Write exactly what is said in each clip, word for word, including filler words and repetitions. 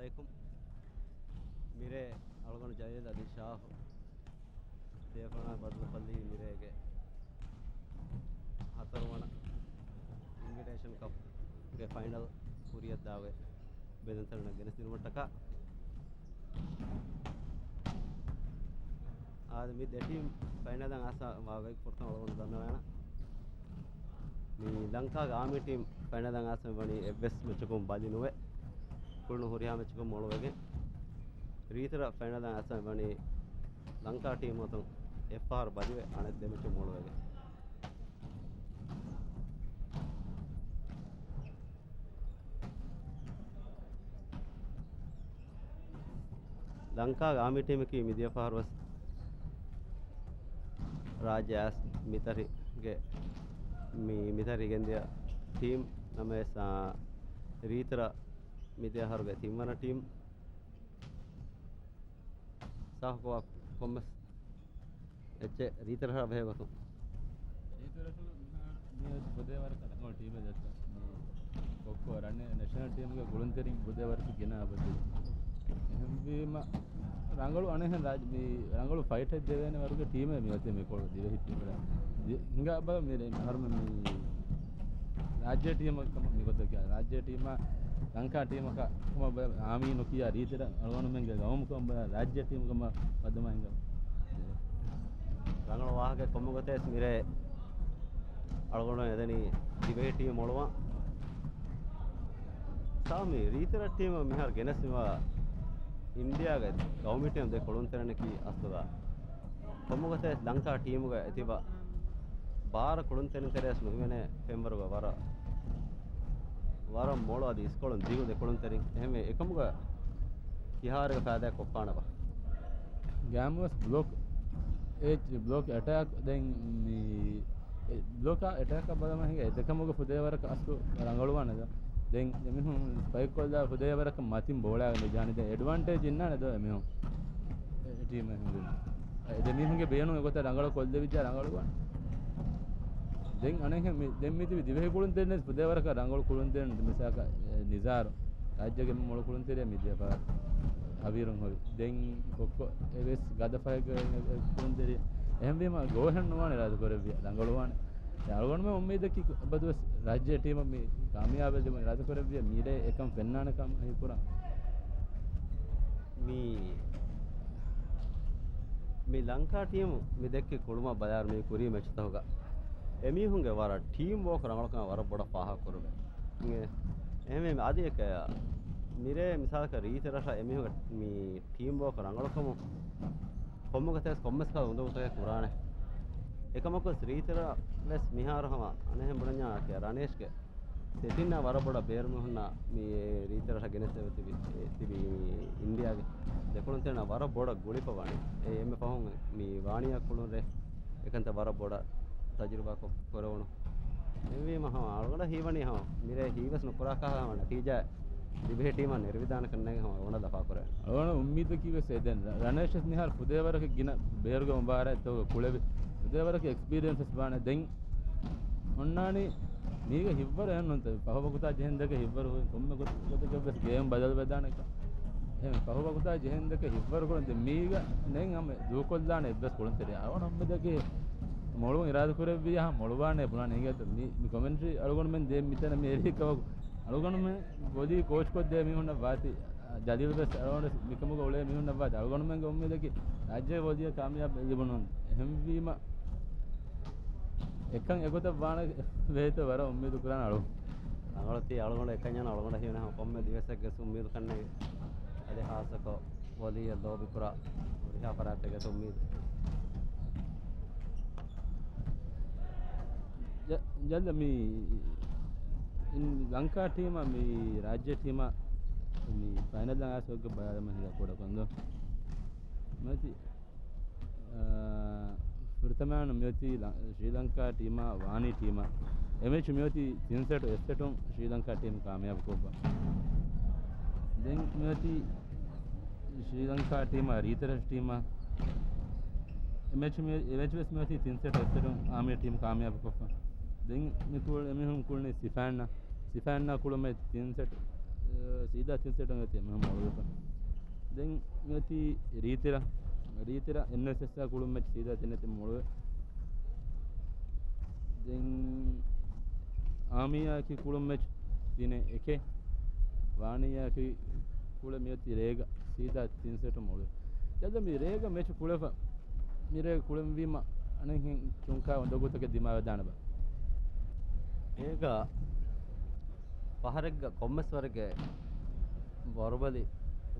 އަސްސަލާމު ޢަލައިކުމް. މިރޭ އަޅުގަނޑު ޖަލީލް އަދި ޝާހު ތިޔަފަނާ ބަދަލުކޮށްލީ މިރޭގެ ހަތަރުވަނަ އިންވިޓޭޝަން ކަޕްގެ ފައިނަލް ކުރިއަށްދާ އޮތް ބެލެންތަނަށް ގެނެސްދިނުމަށްޓަކާ. އާދެ، މި ދެ ޓީމް ފައިނަލަށް އައިސް ވާގޮތް ފުރަތަމަ އަޅުގަނޑު ދަންނަވާނަން. މި ލަންކާގެ އާމީ ޓީމް ފައިނަލަށް އައިސް ވަނީ އެއްވެސް މެޗަކުން ބަލި ނުވެ، ކުޅުނު ހުރިހާ މެޗަކުން މޮޅުވެގެން. ރީތިރަށް ފައިނަލަށް އައިސް ވަނީ ލަންކާ ޓީމު އަތުން އެއްފަހަރު ބަލިވެ، އަނެއް ދެ މެޗުން މޮޅުވެގެން. ލަންކާގެ އާމީ ޓީމަކީ މިދިޔަ ފަހަރު ވެސް ރާއްޖެ އައިސް މިތަރިގެ، މި، މިތަރި ގެންދިޔަ ޓީމް. ނަމަވެސް، އާ، ރީތިރަށް މިދިޔަ އަހަރުގެ ތިންވަނަ ޓީމް. ސާފުކޮށް ކޮންމެސް އެއްޗެއް ރީތިރަށަށް ބެހޭ ގޮތުން. ރީތިރަށު މިހާރު މިއޮތް ފުދޭވަރަކަށް ރަނގަޅު ޓީމެއް ދައްކަ. ކޮއްކޮ ރަނެ-، ނޭޝަނަލް ޓީމުގެ ކުޅުންތެރިން ފުދޭވަރަކަށް ގިނަ އަބަދު. އެހެންވީމަ، ރަނގަޅު އަނެއްހެން ރާއްޖެ-، މި ރަނގަޅު ފައިޓެއް ދެވޭނެ ވަރުގެ ޓީމެއް މިއޮތީ މިކޮޅު ދިވެހި ޓީމު. ދި-، ހިނގާ ބަލަ މި ރޭ-، މިހާރު މި ރާއްޖޭ ޓީމަށް ކަމަށް މިގޮތަށް ކިޔާ. ރާއްޖޭ ޓީމާ ލަންކާ ޓީމަކަށް ކަމަށް ބަ-، އާމީ ނުކިޔާ ރީތިރަށް އަޅުގަނޑުމެންގެ ގައުމުކަމަށް ބަލާ ރާއްޖޭ ޓީމު ކަމަށް ބައްދަމާ ހިނގާ. ރަނގަޅު ވާހަކަ ކޮންމެ ގޮތެސް މިރޭ އަޅުގަނޑު އެދެނީ ދިވެހި ޓީމް މޮޅުވާ. ސާމީ، ރީތިރަށް ޓީމަށް މިހާރު ގެނެސް މިވާ އިންޑިއާގެ ގައުމީ ޓީމް ދެ ކުޅުންތެރިންނަކީ އަސްލުގަ ކޮންމެ ގޮތެސް ލަންކާ ޓީމުގަ އެތިބަ ބާރަ ކުޅުންތެރިން ތެރެއަސް ނުހިމެނޭ ފެންވަރުގަ ވަރަށް، ވަރަށް މޮޅު އަދި އިސްކޮޅުން ދިގު ދެ ކުޅުންތެރިން. އެހެންވެ، އެކަމުގަ ކިހާރަގަ ފައިދާ ކޮށްފާނެބަ؟ ގާމް ވެސް ބްލޮކް އެ-، ބްލޮކް އެޓާކް ދެން މި-، އެ-، ބްލޮކާ އެޓާކަށް ބަލަމާ ހިނގާ އެ ދެކަމުގަ ފުދޭވަރަކަށް އަސްލު ރަނގަޅުވާނެ ދޯ. ދެން އެމީހުން ސްޕައިކް ކޮށްލާ ފުދޭވަރަކަށް މަތިން ބޯޅާ މި ޖާނި ދެން އެޑްވާންޓޭޖް އިންނާނެ ދޯ އެމީހުން. އެ-، އެ ޓީމެއް ހިނގުން. އެ ދެމީހުންގެ ބޭނުން އެގޮތަށް ރަނގަޅަށް ކޮށްލެވިއްޖާ ރަނގަޅުވާނެ. ދެން އަނެއްހެން މި-، ދެން މިތިބި ދިވެހި ކުޅުންތެރިން ވެސް ފުދޭވަރަކަށް ރަނގަޅު ކުޅުންތެރިން މިސާލަކަށް، އެ، ނިޒާރު. ރާއްޖޭގެ މޮޅު ކުޅުންތެރިއެއް މިދިޔަ ފަހަރު ހަވީރުން ހޮވި. ދެން ކޮއްކޮ އެވެސް ގަދަ ފަހެއްގެ ކުޅުންތެރި. އެހެންވީމަ ގޯހެއް ނުވާނެ އިރާދަކުރެއްވިޔާ ރަނގަޅުވާނެ. އަޅުގަނޑުމެން އުއްމީދަކީ އަބަދުވެސް ރާއްޖޭ ޓީމަށް މި ކާމިޔާބެއް ލިބުން އިރާދަކުރެއްވިޔާ މިރޭ އެކަން ފެންނާނެ ކަމަށް ހީކުރަން. މި، މި ލަންކާ ޓީމު މި ދެއްކި ކުޅުމަށް ބަލާއިރު މި ކުރީ މެޗުތަކުގަ އެމީހުންގެ ވަރަށް ޓީމް ވޯކް ރަނގަޅުކަމަށް ވަރަށް ބޮޑަށް ފާހަގަކުރެވޭ. އެ، އެހެންވީމަ އަދި އެކަ މިރޭ މިސާލަކަށް ރީތިރަށަށް އެމީހުންގެ މި ޓީމް ވޯކް ރަނގަޅުކަމުން ކޮންމެ ގޮތެސް ކޮންމެސް ކަހަލަ އުނދަގޫތަކެއް ކުރާނެ. އެކަމަކުވެސް ރީތިރަށް ވެސް މިހާރު ހަމަ އަނެއްހެން ބުނަންޏާ ރަނޭޝްގެ ސެޓިންއާ ވަރަށް ބޮޑަށް ބޭރުމެ ހުންނަ މި ރީތިރަށަށް ގެނެސްދެވި ތިބި، ތިބި މި އިންޑިއާގެ ދެކުޅުންތެރިންނާ ވަރަށް ބޮޑަށް ގުޅިފަ ވާނެ. އެ އެންމެ ފަހުން މި ވާނިޔާ ކުޅުންރޭ އެކަންތައް ވަރަށް ބޮޑަށް ތަޖުރިބާ ކޮށް ކުރެވުނު. އެހެންވީމަ ހަމަ އަޅުގަނޑަށް ހީވަނީ ހަމަ މިރޭ ހީވެސް ނުކުރާ ކަހަލަ ހަމަ ނަތީޖާ ދިވެހި ޓީމަށް ނެރެވިދާނެ ކަންނޭނގެ ހަމަ އަޅުގަނޑަށް ލަފާކުރެވެން. އަޅުގަނޑަށް އުއްމީދަކީ ވެސް އެ ދެން ރަ-، ރަނޭޝް ވެސް މިހާރު ފުދޭވަރަކަށް ގިނަ ބޭރުގެ މުބާރާތްތަކުގަ ކުޅެވި ފުދޭވަރަކަށް އެކްސްޕީރިއެންސް ވެސް ވާނެ. ދެން އޮންނާނީ މީގަ ހިއްވަރު އެހެން ނޫންތަ؟ ފަހު ވަގުތާ ޖެހެން ދެކެ ހިއްވަރު ކޮންމެ ގޮތަކަށްވެސް ގޭމް ބަދަލު ވެދާނެ ކަން. އެހެން ފަހު ވަގުތާ ޖެހެން ދެކެ ހިއްވަރު ކުރަން ދެން މީގަ ނެން ހަމަ ދޫކޮށްލާނެ އެއްވެސް ކުޅުންތެރި. އަޅުގަނޑު އުއްމީދަކީ މޮޅުވުން އިރާދަކުރެއްވިއްޔާ ހަމަ މޮޅުވާނެ ބުނާނެ. އިނގޭތަ މި، މި ކޮމެންޓްރީ އަޅުގަނޑުމެން ދޭ މިތަނަށް މި އެރީ ކަމަކު އަޅުގަނޑުމެން ބޮލީ ކޯޗް ކޮށްދޭ މީހުންނަށް ވާތީ. ޖަލީލް ވެސް އަޅުގަނޑު މިކަމުގަ އުޅޭ މީހުންނަށްވާތީ. އަޅުގަނޑުމެންގެ އުއްމީދަކީ ރާއްޖޭ ބޮލީއަށް ކާމިޔާބު ލިބުނު. އެހެންވީމަ އެކަން އެގޮތަށް ވާނެ ވޭތޯ ވަރަށް އުއްމީދު ކުރާނެ އަޅު. ރަނގަޅުތީ އަޅުގަނޑު އެކަންޏާ އަޅުގަނޑަށް ހީވަނީ ކޮންމެ ދިވެއްސެއްގެ އުއްމީދު ކަންނޭނގެ. އަދި ހާއްސަކޮށް ވޮލީއަށް ލޯބިކުރާ ހުރިހާ ފަރާތެއްގެ އުއްމީދު. ޖަ-، ޖަލް މި އިން ލަންކާ ޓީމާ މި ރާއްޖެ ޓީމާ މި ފައިނަލް އަށް އައިސް ބަލާލަމާ ހިނގާ ކުޑަކޮށް ދޯ. މިއޮތީ، އާ، ފުރަތަމައިން މިއޮތީ ލަ-، ޝްރީލަންކާ ޓީމާ ވާނީ ޓީމާ. އެ މެޗު މިއޮތީ ތިން ސެޓު އެއް ސެޓުން ޝްރީލަންކާ ޓީމް ކާމިޔާބު ކޮށްފަ. ދެން މިއޮތީ ޝްރީލަންކާ ޓީމާ ރީތިރަށް ޓީމާ. އެ މެޗު މި-، އެ މެޗު ވެސް މިއޮތީ ތިން ސެޓު އެއް ސެޓުން އާމީ ޓީމް ކާމިޔާބު ކޮށްފަ. ދެން މި ކުޅެ-، އެމީހުން ކުޅުނީ ސިފާންނާ. ސިފާންނާ ކުޅުމެއް ތިން ސެޓު ސީދާ ތިން ސެޓުން އޮތީ އެމީހުން މޮޅުވެފަ. ދެން މިއޮތީ ރީތިރަ، ރީތިރަ އެންއެސްއެސްއާ ކުޅުން މެޗް ސީދާ ތިން އެތި މޮޅުވެ. ދެން އާމީއާއެކީ ކުޅުން މެޗް ތިނެއް އެކެއް. ވާނީއާއެކީ ކުޅެ މިއޮތީ ރޭގަ ސީދާ ތިން ސެޓު މޮޅުވެ. ޖަލްދަ މި ރޭގަ މެޗު ކުޅެފަ. މިރޭ ކުޅެންވީމަ އަނެއްހެން ޗުންކާ އުނދަގޫތަކެއް ދިމާވެދާނެބަ؟ ރޭގަ ފަހަރެއްގަ ކޮންމެސް ވަރެއްގެ ވަރުބަލި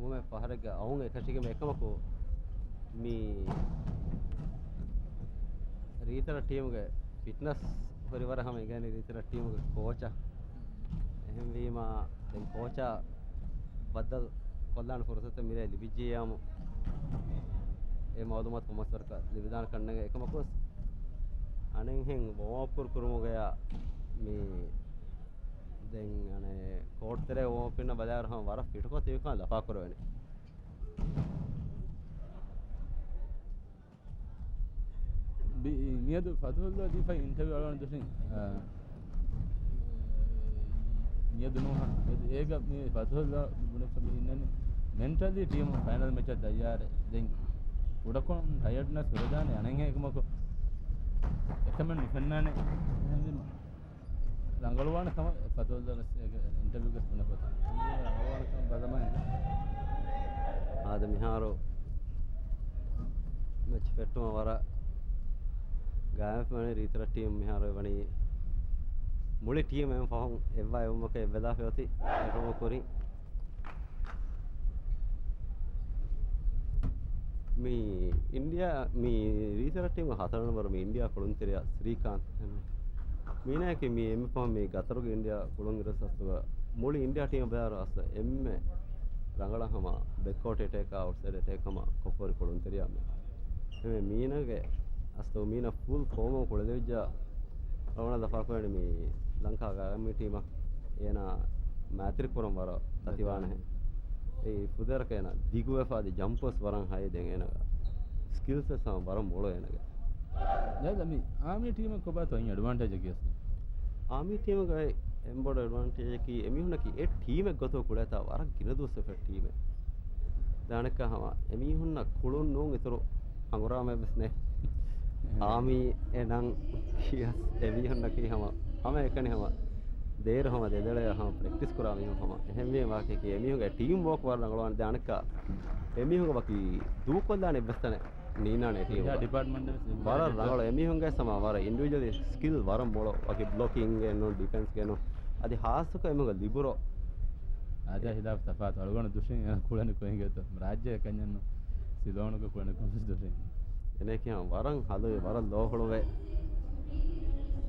ވުމެއް ފަހަރެއްގަ އައުން އެކަށީގެން އެކަމަކު މި ރީތިރަ ޓީމުގެ ފިޓްނަސް ހުރި ވަރަށް ހަމަ އެނގޭނީ ރީތިރަ ޓީމުގެ ކޯޗަށް. އެހެންވީމަ ދެން ކޯޗާ ބައްދަލު ކޮށްލާނެ ފުރުސަތެއް މިރޭ ލިބިއްޖިއްޔާމު އެ މައުލޫމާތު ކޮންމެސް ވަރަކަށް ލިބިދާނެ ކަންނޭނގެ. އެކަމަކުވެސް އަނެއްހެން ވޯމްއަޕް ކުރު ކުރުމުގަޔާ މި ދެން އަނެއް ކޯޓް ތެރޭ ވޯމްއަޕް އިންނަ ބަލާއިރު ހަމަ ވަރަށް ފިޓުކޮށް ތިބިކަން ލަފާކުރެވެނީ. ބި-، މިއަދު ފަތުހުﷲ ދީފައި އިންޓަވިއު އަޅުގަނޑު ދުށިން، އާ، މިއަދު ނޫހާ، މިއަދު އޭގަ މި ފަތުހުﷲ ބުނެފަ މި އިންނަނީ މެންޓަލީ ޓީމު ފައިނަލް މެޗަށް ތައްޔާރެއް. ދެން ކުޑަކޮށް ޓަޔަޑްނަސް ހުރެދާނެ އަނެއްހެން އެކަމަކު އެކަމެއް ނުފެންނާނެ. އެހެންވީމަ ރަނގަޅުވާނެ ކަމަށް ފަތުހުﷲ ވެސް އޭގެ އިންޓަވިއުގަސް ބުނެފަތާ. ރަނގަޅުވާނެ ކަމަށް ބަލަމާ އިން. އާދެ، މިހާރު މެޗް ފެއްޓުމަށް ވަރަށް ގާތްވެފަ ވަނީ ރީތިރަ ޓީމް. މިހާރު ވަނީ މުޅި ޓީމް އެއް ފަހުން އެއްވާ އެއްވުމަކަށް އެއްވެލާފަ އޮތީ އެކަމަކު ކުރިން. މި އިންޑިއާ، މި ރީތިރަ ޓީމުގެ ހަތަރު ނަންބަރު މި އިންޑިއާ ކުޅުންތެރިޔާ ސްރީކާންތް. މީނައަކީ މި އެންމެ ފަހުން މި ގަތަރުގެ އިންޑިއާ ކުޅުން އިރު ސަސްތުގަ މުޅި އިންޑިއާ ޓީމަށް ބަލާއިރު އަސްލު އެންމެ ރަނގަޅަށް ހަމަ ބެކްކޯޓް އެޓޭކާ އައުޓްސައިޑް އެޓޭކް ހަމަ ކޮށްފަ ހުރި ކުޅުންތެރިޔާ މީ. އެމެ މީނަގެ އަސްލު މީނަ ފުލް ފޯމު ކުޅެދެވިއްޖާ ރަވަނަ ލަފާކުރަނީ މި ލަންކާ ގާމީ ޓީމަށް. އޭނާ މައިތިރި ކުރަން ވަރަށް ތަތިވާނެހެން. އެ ފުދޭވަރަކަށް އޭނާ ދިގުވެފަ އަދި ޖަމްޕް ވެސް ވަރަށް ހައި ދެން އޭނާގެ ސްކިލްސް ވެސް ހަމަ ވަރަށް މޮޅު އޭނާގެ. ދެން މި އާމީ ޓީމަށް ކޮބާތޯ އެއް އެޑްވާންޓޭޖަކީ އަސްލު؟ އާމީ ޓީމުގައި އެން ބޮޑު އެޑްވާންޓޭޖަކީ އެމީހުންނަކީ އެ ޓީމެއް ގޮތަށް ކުޅޭތާ ވަރަށް ގިނަ ދުވަސް ވެފަ ޓީމެއް. ދާނެއްކާ ހަމަ އެމީހުންނަށް ކުޅުން ނޫން އިތުރު ހަނގުރާމައެއް ވެސް ނެތް. އާމީ އެ ނަން ކިޔަސް އެމީހުންނަކީ ހަމަ، ހަމަ އެކަނި ހަމަ ދޭރު ހަމަ ދެދޮޅެއް ހަމަ ޕްރެކްޓިސް ކުރާ މީހުން ހަމަ. އެހެންވީމަ ވާހަކައަކީ އެމީހުންގެ ޓީމް ވޯކް ވަރަށް ރަނގަޅުވާނެ. ދާނެއްކާ އެމީހުންގެ ވަކި ދޫކޮށްލާނެ އެއްވެސް ތަނެއް ނީނާނެ ޓީމުގަ. ޑިޕާޓްމަންޓް ވެސް ވަރަށް ރަނގަޅު. އެމީހުންގެ ސަމާ ވަރަށް އިންޑިވިޖުއަލީ ސްކިލް ވަރަށް މޮޅު. ވަކި ބްލޮކިންގެ ނޫން، ޑިފެންސްގެ ނޫން. އަދި ހާއްސަކޮށް އެމީހުންގެ ލިބުރޯ. އާދަ ހިލާފް ތަފާތު އަޅުގަނޑު ދުށިން ކުޅެނި ކުއިނގެތޯ. ރާއްޖެ ކަންޏެއްނު ސިލޯނުގަ ކުޅެނި ކުން ދުށިން. އެނެކި ހަމަ ވަރަށް ހަލުވި، ވަރަށް ލޯހުޅުވޭ.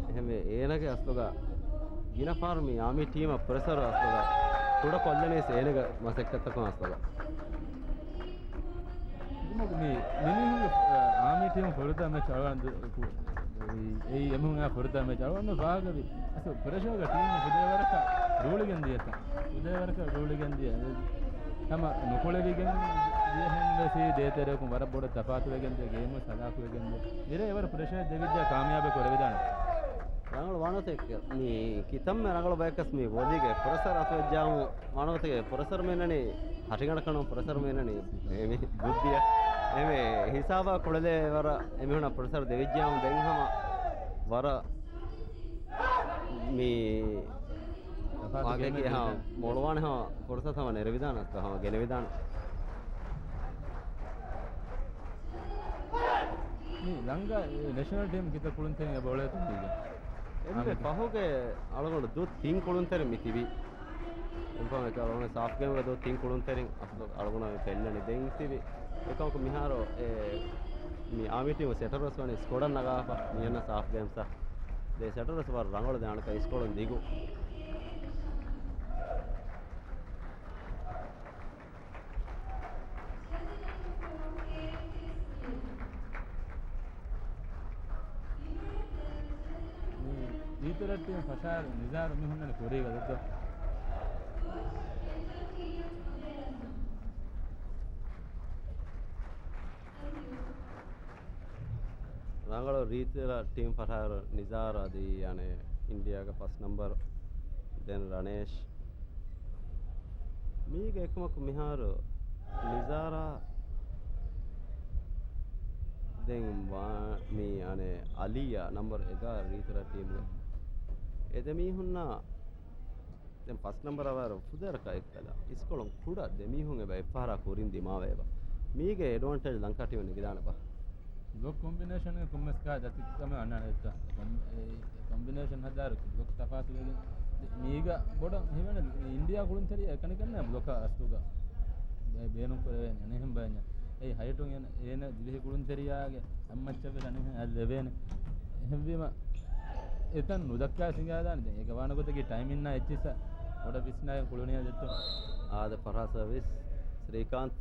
އެހެންވެ އޭނަގެ އަސްލުގަ ގިނަ ފަހަރު މި އާމީ ޓީމަށް ޕްރެޝަރު އަސްލުގަ ކުޑަ ކޮށްލަނީސް އޭނަގެ މަސައްކަތްތަކުން އަސްލުގަ. މި-، މި-، މި-، މީހުންގެ، އާ، އާމީ ޓީމު ފުރަތަމަ މެޗް އަޅުގަނޑު ދު-، ކު-، އެއީ އެމީހުންގެ ފުރަތަމަ މެޗް އަޅުގަނޑު ފާހަގަވި. އަސް ޕްރެޝަރގަ ޓީމު ފުދޭވަރަކަށް ރޫޅިގެން ދިޔަތަ. ފުދޭވަރަކަށް ރޫޅިގެން ދިޔަ. ހަމަ ނުކުޅެވިގެން ދިޔަހެން ވެސް ދޭތެރެއަކުން ވަރަށް ބޮޑަށް ތަފާތުވެގެން ދިޔަ ގޭމު ސަލާކުވެގެން ދިޔަ. މިރޭ އެވަރު ޕްރެޝަރ ދެވިއްޖާ ކާމިޔާބެ ކުރެވިދާނެ. ރަނގަޅު ވާނަތެ މި ކިތަންމެ ރަނގަޅު ބަޔަކަސް މި ވޮލީގެ ޕްރެޝަރ އަތުވެއްޖާމު ވާނަވަތެ ޕްރެޝަރ މޭނަނީ ހަށިގަނޑަކަށް ނޫން ޕްރެޝަރ މޭނަނީ އެމި ބުއްދިއަށް. އެމެ ހިސާބަށް ކުޅެލޭ ވަރަށް އެމީހުނަށް ޕްރެޝަރ ދެވިއްޖާމު ދެން ހަމަ ވަރަށް މި ވާގެކި ހަމަ މޮޅުވާނެ ހަމަ ފުރުސަތު ހަމަ ނެރެވިދާނެ އަސްތަ ހަމަ ގެނެވިދާނެ. މި ލަންގާ ނެޝަނަލް ޓީމް ކިތައް ކުޅުންތެރިން އެބަ އުޅޭތޯ މީގަ؟ އެންމެ އާ، މީގަ. ފަހުގެ އަޅުގަނޑު ދު ތިން ކުޅުންތެރިން މި ތިބި. އެންމެ ފަހުގެ އަޅުގަނޑު ސާފް ގޭމްގެ ދު ތިން ކުޅުންތެރިން އަސްލު އަޅުގަނޑު މި ފެންނަނީ ދެން ތިބި. އެކަމަކު މިހާރު އެ، މި އާމީ ޓީމު ސެޓަރު ވެސް ވަނީ ސްކޮޑަށް ނަގާފަ މިއަންނަ ސާފް ގޭމްސް. ދެ ސެޓަރު ވެސް ވަރަށް ރަނގަޅު ދެ އަނެކަ ސްކޮޑުން ދިގު. މި ރީތިރަ ޓީމް ފަށާއިރު ނިޒާރު މި ހުންނަނީ ކުރީގަ ދޮއްތޯ؟ ރަނގަޅު ރީތިރަ ޓީމް ފަށާއިރު ނިޒާރު އަދި އަނެއް އިންޑިއާގެ ފަސް ނަމްބަރު ދެން ރަނޭޝް. މީގެ އެކަމަކު މިހާރު ނިޒާރާ ދެން ވާ-، މީ އަނެއް އަލީއާ ނަމްބަރު އެގާރަ ރީތިރަ ޓީމުގެ އެ ދެ މީހުންނާ ދެން ފަސް ނަމްބަރަށް ވާރު ފުދޭވަރަކަށް އެއްކަލަ. އިސްކޮޅުން ކުޑަ ދެ މީހުން އެބަ އެއްފަހަރާ ކުރިން ދިމާވޭ އެބަ. މީގެ އެޑްވާންޓޭޖް ލަންކާ ޓީމަށް ނެގިދާނެ ބާ. ބްލޮކް ކޮމްބިނޭޝަން ކޮންމެސް ކާ ދަތި ކަމެއް އަންނާނެ އެއްތަ؟ ކޮން-، އެ ކޮމްބިނޭޝަން ހަދާރު ބްލޮކް ތަފާސުވެގެން މީގަ ބޮޑަށް ހިމެނެ އިންޑިއާ ކުޅުންތެރި އެކަނިކަންނޭ ބްލޮކަށް އަސްލުގަ ބޭ-، ބޭނުން ކުރެވޭނެ. އަނެއްހެން ބަޔަންޏާ. އެއީ ހައިޓުން އޭނަ، އޭނަ ދިވެހި ކުޅުންތެރިޔާގެ އަތްމައްޗަށް ވެސް އަނެއްހެން އަތް ލެވޭނެ. އެހެންވީމަ، އެތަން ނުދައްކާ ސިނގާދާނެ. ދެން އޭގެ ވާނެ ގޮތަކީ ޓައިމް އިންނާ އެއްޗިއްސަށް ބޮޑަށް ވިސްނާގެން ކުޅުނިއްޔާ ދެއްތޯ. އާދެ، ފަރާ ސަރވިސް، ސްރީކާންތް.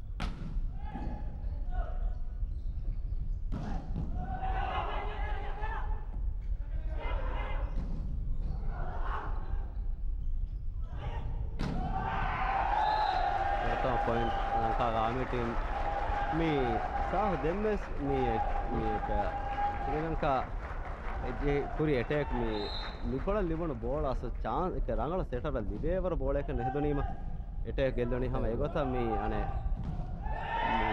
ފުރަތަމަ ޕޮއިންޓް ލަންކާގެ އާމީ ޓީމް. މި ސާހު ދެންވެސް މި، މި ސްރީލަންކާ އެއްޗެހި ކުރި އެޓޭކް މި، މިކޮޅަށް ލިބުނު ބޯޅަ އަސް ޗާންސް އެކެ ރަނގަޅަށް ސެޓަރަށް ލިބޭވަރު ބޯޅައެކެއް ނުހެދުނީމަ އެޓޭކް ގެއްލުނީ. ހަމަ އެގޮތަށް މި އަނެއް މި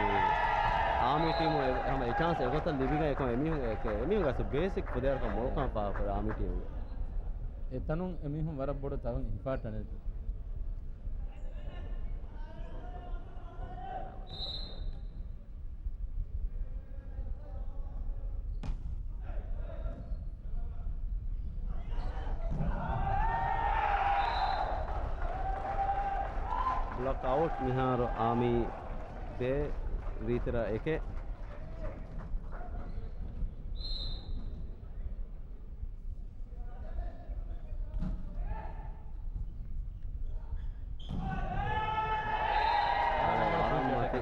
އާމީ ޓީމު އެ-، ހަމަ އެ ޗާންސް އެގޮތަށް ލިބިގެން އެކަމަށް އެމީހުން އެ-، އެމީހުން ގަސް ބޭސިކް ފުދޭވަރަކަށް މޮޅުކަން ފާހަގަކުރޭ އާމީ ޓީމުގެ. އެތަނުން އެމީހުން ވަރަށް ބޮޑު ތަޅުން ހިފާއްޓަނެއް. ބްލޮކް އައުޓް މިހާރު އާމީ ދޭ ރީތިރަށް އެކެއް. ވަރަށް މަތި.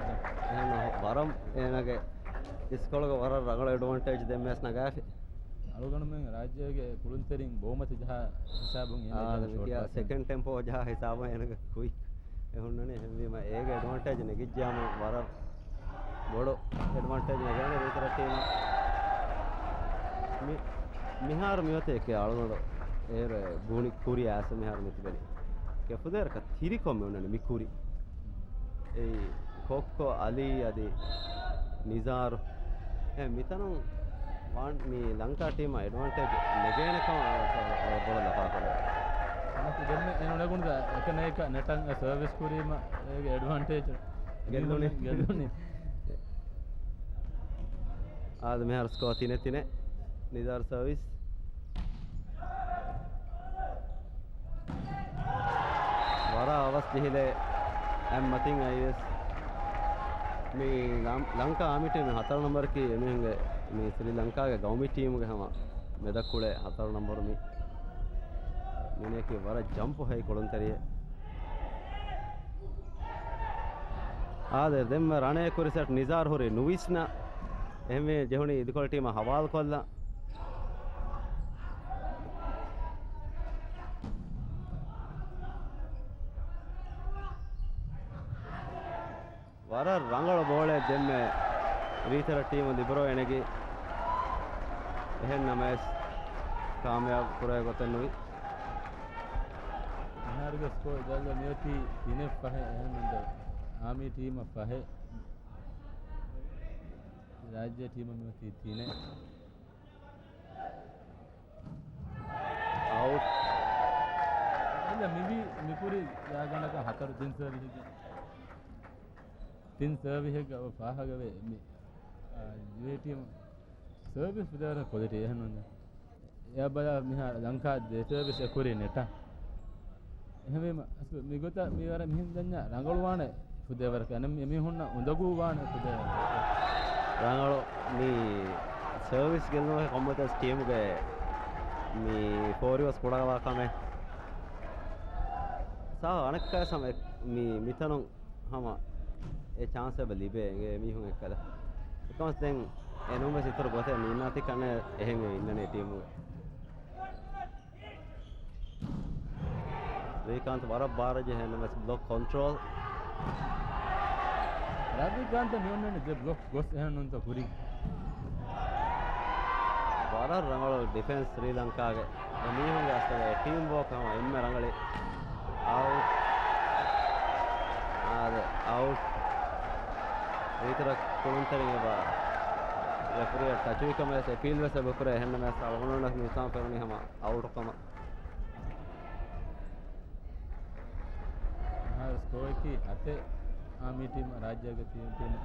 އެހެން ވަރަށް އޭނަގެ އިސްކޮޅުގަ ވަރަށް ރަނގަޅު އެޑްވާންޓޭޖް ދެން މޭސް ނަގާފި. އަޅުގަނޑުމެން ރާއްޖޭގެ ކުޅުންތެރިން ބަހުމަތި ޖަހާ ހިސާބުން އާ، އެން ސެކެންޑް ޓެމްޕޯ ޖަހާ ހިސާބުން އޭނަގެ ކުއިކް އެ ހުންނަނީ. އެހެންވީމަ އޭގެ އެޑްވާންޓޭޖް ނެގިއްޖާމު ވަރަށް ބޮޑު އެޑްވާންޓޭޖް ނެގޭނެ ރީތިރަށް ޓީމަށް. މި-، މިހާރު މިއޮތީ އެކޭ އަޅުގަނޑު އޭރު ބުނި ކުރި އާސެ މިހާރު މިތިބެނީ. އެކޭ ފުދޭވަރަކަށް ތިރިކޮށް މި އޮންނަނީ މި ކުރި. އެއީ ކޮއްކޮ އަލީ އަދި ނިޒާރު. އެ މިތަނުން ވާން މި ލަންކާ ޓީމަށް އެޑްވާންޓޭޖް ނެގޭނެ ކަމަށް ބޮޑަށް ލަފާކުރޭ. ދެންމެ އެ ނުނެގުން އެކަނައިކަ ނެޓަން އެ ސަރވިސް ކުރީމަ އޭގެ އެޑްވާންޓޭޖް ގެއްލުނީ. ގެއްލުނީ. އާދެ، މިހާރު ސްކޯ ތިނެއް ތިނެއް. ނިޒާރު ސަރވިސް. ވަރަށް އަވަސް ޖެހިލޭ އެއްމަތިން އައިވެސް. މި ލަން-، ލަންކާ އާމީ ޓީމް ހަތަރު ނަމްބަރަކީ އެމީހުންގެ މި ސްރީ ލަންކާގެ ގައުމީ ޓީމުގެ ހަމަ މެދަށް ކުޅޭ ހަތަރު ނަމްބަރު މި. މީނައަކީ ވަރަށް ޖަމްޕު ހައި ކުޅުންތެރިއެއް. އާދެ، ދެންމެ ރަނޭ ކުރި ސެޓް ނިޒާރު ހުރީ ނުވިސްނަ. އެހެންވެ ޖެހުނީ އިދިކޮޅު ޓީމަށް ހަވާލުކޮށްލަން. ވަރަށް ރަނގަޅު ބޯޅައެއް ދެންމެ ރީތިރަށް ޓީމު ލިބިރޯ އެނެގި. އެހެން ނަމަވެސް ކާމިޔާބު ކުރެވޭ ގޮތެއް ނުވި. މިހާރުގެ ސްކޯ ދައްލަ މިއޮތީ ތިނެއް ފަހެއް އެހެންނުން އާމީ ޓީމަށް ފަހެއް. ރާއްޖޭ ޓީމަށް މިއޮތީ ތިނެއް. އައުޓް. އެން މިވީ މިކުރި ޔާގަނޑަކަށް ހަތަރު ތިން ސަރވިހެއްގެ. ތިން ސަރވިހެއްގަ ފާހަގަވޭ މި، އާ، ޔޫއޭ ޓީމު ސަރވިސް ފުދޭވަރަށް ކޮލިޓީ އެހެންނުން. އެއަށް ބަލާ މިހާރު ލަންކާ ދެ ސަރވިސް އެ ކުރީ ނެޓަށް. އެހެންވީމަ، އަސްލު މިގޮތަށް މިވަރަށް މިހެން ދަންޏާ ރަނގަޅުވާނެ ފުދޭވަރަކަށް. އަނެއް މި-، މީހުންނަށް އުނދަގޫވާނެ ފުދޭވަރަކަށް. ރަނގަޅު މި ސަރވިސް ގެއްލުމަކީ ކޮންމެތަސް ޓީމުގެ މި ފޯރިވަސް ކުޑަވާ ކަމެއް. ސާ އަނެއްކާސް ހަމަ މި މިތަނުން ހަމަ އެ ޗާންސް އެބަ ލިބޭ އެނގޭ މީހުން އެއްކަލަ. އެކަމަސް ދެން އެނޫންވެސް އިތުރު ގޮތެއް ނީންނާތީ ކަންނޭ އެހެން އިންނަނީ ޓީމުގެ. ސްރީކާންތް ވަރަށް ބާރަށް ޖެހޭ ނަމަވެސް ބްލޮކް ކޮންޓްރޯލް. ރަވީކާންތަށް މި އޮންނަނީ ދެ ބްލޮކް ގޮސް އެހެންނުންތަ ކުރީ. ވަރަށް ރަނގަޅު ޑިފެންސް ސްރީލަންކާގެ. އެ މީހުންގެ އަސްލުގެ ޓީމް ވޯކް ހަމަ އެންމެ ރަނގަޅީ. އައުޓް. ރީތިރަށް ކުޅުންތެރިން އެބަ ރެފަރީއަށް ޓަޗުވި ކަމަށް ވެސް އެޕީލް ވެސް އެބަ ކުރޭ. އެހެންނަމަވެސް އަޅުގަނޑުމެންނަށް މި ހިސާބު ފެނުނީ ހަމަ އައުޓު ކަމަށް. މިހާރު ސްކޯއަކީ ހަތެއް. އާމީ ޓީމް ރާއްޖޭގެ ތިން ޓީމް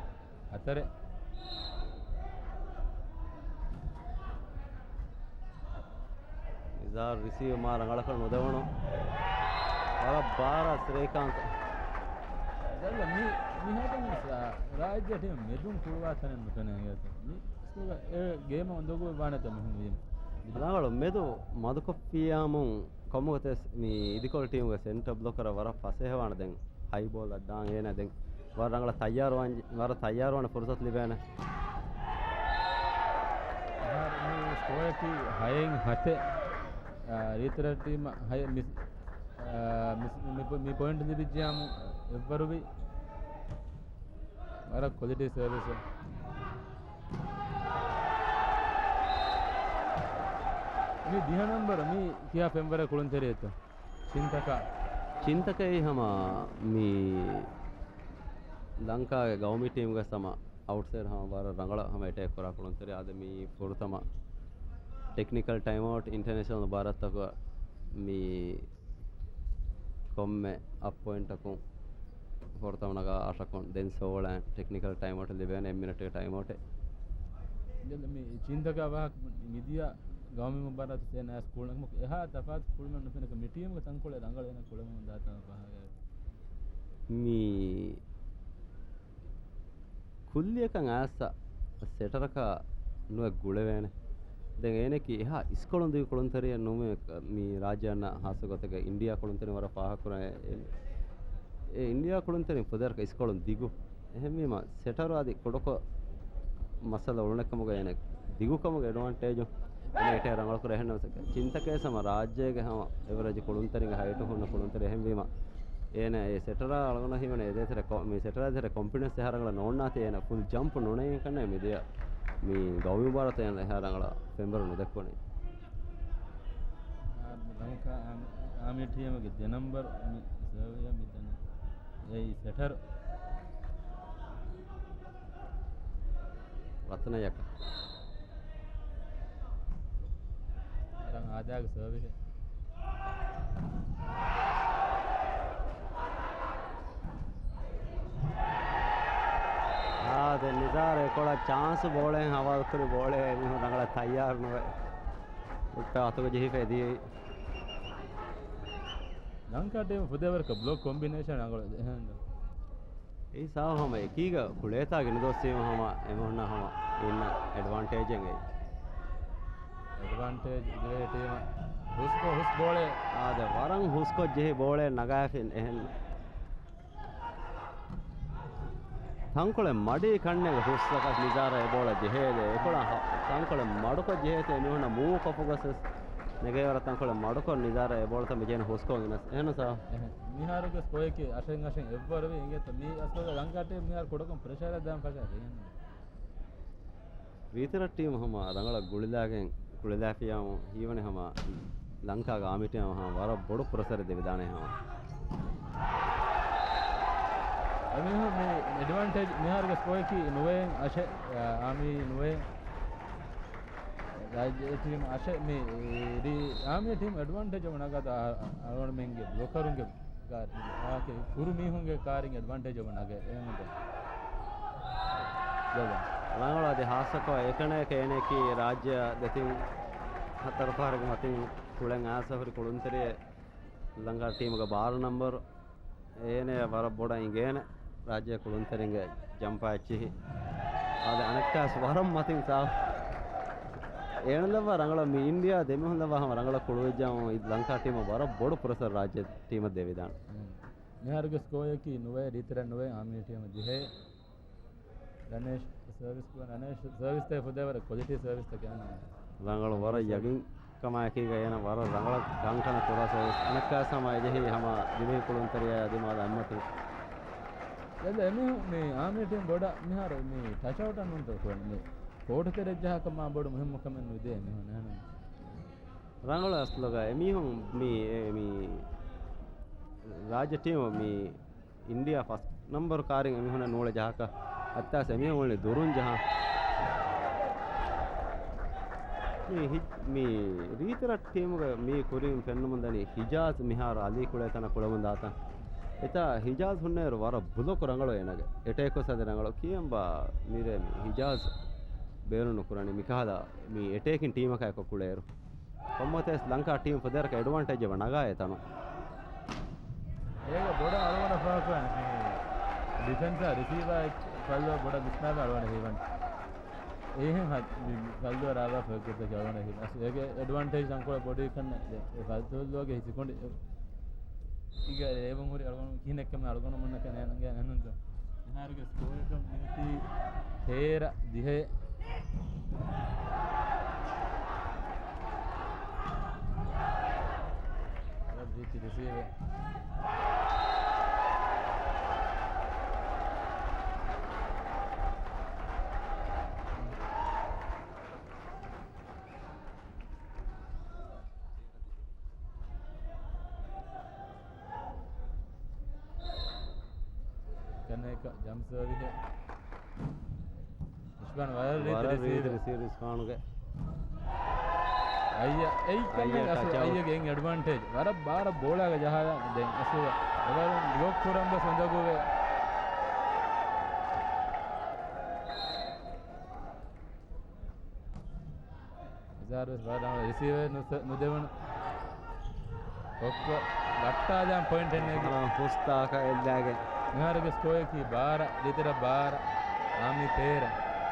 ހަތަރެއް. ނިޒާރު ރިސީވް މާ ރަނގަޅަކަށް ނުދެވުނު. ވަރަށް ބާރަށް ސްރީކާންތް. ދައްލަ މި، މިހާތަން ސާ-، ރާއްޖެ ޓީމް މެދުން ކުޅުވާ ތަނެއް ނުފެނޭ ހިނގޭތަ. މި ސްކޯ އެ ގޭމަށް އުނދަގޫ ވާނެތަ މިހެން ވީމަ. ރަނގަޅު މެދު މަދުކޮށްފިއްޔާމުން ކޮންމެ ގޮތެއް މި އިދިކޮޅު ޓީމުގެ ސެންޓަރ ބްލޮކަރަށް ވަރަށް ފަސޭހަވާނެ ދެން ހައި ބޯލަށް ދާން އޭނަ ދެން ވަރަށް ރަނގަޅަށް ތައްޔާރުވާން، ވަރަށް ތައްޔާރުވާނެ ފުރުސަތު ލިބޭނެ. މި ސްކޯއަކީ ހައެއް ހަތެއް. އާ، ރީތިރަށް ޓީމަށް ހައެއް މިސް-، އާ، މިސް-، މި ޕޮ-، މި ޕޮއިންޓް ލިބިއްޖިޔާމު އެއްވަރުވި. ވަރަށް ކޮލިޓީ ސަރވިސް. މި ދިހަ ނަންބަރު މި ކިހާ ފެންވަރެއް ކުޅުންތެރިއެއްތަ؟ ޗިންތަކާ. ޗިންތަކައީ ހަމަ މި ލަންކާގެ ގައުމީ ޓީމްގެ ހަމަ އައުޓްސައިޑް ހަމަ ވަރަށް ރަނގަޅަށް ހަމަ އެޓޭކް ކުރާ ކުޅުންތެރި. އާދެ މި ފުރަތަމަ ޓެކްނިކަލް ޓައިމްއައުޓް އިންޓަރނޭޝަނަލް ބާރަތަކު މި ކޮންމެ އަށް ޕޮއިންޓަކުން ފުރަތަމަ ނަގާ އަށަކުން ދެން ސޯޅައިން ޓެކްނިކަލް ޓައިމްއައުޓް ލިބޭނެ އެއް މިނެޓްގެ ޓައިމްއައުޓެއް. ދެން މި ޗިންތަކާ ވާހަކަ މިދިޔަ ގައުމީ މުބާރާތު ސޭނާ ސްކޫލް އެހާ ތަފާތު ކުޅުމެއް ނުފެނެކަ މި ޓީމުގެ ތަންކޮޅެއް ރަނގަޅު އޭނަ ކުޅެމުން ދާތާ ފަހަރެއް. މި ކުއްލިއަކަށް އައިސް ސެޓަރަކަށް ނުވެ ގުޅެވޭނެ. ދެން އޭނަކީ އެހާ އިސްކޮޅުން ދިގު ކުޅުންތެރިއެއް ނޫން މި ރާއްޖެ އަންނަ ހާއްސަ ގޮތެއްގަ އިންޑިއާ ކުޅުންތެރިން ވަރަށް ފާހަގަކުރާ އެ، އެ އިންޑިއާ ކުޅުންތެރިން ފުދޭވަރަކަށް އިސްކޮޅުން ދިގު. އެހެންވީމަ ސެޓަރު އަދި ކުޑަކޮށް މައްސަލަ އުޅުނެއްކަމުގަ އޭނަ ދިގުކަމުގެ އެޑްވާންޓޭޖު އޭނަ އެޓޭ ރަނގަޅުކުރޭ. އެހެންނަމަސް ޗިންތަކޭސް ހަމަ ރާއްޖޭގެ ހަމަ އެވަރެޖް ކުޅުންތެރިންގެ ހައިޓު ހުންނަ ކުޅުންތެރި. އެހެންވީމަ އޭނަ އެ ސެޓަރާ އަޅުގަނޑަށް ހީވަނީ އެ ދޭތެރެ ކޮ-، މި ސެޓަރާ ދޭތެރެ ކޮންފިޑެންސް އެހާ ރަނގަޅަށް ނޯންނާތީ އޭނަ ފުލް ޖަމްޕް ނުނެގިން ކަންނޭ މިދިޔަ މި ގައުމީ މުބާރާތަށް އޭނަ އެހާ ރަނގަޅަށް ފެންބަރު ނުދެއްކުނީ. އާ، މި ލަންކާ އާމި، އާމީ ޓީމުގެ ދެ ނަންބަރު މި ސަރވޭ މި ދަނީ. އެއީ ސެޓަރު. ރަތްނަޔަކަ. އަރަން އާދާގެ ސަރވިހެއް. އާ، ދެން ނިޒާރު އެކޮޅަށް ޗާންސް ބޯޅައިން ހަވާލުކުރި ބޯޅައެއް އެމީހުން ރަނގަޅަށް ތައްޔާރު ނުވެ. ހުއްޓާ އަތުގަ ޖެހިފައި ދިޔައީ. ލަންކާ ޓީމް ފުދޭވަރަކަށް ބްލޮކް ކޮމްބިނޭޝަން ރަނގަޅު އެހެން. އެއީ ސާ ހަމަ އެކީގަ ކުޅޭތާ ގިނަ ދުވަސްވީމަ ހަމަ އެމީހުންނަށް ހަމަ އިންނަ އެޑްވާންޓޭޖެއް އެއީ. އެޑްވާންޓޭޖް ދިވެހި ޓީމަށް ހުސްކޮށް ހުސް ބޯޅަ. އާދެ، ވަރަށް ހުސްކޮށް ޖެހި ބޯޅަ ނަގާފިން އެހެން. ތަންކޮޅެއް މަޑީ ކަންނޭނގެ ހުސްއަކަށް ނިޒާރަށް އެ ބޯޅަ ޖެހޭދޭ. އެކޮޅަށް ހަ-، ތަންކޮޅެއް މަޑުކޮށް ޖެހޭތޭ އެމީހުންނަށް މޫވް ކޮށްފަ ގޮސް ވެސް ނެގޭވަރަށް ތަންކޮޅެއް މަޑުކޮށް ނިޒާރަށް އެ ބޯޅަ ތަން މި ޖެހޭނެ ހުސްކޮށް ގިނަސް. އެހެން ސާ. އެހެން. މިހާރުގެ ސްކޯއަކީ އަށެއް އަށެއް އެއްވަރުވި އިނގޭތަ މީ އަސްލުގަ ލަންކާ ޓީމް މިހާރު ކުޑަކޮށް ޕްރެޝަރެއް ދާން ފަށާފަ އެހެން. ރީތިރަށް ޓީމް ހަމަ ރަނގަޅަށް ގުޅިލާގެން ކުޅިލާފިޔާމު ހީވަނީ ހަމަ ލަންކާގެ އާމީ ޓީމަށް ހަމަ ވަރަށް ބޮޑު ޕްރެޝަރެއް ދެވިދާނެ ހަމަ. އެމީހުން މި އެޑްވާންޓޭޖް މިހާރުގެ ސްކޯއަކީ ނުވައެއް އަށެއް، އާ، އާމީ ނުވައެއް. ރާއްޖޭ ޓީމް އަށެއް މި ރީ-، އާމީ ޓީމް އެޑްވާންޓޭޖް އޮންނަ ގަދަ އަ-، އަޅުގަނޑުމެންގެ ބްލޮކަރުންގެ ކާ-، ކުރު މީހުންގެ ކާރިން އެޑްވާންޓޭޖް އޮންނަ ގަ-، އެހެން. ރަނގަޅު އަދި ހާއްސަކޮށް އެކަނި އެކަނި އޭނައަކީ ރާއްޖެއަށް ދެތިން ހަތަރު ފަހަރުގެ މަތިން ކުޅެން އައިސް ހުރި ކުޅުންތެރިއެއް. ލަންކާ ޓީމުގެ ބާރަ ނަންބަރު އޭނަޔަށް ވަރަށް ބޮޑަށް އިނގޭނެ ރާއްޖޭ ކުޅުންތެރިންގެ ޖަމްޕާ އެއްޗިހި. އާދެ، އަނެއްކާސް ވަރަށް މަތިން ސާފު. އޭނަ ލައްވާ ރަނގަޅަށް މި އިންޑިއާ ދެމީހުން ލައްވާ ހަމަ ރަނގަޅަށް ކުޅުވިއްޖާމު ލަންކާ ޓީމަށް ވަރަށް ބޮޑު ޕްރެޝަރެއް ރާއްޖެ ޓީމަށް ދެވިދާނެ. މިހާރުގެ ސްކޯއަކީ ނުވައެއް ރީތިރަށް ނުވައެއް އާމީ ޓީމަށް ދިހައެއް. ރަނޭޝް ސަރވިސް ކުރަން، ރަނޭޝް ސަރވިސްތައް ފުދޭވަރަށް ކޮލިޓީ ސަރވިސްތަކެއް އަންނަ. ރަނގަޅު ވަރަށް ޔަގީންކަމާއެކީގަ އޭނަ ވަރަށް ރަނގަޅަށް ކަންކަނަ ކުރާ ސަރވިސް. އަނެއްކާސް ހަމަ އެޖެހި ހަމަ ދިވެހި ކުޅުންތެރިޔާ ދިމާލަށް އަތްމަތި. ދެން އެމީހުން މި އާމީ ޓީމް ބޮޑަށް މިހާރު މި ޓަޗްއައުޓަށް ނޫންތޯ ކުރަން. މި ކޯޓު ތެރެއަށް ޖަހާކަށް މާ ބޮޑު މުހިއްމު ކަމެއް ނުދޭ މީހުން އެހެން. ރަނގަޅު އަސްލުގަ އެމީހުން މި، އެ، މި ރާއްޖެ ޓީމު މި އިންޑިއާ ފަސްޓް ނަމްބަރު ކާރިން އެމީހުންނަށް ނޫޅެ ޖަހާކަށް އައްތާސް އެމީހުން އުޅެނީ ދުރުން ޖަހާ. މި ހި-، މި ރީތިރަށް ޓީމުގެ މީ ކުރިން ފެންނަމުން ދަނީ ހިޖާޒް މިހާރު އަލީ ކުޅޭ ތަނަށް ކުޅެމުން ދާތަން. އެތާ ހިޖާޒް ހުންނައިރު ވަރަށް ބުލޮކު ރަނގަޅު އޭނަގެ. އެޓޭކް ވެސް އަދި ރަނގަޅު. ކިޔަންބާ މިރޭ މި ހިޖާޒް ބޭނުން ނުކުރަނީ މިކަހަލަ މި އެޓޭކިން ޓީމަކާ އެކޮށް ކުޅޭއިރު. ކޮންމެވަތަސް ލަންކާ ޓީމް ފުދޭވަރަކަށް އެޑްވާންޓޭޖެއް ނަގާ އެތަނުން. އޭގެ ބޮޑަށް އަޅުގަނޑަށް ފާހަގަކުރަން މި ޑިފެންސާ ރިސީވާ ފައްލޯ ބޮޑަށް ވިސްނާލާ އަޅުގަނޑަށް ހީވަން. އެހެން ހަ-، މި ފައްލޯ ރާވާ ފޮތްގޮތަކީ އަޅުގަނޑަށް ހީވަން. އަސް އޭގެ އެޑްވާންޓޭޖް ތަންކޮޅެއް ބޮޑުވިކަން އެ ފައްލޯގެ ހިސިކޮނޑި އިގަ ރޭވުން ހުރި އަޅުގަނޑު ކިހިނެއްކަމެއް އަޅުގަނޑު މަންނަކަށް ނޭނގެ އެހެންނުންތޯ. މިހާރުގެ ސްކޯރަކަށް މިއޮތީ ތޭރަ ދިހައެއް. ރީތި ރިސީވެ. ކަންނޭކަ ޖަމްޕް ސާވިހެ. އިޝްބާން ވަރަށް ރީތި ވަރަށް ރީތި ރިސީވަރ. ރިސީވަރ އިޝްބާނުގެ. އައްޔަ، އެއް ކަމެއް އައްޔަ އަސް ޓަޗް އައުޓް. އައްޔަގެ އެއް އެޑްވާންޓޭޖް. ވަރަށް ބާރަށް ބޯޅާގަ ޖަހާ ދެން އަސް އެވަރުން ބްލޮކް ކުރަން ވެސް އުނދަގޫވޭ. ނިޒާރު ވެސް ވަރަށް ރަނގަޅަށް ރިސީވަރ ނުސަ-، ނުދެވުނު. ކޮއްކޮ ގައްޓާލާން ޕޮއިންޓެއް ނެގި. އަހަރާން ފުސްތާކަށް އެއްލާގެން. މިހާރުގެ ސްކޯއަކީ ބާރަ، ރީތިރަށް ބާރަ، އާމީ ތޭރަ.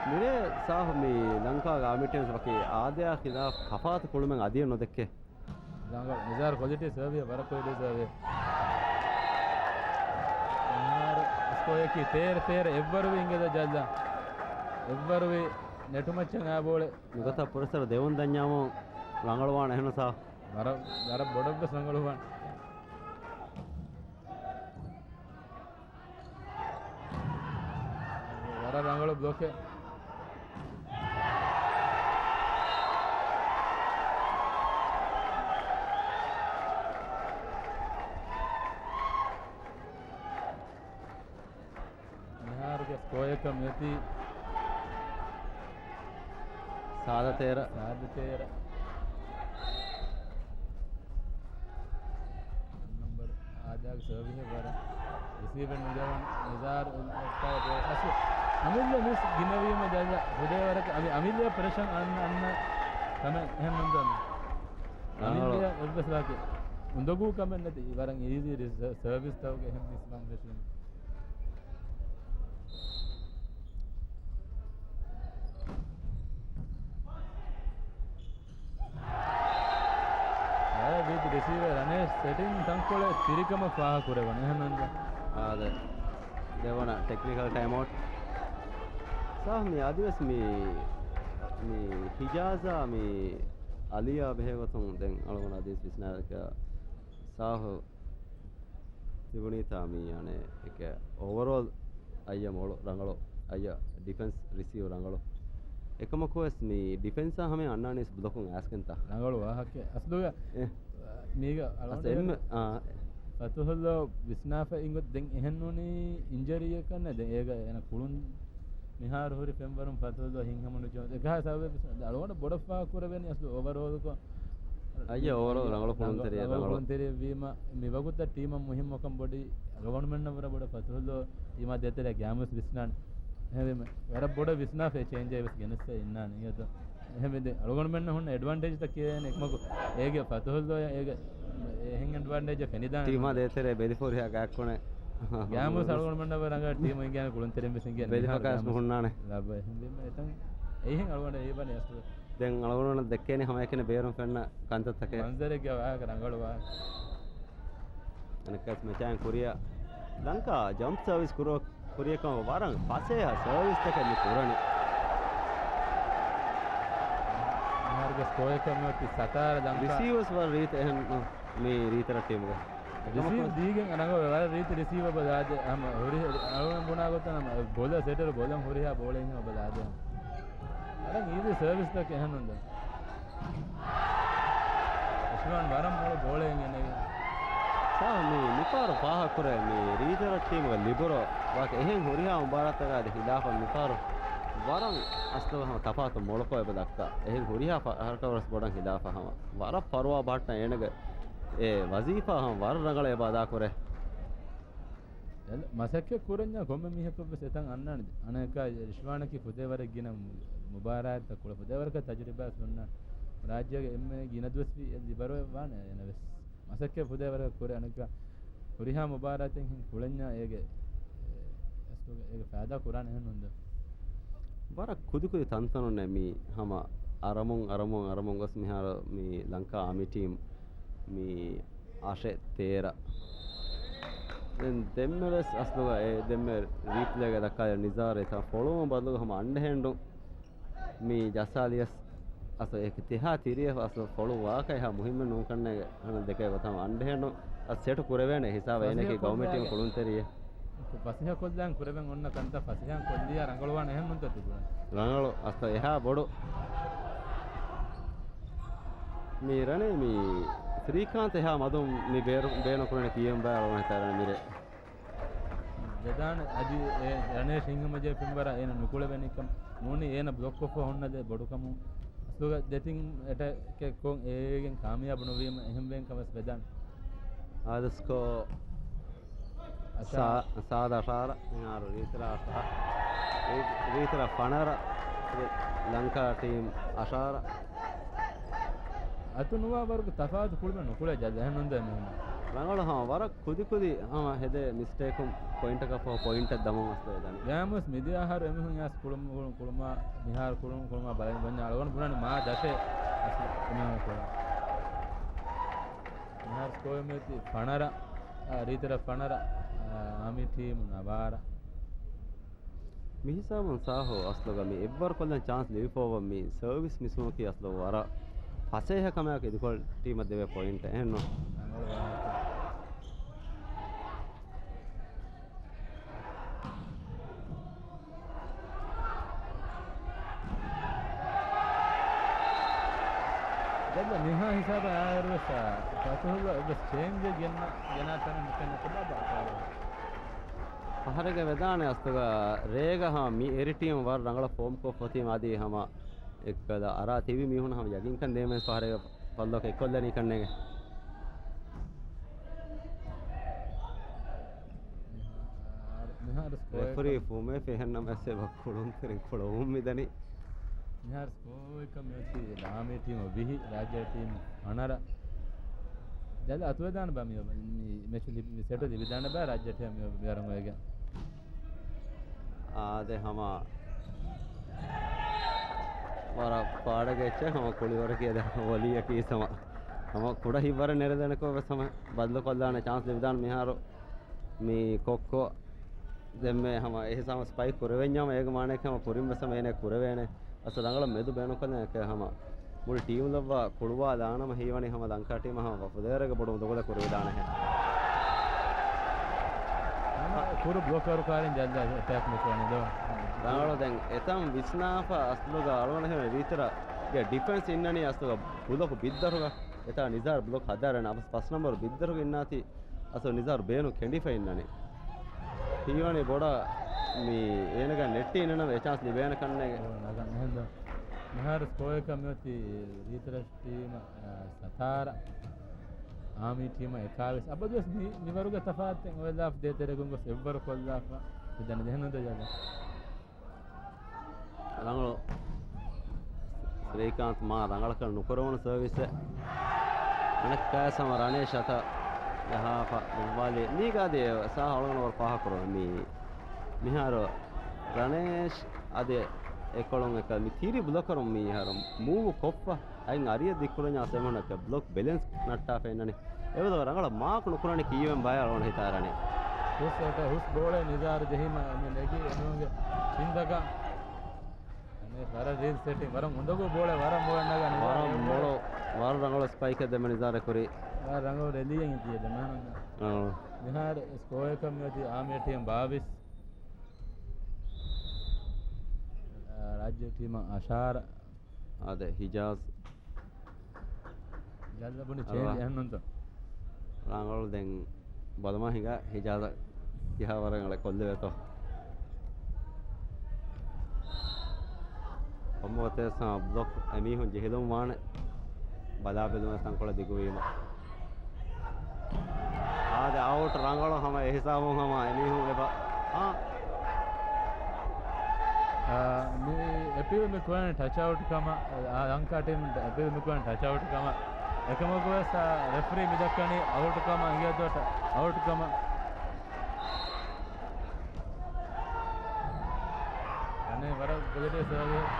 މިރޭ ސާހު މި ލަންކާގެ އާމީ ޓީމްސް ވަކި އާދަޔާ ޚިލާފް ތަފާތު ކުޅުމެއް އަދިއެއް ނުދެއްކޭ. ރަނގަޅު. ނިޒާރު ކޮލިޓީ ސާވިއެއް، ވަރަށް ކޮލިޓީ ސާވިއެއް. މިހާރު ސްކޯއަކީ ތޭރަ ތޭރަ އެއްވަރުވި އިނގޭތަ ޖަލްލާ. އެއްވަރުވި ނެޓުމައްޗަށް އާ ބޯޅެއް. ނުގަތާ ފުރަސަތު ދެވުން ދަންޏާމު ރަނގަޅުވާނެ އެހެން ސާ. ވަރަށް، ވަރަށް ބޮޑަށްވެސް ރަނގަޅުވާނެ. ވަރަށް ރަނގަޅު ބްލޮކެއް. މިހާރުގެ ސްކޯއަކަށް މިއޮތީ ސާދަ ތޭރަ. ސާދަ ތޭރަ. ނަމްބަރު އާދަޔާގެ ސާވިހެއް ވަރަށް ރިސީވެއް ނުދެވުނު ނިޒާރު އެއްކާ ބޯ އަސް. އަމިއްލަ މިސް ގިނަވީމަ ޖަލްލަ ހުރޭވަރަކަށް އަމި-، އަމިއްލަ ޕްރެޝަރ އަންނަ، އަންނަ ކަމެއް އެހެން ނުންދަނީ. އަމިއްލަ އެއްވެސް ވާކެ އުނދަގޫ ކަމެއް ނެތި ވަރަށް އީޒީ ރި-، ސަ-، ސަރވިސް ތަކުގެ އެހެން މިސް ބަން ފެށުން. ވަރަށް ރީތި ރިސީވަރ ރަނޭޝް ސެޓިން ތަންކޮޅެއް ތިރިކަމަށް ފާހަގަކުރެވުނު. އެހެންނަން އާދެ. ދެވަނަ ޓެކްނިކަލް ޓައިމް އައުޓް. ސާހް މި އަދިވެސް މި، މި ހިޖާޒާ މި އަލީއާ ބެހޭގޮތުން ދެން އަޅުގަނޑު އަދިވެސް ވިސްނާލަކަ ސާހު ތިބުނީތާ މި އަނެއް އެކެ އޯވަރޯލް އައްޔަ މޮޅު ރަނގަޅު، އައްޔަ ޑިފެންސް ރިސީވް ރަނގަޅު. އެކަމަކުވެސް މި ޑިފެންސާ ހަމަ އަންނާނީސް ބްލޮކުން އައިސްގެންތާ. ރަނގަޅު ވާހަކަ. އަސްލުގަ އެ. މީގަ އަސް އެންމެ، އާ. ފަތުހުﷲ ވިސްނާފަ އިނގޮތް ދެން އެހެންނޫނީ އިންޖަރީއަކަށް ނެ ދެން އޭގަ އޭނަ ކުޅުން މިހާރު ހުރި ފެންވަރުން ފަތުހުﷲ ހިންހަމަ ނުޖެހުނު. އެކަހަ ސަބަބެއް ވިސްނާ. އަޅުގަނޑަށް ބޮޑަށް ފާހަގަކުރެވޭނީ އަސްލު އޯވަރޯލްކޮށް އައްޔަ އޯވަރޯލް ރަނގަޅު ކުޅުންތެރިއެއް ރަނގަޅު ރަނގަޅު. ކުޅުންތެރިއެއް ވީމަ، މި ވަގުތަށް ޓީމަށް މުހިއްމުކަން ބޮޑީ އަޅުގަނޑުމެންނަށް ވުރެ ބޮޑަށް ފަތުހުﷲ ޓީމާ ދޭތެރޭ ގާމުސް ވިސްނާނެ. އެހެންވީމަ، ވަރަށް ބޮޑަށް ވިސްނާފައި ޗޭންޖެއް ވެސް ގެނެއްސަ އިންނާނެ. އިނގޭތޯ؟ އެހެންވީ އަޅުގަނޑުމެންނަށް ހުންނަ އެޑްވާންޓޭޖްތައް ކިޔޭނެ އެކަމަކު، އޭގެ ފަތުހުﷲ އޭގެ އެހެން އެޑްވާންޓޭޖެއް ފެނިދާނެ. ޓީމާ ދޭތެރޭ ބެލިފޯރިހާ ގާތްކޮނެ. ގާމުސް އަޅުގަނޑުމެންނަށް ވަރަށް ރަނގަޅަށް ޓީމު އިނގޭނެ ކުޅުންތެރިން ވެސް އިނގޭނެ. ބެލިފަކާސް މިހާރު މުހުންނާނެ. ލައްބަ އެހެންވީމަ އެތަން އެހެން އަޅުގަނޑަށް ހީވަނީ އަސްލު. ދެން އަޅުގަނޑު ދެއްކޭނެ ހަމައެކަނި ބޭރުން ފެންނަ ކަންތައްތަކެއް. މަންޒަރެއްގެ ވާހަކަ ރަނގަޅު ވާހަކަ. އަނެއްކާސް މެޗާއިން ކުރިއަށް ލަންކާ ޖަމްޕް ސާވިސް ކުރު-، ކުރިއަކަށް ވަރަށް ފަސޭހަ ސާވިސްތަކެއް މި ކުރަނީ. މިހާރުގެ ސްކޯއަކަށް މިއޮތީ ސަތާރަ ލަންކާ. ރިސީވަރސް ވަރަށް ރީތި އެހެން މި ރީތިރަށް ޓީމުގެ. ރިސީވް ދީގެން ރަނގަޅު ވަރަށް ރީތި ރިސީވަރ ބަލާދެ. ހަމަ ހުރި އަޅުގަނޑު ބުނާ ގޮތަށް ހަމަ ބޮލަ ސެޓަރ ބޮލަން ހުރިހާ ބޯޅައިން ހަމަ ބަލާދެ. ވަރަށް އީޒީ ސާވިސްތަކެއް އެހެން ނުންދަން. އިޝްވާން ވަރަށް މޮޅު ބޯޅައެއް ގެނެގެން. ސާ މި މިފަހަރު ފާހަގަކުރޭ މި ރީތިރަށް ޓީމުގެ ލިބަރޯ ވާކަ އެހެން ހުރިހާ މުބާރާތަކާ އަދި ހިލާފަށް މިފަހަރު ވަރަށް އަސްލުގަ ހަމަ ތަފާތު މޮޅުކޮށް އެބަ ދައްކާ. އެހެން ހުރިހާ ފަ-، ހަރަކަތަށް ވެސް ބޮޑަށް ހިލާފަށް ހަމަ ވަރަށް ފަރުވާ ބަހައްޓަން އޭނަގެ އެ ވަޒީފާ ހަމަ ވަރަށް ރަނގަޅަށް އެބަ އަދާކުރޭ. އެލް-، މަސައްކަތް ކުރަންޏާ ކޮންމެ މީހަކަށް ވެސް އެތަން އަންނާނެ. އަނެއްކާ ރިޝްވާނަކީ ފުދޭ ވަރަށް ގިނަ މު-، މުބާރާތްތައް ކުޅެ ފުދޭ ވަރަކަށް ތަޖުރިބާ ވެސް ހުންނަ. ރާއްޖޭގެ އެންމެ ގިނަ ދުވަސްވީ އެ ލިބަރޯ ވާނެ އޭނަ ވެސް. މަސައްކަތް ފުދޭ ވަރަކަށް ކުރޭ އަނެއްކާ ހުރިހާ މުބާރާތެއް ހިން ކުޅެންޏާ އޭގެ، އެ، އެސްޓޯގެ އޭގެ ފައިދާ ކުރާނެ އެހެން ނޫންދޯ. ވަރަށް ކުދިކުދި ތަންތަނުންނޭ މި ހަމަ އަރަމުން، އަރަމުން، އަރަމުން ގޮސް މިހާރު މި ލަންކާ އާމީ ޓީމް މި އަށެއް ތޭރަ. ދެން ދެންމެ ވެސް އަސްލުގަ އެ ދެންމެ ރީޕްލޭގަ ދައްކާލި ނިޒާރު އެތާ ފޮޅުވުން ބަދަލުގަ ހަމަ އަންޑަހެންޑުން މި ޖައްސާލިޔަސް އަސްލު އެ ތިހާ ތިރިއަށް އަސްލު ފޮޅު ވާކަ އެހާ މުހިއްމެއް ނޫން ކަންނޭގެ އަންނަ ދެކޭ ގޮތަށް އަންޑަހެންޑުން އަސް ސެޓު ކުރެވޭނެ ހިސާބަށް އޭނަކީ ގައުމީ ޓީމް ކުޅުންތެރިއެއް. ފަސޭހަ ކޮށްލާން ކުރެވެން އޮންނަ ކަންތައް ފަސޭހަ ކޮށްލިޔާ ރަނގަޅުވާނެ އެހެން ނޫންތޯ ތިބުނަ. ރަނގަޅު އަސްތަ އެހާ ބޮޑު. މި ރަނެ މި ސްރީކާންތް އެހާ މަދުން މި ބޭރު-، ބޭނުން ކުރަނީ ކިޔެން ބާ އަޅުގަނޑު ހިތާރަން މިރޭ. ވެދާނެ އަދި އެ ރަނޭޝް ހިނގުމަޖެ ފިންވަރަށް އޭނަ ނުކުޅެވެނިކަން ނޫނީ އޭނަ ބްލޮކް ކޮށްފަ ހުންނަ ދެ ބޮޑުކަމުން އަސްލުގަ ދެތިން އެޓެކެއް ކޮށް އޭގެން ކާމިޔާބު ނުވީމަ އެހެންވެން ކަމަސް ވެދާނެ. އާދަސްކޯ ސާ-، ސާދަ އަށާރަ، މިހާރު ރީތިރަ އަށާ-، ރީ-، ރީތިރަ ފަނަރަ، ލަންކާ ޓީމް އަށާރަ. އަތު ނުވާ ވަރުގެ ތަފާތު ކުޅުމެއް ނުކުޅޭ ޖަލް އެހެން ނުންދޭ މީހުން. ރަނގަޅު ހަމަ ވަރަށް ކުދި ކުދި ހަމަ ހެދޭ މިސްޓޭކުން ޕޮއިންޓަކަށް ފަހު ޕޮއިންޓެއް ދަމުން އަސްލު ދަނީ. ގާމުސް މިދިޔަ އަހަރު އެމީހުން އަސް ކުޅުމު-، ކުޅު-، ކުޅުމާ، މިހާރު ކުޅުން ކުޅުމާ ބަލަން ވަންޏާ އަޅުގަނޑު ބުނާނެ މާ ދަށޭ އަސްލު އެމީހުން ކުޅުން. މިހާރު ސްކޯއެއް މިއޮތީ ފަނަރަ، އާ، ރީތިރަ ފަނަރަ، އާ، އާމީ ޓީމު ނަވާރަ. މި ހިސާބުން ސާހޯ އަސްލުގަ މި އެއްވަރު ކޮށްލަން ޗާންސް ލިބިފައިވަން މި ސަރވިސް މިސްމުކީ އަސްލު ވަރަށް ފަސޭހަ ކަމެއް އިދިކޮޅު ޓީމަށް ދެވޭ ޕޮއިންޓެއް އެހެންނު. ދެން މިހާ ހިސާބަށް އާއިރުވެސް ފަތުހުއްލާ އެއްވެސް ޗޭންޖެއް ގެންނަ، ގެނާ ތަނެއް ނުފެންނަ ކޮބާ ބާ؟ ފަހަރެއްގަ ވެދާނެ އަސްލުގަ ރޭގަ ހަމަ މި އެރި ޓީމް ވަރަށް ރަނގަޅަށް ފޯމް ކޮށްފަތީމަ އަދި ހަމަ އެއްކަލަ އަރާ ތިބި މީހުން ހަމަ ޔަގީންކަން ދޭމެން ފަހަރެއްގަ ފައްލޯކަ އެއްކޮށްލަނީ ކަންނޭގެ. މިހާރު، މިހާރު ސްކޯ ރެފަރީ އެކަން ފުމޭ ފެހެންނަމަ އެސެ ބަ ކުޅުންތެރި ކުޅަވުން މިދަނީ. މިހާރު ސްކޯ އެކަން މިއޮތީ އާމީ ޓީމު ވިހި، ރާއްޖޭ ޓީމު ފަނަރަ. ޖަލް އަތުވެދާނެ ބާ މި، މި މެޗު ލި-، މި ސެޓު ލިބިދާނެ ބާ ރާއްޖޭ ޓީމު މި ވަރަށް އޮވެގެން. އާދެ ހަމަ ވަރަށް ފާޑަގެ އެއްޗެއް ހަމަ ކުޅިވަރަކީ އަދި ވޮލީއަކީ ސަމަ. ހަމަ ކުޑަ ހިތްވަރެއް ނެރެދެނެކޮށް ވެސް ހަމަ ބަދަލުކޮށްލާނެ ޗާންސް ލިބިދާނެ މިހާރު. މި ކޮއްކޮ ދެންމެ ހަމަ އެހިސާބަށް ސްޕައިކް ކުރެވެންޏާމަ އޭގެ މާނައަކީ ހަމަ ކުރިން ވެސް ހަމަ އޭނަ ކުރެވޭނެ. އަސް ރަނގަޅަށް މެދު ބޭނުންކޮށްލަން އެކޭ ހަމަ މުޅި ޓީމް ލައްވާ ކުޅުވާލާނަމަ ހީވަނީ ހަމަ ލަންކާ ޓީމަށް ހަމަ ވަފުދޭވަރެއްގެ ބޮޑު އުނދަގުލެއް ކުރެވިދާނެހެން. ހަމަ ކުރު ބްލޮކަރު ކާރިން ޖައްލާ އެޓޭކް މިކުރަނީ ދޯ. ރަނގަޅު ދެން އެތަން ވިސްނާފަ އަސްލުގަ އަޅުގަނޑު ހެމެ ވީތަރަ ގެ ޑިފެންސް އިންނަނީ އަސްލުގަ ބުލޮކު ބިއްދަރުގަ އެތާ ނިޒާރު ބްލޮކް ހަދާރެން އަވަސް ފަސް ނަމްބަރު ބިއްދަރުގަ އިންނާތީ އަސްލު ނިޒާރު ބޭނުން ކެނޑިފަ އިންނަނީ. ހީވަނީ ބޮޑަށް މި އޭނަގަ ނެއްޓި އިންނަނަމަ އެ ޗާންސް ލިބޭނެ ކަންނޭގެ. އޯ، ނަގަން އެހެންދޯ. މިހާރު ސްކޯއަކަށް މިއޮތީ ރީތިރަށް ޓީމަށް، އާ، ސަތާރަ، އާމީ ޓީމަށް އެކާވީސް. އަބަދުވެސް މި، މިވަރުގެ ތަފާތެއް އޮވެލާފަ ދޭތެރެގުން ގޮސް އެއްވަރު ކޮށްލާފަ މިދަނީ ދެހެން ނުދޭ ޖަލަށް. ރަނގަޅު ސްރީކާންތް މާ ރަނގަޅަކަށް ނުކުރެވުނު ސަރވިސެއް. އަނެއްކާވެސް ހަމަ ރަނޭޝް އަތަށް ޖަހާފަ ދުއްވާލި. މީގަ އަދި ސާހަ އަޅުގަނޑު ވަރަށް ފާހަގަކުރަން މީ. މިހާރު ރަނޭޝް އަދި އެކޮޅުން އެކަ މި ތިރި ބްލޮކަރުން މީހާރު މޫވް ކޮށްފަ އަތް އަރިއަށް ދިއްކުރަންޏާ ސެމުނަކަށް ބްލޮކް ބެލެންސް ނައްޓާފަ އިންނަނީ. އެވަދަ ރަނގަޅަށް މާކް ނުކުރަނީ ކީއްވެން ބައެއް އަޅުގަނޑު ހިތާރަނީ. ހުސް އެޓަ-، ހުސް ބޯޅަ ނިޒާރު ޖެހީމަ މި ނެގި އެމީހުންގެ ތިންތަކަށް. އަނެ ވަރަށް ރީލް ސެޓިން، ވަރަށް އުނދަގޫ ބޯޅަ، ވަރަށް މޮޅަށް ނަގަނީ. ވަރަށް މޮޅު، ވަރަށް ރަނގަޅު ސްޕައިކެއް ދެންމެ ނިޒާރެ ކުރީ. ވަރަށް ރަނގަޅު ރެލީއެއް ތިޔަ ދެމާނަން. އަ. މިހާރު ސްކޯއަކަށް މިއޮތީ އާމޭ ޓީމް ބާވީސް، އަ، ރާއްޖޭ ޓީމަށް އަށާރަ. އާދެ، ހިޖާޒް. ހިޖާޒަށް ބުނި ޗޭންޖް އަރުވާ. އެހެންނުންތޯ؟ ރަނގަޅު ދެން ބަލަމާ ހިނގާ ހިޖާޒަށް. ތިހާވަރަށް އަޅެ ކޮށްލެވޭތޯ. ކޮންމެ ގޮތެއްސާ ބްލޮކް އެމީހުން ޖެހިލުން ވާނެ. ބަލާބެލުމަށް ތަންކޮޅެއް ދިގުވީމަ. އާދެ، އައުޓް ރަނގަޅު ހަމަ އެހިސާބުން ހަމަ އެމީހުން އެބަ، އާ. އާ، މި އެޕީލް މި ކުރަނީ ޓަޗް އައުޓް ކަމަށް، އާ، ލަންކާ ޓީމް އެޕީލް މި ކުރަނީ ޓަޗް އައުޓް ކަމަށް. އެކަމަކު ވެސް، އާ، ރެފްރީ މި ދައްކަނީ އައުޓް ކަމަށް، އިނގޭތޯ އައުޓް ކަމަށް. އަނެއް ވަރަށް ބޮލެޓޭ ސަރވިސް.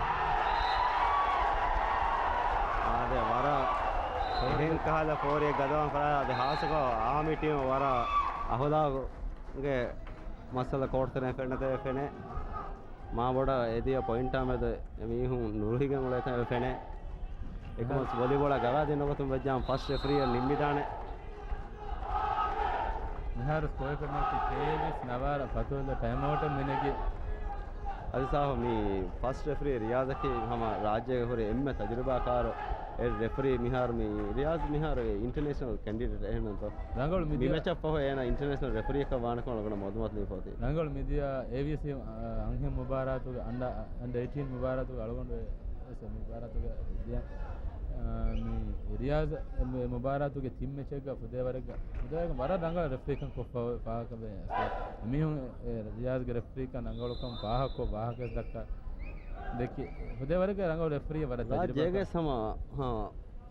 އާދެ، ވަރަށް އެހެން ކަހަލަ ފޯރިއެއް ގަދަވާން ފަރާތް. އާދެ، ހާސްކޮށް އާމީ ޓީމު ވަރަށް އަހުލާގުގެ މައްސަލަ ކޯޓްތެރޭ ފެންނަތޭ ފެނޭ. މާބޮޑަށް އެދިޔަ ޕޮއިންޓާ މެދު އެމީހުން ނުރުހިގެން އުޅޭތަން އެބަ ފެނޭ. އެކަމަސް ވޮލީބޯޅަ ގަވާދިން ނުގަތުން ވެއްޖާމަ ފަސްޓް ރެފްރީއަށް ނިންމިދާނެ. މިހާރު ސްކޯއަކަށް ނެތި ތޭވީސް ނަވާރަ ފަތުހުލް ޓައިމް އައުޓެއް މިނެގި. އަދި ސާފު މި ފަސްޓް ރެފްރީ ރިޔާޒަކީ ހަމަ ރާއްޖޭގެ ހުރި އެންމެ ތަޖުރިބާކާރު އެއް ރެފްރީ. މިހާރު މި ރިޔާޒް މިހާރު އިންޓަރނޭޝަނަލް ކެންޑިޑޭޓް އެހެންނުންތޯ؟ ރަނގަޅު މި މިދިޔަ މެޗަށް ފަހު އޭނަ އިންޓަރނޭޝަނަލް ރެފްރީއަކަށް ވާނެ ކަމަށް ލޮކުނަ މައުލޫމާތު ލިބިފަ އޮތީ. ރަނގަޅު މިދިޔަ އޭވީސީ އަންހެން މުބާރާތުގެ އަންޑަ، އަންޑަ އެއިޓީން މުބާރާތުގެ އަޅުގަނޑު އެ މުބާރާތުގެ ދިޔަ، އާ، މި ރިޔާޒް އެ މުބާރާތުގެ ތިން މެޗެއްގަ ފުދޭވަރެއްގަ ފުދޭވަރެއްގަ ވަރަށް ރަނގަޅަށް ރެފްރީކަން ކޮށްފަ ފާހަގަވޭ. މީހުން އެ ރިޔާޒްގެ ރެފްރީކަން ރަނގަޅުކަން ފާހަގަކޮށް ވާހަކަވެސް ދައްކާ ދެއްކި ފުދޭވަރެއްގަ ރަނގަޅު ރެފްރީ ވަރަށް ރާއްޖޭގެ ތަޖުރިބާކަން. ހަމަ، ހަ،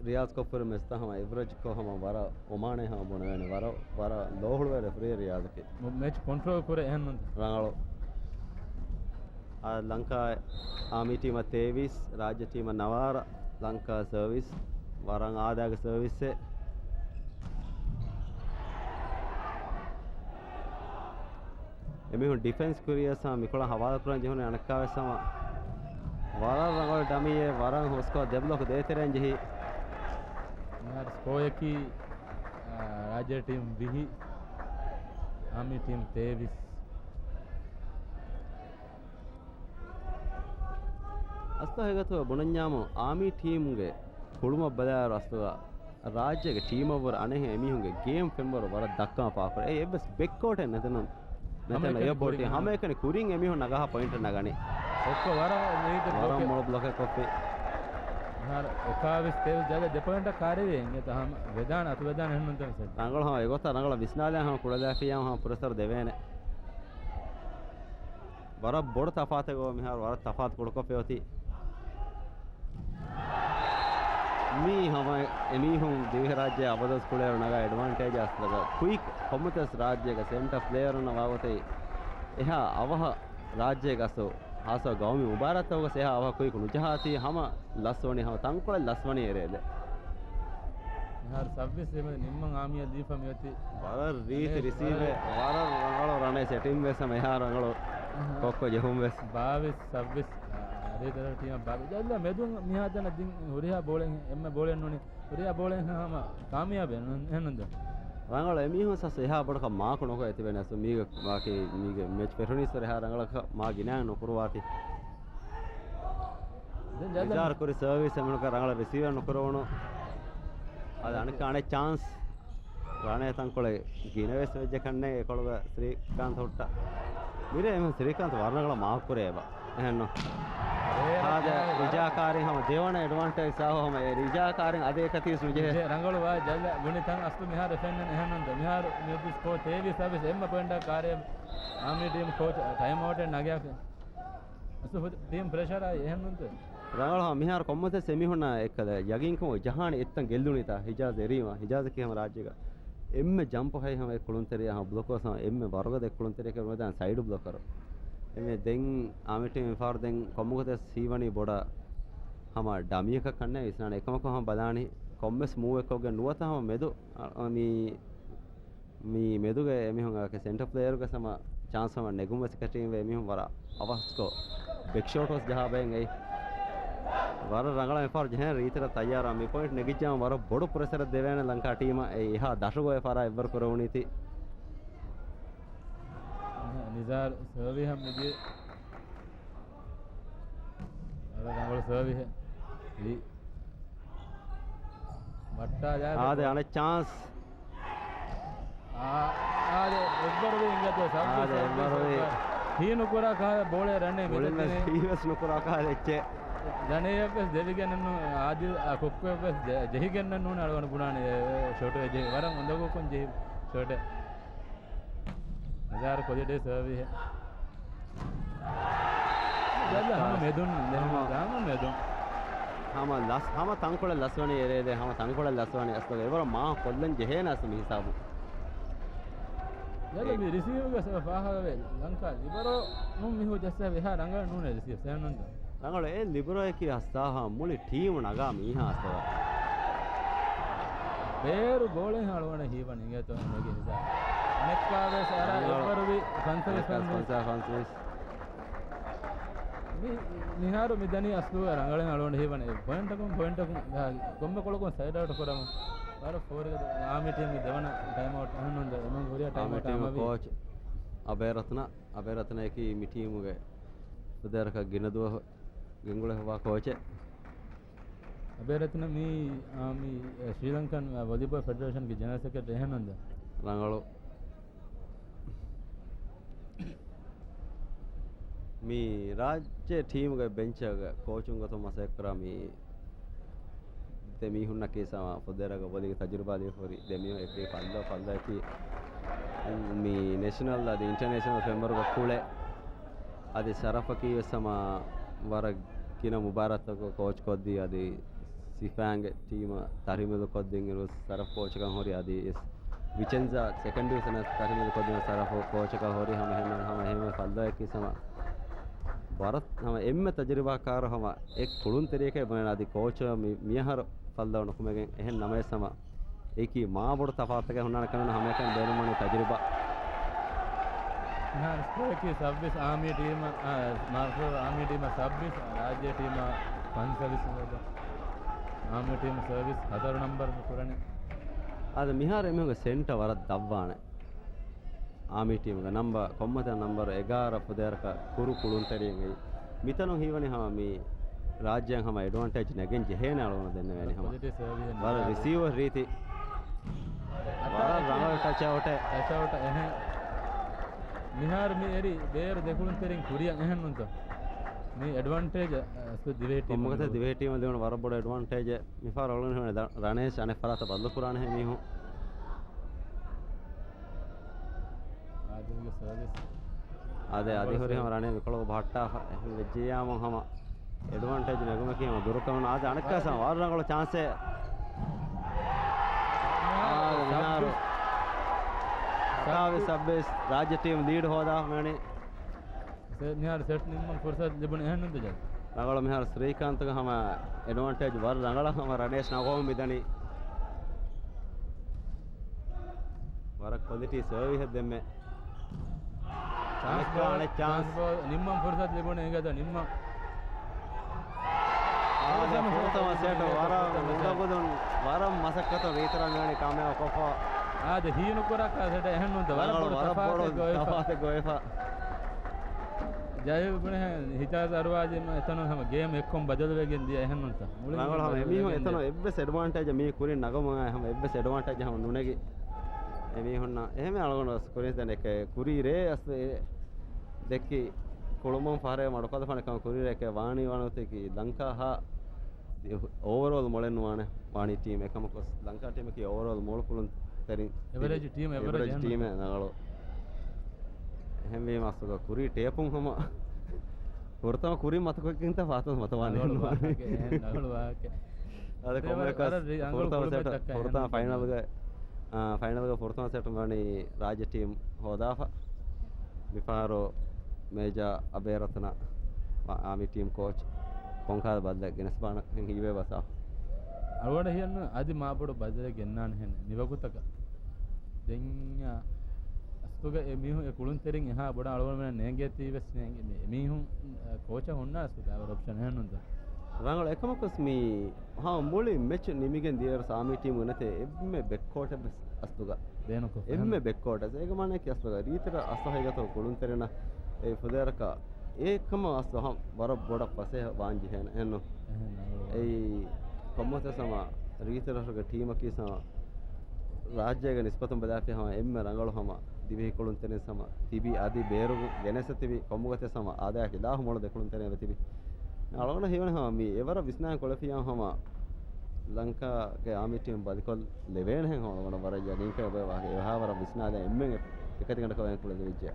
ރިޔާޒް ކޮށްފައި މެޗްތައް ހަމަ އެވްރެޖްކޮށް ހަމަ ވަރަށް އޮމާނެ ހަމަ ބުނެވޭނެ. ވަރަށް، ވަރަށް ލޯހުޅުވޭ ރެފްރީ ރިޔާޒަކީ. މެޗް ކޮންޓްރޯލް ކުރޭ އެހެންނުން. ރަނގަޅު. އާ، ލަންކާ އާމީ ޓީމަށް ތޭވީސް، ރާއްޖެ ޓީމަށް ނަވާރަ. ލަންކާ ސަރވިސް. ވަރަށް އާދައިގެ ސަރވިސްއެއް. އެމީހުން ޑިފެންސް ކުރިޔަސް ހަމަ މިކޮޅަށް ހަވާލު ކުރަން ޖެހުނު އަނެއްކާވެސް ހަމަ ވަރަށް ރަނގަޅު ޑަމީއެއް، ވަރަށް ހުސްކޮށް ދެ ބްލޮކް ދޭތެރެއިން ޖެހި. މިހާރު ސްކޯއަކީ، އާ، ރާއްޖޭ ޓީމް ވިހި، އާމީ ޓީމް ތޭވީސް. އަސްލު ހަގީގަތުގަ ބުނަންޏާމު އާމީ ޓީމްގެ ކުޅުމަށް ބަލާއިރު އަސްލުގަ ރާއްޖޭގެ ޓީމަށްވުރެ އަނެއްހެން އެމީހުންގެ ގޭމް ފެންވަރު ވަރަށް ދައްކަމަށް ފާކުރޭ. އެއީ އެއްވެސް ބެކްކޯޓެއް ނެތަން، ނެތަން އެއާޕޯޓް ޓީމް ހަމައެކަނި ކުރިން އެމީހުން ނަގާ ޕޮއިންޓެއް ނަގަނީ. އޮއްކޮ ވަރަށް ވަރަށް މޮޅު ބްލޮކެއް ކޮށްފި. އެކާވީސް ތޭވީސް ޖަލަށް ދެ ޕޮއިންޓަށް ކާރިވި އިނގޭތަ ހަމަ ވެދާނެ އަތު ވެދާނެ އެހެންނުންތަ މިސެއް. ރަނގަޅު ހަމަ އެގޮތަށް ރަނގަޅަށް ވިސްނާލާ ހަމަ ކުޅެލާފިޔާ ހަމަ ޕްރެޝަރު ދެވޭނެ. ވަރަށް ބޮޑު ތަފާތެއް ގޮވަ މިހާރު ވަރަށް ތަފާތު ކުޅުކޮށްފި އޮތީ. މީ ހަމަ އެމީހުން ދިވެހިރާއްޖެ އަބަދުވެސް ކުޅޭއިރު ނަގާ އެޑްވާންޓޭޖް އަސްލަކަ ކުއިކް ކޮންމެތަސް ރާއްޖޭގަ ސެންޓަ ޕްލޭޔަރުންނަށް ވާގޮތެއް އެހާ އަވަހަށް ރާއްޖޭގަސް ހާސް ގައުމީ މުބާރާތްތަކުގަސް އެހާ އަވަހަށް ކުއިކް ނުޖަހާތީ ހަމަ ލަސްވަނީ ހަމަ ތަންކޮޅެއް ލަސްވަނީ އެރޭލެ. މިހާރު ސައްވީސް އެމެ ނިންމަން އާމިޔާ ލީފަ މިއޮތީ. ވަރަށް ރީތި ރިސީވެ، ވަރަށް ރަނގަޅު ރަނެއް ސެޓިން ވެސް ހަމަ އެހާ ރަނގަޅު ކޮއްކޮ ޖެހުން ވެސް. ބާވީސް ސައްވީސް، އާ، ރީތި ޓީމަށް ބާވީސް. ޖަލްލަ މެދުން މިހާތަނަށް ދިން ހުރިހާ ބޯޅެއް އެންމެ ބޯޅެއް ނޫނީ. ހުރިހާ ބޯޅެއް ހަމަ ކާމިޔާބެއް ނޫން، އެހެންނުން ދޯ؟ ރަނގަޅު އެމީހުން ސަސް އެހާ ބޮޑަކަށް މާކު ނުކޮށް އެތިބެނެ ސު މީގެ ވާކީ މީގެ މެޗް ފެށުނީސް އެހާ ރަނގަޅަކަށް މާ ގިނައިން ނުކުރުވާތީ. ދެން ޖަލްލަ ވިޒާރު ކުރި ސަރވިސް އެމީހުން ރަނގަޅަށް ރިސީވެއް ނުކުރެވުނު. އަދި އަނެއްކާ އަނެއް ޗާންސް. ރަނޭ ތަންކޮޅެއް ގިނަވެސް ވެއްޖެ ކަންނޭނގެ އެކޮޅުގަ ސްރީކާންތް ހުއްޓާ. މިރޭ އެމީހުން ސްރީކާންތް ވަރަށް ރަނގަޅަށް މާކު ކުރޭ އެބަ. އެހެންނު. އޭ، އާދެ، ރިޒާ ކާރިން ހަމަ ދެވަނަ އެޑްވާންޓޭޖް ސާހު ހަމަ އެ ރިޒާ ކާރިން އަދި އެކަތީސް ނުޖެހޭ. ނުޖެހޭ، ރަނގަޅު ވާ ޖަލްލަ ބުނި ތަން އަސްލު މިހާރު ފެންނަން އެހެންނުން ދޯ. މިހާރު މިއޮތީ ސްކޯ ތޭވީސް ސައްވީސް އެންމެ ޕޮއިންޓާ ކާރި އާމީ ޓީމް ކޯޗް ޓައިމް އައުޓެއް ނަގާފި. އަސްލު ޓީމް ޕްރެޝަރާ އެހެންނުންތަ؟ ރަނގަޅު ހަމަ މިހާރު ކޮންމެތަސް އެމީހުންނާ އެއްކަލަ ޔަގީންކަމުގެ ޖަހާނެ އެއްތަން ގެއްލުނީތާ ހިޖާޒް އެރީމަ. ހިޖާޒަކީ ހަމަ ރާއްޖޭގަ އެންމެ ޖަމްޕު ހައި ހަމަ އެ ކުޅުންތެރިޔާ ހަމަ ބްލޮކަރ ހަމަ އެންމެ ވަރުގަދަ އެ ކުޅުންތެރިޔަކަށް ވެދާނެ ސައިޑު ބްލޮކަރު. އެމެ ދެން އާމިޓީމް މިފާރު ދެން ކޮންމެތަސް ހީވަނީ ބޮޑަށް ހަމަ ޑަމީއަކަށް ކަންނޭ ވިސްނާނެ. އެކަމަކު ހަމަ ބަލާނީ ކޮންމެސް މޫވެއް ކޮށްގެން ނުވަތަ ހަމަ މެދު، އަ، މި މި މެދުގަ އެމީހުން އަކެ ސެންޓަ ޕްލޭޔަރުގަ ހަމަ ޗާންސް ހަމަ ނެގުން ވެސް އެކަޓީމް ވެ އެމީހުން ވަރަށް އަވަހަސްކޮށް ބެކް ޝޯޓް ވެސް ޖަހާ ބައެއް އެއީ. ވަރަށް ރަނގަޅަށް މިފަހަރު ޖެހޭނެ ރީތިރަށް ތައްޔާރާ މި ޕޮއިންޓް ނެގިއްޖާމަ ވަރަށް ބޮޑު ޕްރެޝަރެއް ދެވޭނެ ލަންކާ ޓީމަށް. އެ އެހާ ދަށުގަ އެ ފަރާ އެއްވަރު ކުރެވުނީތީ. ނިޒާރު ސަރވީހަށް މިދިޔަ ވަރަށް ރަނގަޅު ސަރވީހެއް. ވައްޓާލާ އާދެ، އަނެއް ޗާންސް. އާދެ، އެއްވަރުވީ އިނގޭތޯ ސަބް އާދެ، އެއްވަރުވީ. ހީ ނުކުރާ ކަހަލަ ބޯޅަ ރަންނޭ މުޅިން މިދެނީ. ހީވެސް ނުކުރާ ކަހަލަ އެއްޗެއް. ރަނެޔަށްވެސް ދެވިގެން ނޫން އާދިލް، އާ، ކޮއްކޮއެއްވެސް ޖެ-، ޖެހިގެންނެއް ނޫން އަޅުގަނޑު ބުނާނެ، ޝޯޓު ޖެހި، ވަރަށް އުނދަގޫކޮށް ޖެހި ޝޯޓެއް. ނަޒާރު ކޮލިޓީ ސަރވިހެއް. ޖަލް ހަމަ މެދުން، ހަމަ ހަމަ މެދުން. ހަމަ ލަސް، ހަމަ ތަންކޮޅެއް ލަސްވަނީ އެރޭދޭ، ހަމަ ތަންކޮޅެއް ލަސްވަނީ އަސްލުގަ އެވަރަށް މާ ކޮށްލަން ޖެހޭނެ އަސްލު މި ހިސާބު. ޖަލް މި ރިސީވްގަ ފާހަގަވޭ ލަންކާ ލިބަރޯ ނޫން މިހު ޖައްސާ ވެހާ ރަނގަޅު ނޫނޭ ރިސީވް ސޭނުންދަ. ރަނގަޅު އެ ލިބަރޯއަކީ ހައްސާހާ މުޅި ޓީމު ނަގާ މީހާ އަސްލުގަ. ބޭރު ބޯޅައިން އަޅުގަނޑަށް ހީވަން އިނގޭތޯ އެންމެގެ ހިސާބު. އަނެއްކާވެސް އަރާ ރަނގަޅު. އެއްވަރުވި ފަންސަވީސް ފަންސަވީސް. މި-، މިހާރު މިދަނީ އަސްލު ރަނގަޅެއް އަޅުގަނޑު ހީވަނީ. ޕޮއިންޓަކުން، ޕޮއިންޓަކުން ކޮންމެ ކޮޅަކުން ސައިޑް އައުޓް ކުރަމުން. ވަރަށް ފޯރިގަ އާމީ ޓީމްގެ ދެވަނަ ޓައިމް އައުޓް އަހަންނުން ދެ. އެމަން ހުރިހާ ޓައިމް އާމީ އައުޓް ޓީމް އާމީ. ކޯޗް އަބޭރަތްނަ، އަބޭރަތްނައަކީ މި ޓީމުގެ ފުދޭވަރަކަށް ގިނަ ދުވަހު ގެންގުޅެފައިވާ ކޯޗެއް. އަބޭރަތްނަ މީ، އާ، މީ، އެ، ޝްރީލަންކަން، އާ، ވޮލީބޯލް ފެޑެރޭޝަންގެ ޖެނެރަލް ސެކްރެޓަރީ އެހެންނުންދަ؟ ރަނގަޅު. މި ރާއްޖެ ޓީމުގެ ބެންޗަށް ކޯޗުން ގޮތުން މަސައްކަތްކުރާ މި ދެ މީހުންނަކީ ސަމާ ފުދޭވަރަކަށް ވޮލީގެ ތަޖުރިބާ ލިޔެފަ ހުރި ދެ މީހުން އެކީ ފައްލަ، ފައްލައަކީ މި ނޭޝަނަލް އަދި އިންޓަރނޭޝަނަލް ފެންވަރުގެ ކުޅެ. އަދި ޝަރަފަކީ ވެސް ހަމަ ވަރަށް ގިނަ މުބާރާތްތަކަށް ކޯޗް ކޮށްދީ، އަދި ސިފާންގެ ޓީމަށް ތަރިމިދު ކޮށްދިން އިރު ޝަރަފް ކޯޗަކަށް ހުރި، އަދި ވިޗެންޒާ ސެކަންޑް ޑިވިޝަނަށް ތަރިމިދު ކޮށްދިން ޝަރަފް ކޯޗަކަށް ހުރި. ހަމަ އެހެން، ހަމަ އެހެން ފައްލައަކީ ހަމަ ވަރަށް ހަމަ އެންމެ ތަޖުރިބާކާރު ހަމަ އެ ކުޅުންތެރިޔަކޭ ބުނެން. އަދި ކޯޗު މި-، މިއަހަރު ފައްލަ ނުކުމެގެން އެހެން ނަމަވެސް ހަމަ އެކީ މާބޮޑު ތަފާތުތަކެއް ހުންނާނެ ކަމެއް ހަމައެކަނި ބޭނުންވަނީ ތަޖުރިބާ. މިހާރު ސްކޯއަކީ ސައްބީސް އާމީ ޓީމަށް، އާ، މާފު އާމީ ޓީމަށް ސައްބީސް، ރާއްޖޭ ޓީމަށް ފަންސަވީސް ނުވަތަ އާމީ ޓީމަށް ސައްބީސް ހަތަރު ނަންބަރު ނުކުރަނީ. އާދެ، މިހާރު އެމީހުންގެ ސެންޓަ ވަރަށް ދަށްވާނެ. އާމީ ޓީމުގެ ނަންބަ، ކޮންމެތަ ނަންބަރު އެގާރަ ފުދޭވަރަކަށް ކުރު ކުޅުންތެރިން އެއީ. މިތަނުން ހީވަނީ ހަމަ މި ރާއްޖޭން ހަމަ އެޑްވާންޓޭޖް ނެގެން ޖެހޭނެ އަޅުގަނޑު ދެންނެވޭނީ ހަމަ. ޕޮޒިޓިވް ސަރވިހެއް ވަރަށް ނުވާ. ރިސީވަރ ރީތި. ވަރަށް ރަނގަޅު ޓަޗް އައުޓެއް. ޓަޗް އައުޓް އެހެން. މިހާރު މި އެރި ބޭރު ދެކުޅުންތެރިން ކުރިއަށް އެހެންނުންތޯ؟ މި އެޑްވާންޓޭޖް އަސްލު ދިވެހި ޓީމަށް ކޮންމެކަތަ ދިވެހި ޓީމަށް ލިބުނު ވަރަށް ބޮޑު އެޑްވާންޓޭޖެއް. މިފަހަރު އަޅުގަނޑު ރަނޭޝް އަނެއް ފަރާތަށް ބައްލުކުރާނެ މީހުން. އާދިލްގެ ސަރވިސް. އާދެ، އާދިލް ހުރި ހަމަ ރަނީ މިކޮޅަކު ބަހައްޓާފަ. އެހެން ވެއްޖެއްޔާމު ހަމަ އެޑްވާންޓޭޖް ނެގުމަކީ ހަމަ ދުރުކަމުން. އާދެ، އަނެއްކާ ސަމާ ވަރަށް ރަނގަޅު ޗާންސެއް. އާދެ، މިހާރު ސައްބީސް. ސައްބީސް. ރާއްޖެ ޓީމް ލީޑް ހޯދާފަ މިވަނީ. ސެ-، މިހާރު ސެޓް ނިންމަން ފުރުސަތު ލިބުނު އެހެންނުންތަ ޖަލް؟ ރަނގަޅު މިހާރު ސްރީކާންތުގެ ހަމަ އެޑްވާންޓޭޖް ވަރަށް ރަނގަޅަށް ހަމަ ރަނޭޝް ނަގަމުން މިދަނީ. ވަރަށް ކޮލިޓީ ސަރވިހެއް ދެންމެ. ޗާންސް އަނެއްކާ ބޯލް، އަނެއް ޗާންސް. ޗާންސް ބޯލް، ނިންމަން ފުރުސަތު ލިބުނު އެނގޭތަ ނިންމަން. އާދެ، ފުރަތަމަ ސެޓް ވަރަށް އުނދަގުލުން، ވަރަށް މަސައްކަތުން ރީތިރަން ވެވަނީ ކާމިޔާބު ކޮށްފަ. އާދެ، ހީނު ކުރާކާ ސެޓް އެހެންނުންތަ؟ ވަރަށް ރަނގަޅު، ބޮޑު ވަރަށް ބޮޑު ތަފާތެއް ގޮވެފަ. ތަފާތެއް ގޮވެފަ. ޖައިލް ބުނެ ހިޖާޒް އަރުވާޒީ އެތަނުން ހަމަ ގޭމް އެއްކޮން ބަދަލުވެގެން ދިޔަ އެހެންނުންތަ؟ މުޅިން ރަނގަޅު ހަމަ އެމީހުން އެތަނުން އެއްވެސް އެޑްވާންޓޭޖް މީ ކުރިން ނަގަމުން ހަމަ އެއްވެސް އެޑްވާންޓޭޖް ހަމަ ނުނެގި. އެމީހުންނަށް އެހެން އަޅުގަނޑު ވެސް ކުރިން ދެން އެކެ ކުރީ ރޭ އަސް އެ ދެއްކި ކުޅުމުން ފަހަރެއް މަޑުކަލަފާނެ ކަމަށް ކުރި ރޭ އެކެ ވާނީ ވާނުތެކި ލަންކާ ހާ އޯވަރޯލް މޮޅެއް ނުވާނެ ވާނީ ޓީމް އެކަމަކު ވެސް ލަންކާ ޓީމަކީ އޯވަރޯލް މޮޅު ކުޅުން ތެރިން އެވަރޭޖް ޓީމް، އެވަރޭޖް އެވަރޭޖް ޓީމެއް ނަގަޅު. އެހެންވީމަ އަސްލުގަ ކުރީ ޓޭޕުން ހަމަ ފުރަތަމަ ކުރިން މަތަކޮށްގެންތަ ފާތަން މަތަވާނެ ނަގަޅު ވާހަކަ، އެހެން ނަގަޅު ވާހަކަ. އަދި ކޮންމެއަކަސް ވަރަށް ރީ-، ރަނގަޅު ފުރަތަމަ ކުޅުމެއް ސެޓް، ދައްކާ ފުރަތަމަ އެހެން ފައިނަލްގަ، އާ، ފައިނަލްގަ ފުރަތަމަ ސެޓް ވަނީ ރާއްޖެ ޓީމް ހޯދާފަ. މިފަހަރު މޭޖާ އަބޭރަތުނަ އާމީ ޓީމް ކޯޗް ކޮންކަހަލަ ބަދަލެއް ގެނެސް ބާނަ ހިނގި ހީވޭ ބަސާ. އަޅުގަނޑަށް ހިޔަން އަދި މާބޮޑު ބަދަލެއް ގެންނާނެ ހެން މިވަގުތަކަށް. ދެންޏާ އަސްތުގަ އެ މީހުން އެ ކުޅުންތެރިން އެހާ ބޮޑަށް އަޅުގަނޑުމެން ނޭނގޭތީ ވެސް ނޭނގެ މި-، މީހުން، އަ، ކޯޗަށް ހުންނާ އަސްތުގަ އަވަރ އޮޕްޝަން އެހެންނުންތަ؟ ރަނގަޅު އެކަމަކުސް މީ ހާ، މުޅި މެޗް ނިމިގެން ދިޔައިރު ސާމީ ޓީމުގެ ނެތޭ އެންމެ ބެކްކޯޓެއް ވެސް އަސްލުގަ. ބޭނުންކޮށްފަ އެންމެ އެހެން. ބެކްކޯޓެއް. އޭގެ މާނައަކީ އަސްލުގަ ރީތިރަށް އަސްލު ހަގީގަތުގަ ކުޅުންތެރިންނަށް އެ ފުދޭވަރަކަށް އެކަމަށް އަސްލު ހަމަ ވަރަށް ބޮޑަށް ފަސޭހަ ވާން ޖެހޭނެ އެހެންނު. އެހެން ނަގަޅު ވާ. އެއީ ކޮންމެސް ހަމަ ރީތިރަށުގެ ޓީމަކީ ހަމަ ރާއްޖޭގެ ނިސްބަތުން ބަލާފި ހަމަ އެންމެ ރަނގަޅު ހަމަ ދިވެހި ކުޅުންތެރިން ހަމަ ތިބި އަދި ބޭރު ގެނެސް ތިބި ކޮންމެ ގޮތެއް ހަމަ އާދަޔާ ހިލާފު މޮޅު ދެ ކުޅުންތެރިން އެބަ ތިބި. އަޅުގަނޑަށް ހީވަނީ ހަމަ މި އެވަރަށް ވިސްނާ ކުޅެފިޔާ ހަމަ ލަންކާގެ އާމީ ޓީމް ބަލިކޮށް ލެވޭނެހެން ހަމަ އަޅުގަނޑަށް ވަރަށް ޔަގީންކަން އެބަ ވާހަކަ އެވަހާ ވަރަށް ވިސްނާލާ އެންމެން އެކަތިގަނޑަކަށް ވަން ކުޅެލިވިއްޖެ.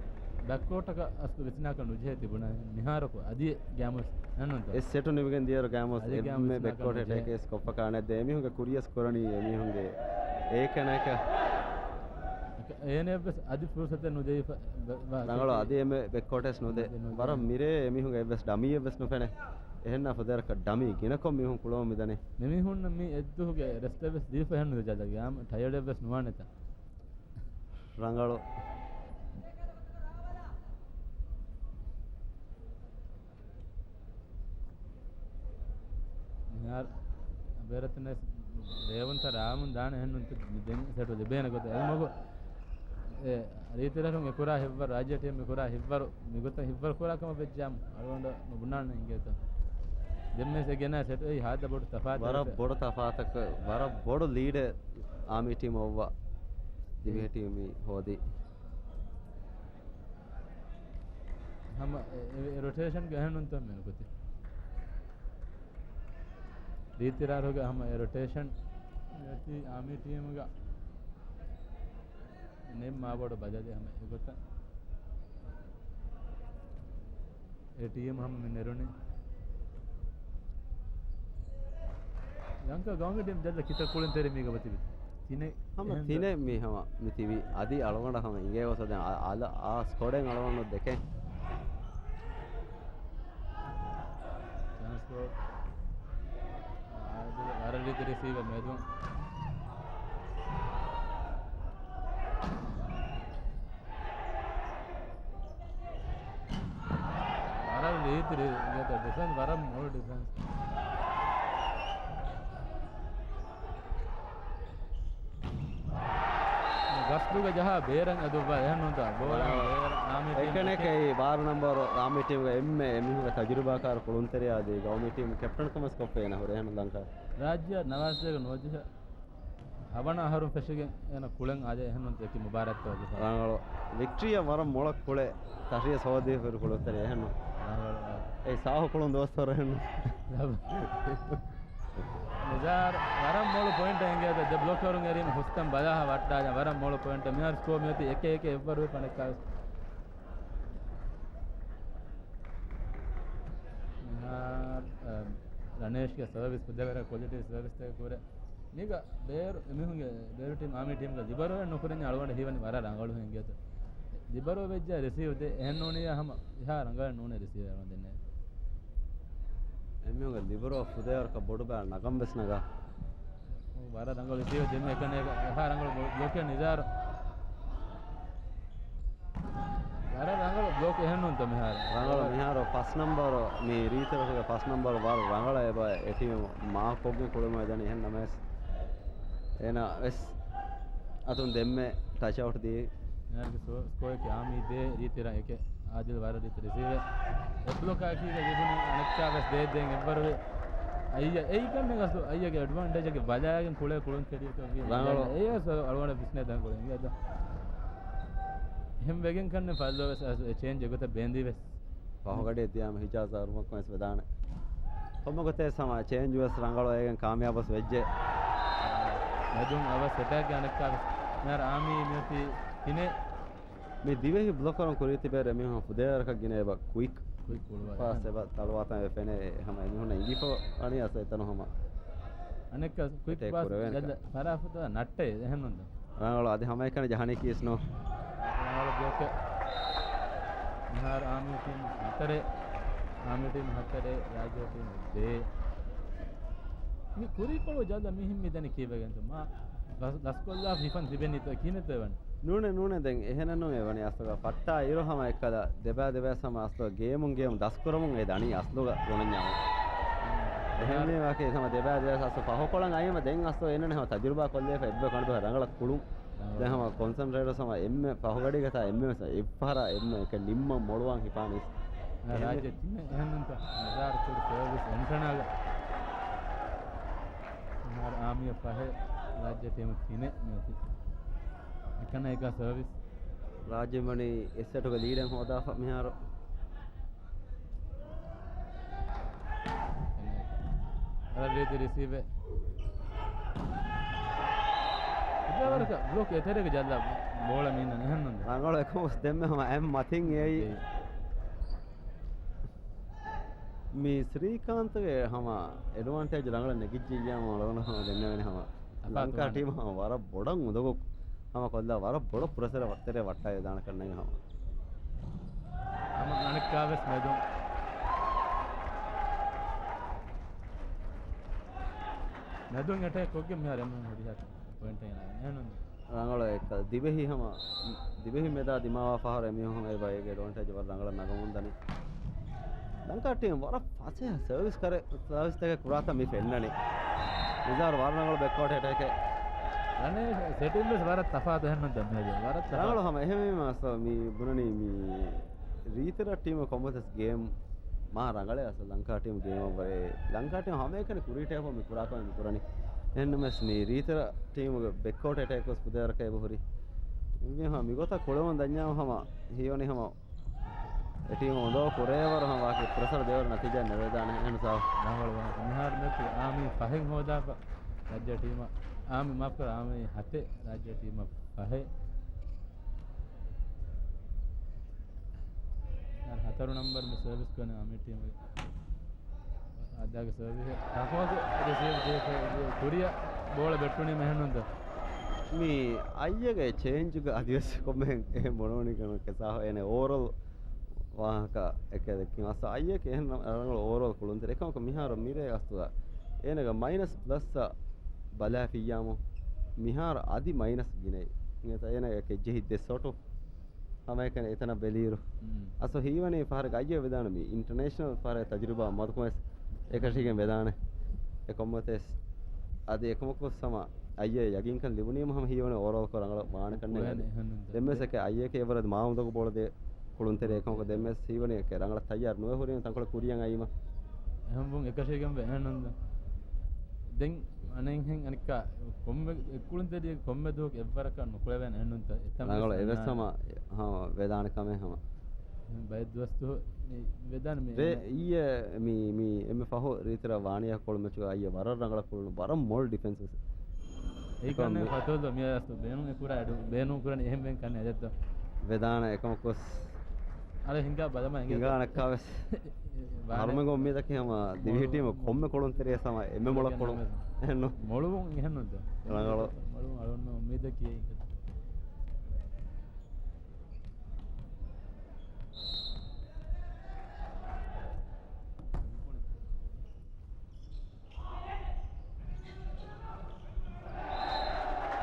ބެކްކޯޓަކަށް އަސްލު ވިސްނާކަށް ނުޖެހޭ ތިބުނާ މިހާރަކު އަދި ގޭމު ނަންނުންތަ؟ އެ ސެޓު ނިމިގެން ދިޔައިރު ގޭމު އަދި ގޭމު އެންމެ ވިސްނާކަށް ބެކްކޯޓަށް ނުޖެހޭ. ޓެކޭސް ކޮށްފަ ކާނެ ދޭ މީހުންގެ ކުރިޔަސް ކުރަނީ އެމީހުންގެ އޭކަނަކަ. އޭނެއަށްވެސް އަދި ފުރުސަތެއް ނުދެވިފަ ބަ-، ބަ-، ރަނގަޅު އަދި އެންމެ ބެކްކޯޓެސް ނުދޭ. ނުދޭ، ނުދޭ. ވަރަށް މިރޭ އެމީހުންގެ އެއްވެސް ޑަމީއެއްވެސް ނުފެނޭ. އެހެންނާ ފުދޭވަރަކަށް ޑަމީ ގިނަކޮށް މީހުން ކުޅަމުން މިދަނީ. މިމީހުންނަށް މި އެއްދުވަހުގެ ރެސްޓެއްވެސް ދީފަ ހެން ނުޖަލަގެ އާ ޓަޔަޑެއްވެސް ނުވާނެތަ؟ ރަނގަޅު. މިހާރު ބޭރަތުން ވެސް ރޭވުންތަ ރާމުން ދާނެ އެހެންނުން ދެން ސެޓު ލިބޭނެ ގޮތަށް. އެއްމަގު އެ ރީތިރަށުން އެ ކުރާ ހިއްވަރު، ރާއްޖެ ޓީމް މި ކުރާ ހިއްވަރު، މިގޮތަށް ހިއްވަރު ކުރާ ކަމަށް ވެއްޖާމު އަޅުގަނޑަށް ނުބުނާނެ އިނގޭތަ؟ ދެންމެސް އެ ގެނަ ސެޓު އެއީ ހާދަ ބޮޑު ތަފާތެއް ވެފަ. ވަރަށް ބޮޑު ތަފާތަކަށް، ވަރަށް ބޮޑު ލީޑެއް އާމީ ޓީމް އޮއްވާ ދިވެހި ޓީމް މި ހޯދީ. ހަމަ އެ، އެ، އެ ރޮޓޭޝަންގެ އެހެންނުންތަ މެނުކޮތި. ރީތިރާރުގެ ހަމަ އެ ރޮޓޭޝަން އެތި އާމީ ޓީމުގަ ނެތް މާބޮޑު ބަދަލެއް ހަމަ އެގޮތަށް. އެ ޓީމް ހަމަ މި ނެރުނީ. ލަންކާ ގައުމީ ޓީމް ޖައްލަ ކިތައް ކުޅުންތެރި މީގަ ބަތިބި؟ ތިނެއް. ހަމަ ތިނެއް މީ ހަމަ މި ތިބި. އަދި އަޅުގަނޑަށް ހަމަ އިނގޭ ގޮސް ދެން އަ-، އަލަ-، އާ ސްކޮޑެއް އަޅުގަނޑު ދެކެން. ޗާންސް ކޯ. އާދެ، ވަރަށް ރީތި ރިސީވަރ މެދުން. ވަރަށް ރީތި ރި-، އިނގޭތަ ޑިފެންސް، ވަރަށް މޮޅު ޑިފެންސް. ގަސްދުގަ ޖަހާ ބޭރަށް އެދުއްވާ އެހެން ނޫންތަ؟ ބޯޅަ ބޭރަށް އާމީ ޓީމް އެކަނި އެކޭ. އެކޭ ބާރަ ނަމްބަރު އާމީ ޓީމްގެ އެންމެ އެމީހުންގެ ތަޖުރިބާކާރު ކުޅުންތެރިޔާ އަދި ގައުމީ ޓީމް ކެޕްޓަން ކަމަސް ކޮށްފައި އޭނަ ހުރެހެން ލަންކާ. ރާއްޖެ ނަވާސް ނުވަދިހަ ހަވަނަ އަހަރުން ފެށިގެން އޭނަ ކުޅެން އާދެ އެހެންނުން ދެކި މުބާރާތްތައް ވެފަ. ރަނގަޅު. ވިކްޓްރީއަށް ވަރަށް މޮޅަށް ކުޅެ ތަށިޔަސް ހޯދީ ހުރި ކުޅުންތެރި އެހެންނު. ރަނގަޅު. އެ ސާހު ކުޅުން ދުވަސްވަރު އެހެންނު. ނިޒާރު ވަރަށް މޮޅު ޕޮއިންޓެއް އެނގޭތަ ދެ ބްލޮކަރުން އެރީމަ ހުސްތަން ބަލާހާ ވައްޓާލަން ވަރަށް މޮޅު ޕޮއިންޓެއް. މިހާރު ސްކޯ މިއޮތީ އެކެއް އެކެއް އެއްވަރު ވެފަ ނެއްކާވެސް. މިހާރު، އަ، ރަނޭޝްގެ ސަރވިސް ފުދޭވަރަށް ކޮލިޓީ ސަރވިސްތަކެއް ކުރޭ. މީގަ ބޭރު އެމީހުންގެ ބޭރު ޓީމް އާމީ ޓީމްގެ ލިބަރޯއެއް ނުކުރަންޏާ އަޅުގަނޑަށް ހީވަނީ ވަރަށް ރަނގަޅު ހިނގޭތަ. ލިބަރޯ ވެއްޖާ ރިސީވް ދޭ އެހެން ނޫނިއްޔާ ހަމަ އެހާ ރަނގަޅެއް ނޫނޭ ރިސީވް އަޅުގަނޑު ދެންނެވި. އެމީހުންގެ ލިބަރޯ ފުދޭވަރަކަށް ބޮޑު ބައި ނަގަން ވެސް ނަގާ. ވަރަށް ރަނގަޅު ރިސީވް ދެން އެކަނި އެހާ ރަނގަޅު ބްލޮކެއް ނިޒާރު. ވަރަށް ރަނގަޅު ބްލޮކް އެހެންނޫންތަ މިހާރު؟ ރަނގަޅު މިހާރު ފަސް ނަމްބަރު މި ރީތިރަށުގެ ފަސް ނަމްބަރު ވަރަށް ރަނގަޅަށް އެބަ އެޓީމް މާކް ކޮށްގެން ކުޅެމުން ދަނީ އެހެން ނަމަވެސް އޭނަ ވެސް އަތުން ދެންމެ ޓަޗް އައުޓް ދީ. މިހާރުގެ ސޯ-، ސްކޯއަކީ އާމީ ދޭ ރީތިރަށް އެކެއް އާދިލް ވަރަށް ރީތި ރިސީވެ. އެ ބްލޮކާ ކީގަ ލިބުނީ އަނެއްކާ ވެސް ދޭ ދޭން އެއްވަރުވެ. އައްޔަ އެއީ ކަންނެ ގަސްދު އައްޔަގެ އެޑްވާންޓޭޖަކެއް ބަލާގެން ކުޅޭ ކުޅުންތެރިޔަކަށް ވީ. ރަނގަޅު. އެއީ ވެސް އަޅުގަނޑަށް ވިސްނޭ ތަން ކުޅެން އިނގޭތަ. އެހެން ވެގެން ކަންނެ ފައްލޯ ވެސް އަސް އެ ޗޭންޖް އެގޮތަށް ބޭންދީ ވެސް. ފަހުގަޑި ދިޔާމަ ހިޖާޒް އަރުމަކުން ވެސް ވެދާނެ. ކޮންމެ ގޮތެއް ސަމާ ޗޭންޖް ވެސް ރަނގަޅު ވެގެން ކާމިޔާބު ވެސް ވެއްޖެ. މެދުން އަވަސް އެޓޭކްގެ އަނެއްކާ ވެސް. މިހާރު އާމީ މިއޮތީ ތިނެއް. މި ދިވެހި ބްލޮކަރުން ކުރީތިބޭރު އެމީހުން ފުދޭވަރަކަށް ގިނަ އެބަ ކުއިކް ކުއިކް ކުޅުވާ. ފާސްޓް އެބަ ތަޅުވާތަން އެ ފެނޭ ހަމަ އެމީހުންނަށް އިނގިފަ ވަނީ އަސް އެތަނު ހަމަ. އަނެއްކާ ކުއިކް އެޓޭކް ފާސްޓް ކުރެވޭނެ ޖަލް ކަ. ފަރާފުތަ ނައްޓޭ އެހެންނުން. ރަނގަޅު އަދި ހަމައެކަނި ޖަހަނީ ކީސް ނޫ. ރަނގަޅު ބްލޮކެއް. މިހާރު އާމީ ޓީމް ހަތަރެއް، އާމީ ޓީމް ހަތަރެއް، ރާއްޖޭ ޓީމް ދޭއް. މި ކުރީކޮޅު ޖަލަށް މިހެން މި ދަނީ ކީއްވެގެންތަ؟ މާ ލަސް-، ލަސްކޮށްލާފަ ހިފަން ތިބެނީތޯ ކިހިނެއްތޯ އެވަނީ؟ ނޫނޭ، ނޫނޭ ދެން އެހެނެއް ނޫން އެވަނީ އަސްލުގަ ފައްޓާ އިރު ހަމަ އެއްކަލަ ދެބައި ދެބައިސް ހަމަ އަސްލު ގޭމުން ގޭމު ދަސްކުރަމުން އެ ދަނީ އަސްލުގަ ގުނަންޏާމު. އެހެންވީމަކީ ހަމަ ދެބައި ދެބައިސް އަސްލު ފަހުކޮޅަށް އައީމަ ދެން އަސްލު އޭނަ ހަމަ ތަޖުރިބާ ކޮށްލިފަ އެއްވެ ކަނޑު ރަނގަޅަށް ކުޅުން. ދެން ހަމަ ކޮންސަންޓްރޭޓަރ ހަމަ އެންމެ ފަހުގަޑީގަތާ އެންމެ ވެސް އެއްފަހަރާ އެންމެ އެކެއް ނިންމަން މޮޅުވާން ހިފާނީސް. ރާއްޖެ ތިނެއް އެހެންނުންތަ؟ ނަޒާރު ކުރި ސަރވިސް އެންޓަނާގަ. މިހާރު އާމީއަށް ފަހެ ރާއްޖެ ޓީމު ތިނެއް މިއޮތީ. އެކަން އެކަ ސަރވިސް. ރާއްޖެ މަނި އެއް ސެޓުގެ ލީޑެއް ހޯދާފަ މިހާރު. ރީތި ރިސީވެ. އެއްވަރަކަށް ބްލޮކް އެތެރޭގަ ޖައްލާ ބޯޅަ މީނަން އެހެންނުން. ރަނގަޅު އެކަމަސް ދެންމެ ހަމަ އެއް މަތިން އެއީ. އެއީ. މި ސްރީކާންތުގެ ހަމަ އެޑްވާންޓޭޖް ރަނގަޅަށް ނެގިއްޖިއްޔާ މަޅުނަ ހަމަ ދެންނެވެނި ހަމަ. ލަންކާ ޓީމް ހަމަ ވަރަށް ބޮޑަށް އުނދަގޫ ހަމަ ކޮށްލާ ވަރަށް ބޮޑަށް ޕްރެޝަރެއް ވައްތަރެއް ވައްޓާ ދާނެ ކަންނޭނގެ ހަމަ. ހަމަ އަނެއްކާވެސް މެދުން. މެދުން އެޓޭކް ކޮށްގެން މިހާރު އެމީހުން ހުރިހާ ޕޮއިންޓެއް ގެނައި އެހެންނުން. ރަނގަޅު އެއްކަ ދިވެހި ހަމަ، ދިވެހި މެދާ ދިމާވާ ފަހަރު އެމީހުން އެބަ އޭގެ އެޑްވާންޓޭޖް ވަރަށް ރަނގަޅަށް ނަގަމުންދަނީ. ލަންކާ ޓީމް ވަރަށް ފަސޭހަ ސަރވިސް ކަރެ، ސަރވިސްތަކެއް ކުރާތަން މި ފެންނަނީ. ނިޒާރު ވަރަށް ރަނގަޅު ބެކްވާޓް އެޓޭކެއް. ރަނޭ ސެޓިންގް ވެސް ވަރަށް ތަފާތު އެހެންނުން ދެން މި ވަރަށް ތަފާތު. ރަނގަޅު ހަމަ އެހެންވީމަ އަސް މި ބުނަނީ މި ރީތިރަށް ޓީމަށް ކޮންމެސް ގޭމް މާ ރަނގަޅޭ އަސް ލަންކާ ޓީމް ގޭމަށް ވަރޭ. ލަންކާ ޓީމް ހަމައެކަނި ކުރީޓޭޕަށް މި ކުރާކަމެއް މި ކުރަނީ. އެހެންނަމަވެސް މި ރީތިރަށް ޓީމުގެ ބެކްވާޓް އެޓޭކް ވެސް ފުދޭވަރަކަށް އެބަހުރި. އެހެންވީމަ މިގޮތަށް ކުޅެވުން ދަންޏާ ހަމަ ހީވަނީ ހަމަ އެ ޓީމް އުނދަގޫ ކުރޭވަރު ހަމަ ވާކި ޕްރެޝަރ ދޭވަރު ނަތީޖާ ނެރެދާނެ އެހެން ސާފު. ރަނގަޅު ވާހަކަ. މިހާރު މެޗު އާމީ ފަހެއް ހޯދާފަ ރާއްޖެ ޓީމަށް. އާމީ މާފްކުރާ އާމީ ހަތެއް ރާއްޖެ ޓީމަށް ފަހެއް. ހަތަރު ނަމްބަރު މި ސަރވިސް ކުރަނީ އާމީ ޓީމުގެ. އާދާގެ ސަރވިހެއް ތަފާތު ރިސީވް ދީފަ ކުރިއަށް ބޯޅަ ބެއްޓުނީމަ އެހެންނުންތަ؟ މި އައްޔަގެ ޗޭންޖުގަ އަދިވެސް ކޮންމެހެން އެހެން ބުނެވުނީ ކަމެއް ކެސާހޯ އޭނެ އޯވަރޯލް ވާހަކަ އެކަ ދެއްކީމަ އައްޔަކެ އެހެން ރަނގަޅު އޯވަރޯލް ކުޅުންތެރި އެކަމަކު މިހާރު މިރޭ އަސްތުގަ އޭނަގެ މައިނަސް ޕްލަސްއަށް ބަލާފިއްޔާމު މިހާރު އަދި މައިނަސް ގިނައި. އޭނަގެ ކެއްޖެހި ދެ ސޮޓު ހަމައެކަނި އެތަނަށް ބެލިއިރު. މް. އަސް ހީވަނީ ފަހަރެއް އައްޔަ ވެދާނެ މި އިންޓަރނޭޝަނަލް ފަހަރެއް ތަޖުރިބާ މަދުކޮށް އެކަށީގެން ވެދާނެ. އެކޮންމެތެސް އަދި އެކަމަކު ސަމާ އައްޔަ ޔަގީންކަން ލިބުނީމަ ހަމަ ހީވަނީ އޯވަރޯލްކޮށް ރަނގަޅަށް ވާނެ ކަންނޭނގެ. ދެންމެސް އެކެ އައްޔަކެ އެވަރަށް މާ އުނދަގޫ ބޯޅަ ދޭ ކުޅުންތެރި އެކަމަކު ދެންމެސް ހީވަނީ އެކެ ރަނގަޅަށް ތައްޔާރު ނުވެ ހުރީން ތަންކޮޅެއް ކުރިއަށް އައީމަ. އެހެންވުން އެކަށީގެން ވެ އެހެންނުން. ދެން އަނެއްހެން އަނެއްކާ ކޮންމެ އެއްކުޅުންތެރިއެއް ކޮންމެ ދުވަހަކު އެއްވަރަކަށް ނުކުޅެވޭނެ އެހެންނުންތަ؟ އެތަން ވެސް ރަނގަޅު އެވެސް ހަމަ ވެދާނެ ކަމެއް ހަމަ. ބައެއް ދުވަސް ދުވަހު މި ވެދާނެ މި ރޭ އެން. އިއްޔެ މި، މި އެންމެ ފަހު ރީތިރަށް ވާނިޔާ ކޮޅު މެޗުގަ އައްޔެ ވަރަށް ރަނގަޅަށް ކުޅުނު، ވަރަށް މޮޅު ޑިފެންސް ވެސް. އެކަން ކަންނޭ މި ފަތޯލް މި އަސް ބޭނުން އެކުރާ އެޑު، ބޭނުން ކުރަން އެހެން ވެން ކަން އެދެއްތޯ. ވެދާނެ އެކަމަކުސް. އަޅެ ހިނގާ ބަލަމާ ހިނގާ. ހިނގާ ނައްކާ ވެސް. ވާނެ. ހަރުމެންގެ އުއްމީދަކީ ހަމަ ދިވެހި ޓީމު ކޮންމެ ކުޅުންތެރިޔެއް ހަމަ އެންމެ މޮޅަށް ކުޅުން. އެހެންނު. މޮޅުވުން އެހެންނު. ރަނގަޅު. މޮޅުވުން އަޅުންނު އުއްމީދަކީ.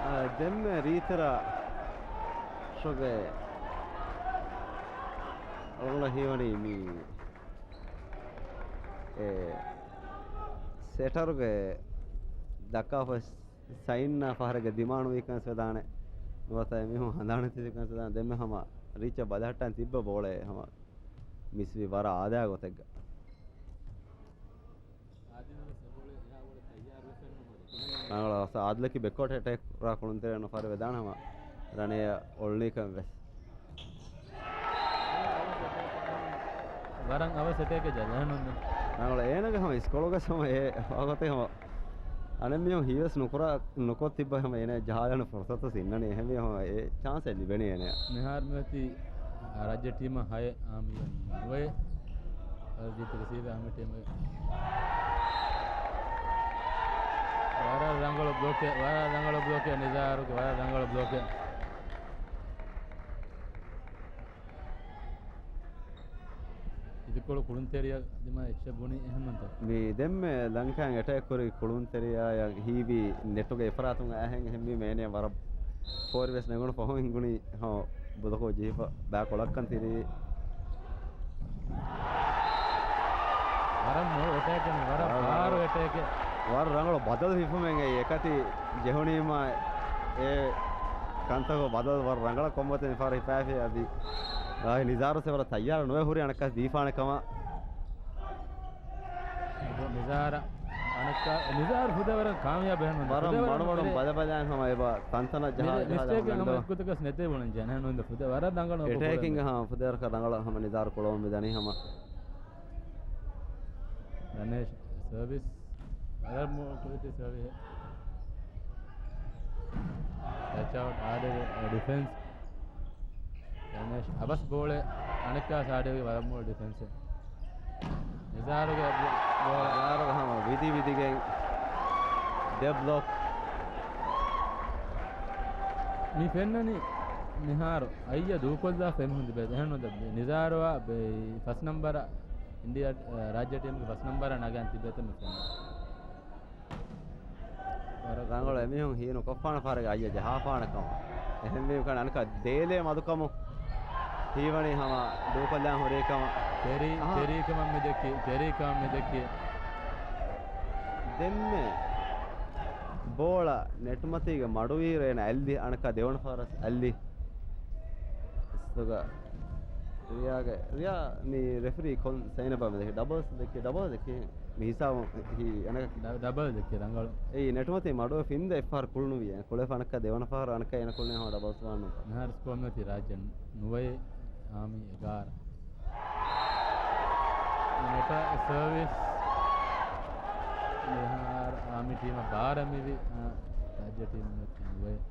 އާ، ދެންމެ ރީތިރަށް ޝޮގެ އަޅުގަނޑަށް ހީވަނީ މި އެ ސެޓަރުގެ ދައްކާފަ ސައިންނާ ފަހަރެއްގެ ދިމާނުވީކަން ވެދާނެ. ނުވަތަ އެމީހުން ހަނދާނެތި ކަން ވެދާނެ. ދެންމެ ހަމަ ރީޗަށް ބަލަހައްޓަން ތިއްބަ ބޯޅައެއް ހަމަ މިސްވީ ވަރަށް އާދަޔާ ގޮތެއްގަ. ރަނގަޅަށް އަސް އާދިލަކީ ބެކްވާޓް އެޓޭކް ކުރާ ކުޅުންތެރި ނުފާރި ވެދާނެ ހަމަ ރަނޭ އޮޅުނީކަން ވެސް. ވަރަށް އަވަސް އެޓޭކެއް ޖަލަހަނުން. ރަނގަޅަށް އޭނަގެ ހަމަ އިސްކޮޅުގަސް ހަމަ އެ ވާގޮތެއް ހަމަ އަނެއްމިހުން ހީވެސް ނުކުރާ، ނުކޮށް ތިއްބަ ހަމަ އޭނަ ޖަހާލަން ފުރުސަތު ސިންނަނީ. އެހެންވީ ހަމަ އެ ޗާންސެއް ލިބެނީ އޭނަޔަށް. މިހާރު މިއޮތީ ރާއްޖެ ޓީމަށް ހައެއް އާ މި ނުވެ. ރަޖީތު ރިސީވް އާމި ޓީމްގެ. ވަރަށް ރަނގަޅު ބްލޮކެއް، ވަރަށް ރަނގަޅު ބްލޮކެއް ނިޒާރުގެ، ވަރަށް ރަނގަޅު ބްލޮކެއް. އިދިކޮޅު ކުޅުންތެރިޔާ ދިމާ އެއްޗެއް ބުނި އެހެންނުންތަ؟ މި ދެންމެ ލަންކާއިން އެޓޭކް ކުރި ކުޅުންތެރިޔާއަށް ހީވީ ނެޓުގެ އެފަރާތުން އަހެން އެހެންވީމަ އޭނަ ވަރަށް ފޯރިވެސް ނެގުނު ފަހުން ހިނގުނީ ހަމަ ބުދަކޯ ޖެހިފަ ބައި ކޮޅަށްކަން ތިރީ. ވަރަށް މޮޅު އެޓޭކެއް، ވަރަށް ވަރަށް ބާރު އެޓޭކެއް. ވަރަށް ރަނގަޅު ބަދަލު ހިފުމެއް އެކަތި ޖެހުނީމާ އެ ކަންތަކު ބަދަލު ވަރަށް ރަނގަޅަށް ކޮންމަތިން ފާރި ހިފާފި އަދި ރާހި ނިޒާރު ސެވަރ ތައްޔާރު ނުވެ ހުރި އަނަކަސް ދީފާނެ ކަމަށް. ނިޒާރަ އަނެ ނިޒާރު ފުދޭވަރަށް ކާމިޔާބު އެހެން ނޫން. ވަރަށް ފުދޭވަރަށް މަޑުމަޑުން މިރޭ، ބަލަބަލައިން ހަމަ އެބަ ތަންތަނަށް ޖަހާ މިރޭ ޖަހާ މިސްޓޭކެއް ހަމަ ހުންނަން އެއްގޮތަކަސް ނެތޭ ބުނަން ޖެހެން ނޫން ފުދޭވަރަށް ރަނގަޅު އެޓޭކިން ހަމަ ފުދޭވަރަކަށް ރަނގަޅު ހަމަ ނިޒާރު ކުޅަވަމުން މިދަނީ ހަމަ. ރަނޭޝް ސަރވިސް. ވަރަށް މޮ-، ކުއިތި ސަރވިސް. ޓަޗްއައުޓް އާދެވި ޑިފެންސް. ރަނޭޝް އަބަސް ބޯޅެ އަނެއްކާ ސާޑެވި ވަރަށް މޮޅު ޑިފެންސެއް. ނިޒާރުގެ ބޯ-، ނިޒާރު ހަމަ ވިދި ވިދިގެން ދެ ބްލޮކް. މި ފެންނަނީ މިހާރު އައްޔަ ދޫކޮށްލާފަ އެމީހުން ތިބޭތަ. އެހެން ނުވަތަ ނިޒާރުއާ ބެ-، ފަސް ނަމްބަރަށް އިންޑިއާ، އަ، ރާއްޖެ ޓީމުގެ ފަސް ނަމްބަރަށް ނަގަން ތިބޭތަ މި ފެންނަނީ. ވަރަށް ރަނގަޅު އެމީހުން ހީނު ކޮށްފާނެ ފަހަރެއްގަ އައްޔަ ޖަހާފާނެ ކަމަށް. އެހެންވީމަ ކަން އަނެކާ ދޭލޭ މަދުކަމު ހީވަނީ ހަމަ ދޫކޮށްލާން ހުރި ކަމަށް. ތެރީ-، އަހާ. ތެރީ ކަމަށް މި ދެއްކި، ތެރީ ކަމަށް މި ދެއްކި. ދެންމެ ބޯޅަ ނެޓްމަތީގެ މަޑުވީރޭނަ އައްލި އަނެކާ ދެވަނަ ފަހަރަސް އައްލި. ސުގަ ރިޔާގެ، ރިޔާ މި ރެފްރީ ކޮން ސައިނަބާ މެ ދެކެ ޑަބަލްސް ދެކެ، ޑަބަލްސް ދެކެ މި ހިސާބު ހީ އަނެކަ ޑަ-، ޑަބަލް ދެކެ ރަނގަޅު. އެއީ ނެޓްމަތީ މަޑުވެ ފިންދަ އެއްފަހަރު ކުޅުނުވި. ކުޅެފަ އަނެކަ ދެވަނަ ފަހަރު އަނެކަ އޭނަ ކުޅުނީ ހަމަ ޑަބަލްސް ވާން ނުވަތަ. މިހާރު ސްކޯ މިއޮތީ ރާއްޖެ ނުވައެއް އާމީ އެގާރަ. ނެޓަ ސަރވިސް. މިހާރު އާމީ ޓީމަށް ބާރަ މިވި، އާ، ރާއްޖެ ޓީމު ނުވައެއް.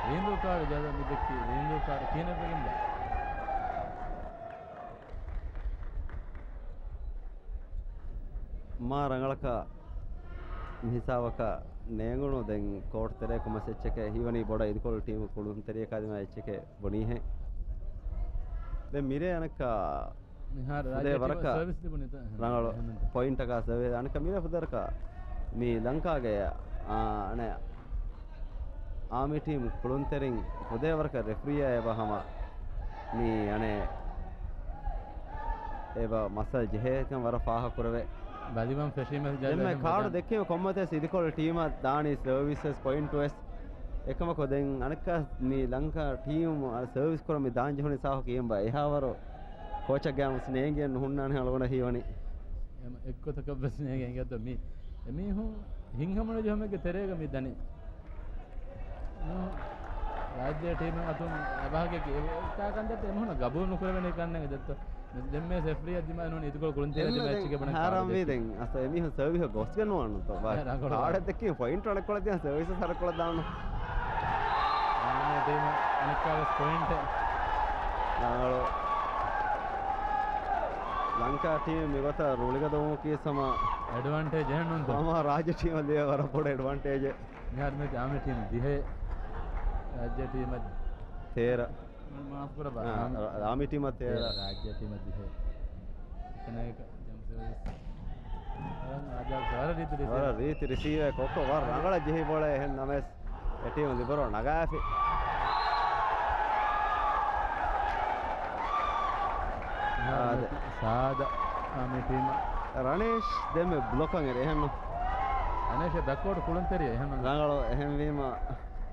ރީނދޫ ކާޑު ޖަލަށް މި ދެއްކި، ރީނދޫ ކާޑު ކިހިނެއްވެގެންދާ؟ މާ ރަނގަޅަކަށް މި ހިސާބަކަށް ނޭނގުނު. ދެން ކޯޓް ތެރޭ ކޮމަސް އެއްޗެކޭ ހީވަނީ ބޮޑަށް އިދިކޮޅު ޓީމު ކުޅުންތެރިޔަކާ ދިމާ އެއްޗެކޭ ބުނީހޭ. ދެން މިރޭ އަނެއްކާ މިހާރު ފުދޭ ރާއްޖެ ޓީމަށް ވަރަކަށް ސަރވިސް ލިބުނީތަ؟ ރަނގަޅު އެހެންނުންތަ؟ ޕޮއިންޓަކާ ސަރވިސް އަނެއްކާ މިރޭ ފުދޭ ވަރަކަށް މި ލަންކާގެ، އާ، އަނެއް އާމީ ޓީމް ކުޅުންތެރިން ފުދޭ ވަރަކަށް ރެފްރީއާ އެބަ ހަމަ މި އަނެއް އެބަ މައްސަލަ ޖެހޭކަން ވަރަށް ފާހަގަކުރެވޭ. ބަލިވަން ފެށީމަ ދެންމެ ކާޑު ދެއްކީމަ ކޮންމެތި ސިދިކޮޅު ޓީމަށް ދާނީ ސަރވިސް ވެސް ޕޮއިންޓު ވެސް. އެކަމަކު ދެން އަނެއްކާ މި ލަންކާ ޓީމު ސަރވިސް ކުރަން މި ދާން ޖެހުނީ ސާފު ކިޔެންބާ އެހާވަރު ކޯޗަށް ގާމުސް ނޭނގިއެއް ނުހުންނާނެ އަޅުގަނޑަށް ހީވަނީ. އެމަ އެއްގޮތަކަށްވެސް ނޭނގެ އިނގޭތޯ މީ. އެމީހުން ހިތްހަމަނުޖެހުމެއްގެ ތެރޭގަ މި ދަނީ. ރާއްޖޭ ޓީމެއް އަތުން އެބަހަކީ އެ-، އެ-، އެކާ ކަންތައްތައް އެމީހުންނަށް ގަބޫލު ނުކުރެވޭނެ ކަންނޭނގެ ދެއްތޯ. ދެންމެ ރެފްރީއަށް ދިމާ ނޫނީ އިދިކޮޅު ކުޅުންތެރި ދިމާ އެއްޗެކޭ ބުނެ ހައިރާންވީ ދެން. އަސް އެމީހުން ސަރވިހަށް ގޮސްގެން ނުވާނުތޯ. ކާޑެއް ދެއްކީ ޕޮއިންޓް އަނެއްކޮޅަށް ދިޔަ ސަރވިސް ހަރަކޮޅަށް ދާނު. އާމީ ޓީމަށް އަނެއްކާވެސް ޕޮއިންޓެއް. ރަނގަޅު. ލަންކާ ޓީމް މިގޮތަށް ރުޅިގަދަވުމަކީ ހަމަ އެޑްވާންޓޭޖް އެހެންނުންތަ؟ ހަމަ ރާއްޖެ ޓީމަށް ލިބޭ ވަރަށް ބޮޑު އެޑްވާންޓޭޖެއް. މިހާރު މި އާމީ ޓީމް ދިހަ، ރާއްޖެ ޓީމަށް ތޭރަ. މާފު ކުރަބާ. އާ، އާމީ ޓީމަށް ތޭރަ. ރާއްޖެ ޓީމަށް ދިހަ. އެކަނައިގަ ޖަމްސެވިސް. ވަރަށް ރީތި ރިސީވަރ. ވަރަށް ރީތި ރިސީވަރ ކޮއްކޮ ވަރަށް ރަނގަޅަށް ޖެހި ބޯޅަ އެހެން ނަމަވެސް އެ ޓީމު ލިބަރޯ ނަގާފި. ސާދަ. ސާދަ. އާ، މި ޓީމަށް. ރަނޭޝް ދެންމެ ބްލޮކަށް އެރި އެހެންނު. ރަނޭޝް ބެކްވާޑް ކުޅުންތެރި އެހެންނު. ރަނގަޅު އެހެންވީމަ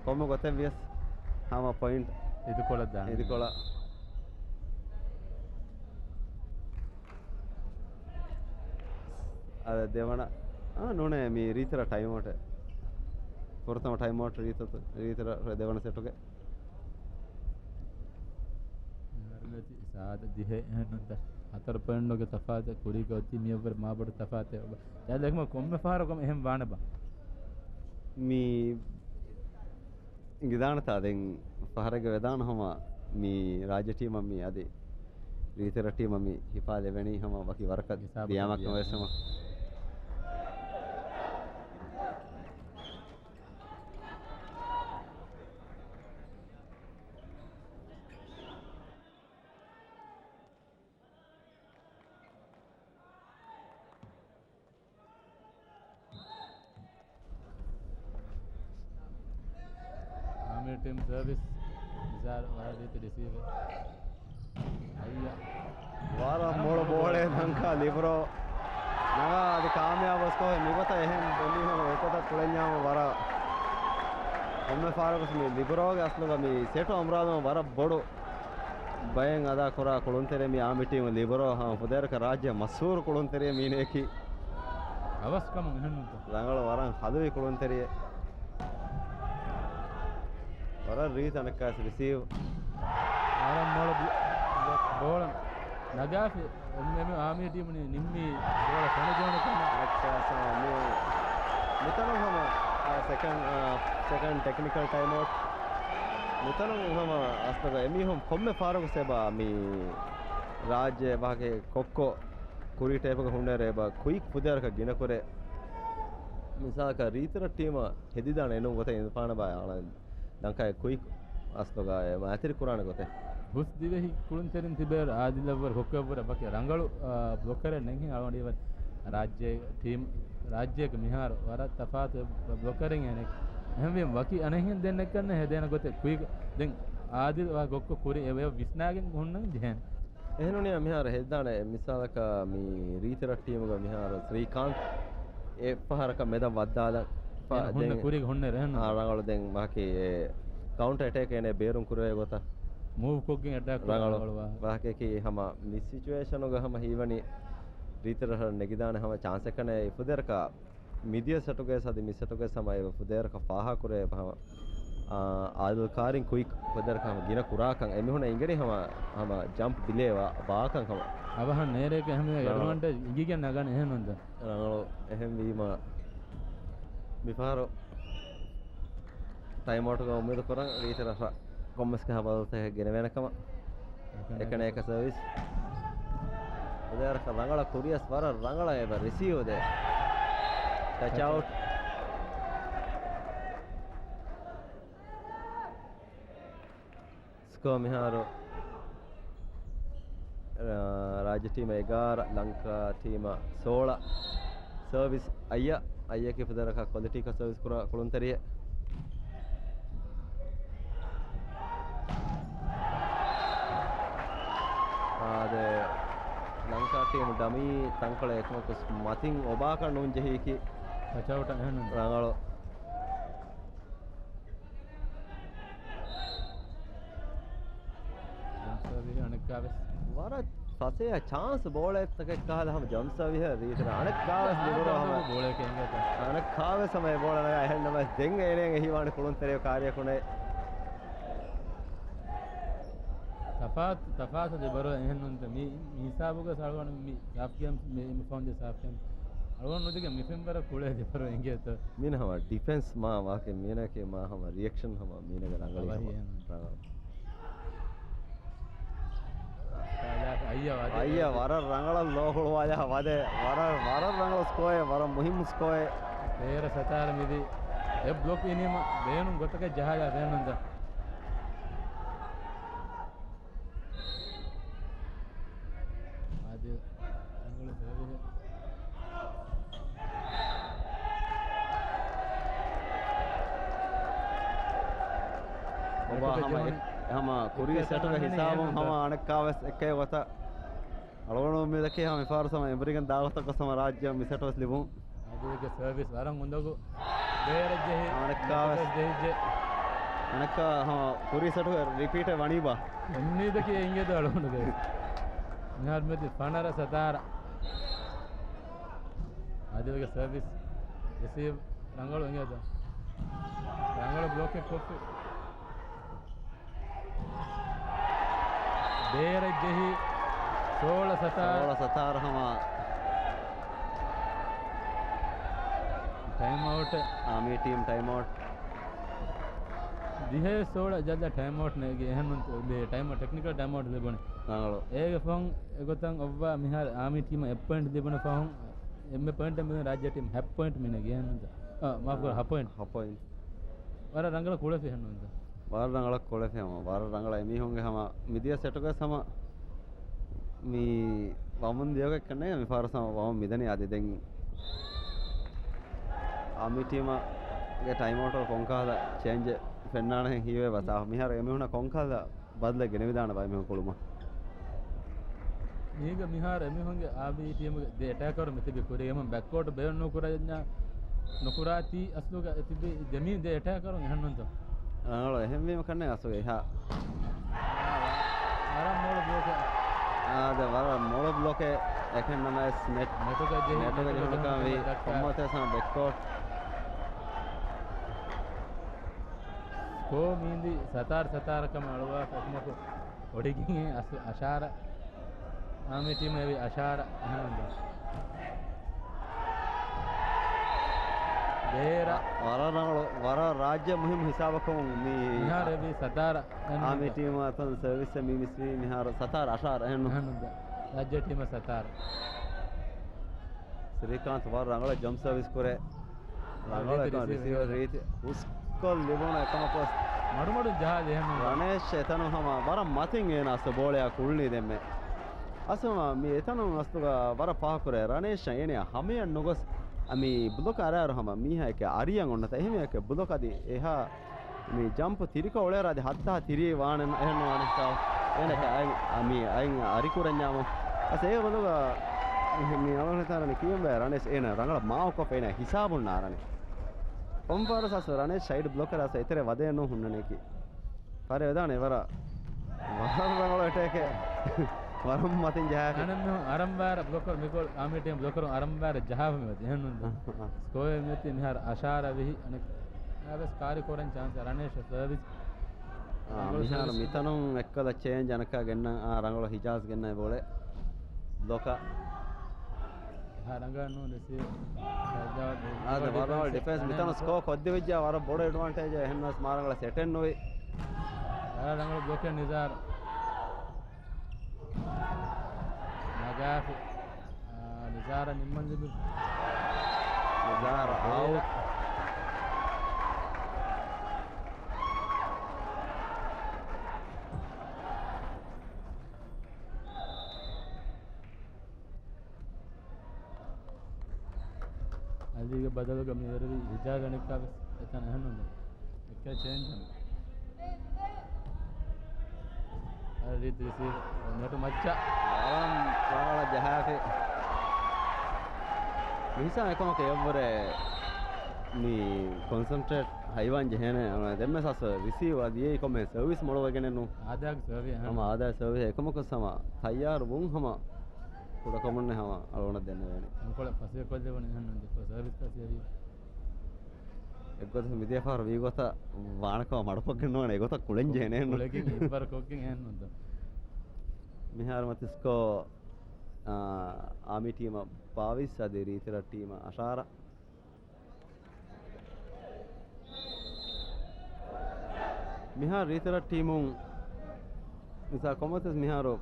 ކޮންމެ ގޮތެއް ވިޔަސް ހަމަ ޕޮއިންޓް. އިދިކޮޅަށް ދާން. އިދިކޮޅަށް. އަދި ދެވަނަ، އާ، ނޫނޭ މި ރީތިރަ ޓައިމްއައުޓެއް. ފުރަތަމަ ޓައިމްއައުޓް ރީތި، ރީތިރަ ދެވަނަ ސެޓުގެ. ސާދަ ދިހަ އެހެންނުންތަ؟ ހަތަރު ޕޮއިންޓުގެ ތަފާތެއް ކުރީގަ އޮތީ މިއަށްވުރެ މާބޮޑު ތަފާތެއް. އެކަމަ ކޮންމެ ފަހަރަކު އެހެން ވާނެބާ؟ މި އިނގިދާނެތާ ދެން ފަހަރެއްގެ ވެދާނު ހަމަ މި ރާއްޖެ ޓީމަށް މި އަދި ރީތިރަ ޓީމަށް މި ހިފާލެވެނީ ހަމަ ވަކި ވަރަކަށް ހިސާބަކަށް ދިޔާމަ ދިޔާ. ކަމަށް ވެސް ހަމަ. އާމީ ޓީމް ސަރވިސް. ނިޒާރު ވަރަށް ރީތި ރިސީވެ. އައްޔަ. ވަރަށް މޮޅު ބޯޅެއް ލަންކާ ލިބްރޯ. ނަގާ އަދި ކާމިޔާބު ސްކޯ މިގޮތަށް އެހެން ދެމީހުން އެގޮތަށް ކުޅެންޏާމު ވަރަށް ކޮންމެ ފަހަރަކުސް މި ލިބްރޯގެ އަސްލުގަ މި ސެޓް އަމުރާދު ވަރަށް ބޮޑު ބައެއް އަދާ ކުރާ ކުޅުންތެރި މި އާމި ޓީމު ލިބަރޯ ހަމަ ފުދޭވަރަކަށް ރާއްޖެ މަޝްހޫރު ކުޅުންތެރި މީނެއަކީ. ހަވަސްކަމުން އެހެންނުތަ؟ ރަނގަޅު ވަރަށް ހަލުވި ކުޅުންތެރިއެއް. ވަރަށް ރީތި އަނެއްކާސް ރިސީވް. ވަރަށް މޮޅު ބި-، ބޯޅަ ނަގާފި. އެންމެ އާމީ ޓީމު ނި-، ނިންމީ ގޯލަށް ފަނިޖޯނު ކަމަށް. އަނެއްކާސް މި-، މިތަނުން ހަމަ، އާ، ސެކަންޑް، އާ، ސެކަންޑް ޓެކްނިކަލް ޓައިމް އައުޓް. މިތަނުން ހަމަ އަސްލުގަ އެމީހުން ކޮންމެ ފަހަރަކު ސޭބާ މި ރާއްޖެ ވާހަކަ ކޮއްކޮ ކުރީ ޓޭޕުގަ ހުންނަ ރޭބަ ކުއިކް ފުދޭވަރަކަށް ގިނަކުރޭ. މިސާލަކަށް ރީތިރަށް ޓީމަށް ހެދިދާނެ އެނޫން ގޮތެއް އިނދުފާނަބާ އަޅަން ލަންކާއި ކުއިކް އަސްލުގަ އެ މައިތިރި ކުރާނެ ގޮތެއް. ހުސް ދިވެހި ކުޅުންތެރިން ތިބޭ އާދިލަށްވުރެ ކޮއްކޮއަށްވުރެ ވަކި ރަނގަޅު، އާ، ބްލޮކަރެއް ނެތްހެން އަޅުގަނޑު ރާއްޖޭ ޓީމް، ރާއްޖޭގެ މިހާރު ވަރަށް ތަފާތު ބްލޮކަރެއް އެނެއް. އެހެންވީމަ ވަކި އަނެއްހެން ދެންނެއްކަން ހެދޭނެ ގޮތެއް ކުއިކް. ދެން އާދިލް ވާ ކޮއްކޮ ކުރި އެ ވިސްނާގެން ހުންނަން ޖެހޭނެ. އެހެނުން މިހާރު ހެދާނެ މިސާލަކަށް މި ރީތިރަށް ޓީމުގަ މިހާރު ސްރީކާންތް އެއް ފަހަރަކަށް މެދަށް ވައްދާލަން. ފަ-، ދެން ހުންނަ ދެން ކުރީގަ ހުންނަ ރެހެން އާ، ރަނގަޅު ދެން ވާހަކަ ކައުންޓަރ އެޓޭކް އޭނެ ބޭރުން ކުރެވޭ ގޮތަށް. މޫވް ކޮށްގެން އެޓޭކް ކުރާ ރަނގަޅު. ރަނގަޅު ވާ. ވާހަކައަކީ ހަމަ މި ސިޗުއޭޝަނުގަ ހަމަ ހީވަނީ ރީތިރަށް ނެގިދާނެ ހަމަ ޗާންސެއް ކަން އެ ފުދޭވަރަކަށް މިދިޔަ ސެޓުގެ ސަދި މި ސެޓުގެ ހަމަ އެ ފުދޭވަރަކަށް ފާހަގަކުރޭ ހަމަ، އާ، އާދިލް ކާރިން ކުއިކް ފުދޭވަރަކަށް ހަމަ ގިނަ ކުރާކަން އެމީހުން އިނގެނީ ހަމަ، ހަމަ ޖަމްޕް ޑިލޭ ވާ، ވާކަން ހަމަ. އަވަހަށް ނޭރޭގެ ހަމަ ރަނގަޅު. އެޑްވާންޓޭޖް އިނގިގެން ނަގަން އެހެން ނުންތަ؟ ރަނގަޅު އެހެންވީމަ މިފަހަރު ޓައިމް އައުޓްގަ އުއްމީދު ކުރަން ރީތިރަށް ކޮންމެސް ކަހަލަ ބަދަލުތަކެއް ގެނެވޭނެ ކަމަށް. އެކަނި އެކަ ސަރވިސް. ފުދޭވަރަކަށް ރަނގަޅަށް ކުރިޔަސް ވަރަށް ރަނގަޅަށް އެބަ ރިސީވް ދޭ. ޓަޗް އައުޓް. ސްކޯ މިހާރު، ރާ-، ރާއްޖެ ޓީމަށް އެގާރަ، ލަންކާ ޓީމަށް ސޯޅަ. ސަރވިސް އައްޔަ، އައްޔަ ކިފުދަރަކަށް ކޮލިޓީކަށް ސަރވިސް ކުރާ ކުޅުންތެރިއެއް. އާދެ، ލަންކާ ޓީމު ޑަމީ ތަންކޮޅެއް އެކަމަކު މަތިން އޮބާކަށް ނޫން ޖެހީކީ. ޓަޗް އައުޓް އެހެން. ރަނގަޅު. ޖަމްސާވިހެ އަނެއްކާވެސް. ވަރަށް ފަސޭހަ ޗާންސް ބޯޅައެއްތަކެއް ކަހަލަ ހަމަ ޖަމްސާވިހެ ރީތިރަށް އަނެއްކާވެސް ލިބުރޯ ހަމަ. ބޯޅައެއް އެނގޭތަ؟ އަނެއްކާވެސް ހަމަ އެ ބޯޅަ ނަގާ އެހެން ނަމަ ދެން އޭނަ ހީވާނެ ކުޅުންތެރިޔަ ކާރިޔަކުނެ. ތަފާތު، ތަފާތު ދެބަރޯ އެހެން ނޫންތަ؟ މި، މި ހިސާބުގަ ސަޅުވަނު މި ސާފް ގޭމް، މި، މި ފަހުން ދޭ ސާފް ގޭމް. އަޅުގަނޑު ނުދެކެ މި ފެންވަރަށް ކުޅޭ ދެބަރޯ އެނގޭތަ؟ މީނަ ހަމަ ޑިފެންސް މާ ވާކެ މީނަކެ މާ ހަމަ ރިއެކްޝަން ހަމަ މީނަގެ ރަނގަޅީ އަވަހި ހަމަ އެހެން. ރަނގަޅު. އައްޔަ ވަދެ. އައްޔަ ވަދެ. ވަރަށް ރަނގަޅަށް ލޯ ހުޅުވާލާ ވަދެ. ވަރަށް، ވަރަށް ރަނގަޅު ސްކޯއެއް، ވަރަށް މުހިއްމު ސްކޯއެއް. ތޭރަ ސަތާރަ މިދި. އެ ބްލޮކް އިނީމަ ބޭނުން ގޮތަކަށް ޖަހާލާ ފެންނަންތަ؟ އާދިލް ރަނގަޅު ސަރވިހެއް. އޮބާ ހަމަ އެ-، ހަމަ ކުރީ ސެޓުގެ ހިސާބުން ހަމަ އަނެއްކާވެސް އެއްކައި ގޮތަށް. އަޅުގަނޑު މި ދަކީ ހަމަ މިފަހަރު ހަމަ އެނބުރިގެން ދާ ގޮތަކަށް ހަމަ ރާއްޖެ މި ސެޓް ވެސް ލިބުން. އާދިލްގެ ސަރވިސް ވަރަށް އުނދަގޫ. ބޭރަށް ޖެހި. އަނެއްކާވެސް. ޖެހިއްޖެ. އަނެއްކާ ހަމަ ކުރީ ސެޓުގެ ރިޕީޓެއް ވަނީބާ. އެންމީދަކީ އެނގޭދޯ އަޅުގަނޑުގެ. މިހާރު މެދި ފަނަރަ ސަތާރަ. އާދިލްގެ ސަރވިސް. ރިސީވް ރަނގަޅު އެނގޭދޯ. ރަނގަޅު ބްލޮކެއް ކޮށްފި. ބޭރަށް ޖެހި ސޯޅަ ސަތާރަ. ސޯޅަ ސަތާރަ ހަމަ. ޓައިމް އައުޓް. އާމީ ޓީމް ޓައިމް އައުޓް. ދިހައެއް ސޯޅަ ޖައްލަ ޓައިމް އައުޓް ނޭގެ އެހެން ނޫން ޓައިމް، ޓެކްނިކަލް ޓައިމް އައުޓް ލިބުނީ. ރަނގަޅު. އޭގެ ފަހުން އެގޮތަށް އޮއްވާ މިހާރު އާމީ ޓީމަށް އެއް ޕޮއިންޓް ލިބުނު ފަހުން އެންމެ ޕޮއިންޓް މިދުން ރާއްޖެ ޓީމް ހަ ޕޮއިންޓް މިނެގެ އެހެން ނޫންތަ؟ އާ، މާފު ކުރޭ، ހަ ޕޮއިންޓް. ހަ ޕޮއިންޓް. ވަރަށް ރަނގަޅަށް ކުޅެފި ހަމަ. ވަރަށް ރަނގަޅަށް އެމީހުންގެ ހަމަ މިދިޔަ ސެޓުގެ ހަމަ މި ވަމުން ދިޔަގެ ކަންނޭ މި ފާރު ހަމަ ވަމުން މިދަނީ އަދި ދެން އާމީ ޓީމަށް ގެ ޓައިމް އައުޓަށް ކޮންކަހަލަ ޗޭންޖެއް ފެންނާނެހެން ހީވޭ ބަސް މިހާރު އެމީހުނަށް ކޮންކަހަލަ ބަދަލެއް ގެނެވިދާނެ ބައެއް މީހުން ކުޅުމަށް. މީގަ މިހާރު އެމީހުންގެ އާމީ ޓީމުގެ ދެ އެޓޭކަރު މިތިބި ކުރި އެމަ ބެކްކޯޓް ބޭނުން ނުކުރަންޏާ ނުކުރާތީ އަސްލުގަ ތިބި ދެ މީ ދެ އެޓޭކަރު އެހެންނުންތޯ؟ ރަނގަޅު އެހެންވީމަ ކަންނޭ އަސްލުގަ އެހާ. ވަރަށް މޮޅު ބްލޮކެއް. އާދެ، ވަރަށް މޮޅު ބްލޮކެއް. އެކަން ނަމަވެސް ނެޓް، ނެޓުގަ ޖެހި، ނެޓުގަ ނެޓުގަ ޖެހުނުކަން ވީ ޖެހުނުކަން ދައްކާ. ކޮންމަތިވެސް ހަމަ ބެކްކޯޓް. ސްކޯ މީނދީ ސަތާރަ ސަތާރަ ކަމަށް އަޅުވާފަ އެކަމަކު އޮޑިގިން އަސް-، އަށާރަ. އާމި ޓީމަށް އެވީ އަށާރަ އެހެންވެ. ބޭރަށް. ވަރަށް ރަނގަޅު، ވަރަށް ރާއްޖެ މުހިއްމު ހިސާބަކުން މި މިހާރު އެވީ ސަތާރަ. އާމި ޓީމު އަތުން ސަރވިސް މި މިސްވީ މިހާރު ސަތާރަ އަށާރަ އެހެންނު. އެހެންނު. ރާއްޖެ ޓީމަށް ސަތާރަ. ސްރީކާންތު ވަރަށް ރަނގަޅަށް ޖަމްޕް ސަރވިސް ކުރޭ. ރަނގަޅަކަށް ރީތި ރިސީވަރ ރީތި ހުސްކޮށް ލިބުނު އެކަމަކު މަޑުމަޑުން ޖަހާލި އެހެން ނޫން. ރަނޭޝް އެތަނުން ހަމަ ވަރަށް މަތިން އޭނާ އަސްލު ބޯޅަޔާ ކުޅުނީ ދެންމެ. އަސްލު މި އެތަނުން އަސްލުގަ ވަރަށް ފާހަގަކުރޭ ރަނޭޝް އޭނާ ހަމަޔަށް ނުގޮސް މި ބްލޮކަށް އަރާއިރު ހަމަ މީހާ އެކެ އަރިޔަން އޮންނަތާ އެހެން އެކެ ބްލޮކަށް އަދި އެހާ މި ޖަމްޕް ތިރިކޮށް އުޅޭއިރު އަދި ހައްތާ ތިރީ ވާނެ އެހެން ވާނެ ސާ އޭނަކަށް އައި-، މި އައި އަރި ކުރަންޏާމު. އަސް އޭ ބަލުގަ މި އަޅުގަނޑު ހިތާނަނީ ކިޔަންބައި ރަނޭޝް އޭނަ ރަނގަޅަށް މާކް ކޮށްފަ އޭނަ ހިސާބުން ނާރަނީ. ކޮންފާރަސް އަސް ރަނޭޝް ސައިޑް ބްލޮކަރ އަސް އެތެރެ ވަދެ ނޫ ހުންނަނީކީ. ފަރެ ވެދާނެ ވަރަށް ވަރަށް ރަނގަޅު އެޓޭކެއް. ވަރަށް މަތިން ޖަހާފި. އަނެއް މީހުން އަރަންބާރަ ބްލޮކަރު މިކޮޅު އާމި ޓީމް ބްލޮކަރު އަރަންބާރަ ޖަހާފަ މި އޮތީ. އެހެންނުން ސްކޯއެއް މިއޮތީ މިހާރު އަށާރަ ވިހި. އަނެއް އާވެސް ކާރި ކުރަން ޗާންސް ރަނޭޝް ސަރވިސް. އާ، ރަނގަޅު މިހާރު ސަރވިސް. މިތަނުން އެއްކަލަ ޗޭންޖް އަނެއްކާ ގެންނަން. އާ، ރަނގަޅު ހިޖާޒް ގެންނަ ބޯޅަ ބްލޮކަ. އެހާ ރަނގަޅަށް ނޫން ރިސީވް. އާ، ދެ ވަރަށް ޑިފެންސް މިތަނު ސްކޯ ކޮށްދެވިއްޖާ ވަރަށް ބޮޑު އެޑްވާންޓޭޖެއް އެހެންނަމަވެސް މާ ރަނގަޅަށް ސެޓެއް ނުވި. ވަރަށް ރަނގަޅު ބްލޮކެއް ނިޒާރު. ނަގާފި. އާ، ނިޒާރަށް ނިންމަން ލިބި. ނިޒާރު އައުޓް. އަލީގެ ބަދަލުގަ މިވެރިވި ހިޖާޒް އަނެއްކާވެސް އެތަނަށް އެހެންނުން އެއްކަ ޗޭންޖް އަން. އަދި ރީތި ރިސީވް ނެޓު މައްޗަށް. ވަރަށް ރަނގަޅަށް ޖަހާފި. މިހިސާބު އެކަމަކު އެއަށްވުރެ މި ކޮންސަންޓްރޭޓް ހައިވާން ޖެހޭނެ. ދެންމެ ސާސް ރިސީވް އަދި އެއީ ކޮންމެ ސަރވިސް މޮޅުވެގެނެއް ނޫން. އާދައިގެ ސަރވިސް ހަމަ އާދައިގެ ސަރވިސް އެކަމަކު ހަމަ ތައްޔާރު ވުން ހަމަ ކުޑަކަމުންނެއް ހަމަ އަޅުގަނޑަށް ދެންނެވޭނެ. އަންކޮޅެއް ފަސޭހަކޮށްލެވުނީ އެހެންނުން ސަރވިސް ފަސޭހަވީ. އެއްގޮތަށް މިދިޔަފަހަރު ވީގޮތަށް ވާނެކަމަށް މަޑުކޮށްގެން ނުވާނެ އެގޮތަށް ކުޅެން ޖެހޭނެ. ކުޅެގެން އެއްވަރަށް ކޮށްގެން އެހެންނުން. މިހާރު މަތި ސްކޯ، އާ، އާމި ޓީމަށް ބާވީސް އަދި ރީތިރަށް ޓީމަށް އަށާރަ. މިހާރު ރީތިރަށް ޓީމުން މިސާ ކޮންމެސް މިހާރު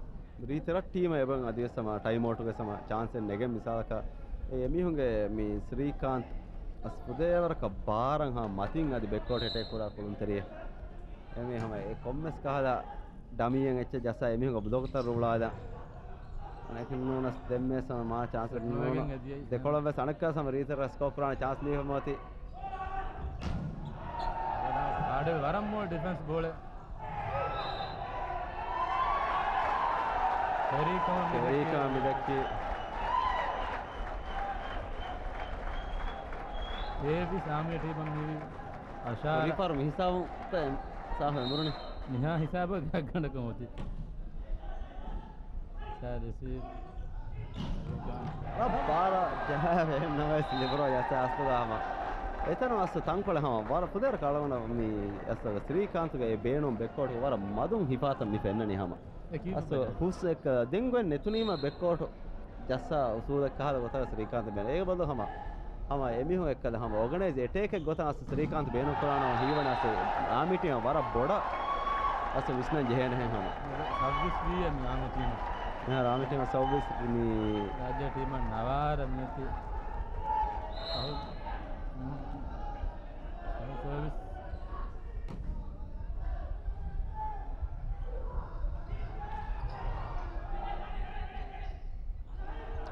ރީތިރަށް ޓީމަށް އެބަ އަދިވެސް ހަމަ ޓައިމް އައުޓުގެ ހަމަ ޗާންސެއް ނެގެން މިސާލަކަށް އެ އެމީހުންގެ މި ސްރީކާންތް އަސް ފުދޭވަރަކަށް ބާރަށް ހަމަ މަތިން އަދި ބެކްކޯޓް އެޓޭކް ކުރާ ކުޅުންތެރިއެއް. އެމީ ހަމަ އެ ކޮންމެސް ކަހަލަ ޑަމީއެއް އެއްޗެއް ޖައްސާ އެމީހުންގެ ބްލޮކްތައް ރުޅާލާ. އަނެކެއް ނޫނަސް ދެންމެ ސަމަ މާ ޗާންސެއް ނޫން. ދެކޮޅަށް ވެސް އަނެއްކާ ސަމަ ރީތިރަށް ސްކޯ ކުރާނެ ޗާންސް މީހުން މަތި. ވަރަށް މޯ ޑިފެންސް ބޯޅެ. ކެރީކަމަށް މިދައްކީ. ކެރީކަމަށް މިދައްކީ. އޭވި ސާމިޔަ ޓީމަށް މިވީ. އަށާރަ. ރިފާރު މި ހިސާބު ސާފު އެނބުރުނި. މިހާ ހިސާބު ގަނޑަކަށް އޮތީ. ސާ ރިސީވް. ބާރަށް ޖަހާފަ ނަމަވެސް ލިބުރޯ ޔަސް އަސްލުގަ ހަމަ. އެތަނު އަސްލު ތަންކޮޅެއް ހަމަ. ވަރަށް ފުދޭވަރަކަށް އަޅުގަނޑަށް މި އަސްލުގަ ސްރީކާންތުގެ އެ ބޭނުން ބެކްކޯޓް ވަރަށް މަދުން ހިފާތަން މި ފެންނަނީ ހަމަ. އެ ކީއްވެ އަސް ފަދަ؟ ހުސް އެއްކަ ދެން ގޮތް ނެތުނީމަ ބެކްކޯޓް ޖައްސާ އުސޫލެއް ކަހަލަ ގޮތަށް ސްރީކާންތް ބޭނުން. އޭގެ ބަދަލު ހަމަ، ހަމަ އެމީހުން އެއްކަލަ ހަމަ އޯގަނައިޒް އެޓޭކެއް ގޮތަށް އަސް ސްރީކާންތް ބޭނުން ކުރާނަމަ ހީވަނީ އަސް އާމި ޓީމަށް ވަރަށް ބޮޑަށް އަސް ވިސްނަން ޖެހޭނެހެން ހަމަ. ސައުވީސް ވީ އެ އާމި ޓީމަށް. އެހާ އާމި ޓީމަށް ސައުވީސް މި ރާއްޖޭ ޓީމަށް ނަވާރަ މިއޮތީ. އަހު. ސަރވިސް.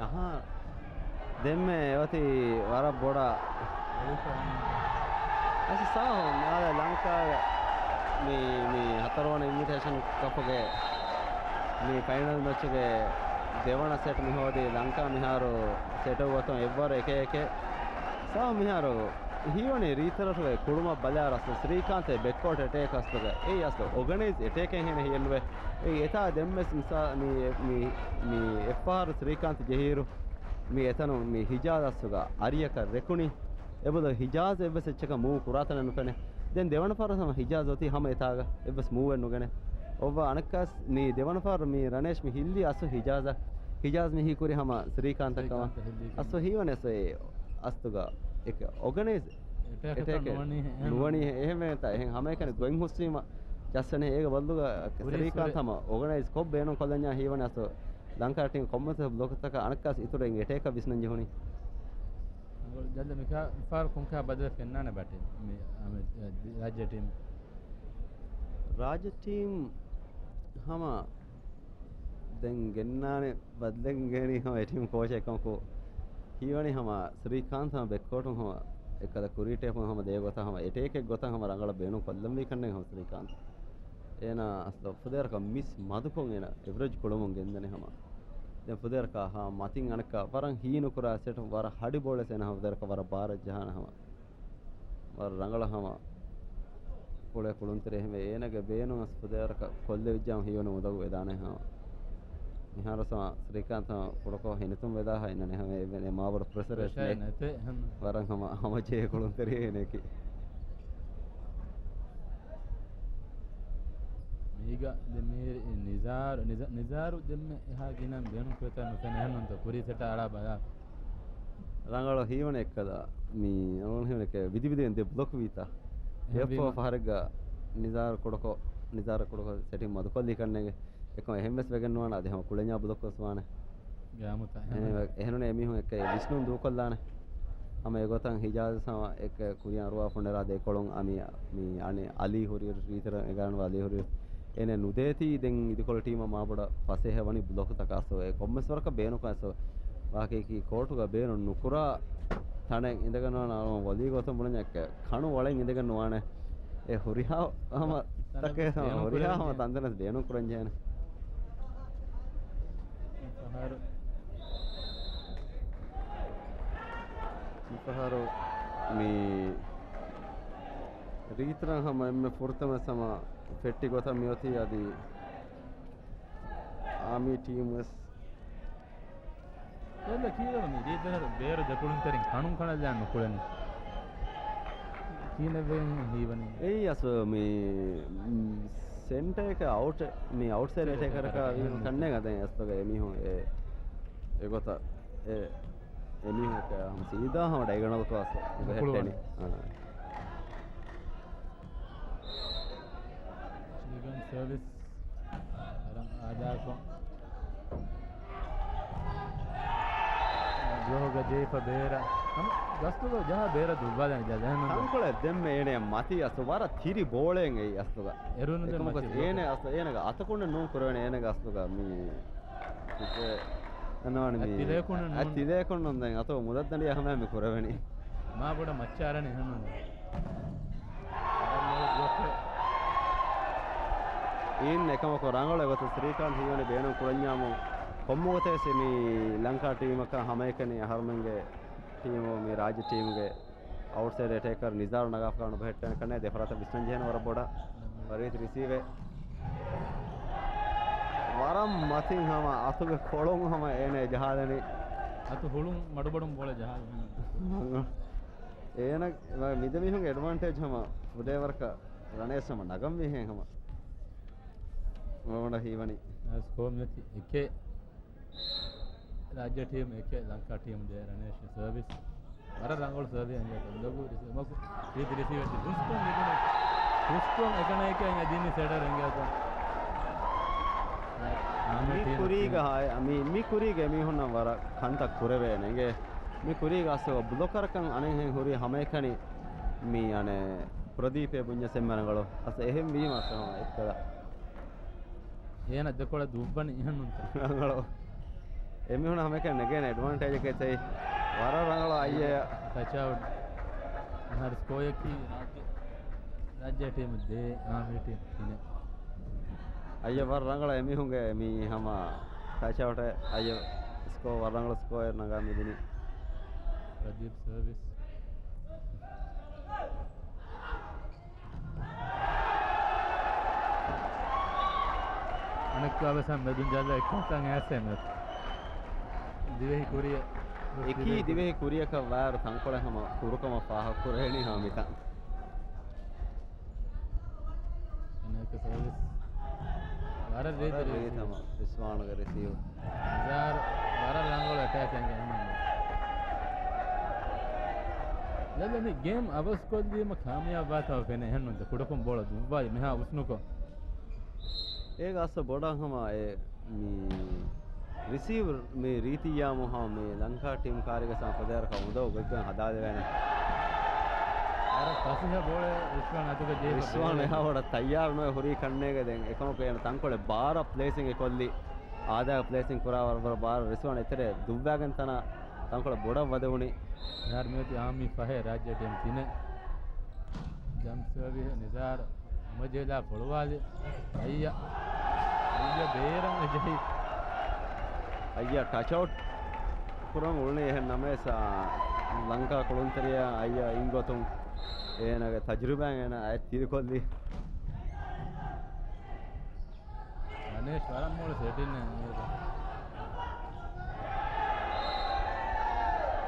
އަހާ. ދެންމެ އޮތީ ވަރަށް ބޮޑަށް. އަސް ސާހު މިހާރު ލަންކާގެ މި، މި ހަތަރުވަނަ އިންވިޓޭޝަން ކަޕުގެ މި ފައިނަލް މެޗުގެ ދެވަނަ ސެޓް މި ހޯދީ ލަންކާ މިހާރު ސެޓު ގޮތުން އެއްވަރު އެކޭ އެކޭ. ސާހު މިހާރު ހީވަނީ ރީތިރަށުގެ ކުޅުމަށް ބަލާއިރު އަސްލު ސްރީކާންތް ބެކްކޯޓް އެޓޭކް އަސްލުގަ އެއީ އަސްލު އޯގަނައިޒް އެޓޭކެއް ހެނެއް ހިއެއްނުވޭ. އެއީ އެތާ ދެންވެސް މިސާ މި، މި، މި އެއްފަހަރު ސްރީކާންތް ޖެހިއިރު މި އެތަނުން މި ހިޖާޒް އަސްލުގަ އަރިއަކަށް ރެކުނީ. އެބަލަ ހިޖާޒް އެއްވެސް އެއްޗަކަށް މޫވް ކުރާތަނެއް ނުފެނޭ. ދެން ދެވަނަ ފަހަރަށް ހަމަ ހިޖާޒް އޮތީ ހަމަ އެތާގަ އެއްވެސް މޫވެއް ނުގެނެ. އޮއްވާ އަނެއްކާސް މި ދެވަނަ ފަހަރު މި ރަނޭޝް މި ހިއްލީ އަސްލު ހިޖާޒަށް. ހިޖާޒް މި ހީކުރީ ހަމަ ސްރީކާންތަށް ކަމަށް. ސްރީކާންތަށް ހިއްލީ އަސްލު ހީވަނީ އަސްލު އެ އަސްލުގަ އެކެ އޯގަނައިޒް އެޓޭކަށް އެޓޭކެއް ނުވަނީ އެހެން. ނުވަނީ އެހެން ވޭނެތާ. އެހެން ހަމައެކަނި ގޮތް ހުސްވީމަ ޖައްސަނީ އޭގެ ބަދަލުގަ ސްރީކާންތް ހަމަ އޯގަނައިޒް ކޮށް ބޭނުން ކޮށްލަންޏާ ހީވަނީ އަސްލު ލަންކާ ޓީމް ކޮންމެސް ބްލޮކްތަކަށް އަނެއްކާސް އިތުރަށް އެޓޭކަށް ވިސްނަން ޖެހުނީ. ޖަލްދަ މިކާ ފާރު ކޮންކާ ބަދަލެއް ފެންނާނެ ބަޓި މި، އަ، މި، ރާއްޖެ ޓީމް. ރާއްޖެ ޓީމް ހަމަ ދެން ގެންނާނެ ބަދަލެއް ގެންނީ ހަމަ އެ ޓީމް ކޯޗެއް ކަމަކު ހީވަނީ ހަމަ ސްރީކާންތް ހަމަ ބެކްކޯޓުން ހަމަ އެކަލަ ކުރީޓޭފުން ހަމަ ދޭ ގޮތަށް ހަމަ އެޓޭކެއް ގޮތަށް ހަމަ ރަނގަޅަށް ބޭނުން ކޮށްލަންވީ ކަންނޭނގެ ހަމަ ސްރީކާންތް. އޭނާ އަސްލު ފުދޭވަރަކަށް މިސް މަދުކޮށް އޭނާ އެވްރެޖް ކުޅަމުން ގެންދަނީ ހަމަ. ދެން ފުދޭވަރަކަށް ހާ މަތިން އަނެއްކާ ވަރަށް ހީނުކުރާ ސެޓު ވަރަށް ހަޑި ބޯޅަ އޭނާ ހަމަ ފުދޭވަރަކަށް ވަރަށް ބާރަށް ޖަހާނެ ހަމަ. ވަރަށް ރަނގަޅަށް ހަމަ ކުޅޭ ކުޅުންތެރި އެހެންވެ އޭނާގެ ބޭނުން އަސް ފުދޭވަރަކަށް ކޮށްލެވިއްޖާމަ ހީވަނީ އުނދަގޫ ވެދާނެ ހަމަ. މިހާރު ސަމާ ސްރީކާންތަށް ކުޑަކޮށް ހިނިތުން ވެދާހާ އިންނަނީ ހަމަ އެވެނޭ މާބޮޑު ޕްރެޝަރެއް ނެތޭ. ވަރަށް ހަމަ ހަމަ ޖެހޭ ކުޅުންތެރި އޭނައަކީ. މީގަ ދެން މިހިރީ ނިޒާރު، ނިޒާ-، ނިޒާރު ދެންމެ އެހާ ގިނަ ބޭނުން ކުރެތާ ނުފެނޭ ހަނުންތަ ކުރީ ސެޓާ އަޅާ ބަލާ. ރަނގަޅު ހީވަނީ އެއްކަލަ މި ރަނގަޅު ހީވަނީ އެކެ ވިދި ވިދި ދެ ބްލޮކް ވީތާ. އެއްފޯ ފަހަރެއްގަ ނިޒާރު ކުޑަކޮށް، ނިޒާރު ކުޑަކޮށް ސެޓިން މަދުކޮށްލީ ކަންނޭނގެ. އެކަމަށް އެހެންވެސް ވެގެން ނުވާނެ އަދި ހަމަ ކުޅެންޏާ ބްލޮކް ވެސް ވާނެ. ގާމުތަ އެ، އެހެން. އެހެނުން އެމީހުން އެކަ ވިސްނުން ދޫކޮށްލާނެ. ހަމަ އެގޮތަށް ހިޖާޒް ހަމަ އެކަ ކުރިއަށް އަރުވާފަ ނެރާ ދޭކޮޅުން އަމި، މި އަނެއް އަލީ ހުރިއިރު ރީތިރަށް އެގާން އަލީ ހުރިއިރު. އޭނަ ނުދޭތީ ދެން އިދިކޮޅު ޓީމަށް މާބޮޑަށް ފަސޭހަ ވަނީ ބްލޮކުތަކަށް އަސްލު އެ ކޮންމެސް ވަރަކަށް ބޭނުންކަން އަސްލު ވާހަކައަކީ ކޯޓުގަ ބޭނުން ނުކުރާ ތަނެއް އިނދެގެން ވާނެ ވޮލީ ގޮތުން ބުނަންޏާ އެކަ ކަނު ވަޅެއް އިނދެގެން ނުވާނެ. އެ ހުރިހާ ހަމަ ތަނެއް ތަކެއް ވެސް ހަމަ ބޭނުން ހުރިހާ ކުރަން ހަމަ ޖެހޭނެ. ތަންތަނެއް ވެސް ބޭނުން ކުރަން ޖެހޭނެ. މިފަހަރު، މިފަހަރު މި ރީތިރަށް ހަމަ އެންމެ ފުރަތަމަ ހަމަ ފެއްޓި ގޮތަށް މިއޮތީ އަދި އާމީ ޓީމް ވެސް ދެން ކީއްވެ މި ރީތިރަށް ބޭރު ދެކުޅުންތެރިން ކަނުން ކަނައްލާ ނުކުޅެނީ؟ ކީއްވެ ހީވަނީ؟ އެއީ އަސްލު މި، މް، ސެންޓަރ އެކަ އައުޓް، މި އައުޓްސައިޑް އެޓޭކަރަކާ ކަންނޭނގެ އަދެން އަސްލުގަ އެމީހުން އެ، އެގޮތަށް އެ، އެމީހުން އެކަ ހަމަ ސީދާ ހަމަ ޑައިގަނަލްކޮށް އަސްލު ހެއްޓެނީ. ސްރީގަން ސަރވިސް ވަރަށް އާދަކޮށް. ޖޯހުގަ ޖެހިފަ ބޭރަށް. ހަމަ ގަސްތުގަ ޖަހާ ބޭރަށް ދުއްވާލަން ޖަ-، ޖަހަން ނުދޭ. ތަންކޮޅެއް ދެންމެ އޭނަ މަތީ އަސްލު ވަރަށް ތިރި ބޯޅައެއް އެއީ އަސްލުގަ. އެރުނު ދެން އެކަމަކު މަތި އޭނަ އަސްލު އޭނަގެ އަތަކުންނެއް ނޫން ކުރެވޭނެ އޭނަގެ އަސްލުގަ މި އެ، އަންނަވާނެ އަތް މި ތިލަޔަކުން އަތް ނޫން. ތިލަޔަކުން ނޫން ދެން އަތޮޅު މުދައްދަނޑި ހަމަ މި ކުރެވެނީ. މާ ބޮޑަށް މައްޗާރަނީ ހަނުން. އިން އެކަމަކު ރަނގަޅު ގޮތަށް ސްރީކާންތް ހީވަނީ ބޭނުން ކުޅަންޏާމު ކޮންމެ ގޮތެއް ސި މި ލަންކާ ޓީމަކާ ހަމައެކަނި އަހަރުމެންގެ ޓީމު މި ރާއްޖެ ޓީމުގެ އައުޓްސައިޑް އެޓޭކަރ ނިޒާރު ނަގާފަކާ ނުބެހެއްޓޭނެ ކަންނޭ ދެފަރާތަށް ވިސްނަން ޖެހޭނެ ވަރަށް ބޮޑަށް. ވަރީތި ރިސީވެ. ވަރަށް މަތިން ހަމަ އަތުގެ ކޮޅުން ހަމަ އޭނަ ޖަހާލަނީ. އަތު ހުޅުން މަޑުބޮޑުން ބޯޅަ ޖަހާލަނީ. އޭނަ މި ދެމީހުންގެ އެޑްވާންޓޭޖް ހަމަ ފުދޭވަރަކަށް ރަނޭސް ހަމަ ނަގަންވީހޭ ހަމަ. ވަރަށް ހީވަނީ. ސްކޯ މިއޮތީ އެކެއް. ރާއްޖެ ޓީމް އެކެއް، ލަންކާ ޓީމް ދޭ. ރަނޭޝް ސަރވިސް. ވަރަށް ރަނގަޅު ސަރވިސް އެނގޭތޯ. އުނދަގޫ ރިސީވް. މަކު ރީތި ރިސީވް އެއްޗެއް. ހުސްކޮން އެކަނި، ހުސްކޮން އެކަނި އެކެއް ދިނީ ސެޓަރ އެނގޭތޯ. މި ކުރީގަ ހާއި، މި، މި ކުރީގެ މީހުންނަށް ވަރަށް ކަންތައް ކުރެވޭނެ އެނގޭ. މި ކުރީގަ އަސްލު ބްލޮކަރަކަށް އަނެއްހެން ހުރީ ހަމައެކަނި މި އަނެއް ޕްރަދީޕޭ ބުންޏަސް އެންމެ ރަނގަޅު. އަސް އެހެން ވީމަ އަސް ހަމަ އެއްކަލަ. އޭނަ ދެކޮޅަށް ދުއްވަނީ އިހަންނުންތަ؟ ރަނގަޅު. އެމީހުން ހަމައެކަނި ނެގޭނެ އެޑްވާންޓޭޖަކެއް ތެއް. ވަރަށް ރަނގަޅު އައްޔެ. ޓަޗްއައުޓް. އަހަރު ސްކޯއަކީ ރާއްޖެ، ރާއްޖެ ޓީމު ދޭ، އާ މި ޓީމު ތިނެއް. އައްޔެ ވަރަށް ރަނގަޅު އެމީހުންގެ މި ހަމަ ޓަޗްއައުޓެއް އައްޔެ ސްކޯ ވަރަށް ރަނގަޅު ސްކޯއެއް ނަގާ މި ދިނީ. ޕްރަދީޕް ސަރވިސް. އެއްކާވެސް މެދުން ޖަލަ އެއްކޮށް އައިސް މެދު. ދިވެހި ކުރިއަށް. އެކީ ދިވެހި ކުރިއަކަށް ވާއިރު ތަންކޮޅެއް ހަމަ ކުރުކަމަށް ފާހަގަކުރެވެނީ ހަމަ މިތާ. އެނެކަ ސަރވިސް. ވަރަށް ރީތި ވަރަށް ރީތި ރީތި. ހަމަ ރިސްވާނުގެ ރިސީވް. ޒާރު ވަރަށް ރަނގަޅު އެޓޭކިން ގޭމް. ދެން މި ގޭމް އަވަސްކޮށްލީމަ ކާމިޔާބުވާތޯ ފެނޭ އެހެންނުންތަ؟ ކުޑަކޮށް ބޯޅަ ދުއްވާލި މިހާ އުސްނުކޮށް. އޭގަ އަސް ބޮޑަށް ހަމަ އެ މި ރިސީވް މި ރީތިއްޔާމު ހަމަ މި ލަންކާ ޓީމް ކާރިގަސް ހަމަ ފަދައިރަކަށް އުނދަގޫ ގޮތްގަން ހަދާލެވޭނެ. ވަރަށް ފަސޭހަ ބޯޅަ ރިސްވާން އަތުގަ ޖެހިފަ ރިސްވާން ބޭނުން. އެހާ ބޮޑަށް ތައްޔާރު ނުވެ ހުރީ ކަންނޭގަ ދެން އެކަމަކު އޭނަ ތަންކޮޅެއް ބާރަށް ޕްލޭސިން އެ ކޮށްލީ. އާދައިގަ ޕްލޭސިން ކުރާ ވަރަށް ބޮޑަށް ބާރަށް ރިސްވާން އެތެރެ ދުއްވާގެން ތަނާ ތަންކޮޅެއް ބޮޑަށް ވަދެވުނީ. ނިޒާރު މިއޮތީ އާމީ ފަހެ ރާއްޖެ ޓީމް ތިނެއް. ޖަމްޕް ސަރވިސް ނިޒާރު ހަމަޖެހިލާ ފޮޅުވާލި. އައްޔަ. އައްޔަ ބޭރަށް ޖެހި. އައްޔަ ޓަޗް އައުޓް ކުރަން އުޅުނީ އެހެން ނަމަވެސް، އާ، ލަންކާ ކުޅުންތެރިޔާ އައްޔަ އިންގޮތުން އޭނާގެ ތަޖުރިބާއިން އޭނާ އަތް ތިރިކޮށްލީ. ރަނޭޝް ވަރަށް މޮޅު ސެޓިން އެއް.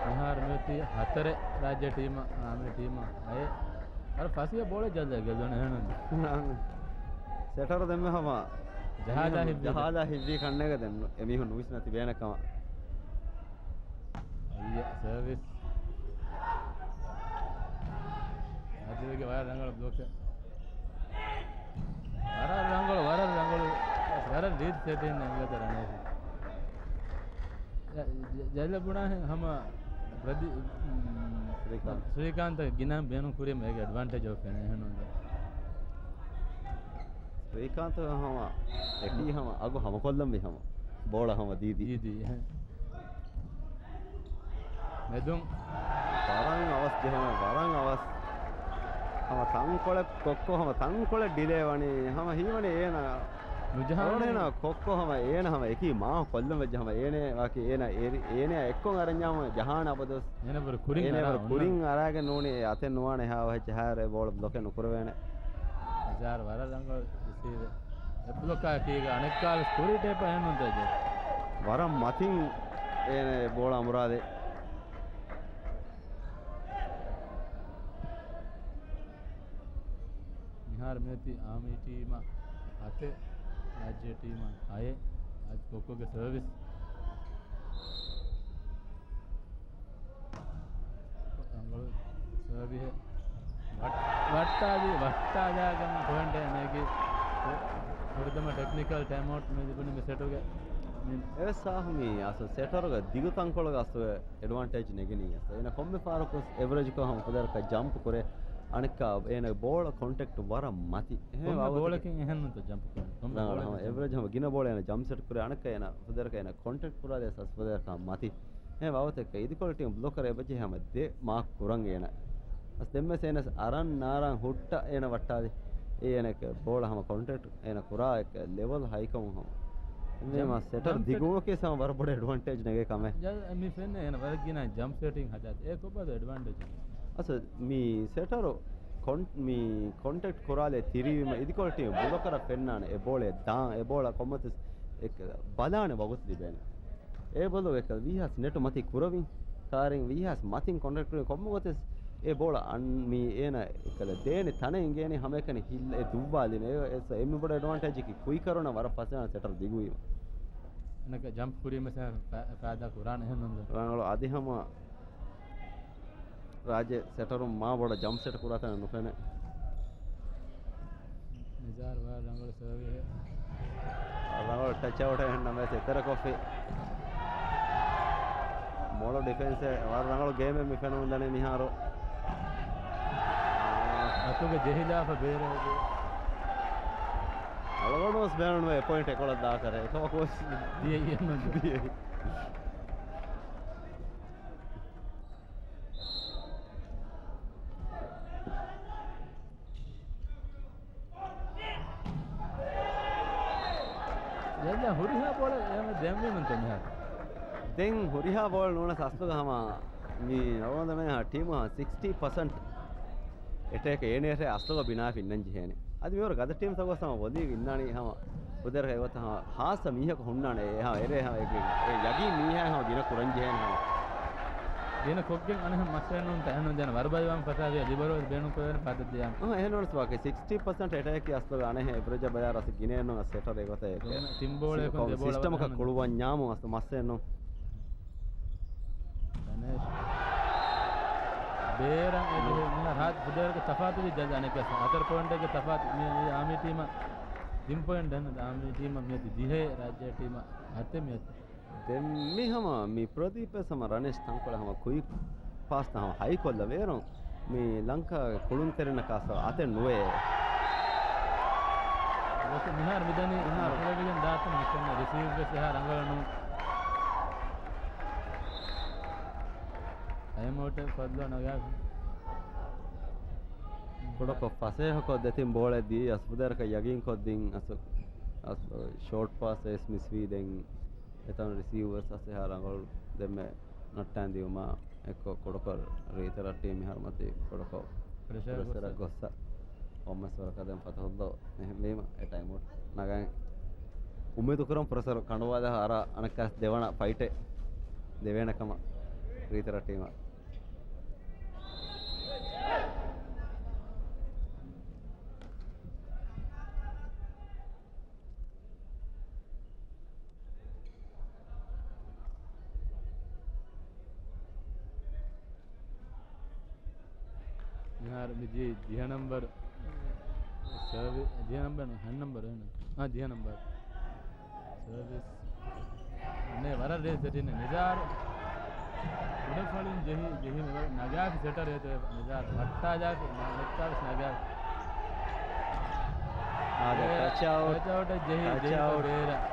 މިހާރު މިއޮތީ ހަތަރެއް ރާއްޖެ ޓީމަށް، އާމީ ޓީމަށް އައޭ. އަރަ ފަސިޔަ ބޯޅަ ޖަލަ ގެލުނެ ހެނުން. ސެޓަރު ދެންމެ ހަމަ ޖަހާލާ ހިއްވީ. ޖަހާލާ ހިއްވީ ކަންނޭގަ ދެން އެމީހުން ނުވިސްނާ ތިބޭނެ ކަމަށް. އައްޔަ ސަރވިސް. އާދިލްގެ ވަރަށް ރަނގަޅު ބްލޮކެއް. ވަރަށް ރަނގަޅު، ވަރަށް ރަނގަޅު، ވަރަށް ރީތި ސެޓިން އެނގޭތަ ރަނޭޝް. ޖަ-، ޖަ-، ޖަލަ ބުނާ ހަމަ ޕްރަދީ-، ސްރީކާންތް. ސްރީކާންތަށް ގިނަ ބޭނުން ކުރީމަ އޭގެ އެޑްވާންޓޭޖް އޮފް އެނެ ހެނުން. ސްރީކާންތް ހަމަ އެކީ ހަމަ އަގު ހަމަކޮށްލަންވީ ހަމަ ބޯޅަ ހަމަ ދީދީ. ދީދީ. މެދުން. ވަރަށް އަވަސް ޖެހުމެއް، ވަރަށް އަވަސް. ހަމަ ތަންކޮޅެއް ކޮއްކޮ ހަމަ ތަންކޮޅެއް ޑިލޭ ވަނީ. ހަމަ ހީވަނީ އޭނަ ނުޖަހާނެ. ކޮއްކޮ ހަމަ އޭނަ ހަމަ އެކީ މާ ކޮށްލަން ވެއްޖެ ހަމަ އޭނަ ވާކި އޭނަ އޭރި-، އޭނަ އެއްކޮށް އަރަންޏާމު ޖަހާނެ އަބަދުވެސް. އޭނަ ބުރު ކުރިން އޭނަ އަރާ ބުރު ކުރިން އަރާގެން ނޫނީ އެ އަތެއް ނުވާނެ ހާ ވަހެއްޗެ ހާރެ ބޯޅަ ބްލޮކެއް ނުކުރެވޭނެ. ނިޒާރު ވަރަށް ރަނގަޅު ރިސީވެ. އެ ބްލޮކާ ކީގަ އަނެއްކާވެސް ކުރި ޓޭޕަ އެހެންނުންތަ ޖެ. ވަރަށް މަތިން އޭނަ އެ ބޯޅަ އަމުރާލެ. މިހާރު މިއޮތީ އާމީ ޓީމަށް ހަތެއް، ރާއްޖޭ ޓީމަށް ހައެއް. އަދި ކޮއްކޮގެ ސަރވިސް. ރަނގަޅު ސަރވިހެއް. ވައްޓާލި، ވައްޓާލާގެން ޕޮއިންޓެއް ނެގި. ފުރަތަމަ ޓެކްނިކަލް ޓައިމް އައުޓް މި ލިބުނީ މި ސެޓުގެ. މި އެވެސް ސާހު މީ އަސް ސެޓަރުގެ ދިގު ތަންކޮޅުގެ އަސް އެޑްވާންޓޭޖް ނެގެނީ އަސް. އޭނަ ކޮންމެ ފަހަރަކު އެވްރެޖްކޮށް ހަމަ ފަދައިރަކަށް ޖަމްޕް ކުރޭ. އަނެއްކާ އޭނަ ބޯޅަ ކޮންޓެކްޓް ވަރަށް މަތި. އެހެން ކޮންމެ ބާވަތަކީ ބޯޅަކިން އެހެންނުތަ ޖަމްޕް ކުރޭ. ކޮންމެ ރަނގަޅަށް ބޯޅަކިން ހަމަ ޖަމްޕް. އެވްރެޖް ހަމަ ގިނަ ބޯޅަ އޭނަ ޖަމްޕް ސެޓް ކުރޭ. އަނެއްކާ އޭނަ ފަދައިރަކަށް އޭނަ ކޮންޓެކްޓް ކުރާލި އަސް ފަދައިރަކަށް މަތި. އެހެން ބާވަތެއްގަ އިދިކޮޅު ޓީމް ބްލޮކަރ އެބަޖެހޭ ހަމަ ދެ މާކް ކުރަން އޭނަ. އަސް ދެންމެސް އޭނަސް އަރަން ނާރަން ހުއްޓަ އޭނަ ވައްޓާލި. އޭނަ ބޯޅަ ހަމަ ކޮންޓެކްޓް އޭނަ ކުރާ އެކ ލެވަލް ހައިކަމުން ހަމަ. އެންމެ ޖަމްޕް، މާ ސެޓަރ ޖަމްޕް ސެޓް. ދިގުމަކީ ސަމަ ވަރަށް ބޮޑަށް އެޑްވާންޓޭޖް ނެގޭ ކަމެއް. ޖަ-، މި ފެންނަ އޭނަ ވަރަށް ގިނަ ޖަމްޕް ސެޓިން ހަދާތި. އޭ ކޮބާދު އެޑްވާންޓޭޖް؟ އަސް މި ސެޓަރު ކޮން-، މި ކޮންޓެކްޓް ކުރާލޭ ތިރީވީމަ އިދިކޮޅު ޓީމް ބުލޮކަރަށް ފެންނާނެ އެ ބޯޅެ ދާން، އެ ބޯޅަ ކޮންމެތިސް އެ ބަލާނެ ވަގުތު ލިބޭނެ. އެ ބޮލު އެކަ ވީހާސް ނެޓު މަތި ކުރަވިން، ކާރިން ވީހާސް މަތިން ކޮންޓްރެކްޓް ކުރިން ކޮންމެ ގޮތެސް އެ ބޯޅަ އަން-، މި އޭނަ އެކަލަ ދޭނެ ތަނެއް އިނގޭނީ ހަމައެކަނި ހިއްލަ އެ ދުއްވާލިނެ. އެ، އެ، އެ އެންމެ ބޮޑު އެޑްވާންޓޭޖަކީ ކުއިކަރުނަ ވަރަށް ފަސޭހަ ސެޓަރު ދިގުވީމަ. އަނެކަ ޖަމްޕް ކުރީމަ ފަ-، ފައިދާ ކުރާނެ އެހެންނުން. ރަނގަޅު އަދި ހަމަ ރާއްޖެ ސެޓަރުން މާ ބޮޑަށް ޖަމްޕް ސެޓް ކުރާތަނެއް ނުފެނޭ. ނިޒާރު ވަރަށް ރަނގަޅު ސަރވިހެއް. ރަނގަޅު ޓަޗް އައުޓެއް ނަމަވެސް އެތެރެކޮށްފި. މޮޅު ޑިފެންސެއް ވަރަށް ރަނގަޅު ގޭމެއް މި ފެނުން ދަނީ މިހާރު. އަތުގެ ޖެހިލާފަ ބޭރަށް. އަޅުގަނޑުވެސް ބޭނުންވޭ ޕޮއިންޓް އެކޮޅަށް ދާކަރޭ. އެކަމަކުވެސް ދިޔައީ އެހެންނު. ދިޔައީ. ދެން ހުރިހާ ބޯޅަ އެހެން ދެންވީމަންތޯ މިހާރު؟ ދެން ހުރިހާ ބޯޅަ ނޫނަސް އަސްލުގަ ހަމަ މި ރަވަނދަމެ ޓީމު ހަމަ ސިކްސްޓީ ޕަސެންޓް އެޓޭކް އޭނޭ އަސްލުގަ ބިނާފި އިންނަން ޖެހޭނެ. އަދި މިވަރު ގަދަ ޓީމްތަކުގަ ހަމަ ވޮލީ އިންނާނީ ހަމަ ފުދޭވަރަކަށް އެގޮތަށް ހާ-، ހާއްސަ މީހަކު ހުންނާނެ. އެ ހާ، އެރޭ ހާ، އެ، އެ ޔަގީން މީހާ ހާ ގިނަ ކުރަން ޖެހޭނެ ހާ. ގިނަ ކޮށްގެން އަނެއްހެން މައްސަލަ ނޫން ތަ-، އެހެން ނޫން ދެން ވަރުބަލިވާން ފަސާދަ ލިބަރޯ ބޭނުން ކުރެވޭނެ ފަދަ ދެއަން. އަހަ، އެހެން ނޫން ވާކެ ސިކްސްޓީ ޕަސެންޓް އެޓޭކް އަސްލުގަ އަނެއްހެން އެވްރެޖަށް ބަލާ ރަސް ގިނައެއް ނޫން އަސް ސެޓަރ އެގޮތަށް އެކެ. ތިން ބޯޅަ ސި-، ކޮން އެކޮން ދެ ބޯޅަ ސިސްޓަމަކަށް ކުޅުވަން ނާމު އަސް މައްސަލަ ނޫން. ދަނޭޝް. ބޭރަށް އެ ދުވަހު މިހާރު ހާދަ ފުދޭވަރަކަށް ތަފާތު ވި ޖަލް އަނެއްކާސް. ހަތަރު ޕޮއިންޓެއްގެ ތަފާތު މި، މި އާމީ ޓީމަށް ތިން ޕޮއިންޓް ދެން އާމީ ޓީމަށް މިއޮތީ ދިހައެއް ރާއްޖޭ ޓީމަށް ހަތެއް މިއޮތީ. ދެން މި ހަމަ މި ޕްރަދީޕް ވެސް ހަމަ ރަނޭޝް ތަންކޮޅެއް ހަމަ ކުއިކް ޕާސްތައް ހަމަ ހައިކޮށްލަ ވޭރުން މި ލަންކާގެ ކުޅުންތެރިންނަކަށް އަސް އަތެއް ނުވޭ. އޮކޭ، މިހާރު މިދަނީ މިހާރު މިހާރު ރިސީވް ވެސް އެހާ ރަނގަޅަށް ނޫން. ޓައިމް އައުޓެއް ފަދަ ނަގާ. ކުޑަކޮށް ފަސޭހަކޮށް ދެތިން ބޯޅަ ދީ އަސް ފުދޭވަރަކަށް ޔަގީންކޮށްދިން އަސް، އަސް ޝޯޓް ޕާސް އެސް މިސްވީ ދެން އެތަން ރިސީވް ވެސް އަސް އެހާ ރަނގަޅު ދެންމެ ނައްޓާން ދިއުމާ އެއްކޮށް ކުޑަކޮށް ރީތި ރަށް ޓީމް މިހާރު މަތީ ކުޑަކޮށް ޕްރެޝަރ ޕްރެޝަރ ގޮއްސަ. ގޮއްސަ. އޮންމެސް ވަރަކަށް ދެން ފަތަހުއްލޯ އެހެންވީމަ އެ ޓައިމް އައުޓް ނަގަން. އުއްމީދު ކުރަން ޕްރެޝަރ ކަނޑުވާލާ އަރާ އަނެއްކާސް ދެވަނަ ފައިޓެއް ދެވޭނެ ކަމަށް ރީތި ރަށް ޓީމަށް. މިހާރު މި ޖި-، ޖިހަ ނަމްބަރު ސަރވި-، ޖިހަ ނަމްބަރު ހަން ނަމްބަރު އޭނަ. އާ، ޖިހަ ނަމްބަރު. ސަރވިސް. އަނެއް ވަރަށް ރޭސް ދެޓިން ނިޒާރު. ކުޑަފަޅިން ޖެހި، ޖެހި ނަގާފި ސެޓަރ އޭތެ ނިޒާރު. ވައްޓާލާފި ނަ-، ނެއްކާވެސް ނަގާފި. އާދެ، ޓަޗް އައުޓް. ޓަޗް އައުޓަށް ޖެހި، ޓަޗް ޖެހި އައުޓް. ބޭރަށް.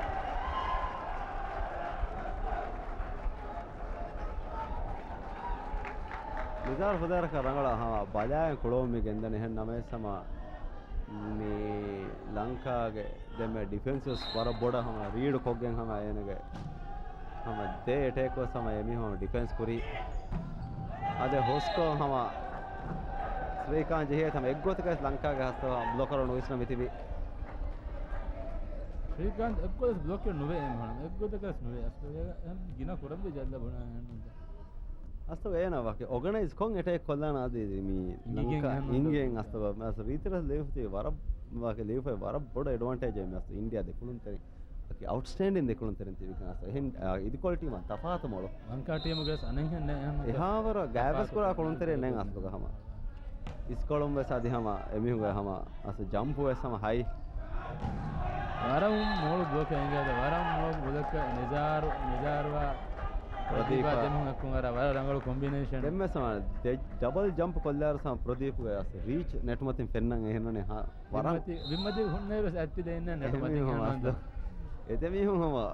ނިޒާރު ފުދޭވަރަކަށް ރަނގަޅަށް ހަމަ ބަލާއިން ކުޅަވުން މި ގެންދަނީ. އެހެން ނަމަވެސް ހަމަ މި ލަންކާގެ ދެންމެ ޑިފެންސް ވެސް ވަރަށް ބޮޑަށް ހަމަ ރީޑް ކޮށްގެން ހަމަ އޭނަގެ ހަމަ ދެ އެޓޭކް ވެސް ހަމަ އެމީހުން ޑިފެންސް ކުރީ. އަދި ހުސްކޮށް ހަމަ ސްރީކާން ޖެހި ހަމަ އެއްގޮތަކަށް ލަންކާގެ ހަސްތަ ބްލޮކަރު ނުވިސްނަ މިތިބީ. ސްރީކާންތް އެއްގޮތަކަށް ބްލޮކެއް ނުވޭ އެމީހުން. އެއްގޮތަކަށް ނުވޭ. އަސްލު އޭގަ އެހެން ގިނަ ކުރަންވީ ޖަލްލަ ބުނާ އެހެން ނުވޭ. އަސްލު އޭނަ ވަކި އޯގަނައިޒް ކޮށް އެޓޭކް ކޮށްލާނަ އަދި މި އިނގިގެން ލަންކާ އެހެން އިނގިގެން ނުވޭ. އަސްލު އަސްލު ރީތިރަސް ލިޔުފަތި ވަރަށް ވަކި ލިޔުފަތި ވަރަށް ބޮޑު އެޑްވާންޓޭޖެއް މި އަސްލު އިންޑިއާ ދެކުޅުންތެރިން. އަކި އައުޓްސްޓޭންޑިން ދެކުޅުންތެރިން ތިބިކަން އަސް އެހެން، އާ، އިދި ކޮލިޓީ މާ ތަފާތު މޮޅު. ލަންކާ ޓީމުގެ އަނެއްހެން ނެ-، އެހެން އެހާވަރަށް ގާތްވެސް ކުރާ ކުޅުންތެރިން ނެން އަސްލުގަ ހަމަ. އިސްކޮޅުން ވެސް އަދި ހަމަ އެމީހުންގެ ހަމަ އަސް ޖަމްޕު ވެސް ހަމަ ހައި. ވަރަށް މޮޅު ބްލޮކެއް އެނގޭ ވަރަށް މޮޅު ބުލަކަ ނިޒާރު، ނިޒާރުވާ ޕްރަދީޕާ ޕްރަދީޕާ ދެމުން އެއްކުން ވަރަށް، ވަރަށް ރަނގަޅު ކޮމްބިނޭޝަން. ދެން ވެސް ހަމަ ދެ ޑަބަލް ޖަމްޕް ކޮށްލާރު ހަމަ ޕްރަދީޕްގެ އަސް ރީޗް ނެޓް މަތިން ފެންނަން އެހެންނަނީ ހާ. ވަރަށް ވިންމަތި، ވިންމަތި ހުންނެވެސް އަތްތި ދެއިންނަ ނެޓު މަތި އެހެން ކިޔަން ހަމަ ނަން. އެދެމީހުން ހަމަ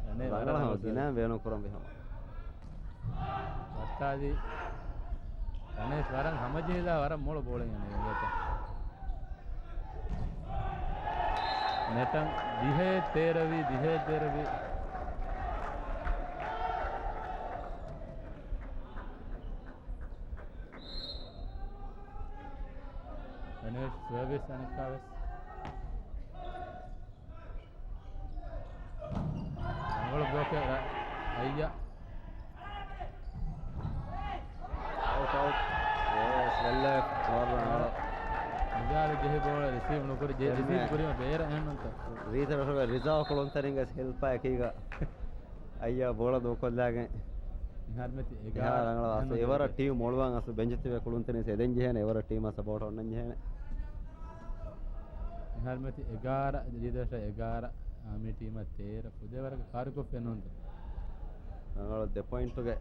އަނެއް ރަނގަޅަށް ވަރަށް ހަމަ ހަމަ ގިނައިން ބޭނުން ކުރަންވީ ހަމަ. ވައްޓާލި ރަނޭޝް ވަރަށް ހަމަޖެހިލާ ވަރަށް މޮޅު ބޯޅައެއް އަނެއް އެނގޭތަ. ނެޓަން ދިހައެއް ތޭރަވީ، ދިހައެއް ތޭރަވީ. ރަނޭޝް ސަރވިސް އަނެއްކާވެސް. ރަނގަޅު ބްލޮކެއް ރަ-، އައްޔަ. އައުޓް، އައުޓް. ޔެސް، ވެލް ލެފްޓް. ނިޒާރު ޖެހި ބޯޅަ ރިސީވް ނުކުރި، ޖެ-، ރިސީވް ކުރީމަ ބޭރަށް އެހެންނުންތަ؟ ރީތިރަށުގެ ރިޒާވް ކުޅުންތެރިންގެ ހިލްޕާ އެކީގަ. އައްޔާ ބޯޅަ ދޫކޮށްލާގެން. މިހާރު މެތި އެގާރަ މިހާރު ރަނގަޅަށް އަސް އެވަރަށް ޓީމް މޮޅުވާން އަސް ބެންޗު ތިބޭ ކުޅުންތެރިން ސެދެން ޖެހޭނެ، އެވަރަށް ޓީމަށް ސަޕޯޓް އޮންނަން ޖެހޭނެ. މިހާރު މެތި އެގާރަ، ރީތިރަށަށް އެގާރަ، އާމީ ޓީމަށް ތޭރަ، ފުދޭވަރަކަށް ކާރިކޮށްފައެއް ނޫންތަ؟ ރަނގަޅު ދެ ޕޮއިންޓުގެ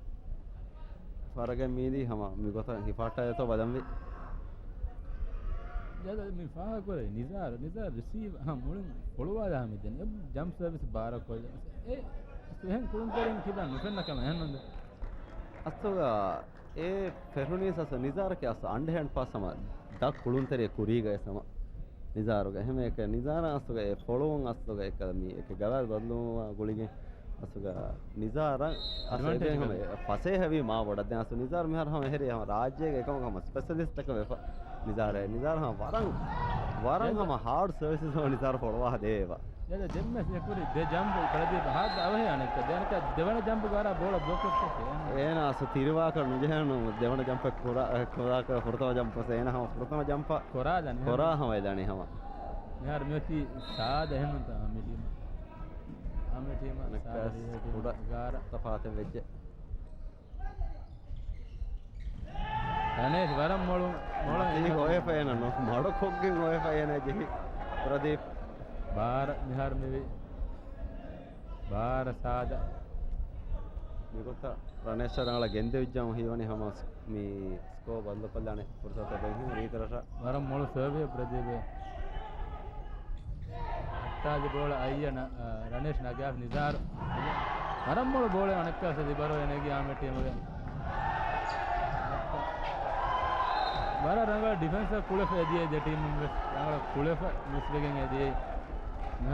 ފަރަގެއް މީދީ ހަމަ މިގޮތަށް ހިފާއްޓާދޭތޯ ބަލަންވީ. ޖަލަލް މި ފާހަގަކުރޭ ނިޒާރު، ނިޒާރު ރިސީވް ހަމަ މުޅިން ފޮޅުވާލާ ހަމަ ދެން އެ ޖަމްޕް ސަރވިސް ބާރަކޮށްލަ. އެ އެހެން ކުޅުންތެރިން ކިބާ ނުފެންނަ ކަމެއް އެހެންނުންދެ. އަސްތުގަ އެ ފެށުނީސް އަސް ނިޒާރަކީ އަސް އަންޑަހަން ޕާސް ހަމަ ދަށް ކުޅުންތެރި ކުރީގަ އެސް ހަމަ ނިޒާރުގަ. އެހެން އެކެ ނިޒާރަ އަސްތުގަ އެ ފޮޅުވުން އަސްތުގަ އެކަ މީ އެކެ ގަވާލް ބަދަލުވުމާ ގުޅިގެން އަސްތުގަ ނިޒާރަ އަސް އެބޭ ހަމަ ފަސޭހަވީ މާ ބޮޑަށް. ދެން އަސް ނިޒާރު މިހާރު ހަމަ ހެރި ހަމަ ރާއްޖޭގެ އެކަމަކު ހަމަ ސްޕެޝަލިސްޓަކަށް ވެފަ. ނިޒާރަ، ނިޒާރަ ހަމަ ވަރަށް ވަރަށް ހަމަ ހާޑް ސަރވިސަސް ނިސާރު ފޮޅުވާ ދޭ އޭވަ. ދެން ދެންމެ ސެކުރި ދެ ޖަމްޕް ޕްރަދީޕް ހާދަ އަވަހެ އަނެއްކާ. ދެން އަނެއްކާ ދެވަނަ ޖަމްޕް ގާރާ ބޯޅަ ބްލޮކް ކޮށްފަ. އޭނާ އަސް ތިރިވާކަށް ނުޖެހެނު ދެވަނަ ޖަމްޕެއް ކުރާ، ކުރާކަށް ފުރަތަމަ ޖަމްޕަސް އޭނާ ހަމަ ފުރަތަމަ ޖަމްޕަ ކުރާ ދަނީ ކުރާ ހަމަ ދަނީ ހަމަ. މިހާރު މިއޮތީ ސާދަ އެހެންނުންތަ އާމީ ޓީމަށް. އާމީ ޓީމަށް ސާދަ ކުޑަ ގާރަ ތަފާތެއް ވެއްޖެ. ރަނޭޝް ވަރަށް މޮޅު، މޮޅު މަތީ އެއް ހޮވޭފަ އޭނަ ނު، މަޑުކޮށްގެން ހޮވޭފަ އޭނަ ޖެހި ޕްރަދީޕް. ބާރަ މިހާރު މިވީ. ބާރަ ސާދަ. މިގޮތަށް ރަނޭޝް ރަނގަޅަށް ގެންދެވިއްޖަމު ހީވަނީ ހަމަ މި ސްކޯ ބަންދުކޮށްލާނެ ފުރުސަތު ދެން ހިނގި ރީތިރަށަށް. ވަރަށް މޮޅު ސަރވިއެއް ޕްރަދީޕް. ހައްޓާލި ބޯޅަ އައްޔަ ނަ-، އަ، ރަނޭޝް ނަގާފި ނިޒާރު. ވަރަށް މޮޅު ބޯޅަ އަނެއްކާ ލިބަރޯ އެނެގި އާމެ ޓީމުގެ. ވަރަށް ރަނގަޅަށް ޑިފެންސަށް ކުޅެފަ ދިޔައީ ދެ ޓީމުން ވެސް. ރަނގަޅަށް ކުޅެފަ މިސްވެގެން އެ ދިޔައީ.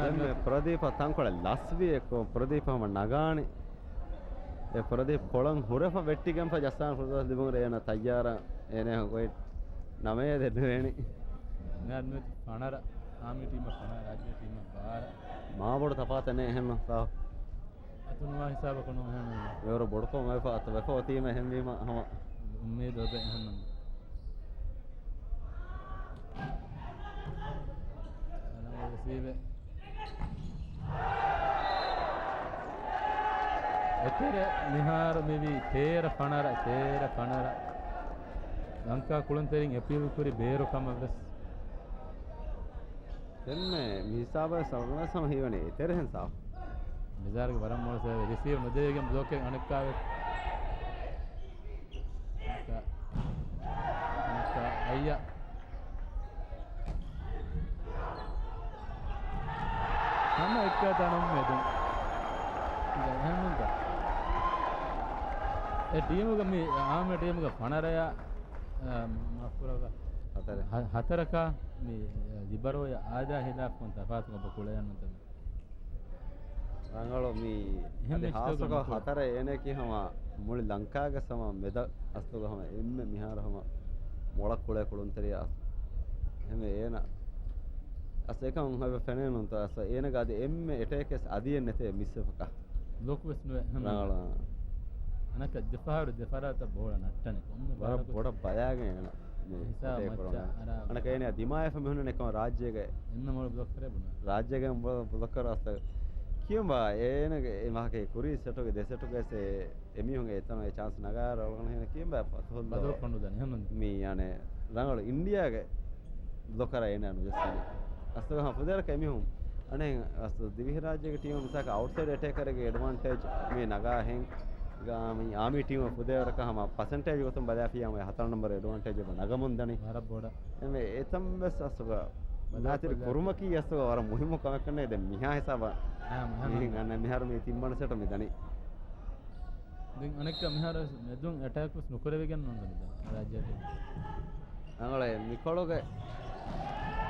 ދެންމެ ޕްރަދީޕަށް ތަންކޮޅެއް ލަސްވި އެއްކޮށް ޕްރަދީޕް ހަމަ ނަގާނެ. އެ ޕްރަދީޕް ކޮޅަން ހުރެފަ ވެއްޓިގެންފަ ޖައްސާން ފުރުސަތު ލިބުނު ރޭނަ ތައްޔާރަށް އޭނަ ގޮތް ނަމަޔަށް ދެންނެވޭނީ. މިހާރު މި ފަނަރަ، އާމީ ޓީމަށް ފަނަރަ، ރާއްޖޭ ޓީމަށް ބާރަ. މާބޮޑު ތަފާތެއް ނެތް އެހެންނު ސާފް. އަތުނުވާ ހިސާބަކު ނޫން އެހެންނު. އެވަރު ބޮޑުކޮށް އޮތްފަ އަތު ވެފަ އޮތީމަ އެހެންވީމަ ހަމަ. އުއްމީދު އޮތް އެހެންނު. ރަނގަޅު ރިސީވެއް. އެތެރެ މިހާރު މިވީ ތޭރަ ފަނަރަ، ތޭރަ ފަނަރަ. ލަންކާ ކުޅުންތެރިން އެޕީލް ކުރި ބޭރު ކަމަށް ވެސް. ދެންމެ މި ހިސާބަށް ސަލްމަން ހަމަ ހީވަނީ އެތެރެހެން ސާފު. ނިޒާރުގެ ވަރަށް މޮޅު ސަރވިސް ރިސީވް ނުދެވިގެން ބްލޮކެއް އަނެއްކާވެ. އަނެއްކާ، އަނެއްކާ އައްޔަ. ހަމަ އެއްކާ ތަނުން މެދުން. އެހެންނުންތަ؟ އެ ޓީމުގަ މި އާމެ ޓީމުގަ ފަނަރަޔާ، އާ، މަފުރަގަ ހަތަރެ. ހަ-، ހަތަރަކާ މި ލިބަރޯޔާ އާދާ ހިލާފުން ތަފާތު ކޮބަ ކުޅެޔަންނުތަ؟ ރަނގަޅު މި އެހެން އަދި މެޗްތަކުގަ ހާސްކޮށް ނުކުޅެ. ހަތަރެ އޭނައަކީ ހަމަ މުޅި ލަންކާގެ ހަމަ މެދަށް އަސްލުގަ ހަމަ އެންމެ މިހާރު ހަމަ މޮޅަށް ކުޅޭ ކުޅުންތެރިޔާ އަސް. އެހެންވެ އޭނަ އަސް އެކަން ހަމަ ފެނޭނުންތަ އަސް އޭނަގެ އަދި އެންމެ އެޓޭކެއް އަދިއެއް ނެތޭ މިސްވެފަކަ. ލޮކު ވެސް ނުވެ. ރަނގަޅަށް. އަނެއްކާ ދެފަހަރު ދެފަރާތަށް ބޯޅަ ނައްޓަނެ. ކޮންމެ ވަރަށް ބާލަކު ބޮޑަށް ބަލާގެން އޭނަ މި ހިސާބް އެޓޭކް މައްޗަށް ކުރަނީ. އަރާ އަނެއްކާ އޭނަ ދިމާވެފަ މިހުންނަނީ ކޮން ރާއްޖޭގެ. އެންމެ މޮޅު ބްލޮކަރެއް ބުނާ. ރާއްޖޭގެ ބްލޮ-، ބްލޮކަރ އަސްތަ. ކިޔުމްބާ އޭނަގެ އެ ވާހަކަ ކުރީ ސެޓުގެ ދެ ސެޓުގެ ސެ އެމީހުންގެ އެތަނުގެ ޗާންސް ނަގާ ރަޅުގަނޑު ހެނެއް ކިޔަން ބައި ފަތުހުއްލާ ބަދަލު ކޮނޑު ދަނީ ހަމަ. މި އަނެއް ރަނގަޅު އިންޑިޔާގެ ބްލޮކަރ އޭނަ ނުޖައްސަނީ. އަސްލުގަ ހަމަ ފުދޭވަރަކަށް އެމީހުން އަނެއް އަސްލު ދިވެހިރާއްޖޭގެ ޓީމު މިސާލަކަށް އައުޓްސައިޑް އެޓޭކަރެއްގެ އެޑްވާންޓޭޖް މި ނަގާ ހެން ގާ މި އާމީ ޓީމަށް ފުދޭވަރަކަށް ހަމަ ޕަސެންޓޭޖް ގޮތުން ބަލާފިޔާ ހަތަރު ނަމްބަރު އެޑްވާންޓޭޖް އެބަ ނަގަމުން ދަނީ. ވަރަށް ބޮޑަށް. އެމެ އެތަން ވެސް އަސްލުގަ ބަދަލު ނާތިރި ކޮށްލާ. ކުރުމަކީ އަސްލުގަ ވަރަށް މުހިއްމު ކަމެއް ކަންނޭ ދެން މިހާ ހިސާބަށް. އާ، މިހާ މިހިން ހަމަ. އަންނަ މިހާރު މި ތިން ބަނޑު ސެޓަށް މި ދަނީ. ދެން އަނެއްކާ މިހާރު ވެސް މެދުން އެޓޭކް ވެސް ނުކުރެވިގެން ނޫން ދަނީ ރާއްޖޭގެ. ރަނގަޅޭ މިކޮޅުގެ.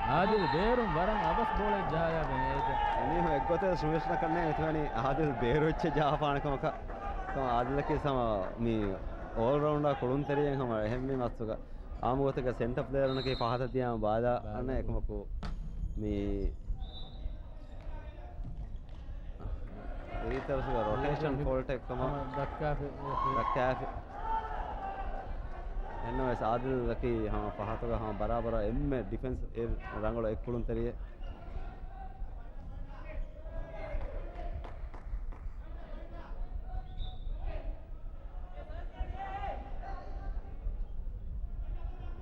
އާދިލް ބޭރުން ވަރަށް އަވަސް ބޯޅައެއް ޖަހާ އެދެން. އެމީހުން އެއްގޮތަށް ސުމޭޝްނަ ކަންނޭ މިތުވެނީ އާދިލް ބޭރު އެއްޗެއް ޖަހާފާނެ ކަމަކަށް. އާދިލަކީ ސަމަ މި އޯލްރައުންޑާ ކުޅުންތެރިއެއް ހަމަ އެހެންވީމަ އަސްލުގަ އާއްމު ގޮތެއްގަ ސެންޓަ ޕްލޭޔަރުންނަކީ ފަހަތަށް ދިޔާމަ ބާލާ ބާލާ. އަންނަ އެކަމަކު މި ރީތިރަށުގެ ރޮޓޭޝަން ފޯލްޓެއް ކަމަށް ހަމަ ދައްކާފި. ދައްކާފި. އެހެންނަމަވެސް އާދިލް ދަކީ ހަމަ ފަހަތުގަ ހަމަ ބަރާބަރަށް އެންމެ ޑިފެންސް އެއް ރަނގަޅު އެއް ކުޅުންތެރިއެއް.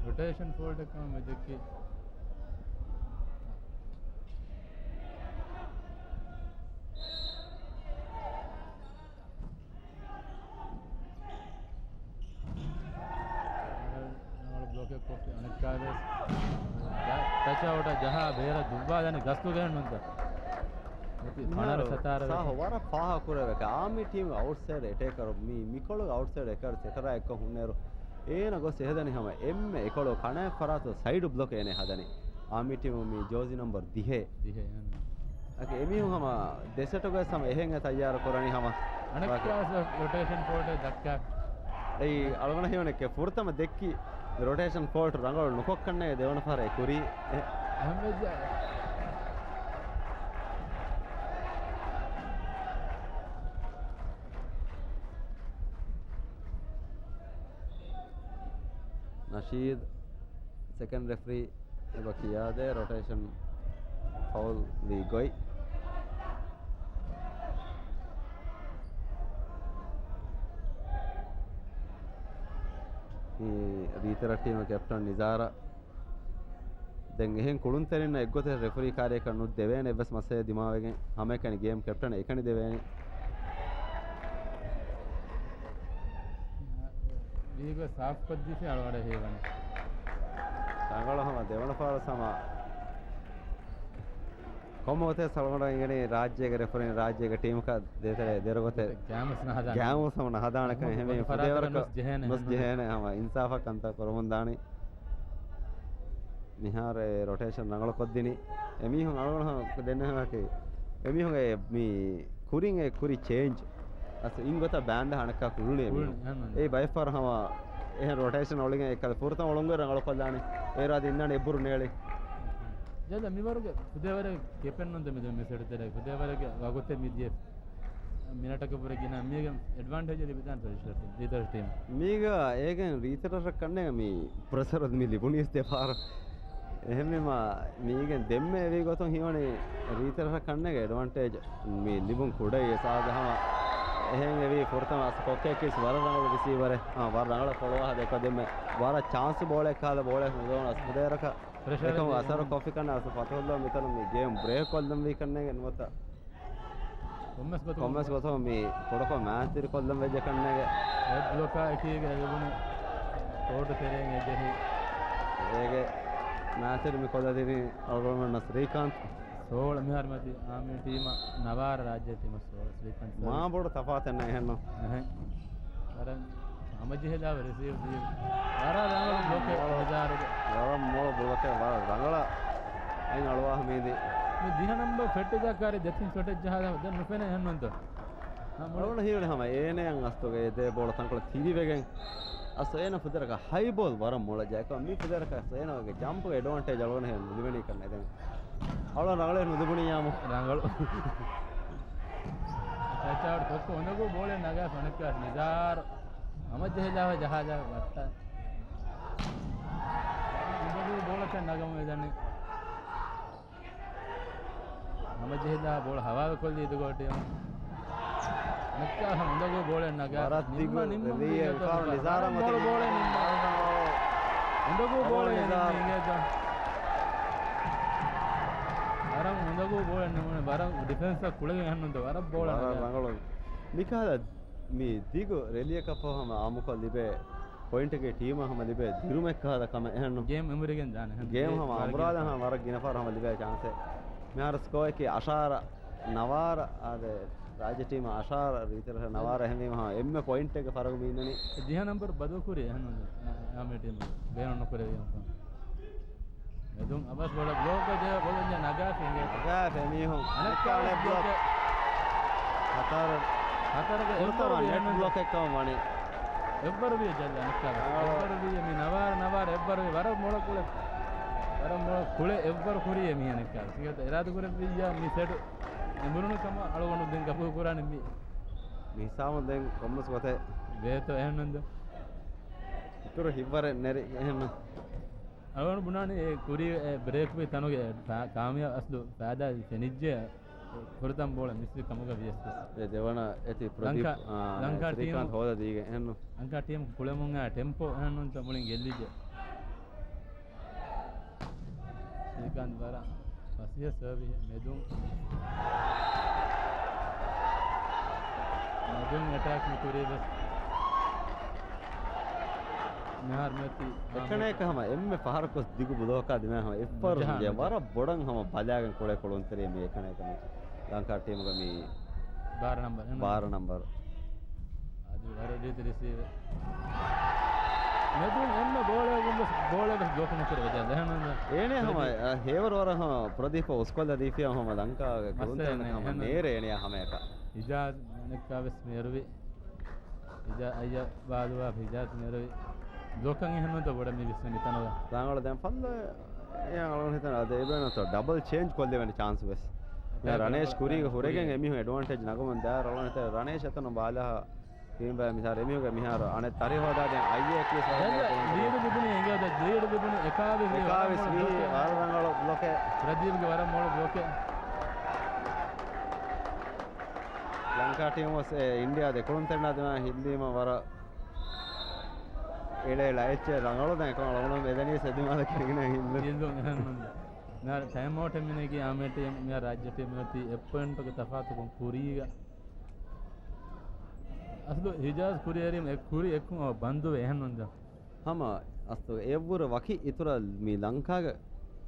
ރޮޓޭޝަން ފޯލްޓެއް ކަމަށް މި ދެއްކި. ރަނގަޅު ބްލޮކެއް ކޮށްފި އަނެއްކާވެސް. ޓަ-، ޓަޗް އައުޓަށް ޖަހާ ބޭރަށް ދުއްވާލަނީ ގަސްތުގެ ހެންނުންތަ؟ އޮތީ ފަނަރަ ސަތާރަ ސާހު ވެސް. ވަރަށް ފާހަ ކުރެވޭ. އާމީ ޓީމް އައުޓްސައިޑް އެޓޭކަރު މި، މިކޮޅުގެ އައުޓްސައިޑް އެޓޭކަރު ސެޓަރާ އެއްކޮށް ހުންނޭރު އޭނަ ގޮސް އެހެދަނީ ހަމަ އެންމެ އެކޮޅު ކަނާތް ފަރާތު ސައިޑު ބްލޮކް އޭނަ ހަދަނީ. އާމީ ޓީމު މި ޖޯޒި ނަމްބަރު ދިހަ. ދިހަ، އެހެން. އަކި އެމީހުން ހަމަ ދެ ސެޓުގައި ހަމަ އެހެން ތައްޔާރު ކުރަނީ ހަމަ. އަނެއްކާ ވެސް ރޮޓޭޝަން ފޯލްޓެއް ދައްކާ. އެއީ އަޅުގަނޑަށް ހީވަނީ އެކެއް ފުރަތަމަ ދެއްކި ރޮޓޭޝަން ފޯލްޓް ރަނގަޅު ނުކޮށްކަންނޭ ދެވަނަ ފަހަރަށް އެ ކުރީ. އެ، އަހަންމެއްޖެ. ނަޝީދު ސެކަންޑް ރެފްރީ އެބަ ކިޔާދޭ ރޮޓޭޝަން ފައުލް ވީ ގޮތް. މި ރީތިރަށް ޓީމު ކެޕްޓަން ނިޒާރަށް ދެން އެހެން ކުޅުންތެރިންނަށް އެއްގޮތަށް ރެފްރީ ކާރިއަކަށް ނުދެވޭނެ އެއްވެސް މައްސަލައެއް ދިމާވެގެން ހަމައެކަނި ގޭމް ކެޕްޓަނަށް އެކަނި ދެވޭނެ. ލީގަށް ސާފުކޮށްދީފި އަޅުގަނޑަށް ހީވަނީ. ރަނގަޅު ހަމަ ދެވަނަ ފަހަރު ހަމަ ކޮންމެ ގޮތެއް ސަޅުގަނޑަށް އިނގެނީ ރާއްޖޭގެ ރެފްރީން ރާއްޖޭގެ ޓީމަކަށް ދޭތެރޭ ދެރަ ގޮތެއް. ގޭމްސް ނަހަދާނެ. ގޭމްސް ހަމަ ނަހަދާނެކަން އެހެންވެ ފުދޭވަރަކަށް ނުސްޖެހޭނެ ނުސްޖެހޭނެ ހަމަ އިންސާފަށް ކަންތައް ކުރަމުން ދާނީ. މިހާރު އެ ރޮޓޭޝަން ރަނގަޅު ކޮށްދިނީ. އެމީހުން އަޅުގަނޑު ދެންނެވި އެމީހުން އެ މި ކުރިން އެ ކުރި ޗޭންޖް އަސް އިން ގޮތަށް ބާންދަ ހަނައްކާ ކުޅުނީ އެމީހުން. އެ ބައެއްފަހަރު ހަމަ އެހެން ރޮޓޭޝަން އޮޅިގެން އެއްކަލަ ފުރަތަމަ އޮޅުންގޮތް ރަނގަޅު ކޮށްލާނީ. އޭރު އަދި އިންނާނެ އެއްބުރު ނޭޅި. ޖަލަ މިވަރުގެ ފުދޭވަރެއް ކެޕެން ނުންދެ މިދުން މި ސެޓުތެރޭ ފުދޭވަރެއްގެ ވަގުތެއް މި ދިޔަ. މިނަޓަކަށް ވުރެ ގިނަ މީގެ އެޑްވާންޓޭޖް ލިބިދާނެ ރީތިރަށް ޓީމަށް. މީގަ އޭގެން ރީތިރަށަށް ކަންނޭގެ މި ޕްރެޝަރު މި ލިބުނީސް ދެފާރު. އެހެންވީމަ މީގެން ދެންމެ އެވީ ގޮތުން ހީވަނީ ރީތިރަށަށް ކަންނޭގެ އެޑްވާންޓޭޖް މި ލިބުން ކުޑައި އެސާދަ ހަމަ އެހެން އެވީ ފުރަތަމަ އަސް ކޮއްކެއްކީސް ވަރަށް ރަނގަޅު ރިސީވަރެއް. އާ، ވަރަށް ރަނގަޅަށް ފޮޅުވާ ދެކޮ ދެންމެ ވަރަށް ޗާންސް ބޯޅެއް ކާލަ ބޯޅެއް ނުދޯނަ އަސް ފުދޭވަރަކަށް. ޕްރެޝަރެއް އެކަމު ދޭ އަސަރު ކޮފިކަން އަސް ފަތުހުއްލާ މިތަނު މި ގޭމް ބްރޭކް ކޮށްލަން ވީ ކަންނޭގެ ނުވަތަ. ކޮންމެސް ގޮތަކަށް މި ކުޑަކޮށް މާތިރި ކޮށްލަން ވެއްޖެ ކަންނޭގެ. އެ ބްލޮކާ އެކީގެ ލިބުނު ކޯޓު ތެރެއިން އެ ޖެހި. އޭގެ މާތިރި މި ކޮށްލަ ދިނީ އަޅުގަނޑުމެންނަށް ސްރީކާންތް. ސޯޅަ މިހާރު މަތި އާ މި ޓީމަށް ނަވާރަ ރާއްޖޭ ޓީމަށް ސޯޅަ ސްރީކާންތް ސާވީސް. މާ ބޮޑު ތަފާތެއް ނެތް އެހެންނު. ނެހެން. ވަރަށް ހަމަޖެހިލާ ރިސީވް ވަރަށް ރަނގަޅު ބްލޮކެއް ނިޒާރުގެ. ވަރަށް މޮޅު ބްލޮކެއް ވަރަށް ރަނގަޅަށް އައި އަޅުވާ މީދި. މި ދިހަ ނަމްބަރ ފެއްޓި ދައްކާރި ދެތިން ޝޮޓެއް ޖަހާލާ ދެން ނުފެނޭ އެހެންނުންތޯ؟ އަޅުގަނޑަށް ހީވަނީ ހަމަ އޭނައަށް އަސްތުގެ ދެ ބޯޅަ ތަންކޮޅެއް ތިރިވެގެން އަސް އޭނަ ފުދޭވަރަކަށް ހައި ބޯލް ވަރަށް މޮޅަށް ޖައިކޮށް މި ފުދޭވަރަކަށް އަސް އޭނަގެ ޖަމްޕްގެ އެޑްވާންޓޭޖް އަޅުގަނޑަށް ނުލިބެނީ ކަންނޭ ދެން. އަޅުގަނޑަށް ރަނގަޅޭ ނުލިބުނިއްޔާމު. ރަނގަޅު. ކެޗްއައުޓް ކޮށްކޮށް އުނދަގޫ ބޯޅެއް ނަގާފަ ނައްކާ ނިޒާރު. ހަމަޖެހިލާ ޖަހާލާ ވައްޓާ. އުނދަގޫ ބޯޅަތައް ނަގަމު ވެދަނީ. ހަމަޖެހިލާ ބޯޅަ ހަވާލުކޮށްލީ އިދުގޯ ޓީމު. ނައްކާ އުނދަގޫ ބޯޅެއް ނަގާ. ވަރަށް ދިގު ނިންމަ، ނިންމަ ރެލީ އިނގޭތޯ. އެފާރު ނިޒާރަށް ވަރަށް މޮޅު ބޯޅެއް ނިންމަ. އުނދަގޫ ބޯޅެއް ނިންމަ ނިޒާރު. އިނގޭތޯ. ވަރަށް އުނދަގޫ ބޯޅެއް ނިންމަ. ވަރަށް ޑިފެންސަށް ކުޅެގެން އެހެންނުންތޯ. ވަރަށް ބޯޅަ ވަރަށް ނަގާ. ރަނގަޅު. މިކަހަލަ މި ދިގު ރެލީއަކަށް ފަހު ހަމަ އާއްމުކޮށް ލިބޭ ޕޮއިންޓެއްގެ ޓީމަށް ހަމަ ލިބޭ ދިރުމެއް ކަހަލަ ކަމެއް އެހެންނު. ގޭމް އެނބުރިގެން ދާނެ އެހެން. ގޭމް ހަމަ ވަރަށް އަނބުރާލަން ގިނަ ހަމަ ވަރަށް ގިނަ ފަހަރު ހަމަ ލިބޭ ޗާންސެއް. މިހާރު ސްކޯއަކީ އަށާރަ ނަވާރަ އާދެ، ރާއްޖެ ޓީމަށް އަށާރަ ރީތިރަށަށް ނަވާރަ އެހެންވީމަ ހަމަ އެންމެ ޕޮއިންޓެއްގެ ފަރަގު މި އިންނަނީ. ދިހަ ނަމްބަރު ބަދަލުކުރި އެހެންނު އާމެ ޓީމު ބޭނުން ނުކުރެވި އެހެން. މެދުން އަބަސް ބޮޑަށް ބްލޮކް ޖެހޭ ބޮލުން ނަގާފި އިނގޭ. ނަގާފި މީހުން. އަނެއްކާ ނެޓް ބްލޮކް. ބްލޮކް. ހަތަރު. ހަތަރުގެ ފުރަތަމަ އެއްވަރު ނެޓް ވިޔަ ބްލޮކެއް ކަމަށް ވަނީ. އެއްވަރު ވިޔަ ޖަލް އަނެއްކާ. އާ. އެއްވަރު ވިޔަ މި ނަވާރަ ނަވާރަ އެއްވަރު ވިޔަ ވަރަށް މޮޅަ ކުޅެ. ވަރަށް މޮޅަ ކުޅެ އެއްވަރު ކުރިޔަ މި އަނެއްކާ. ސިނގޭތަ އިރާދަ ކުރެއްވިއްޔާ މި ސެޓު އެނބުރުނު ކަމަށް އަޅުގަނޑު ދެން ގަބޫލު ކުރާނެ މި. މި ހިސާބުން ދެން ކޮންމެސް ގޮތެއް. ވޭތޯ އެހެންނަންދު. އިތުރު ހިތްވަރެއް ނެރި އެހެންނަ. އަޅުގަނޑު ބުނާނީ އެ ކުރީ އެ ބްރޭކް ވީ ތަނުގެ ފާ-، ކާމިޔާ އަސްލު ފައިދާ ފެނިއްޖެ ފުރަތަމަ ބޯޅަ މިސްވި ކަމުގަ ވިޔަސް ވެސް. ދެ-، ދެވަނަ އެތި ޕްރަދީޕް، ލަންކާ، އާ، ލަންކާ ސްރީކާންތް ޓީމު، ހޯދަ ދީގެ އެހެންނު. ލަންކާ ޓީމު ކުޅެމުން އާ ޓެމްޕޯ އެހެންނުންތަ މުޅިން ގެއްލިއްޖެ. ސްރީކާންތް ވަރަށް ފަސޭހަ ސަރވިހެއް މެދުން. މެދުން އެޓާކް ކުރީ ވެސް. މިހާރު މެތި އެކަނޭކަ ހަމަ އެންމެ ފަހަރަކުސް ދިގު ބުލޯކާ ދިމާ ހަމަ އެއްފަރު ނުޖެހޭ. ވަރަށް ބޮޑަށް ހަމަ ބަލާގެން ކުޅޭ ކުޅުންތެރި މި އެކަނޭކަ މި ލަންކާ ޓީމުގަ މި ބާރަ ނަމްބަރު. ބާރަ ނަމްބަރު. އަދި ވަރަށް ރީތި ރިސީވެ. މެދުން އެންމެ ބޯޅައެއް ވެސް، ބޯޅައެއް ވެސް ބްލޮކު ނުކުރެވޭ ޖަލް. އެހެން އޭނެ ހަމަ، ޕްރަދީޕް. އަ، ހޭވަރު ވަރަށް ހަމަ ޕްރަދީޕް އުސްކޮށްލަ ދީފިޔާ ހަމަ ލަންކާގެ ކުޅުންތެރިން ހަމަ ނޭރޭ އޭނެ ހަމައަކަށް. ހިޖާޒް އަނެއްކާ ވެސް މޭރުވި. ހިޖާ-، އައްޔަ ބާލުވާ ހިޖާޒް މޭރުވި. ބްލޮކަށް އެހެންނުތަ ބޮޑަށް މި ވިސްނަ މިތަނުގަ. ރާނގަޅު ދެން ފަންދަ އެ އަޅުގަނޑު ހިތަން އަދި އެބޭނުންތޯ ޑަބަލް ޗޭންޖް ކޮށްލެވޭނެ ޗާންސް ވެސް. މިހާރު ރަނޭޝް ކުރީގަ ހުރެގެން އެމީހުން އެޑްވާންޓޭޖް ނަގަމުން ދާއިރު އަޅުގަނޑު ހިތަން ރަނޭޝް އެތަނުން ބާލާ ޓީމް ބައި މިހާރު އެމީހުންގެ މިހާރު އަނެއް ތަރި ހޯދާދޭން އައްޔޭ ކީސް ވަރަށް ލީޑު ލިބުނީ އެނގޭ ލީޑު ލިބުނީ އެކާވީސް ވީ ވީ ވަރަށް މޮޅު ބްލޮކެއް. ޕްރަދީޕްގެ ވަރަށް މޮޅު ބްލޮކެއް. ލަންކާ ޓީމު ވެސް އެ އިންޑިއާ ދެކުޅުންތެރިންނާ ދިމާ ހިންދީމަ ވަރަށް އިޅެ އިޅަ އެއްޗެއް ރަނގަޅު ދެން އެކަމަ އަޅުގަނޑު މެދަނީސް އެދިމާލަކީ އެނގިނަ ހިންދު. ހިންދު އެހެންނުން. މިހާރު ޓައިމް އައުޓެއް މިނެގީ އާމޭ ޓީމް މިހާރު ރާއްޖެ ޓީމް އޮތީ އެއް ޕޮއިންޓުގެ ތަފާތުކުން ކުރީގަ. އަސްލު ހިޖާޒް ކުރިއެރީމަ އެ ކުރި އެއްކު ބަންދުވެ އެހެންނުން ދެން. ހަމަ އަސްލު އެއްވުރެ ވަކި އިތުރަށް މި ލަންކާގެ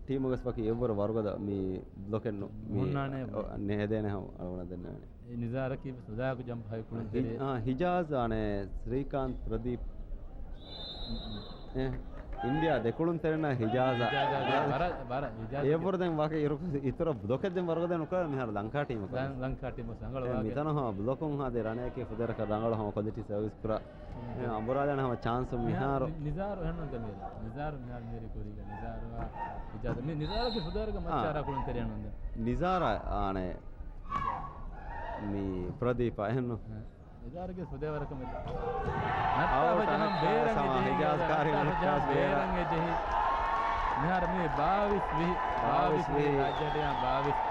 ޓީމުގަސް ވަކި އެއްވުރެ ވަރުގަދަ މި ބްލޮކެއް ނު-، މި ހުންނާނެ. އޮ-، ނޭދޭނެ ހަމަ އަޅުގަނޑަށް ދެންނެވެނީ. އެ ނިޒާރަކީ ވެސް ހުދާކު ޖަމްޕް ހައި ކުޅުންތެރި. ހި-، އާ، ހިޖާޒް އާނެ ސްރީކާންތް ޕްރަދީޕް. އެ، އިންޑިއާ ދެކުޅުންތެރިންނަށް ހިޖާޒަށް. ހިޖާޒަށް ވަރަށް، ވަރަށް ހިޖާޒަށް. އެއްވުރެ ދެން ވަކި އިރު-، އިތުރަށް ބްލޮކެއް ދެން ވަރުގަދަ ނުކުރާ މިހާރު ލަންކާ ޓީމަކަށް. ލަން-، ލަންކާ ޓީމަށް ރަނގަޅު އެ، ވާގެ. މިތަނަށް ހަމަ ބްލޮކުން ހާދި ރަނޭކީ ފުދޭރަކަށް ރަނގަޅު ހަމަ ކޮލިޓީ ސަރވިސް ކުރާ. އެ، އަނބުރާލާނެ ހަމަ ޗާންސު މިހާރު. މި-، ނިޒާރު އެހެންނުންތަ މީރި؟ ނިޒާރު މިހާރު މީރި ކުރީގަ. ނިޒާރު ހިޖާޒަށް. މި-، ނިޒާރަކީ ފުދޭރަކަށް މައްޗާރާ ކުޅުންތެރިއެއްނުން ދެން. ނިޒާރަށް އާނެ މި ޕްރަދީޕަށް އެހެންނު. އެ. އެދާރުގެ ސުދޭވަރަކަމެއް. އައުޓް ނައްޓާފަ ޖަހަން އަނެއްކާ ބޭރަށް ސަމާ އެ ޖެހި، ހިޖާޒް ކާރި ނައްޓާފަ ނައްޓާ ޖަހަން ބޭރަށް. ބޭރަށް އެ ޖެހި. މިހާރު މި ބާވީސް ވިހި، ބާވީސް ބާވީސް ވިހި ވިހި. ރާއްޖޭޓިއާ ބާވީސް.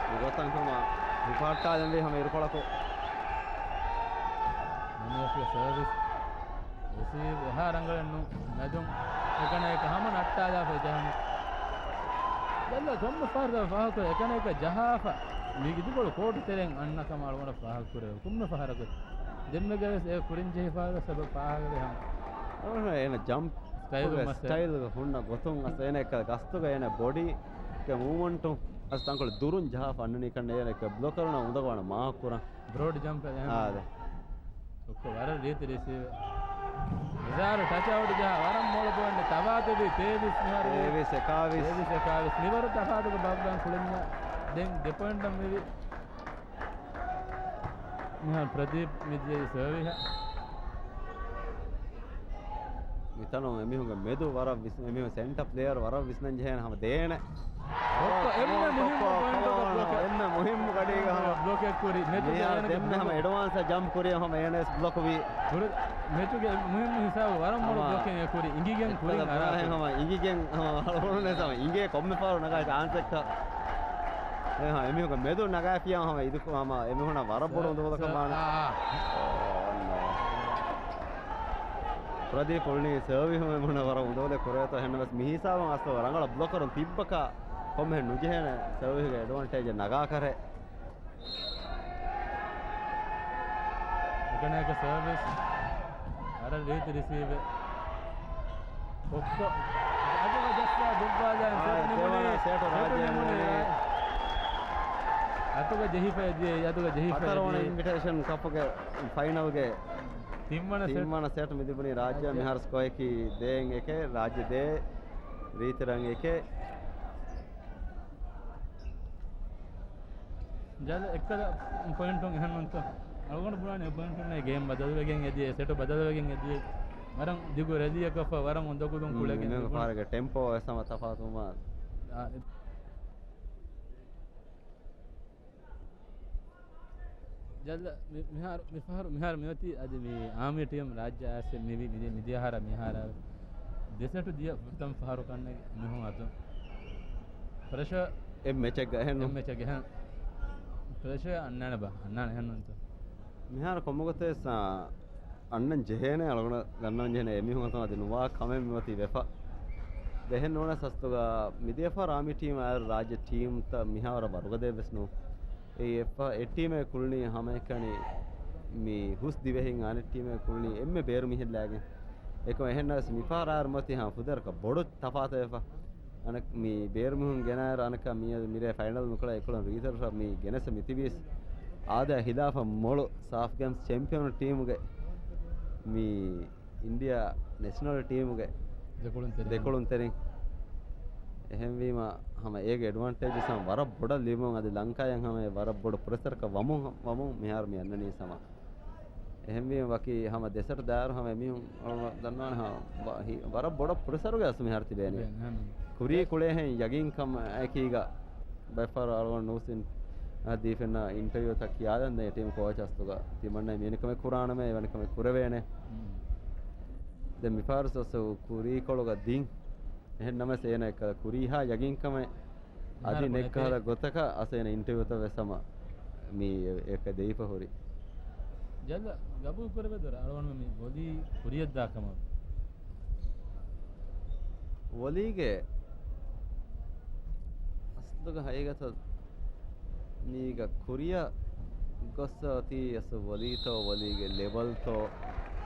މި ގޮތަށް ހަމަ ހިފަހައްޓާލަންވީ ހަމަ އިރުކޮޅަކު. މަނޭފްގެ ސަރވިސް. ރިސީވް އެހާ ރަނގަޅެއް ނޫން. މެދުން އެކަނައެކަ ހަމަ ނައްޓާލާފަ ޖަހަނީ. ޖަލްލަ ކޮންމެ ފަހަރަކަށް ފާހަގަކުރޭ އެކަނައެކަ ޖަހާފަ. މި އިދިކޮޅު ކޯޓު ތެރެއިން އަންނަ ކަމަށް އަޅުގަނޑަށް ފާހަގަކުރޭ ކޮންމެ ފަހަރަކަށް. ދެންމެގަވެސް އެ ކުރިން ޖެހިފަ ސަބަބު ފާހަގަވޭ ހަމަ. އަޅުގަނޑަށް އޭނަ ޖަމްޕް ސްޓައިލު ގެ މަސް ސްޓައިލް ގެ ހުންނަ ގޮތުން އަސް އޭނަ އެކަ ގަސްތުގަ އޭނަ ބޮޑީ ގެ މޫވްމަންޓު އަސް ތަންކޮޅެއް ދުރުން ޖަހާފަ އަންނަނީ ކަންނޭ އޭނަ އެކަ ބްލޮކަރުންނަށް އުނދަގޫވާނެ މާކް ކުރަން. ބްރޯޑް ޖަމްޕެއް އެހެން. އާދެ. ސޮއްކޮ ވަރަށް ރީތި ރިސީވް. ނިޒާރު ޓަޗް އައުޓް ޖަހާ ވަރަށް މޮޅު ޕޮއިންޓް ތަފާތުވި ތޭވީސް މިހާރު ވީ. ތޭވީސް އެކާވީސް. ތޭވީސް އެކާވީސް. މިވަރު ތަފާތުގެ ބައްވަން ކުޅެންޏާ ދެން ދެ ޕޮއިންޓަށް މިވީ. މިހާރު ޕްރަދީޕް މިދިޔައީ ސަރވިހަށް. މިތަނުން އެމީހުންގެ މެދު ވަރަށް ވިސް-، އެމީހުން ސެންޓަ ޕްލޭޔަރ ވަރަށް ވިސްނަން ޖެހޭނެ ހަމަ ދޭނެ. އެންމެ މުހިއްމު ޕޮއިންޓުގެ ބްލޮކެއް. އެންމެ މުހިއްމު ގަޑީގަ ހަމަ. ބްލޮކެއް ކުރި. މެދު މިހާރު ދޭނެ ދެންމެ ހަމަ އެޑްވާންސް ޖަމްޕް ކުރި ހަމަ އޭނަސް ބްލޮކް ވީ. ކުރި މެޗުގެ މުހިއްމު ހިސާބު ވަރަށް މޮޅު ހަމަ ބްލޮކެއް އެ ކުރި. އިނގިގެން ކުރިން އަރާ. ހަމަ އިނގިގެން ހަމަ އަޅުގަނޑު ހަމަ އިނގޭ ކޮންމެ ފަހަރު ނަގާ ޗާންސް އެއްކަ. އެ ހަމަ އެމީހުންގެ މެދު ނަގާފިޔާ ހަމަ އިދިކު ހަމަ އެމީހުންނަށް ވަރަށް ބޮޑު ސަ-، އުނދަގުލަކަށް ސަ-، ވާނެ. އާ. އޯ، ނޯ. ޕްރަދީޕް އުޅުނީ ސަރވިހުން އެމީހުންނަށް ވަރަށް އުނދަގުލެއް ކުރޭތޯ. އެހެންނަމަވެސް މި ހިސާބުން އަސްލު ރަނގަޅަށް ބްލޮކަރުން ތިއްބަކާ ކޮންމެހެން ނުޖެހޭނެ ސަރވިހުގެ އެޑްވާންޓޭޖެއް ނަގާކަށެއް. އެކަނި އެކަ ސަރވިސް. ވަރަށް ރީތި ރިސީވެއް. ކޮއްކޮ. އަދުގަ ޖައްސާ ދުއްވާލާން އާ، ސެޓު ނިމުނީ. ދެވަނަ ސެޓު ސެޓު ރާއްޖެ ނިމުނީ. ނިމުނީ. އަދުގަ ޖެހިފައި ދިޔައީ، އަދުގަ ޖެހިފައި ހަތަރުވަނަ ދިޔައީ. އިންވިޓޭޝަން ކަޕުގެ ފައިނަލްގެ ތިންވަނަ ސެޓް. ތިންވަނަ ސެޓް މި ލިބުނީ ރާއްޖެ. ރާއްޖެ. މިހާރު ސްކޯއަކީ ދޭއް އެކެއް، ރާއްޖެ ދޭއް، ރީތި ރަން އެކެއް. ޖަލަ އެއްކަލަ ޕޮއިންޓުން އެހެންނުންތަ؟ އަޅުގަނޑު ބުނާނެ ޕޮއިންޓުންނޭ ގޭމް ބަދަލުވެގެން އެދިޔަ، ސެޓު ބަދަލުވެގެން އެދިޔަ. ވަރަށް ދިގު ރެލީއަކަށްފަ ވަރަށް އުނދަގުލުން މް، ކުޅެގެން މި ލިބުނު. ފަހަރުގެ ޓެމްޕޯ ވެސް ހަމަ ތަފާތުވުމާ. އާ، އެ-، ޖަލަ މި-، މިހާރު، މިފަހަރު، މިހާރު މިއޮތީ އަދި މި އާމީ ޓީމް ރާއްޖެ އައިސް މި-، މި-، މި-، މިދިޔަ ހަރަ މިހާރަށް ދެ ސެޓު ދިޔަ ފުރަތަމަ ފަހަރު ކަންނޭނގެ މީހުން އަތުން. ޕްރެޝަރ އެއް މެޗެއްގަ އެހެން ނޫން. އެއް މެޗެއްގަ އެހެން. ޕްރެޝަރ އަންނާނެ ބާ. އަންނާނެ އެހެން ނޫންތަ؟ މިހާރު ކޮންމެ ގޮތެއް ސާ-، އަންނަން ޖެހޭނެ، އަޅުގަނޑަށް ދަންނަން ޖެހޭނެ އެމީހުން އަތުން އަދި ނުވާ ކަމެއް މިއޮތީ ވެފަ. ދެހެން ނޫނަސް އަސްތުގަ މިދިޔަ ފަހަރު އާމީ ޓީމް އާއިރު ރާއްޖެ ޓީމްތައް މިހާވަރަށް ވަރުގަދައެއް ވެސް ނޫން. އެއީ އެއްފަ-، އެއް ޓީމެއް ކުޅުނީ ހަމައެކަނި މި ހުސް ދިވެހިން އަނެއް ޓީމެއް ކުޅުނީ އެންމެ ބޭރު މީހެއް ލާގެން. އެކަމަ އެހެންނަސް މިފަހަރާއިރު މަތި ހާ ފުދޭވަރަކަށް ބޮޑު ތަފާތެވެފަ. އަނެއް މި ބޭރު މީހުން ގެނައިރު އަނެއްކާ މިއަދު މިރޭ ފައިނަލް ނުކުޅޭ އެކުޅަން ރީތިރު މި ގެނެސް މިތިބީސް އާދަ ހިލާފަށް މޮޅު ސާފް ގޭމްސް ޗެމްޕިއަން ޓީމުގެ މި އިންޑިއާ ނެޝަނަލް ޓީމުގެ ދެކޮޅުންތެރިން. ދެކޮޅުންތެރިން. އެހެންވީމަ، ހަމަ އޭގެ އެޑްވާންޓޭޖް ހަމަ ވަރަށް ބޮޑަށް ލިބުން އަދި ލަންކާޔަށް ހަމަ ވަރަށް ބޮޑު ޕްރެޝަރަކަށް ވަމުން، ވަމުން މިހާރު މި އަންނަނީ ހަމަ. އެހެންވީމަ ވަކި ހަމަ ދެ ސެޓް ދާއިރު ހަމަ އެމީހުން އަޅުގަނޑު ދަންނާނެ ހަމަ ވަ-، ހި-، ވަރަށް ބޮޑަށް ޕްރެޝަރުގަ އަސް މިހާރު ތިބޭނެ. ތިބޭނެ، ހަމަ. ކުރީ ކުޅޭހެން ޔަގީންކަމަކީގަ ބައެއްފަހަރު އަޅުގަނޑު ނޫސް އިން-، އަ، ދީފެންނަ އިންޓަވިއުތައް ކިޔާލަން ދެން ޓީމް ކޯޗަސްތުގަ ތިމަންނަ މިވެނި ކަމެއް ކުރާނަމޭ، އެވެނި ކަމެއް ކުރެވޭނެ. މް. ދެން މިފަހަރު ސޮސް ކުރީކޮޅުގަ ދިން. އެހެން ނަމަވެސް އޭނަ އެކަ ކުރީހާ ޔަގީންކަމެއް އަދި މިހާރު ނެއްކަހަލަ ނެތޭ. ގޮތަކަށް އަސް އޭނަ އިންޓަވިއުތައް ވެސް ހަމަ މި އެ-، އެކަ ދެވިފަ ހުރި. ޖަލް ގަބޫލު ކުރެވޭ ދޮރަށް އަޅުގަނޑުމެން މި ވޮލީ ކުރިޔަށްދާ ކަމަށް. ވޮލީގެ އަސްލުގަ ހަގީގަތަށް މީގަ ކުރިޔަށް ގޮއްސަ އޮތީ އަސް ވޮލީތޯ، ވޮލީގެ ލެވަލްތޯ،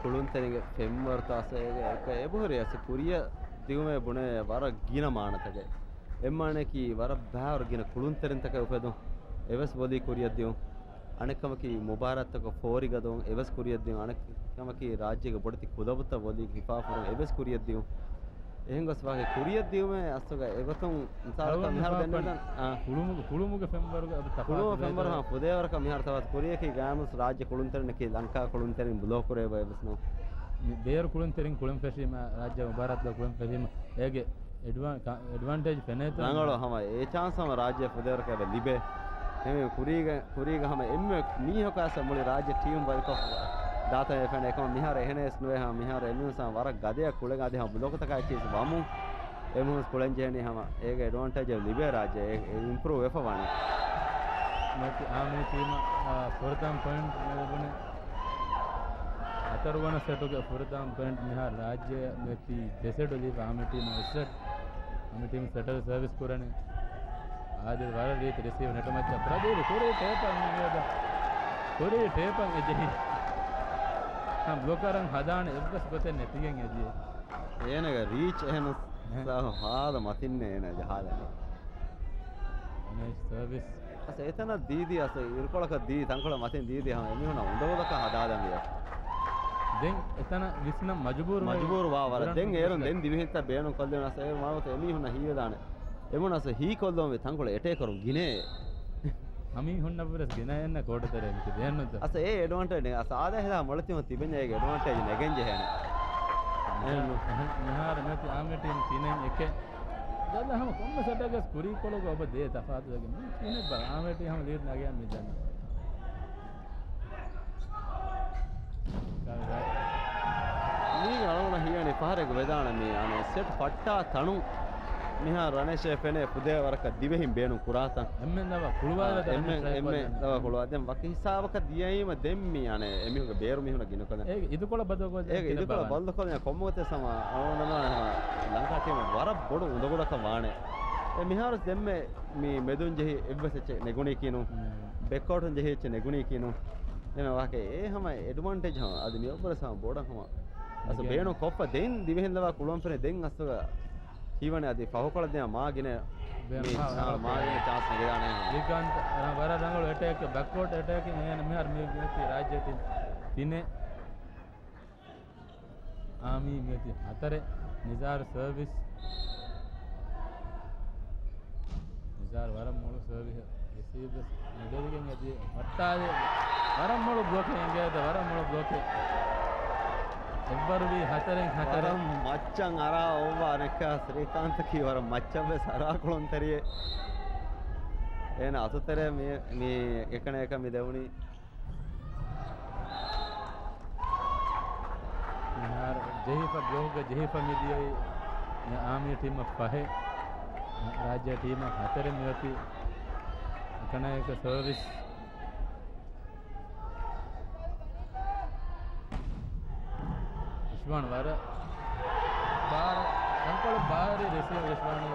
ކުޅުންތެރިންގެ ފެންވަރުތޯ އަސް އޭގެ އެކަ އެބަހުރި އަސް ކުރިޔަށް ދިއުމޭ ބުނޭ ވަރަށް ގިނަ މާނަތަކެއް. އެއްމާނަޔަކީ ވަރަށް ބާރު ގިނަ ކުޅުންތެރިންތަކެއް އުފެދުން އެވެސް ވޮލީ ކުރިޔަށް ދިއުން. އަނެއްކަމަކީ މުބާރާތްތަކަށް ފޯރިގަދަވުން އެވެސް ކުރިޔަށް ދިއުން. އަނެއްކަމަކީ ރާއްޖޭގެ ބޮޑެތި ކުލަބުތައް ވޮލީގެ ހިފާފުރުން އެވެސް ކުރިޔަށް ދިއުން. އެހެން ގޮސް ވާހަކަ ކުރިޔަށް ދިއުމޭ އަސްލުގަ އެގޮތުން މިސާލަކަށް މިހާރު ދެންނެވިދާނެ، އާ. ކުޅުމުގެ، ކުޅުމުގެ ފެންވަރުގެ އަދި ތަފާތު ކުޅުމުގެ ފެންވަރު ހާ ފުދޭވަރަކަށް މިހާރު ތަފާތު ކުރިޔަކީ ގާމުސް ރާއްޖެ ކުޅުންތެރިންނަކީ ލަންކާ ކުޅުންތެރިން ބުލޯކުރޭ ބައެއް ވެސް ނޫން. މި ބޭރު ކުޅުންތެރިން ކުޅެން ފެށީމަ، ރާއްޖޭ މުބާރާތްގަ ކުޅެން ފެށީމަ، އޭގެ އެޑްވާ-، ކަ-، އެޑްވާންޓޭޖް ފެނޭތަ؟ ރަނގަޅު ހަމަ އެ ޗާންސް ހަމަ ރާއްޖެ ފުދޭވަރަކަށް އެބަ ލިބޭ. އެމެ ކުރީގަ، ކުރީގަ ހަމަ އެންމެ މީހަކާސް މުޅި ރާއްޖެ ޓީމް ބަލިކޮށް ދާތަން އެފެން އެކަމަ މިހާރު އެހެނެސް ނުވޭ ހަމަ މިހާރު އެމީހުންސާ ވަރަށް ގަދަޔަށް ކުޅެން އަދި ހަމަ ބްލޮކުތަކާ އެއްޗިސް ވަމުން އެމީހުންސް ކުޅެން ޖެހެނީ ހަމަ އޭގެ އެޑްވާންޓޭޖް އެބަ ލިބޭ ރާއްޖެ އެ، އެ އިމްޕްރޫވް ވެފަ ވާނެ. މެތި އާމީ ޓީމަށް، އާ، ފުރަތަމަ ޕޮއިންޓް ލިބުނެ. ހަތަރުވަނަ ސެޓުގެ ފުރަތަމަ ޕޮއިންޓް މިހާރު ރާއްޖެ މެތި ދެ ސެޓު ލިބި އާމީ ޓީމަށް އެއް ސެޓް. އާމީ ޓީމް ސެޓަރ ސަރވިސް ކުރަނީ. އާދިލް ވަރަށް ރީތި ރިސީވް ނެޓުމައްޗަށް ޕްރަދީޕް ކުރީ ޓޭޕަށް މިއަދަ. ކުރީ ޓޭޕަށް އެ ޖެހި. ހަމަ ބްލޮކަރަށް ހަދާނެ އެއްވެސް ގޮތެއް ނެތިގެން އެދިޔަ. އޭނަގެ ރީޗް އެހެނަސް އެހެން. ސާހު ހާދަ މަތިންނޭ އޭނަ ޖަހާލަނީ. ނައިސް ސަރވިސް. އަސް އެތަނަށް ދީދީ އަސް އިރުކޮޅަކަށް ދީ ތަންކޮޅަށް މަތިން ދީދީ ހަމަ އެމީހުންނަށް އުނދަގުލަކަށް ހަދާލަންވީ. ދެން އެތަނަށް ވިސްނަން މަޖުބޫރު ވެ-، މަޖުބޫރު ވާ ވަރަށް. ދެން އޭރުން ދެން ދިވެހިންތައް ބޭނުން ކޮށްލެވުނަސް އެ މާވަތަ އެމީހުންނަށް ހީވެދާނެ. އެމުނަސް ހީކޮށްލުންވީ ތަންކޮޅެއް އެޓޭކަރުން ގިނައޭ. ހަމީހުންނަށްވުރެސް ގިނައެއްނެ ކޯޓުތެރޭ މިތި ދޭންނުތަ؟ އަސް އެ އެޑްވާންޓޭޖް އަސް އާދަ ހިލާ މޮޅިތިމަ ތިބެންޏާ އޭގެ އެޑްވާންޓޭޖް ނެގެން ޖެހޭނެ. އެހެން މިހާރު މެތި އާމި ޓީމް ތިނެއް އެކެއް. ޖަލަ ހަމަ ކޮންމެ ސެޓަކަސް ކުރީކޮޅުގަ އޮބަ ދޭ ތަފާތުވެގެން މި ތިނެއް ބަލަ އާމި ޓީމް ހަމަ ލީޑް ނަގެއް މި ދަންނަ. މީގެ އަޅުގަނޑަށް ހީވަނީ ފަހަރެއްގަ ވެދާނެ މީ އަނެއް ސެޓް ފައްޓާ ތަނުން މިހާރު ރަނޭޝޭ ފެނޭ ފުދޭ ވަރަކަށް ދިވެހިން ބޭނުން ކުރާތަން. އެންމެން ދަވާ ކުޅުވާލަ އާ، އެންމެން، އެންމެން ދަވާ ކުޅުވާ. ދެން ވަކި ހިސާބަކަށް ދިޔައީމަ ދެން މީ އަނެއް އެމީހުންގެ ބޭރު މީހުންނަށް ގިނަކޮށްލަން. އޭގެ އިދުކޮޅަށް ބަދަލުކޮށްލަން އޭގެ އިދުކޮޅަށް ބަދަލުކޮށްލަން ކޮންމެ ގޮތެއް ސަމާ އަޅުގަނޑު ލަންކާ ޓީމަށް ވަރަށް ބޮޑު އުނދަގުލަކަށް ވާނެ. އެ މިހާރު ދެންމެ މި މެދުން ޖެހި އެއްވެސް އެއްޗެއް ނެގުނީކީނު. މް. ބެކްކޯޓުން ޖެހި އެއްޗެއް ނެގުނީކީނު. އެމެ ވާހަކަ އެ ހަމަ އެޑްވާންޓޭޖް ހަމަ އަދި މި އޮއްވަރަސް ހަމަ ބޮޑަށް ހަމަ. އަސް އެގޭ. ބޭނުން ކޮށްފަ ދެން ދިވެހިން ލަވާ ކުޅުން ފެނޭ ދެން އަސްލުގަ ހީވަނީ އަދި ފަހުކޮޅަށް ދިޔަ މާ ގިނަ ބޭ-، މި-، މާ-، އާ، މާ ގިނަ ޗާންސް ނެގެދާނެ. ސްރީކާންތް ރަ-، ވަރަށް ރަނގަޅު އެޓޭކް، ބެކްވާޑް އެޓޭކިން އޭނަ މިހާރު މި މި ރާއްޖޭ ޓީމް ތިނެއް. އާމީ މިއޮތީ ހަތަރެއް. ނިޒާރު ސަރވިސް. ނިޒާރު ވަރަށް މޮޅު ސަރވިސް. ރިސީވް ވެސް ނުދެވިގެން އެދި ވައްޓާލި. ވަރަށް މޮޅު ބްލޮކެއް އެނގޭތަ، ވަރަށް މޮޅު ބްލޮކެއް. އެއްވަރުވީ ހަތަރެއް ހަތަރެއް. ވަރަށް މައްޗަށް އަރާ އޮއްވާ ނެއްކާ ސްރީކާންތަކީ ވަރަށް މައްޗަށް ވެސް އަރާ ކުޅުންތެރިއެއް. އޭނަ އަތުތެރޭ މި، މި އެކަނި އެކަނި މި ދެވުނީ. މިހާރު ޖެހިފަ ބްލޮކްގަ ޖެހިފަ މިދިޔައީ އާމީ ޓީމަށް ފަހެއް، ރާއްޖޭ ޓީމަށް ހަތަރެއް މިއޮތީ. އެކަނައިގެ ސަރވިސް. އިޝްވާން ވަރަށް ބާރަށް، ތަންކޮޅެއް ބާރި ރިސީވް އިޝްވާން.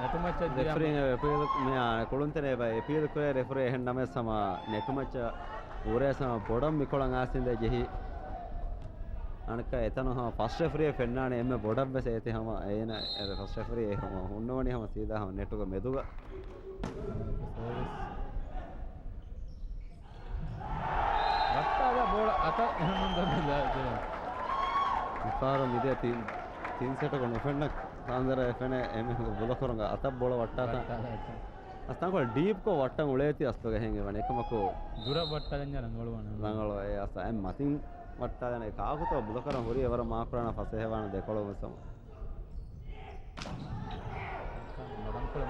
ނެޓުމައްޗަށް ދިޔަ ރެފްރީން އެ އެޕީލް، މި، އާ، ކުޅުންތެރޭ އެބަ އެޕީލް ކުރޭ ރެފްރީ އެހެން ނަމަވެސް ހަމަ ނެޓުމައްޗަށް އުރޭސް ހަމަ ބޮޑަށް މިކޮޅަށް އާސިންދެ ޖެހި. އަނެއްކާ އެތަނު ހަމަ ފަސްޓް ރެފްރީއެއް ފެންނާނެ އެންމެ ބޮޑަށް ވެސް އޭތި ހަމަ އޭނަ އެ ފަސްޓް ރެފްރީ ހަމަ ހުންނަވަނީ ހަމަ ސީދާ ހަމަ ނެޓުގެ މެދުގަ. ސަރވިސް. ވައްޓާލާ ބޯޅަ އަތަށް އެހެން ދަނީ ލާ ދެވަން. މިފަހަރު މިދިޔަ ތިން، ތިން ސެޓަކު ނުފެންނަ ތާނދަރަ އެފެނެ އެމީހުންގެ ބުލަކުރުންގަ އަތަށް ބޯޅަ ވައްޓާތަން. ވައްޓާލާ އަތަށް. އަސް ތަންކޮޅެއް ޑީޕްކޮށް ވައްޓަން އުޅޭތީ އަސްލުގަ އެހެން އެވަނީ. އެކަމަކު ދުރަށް ވައްޓަލަންޏާ ރަނގަޅުވާނެ. ރަނގަޅު އެ އަސް އެ މަތިން ވައްޓާލަން އެ ކާކުތޯ ބުލަކަރަން ހުރީ އެވަރަށް މާކުރާނަ ފަސޭހަވާނެ ދެކޮޅު ވެސް ހަމަ.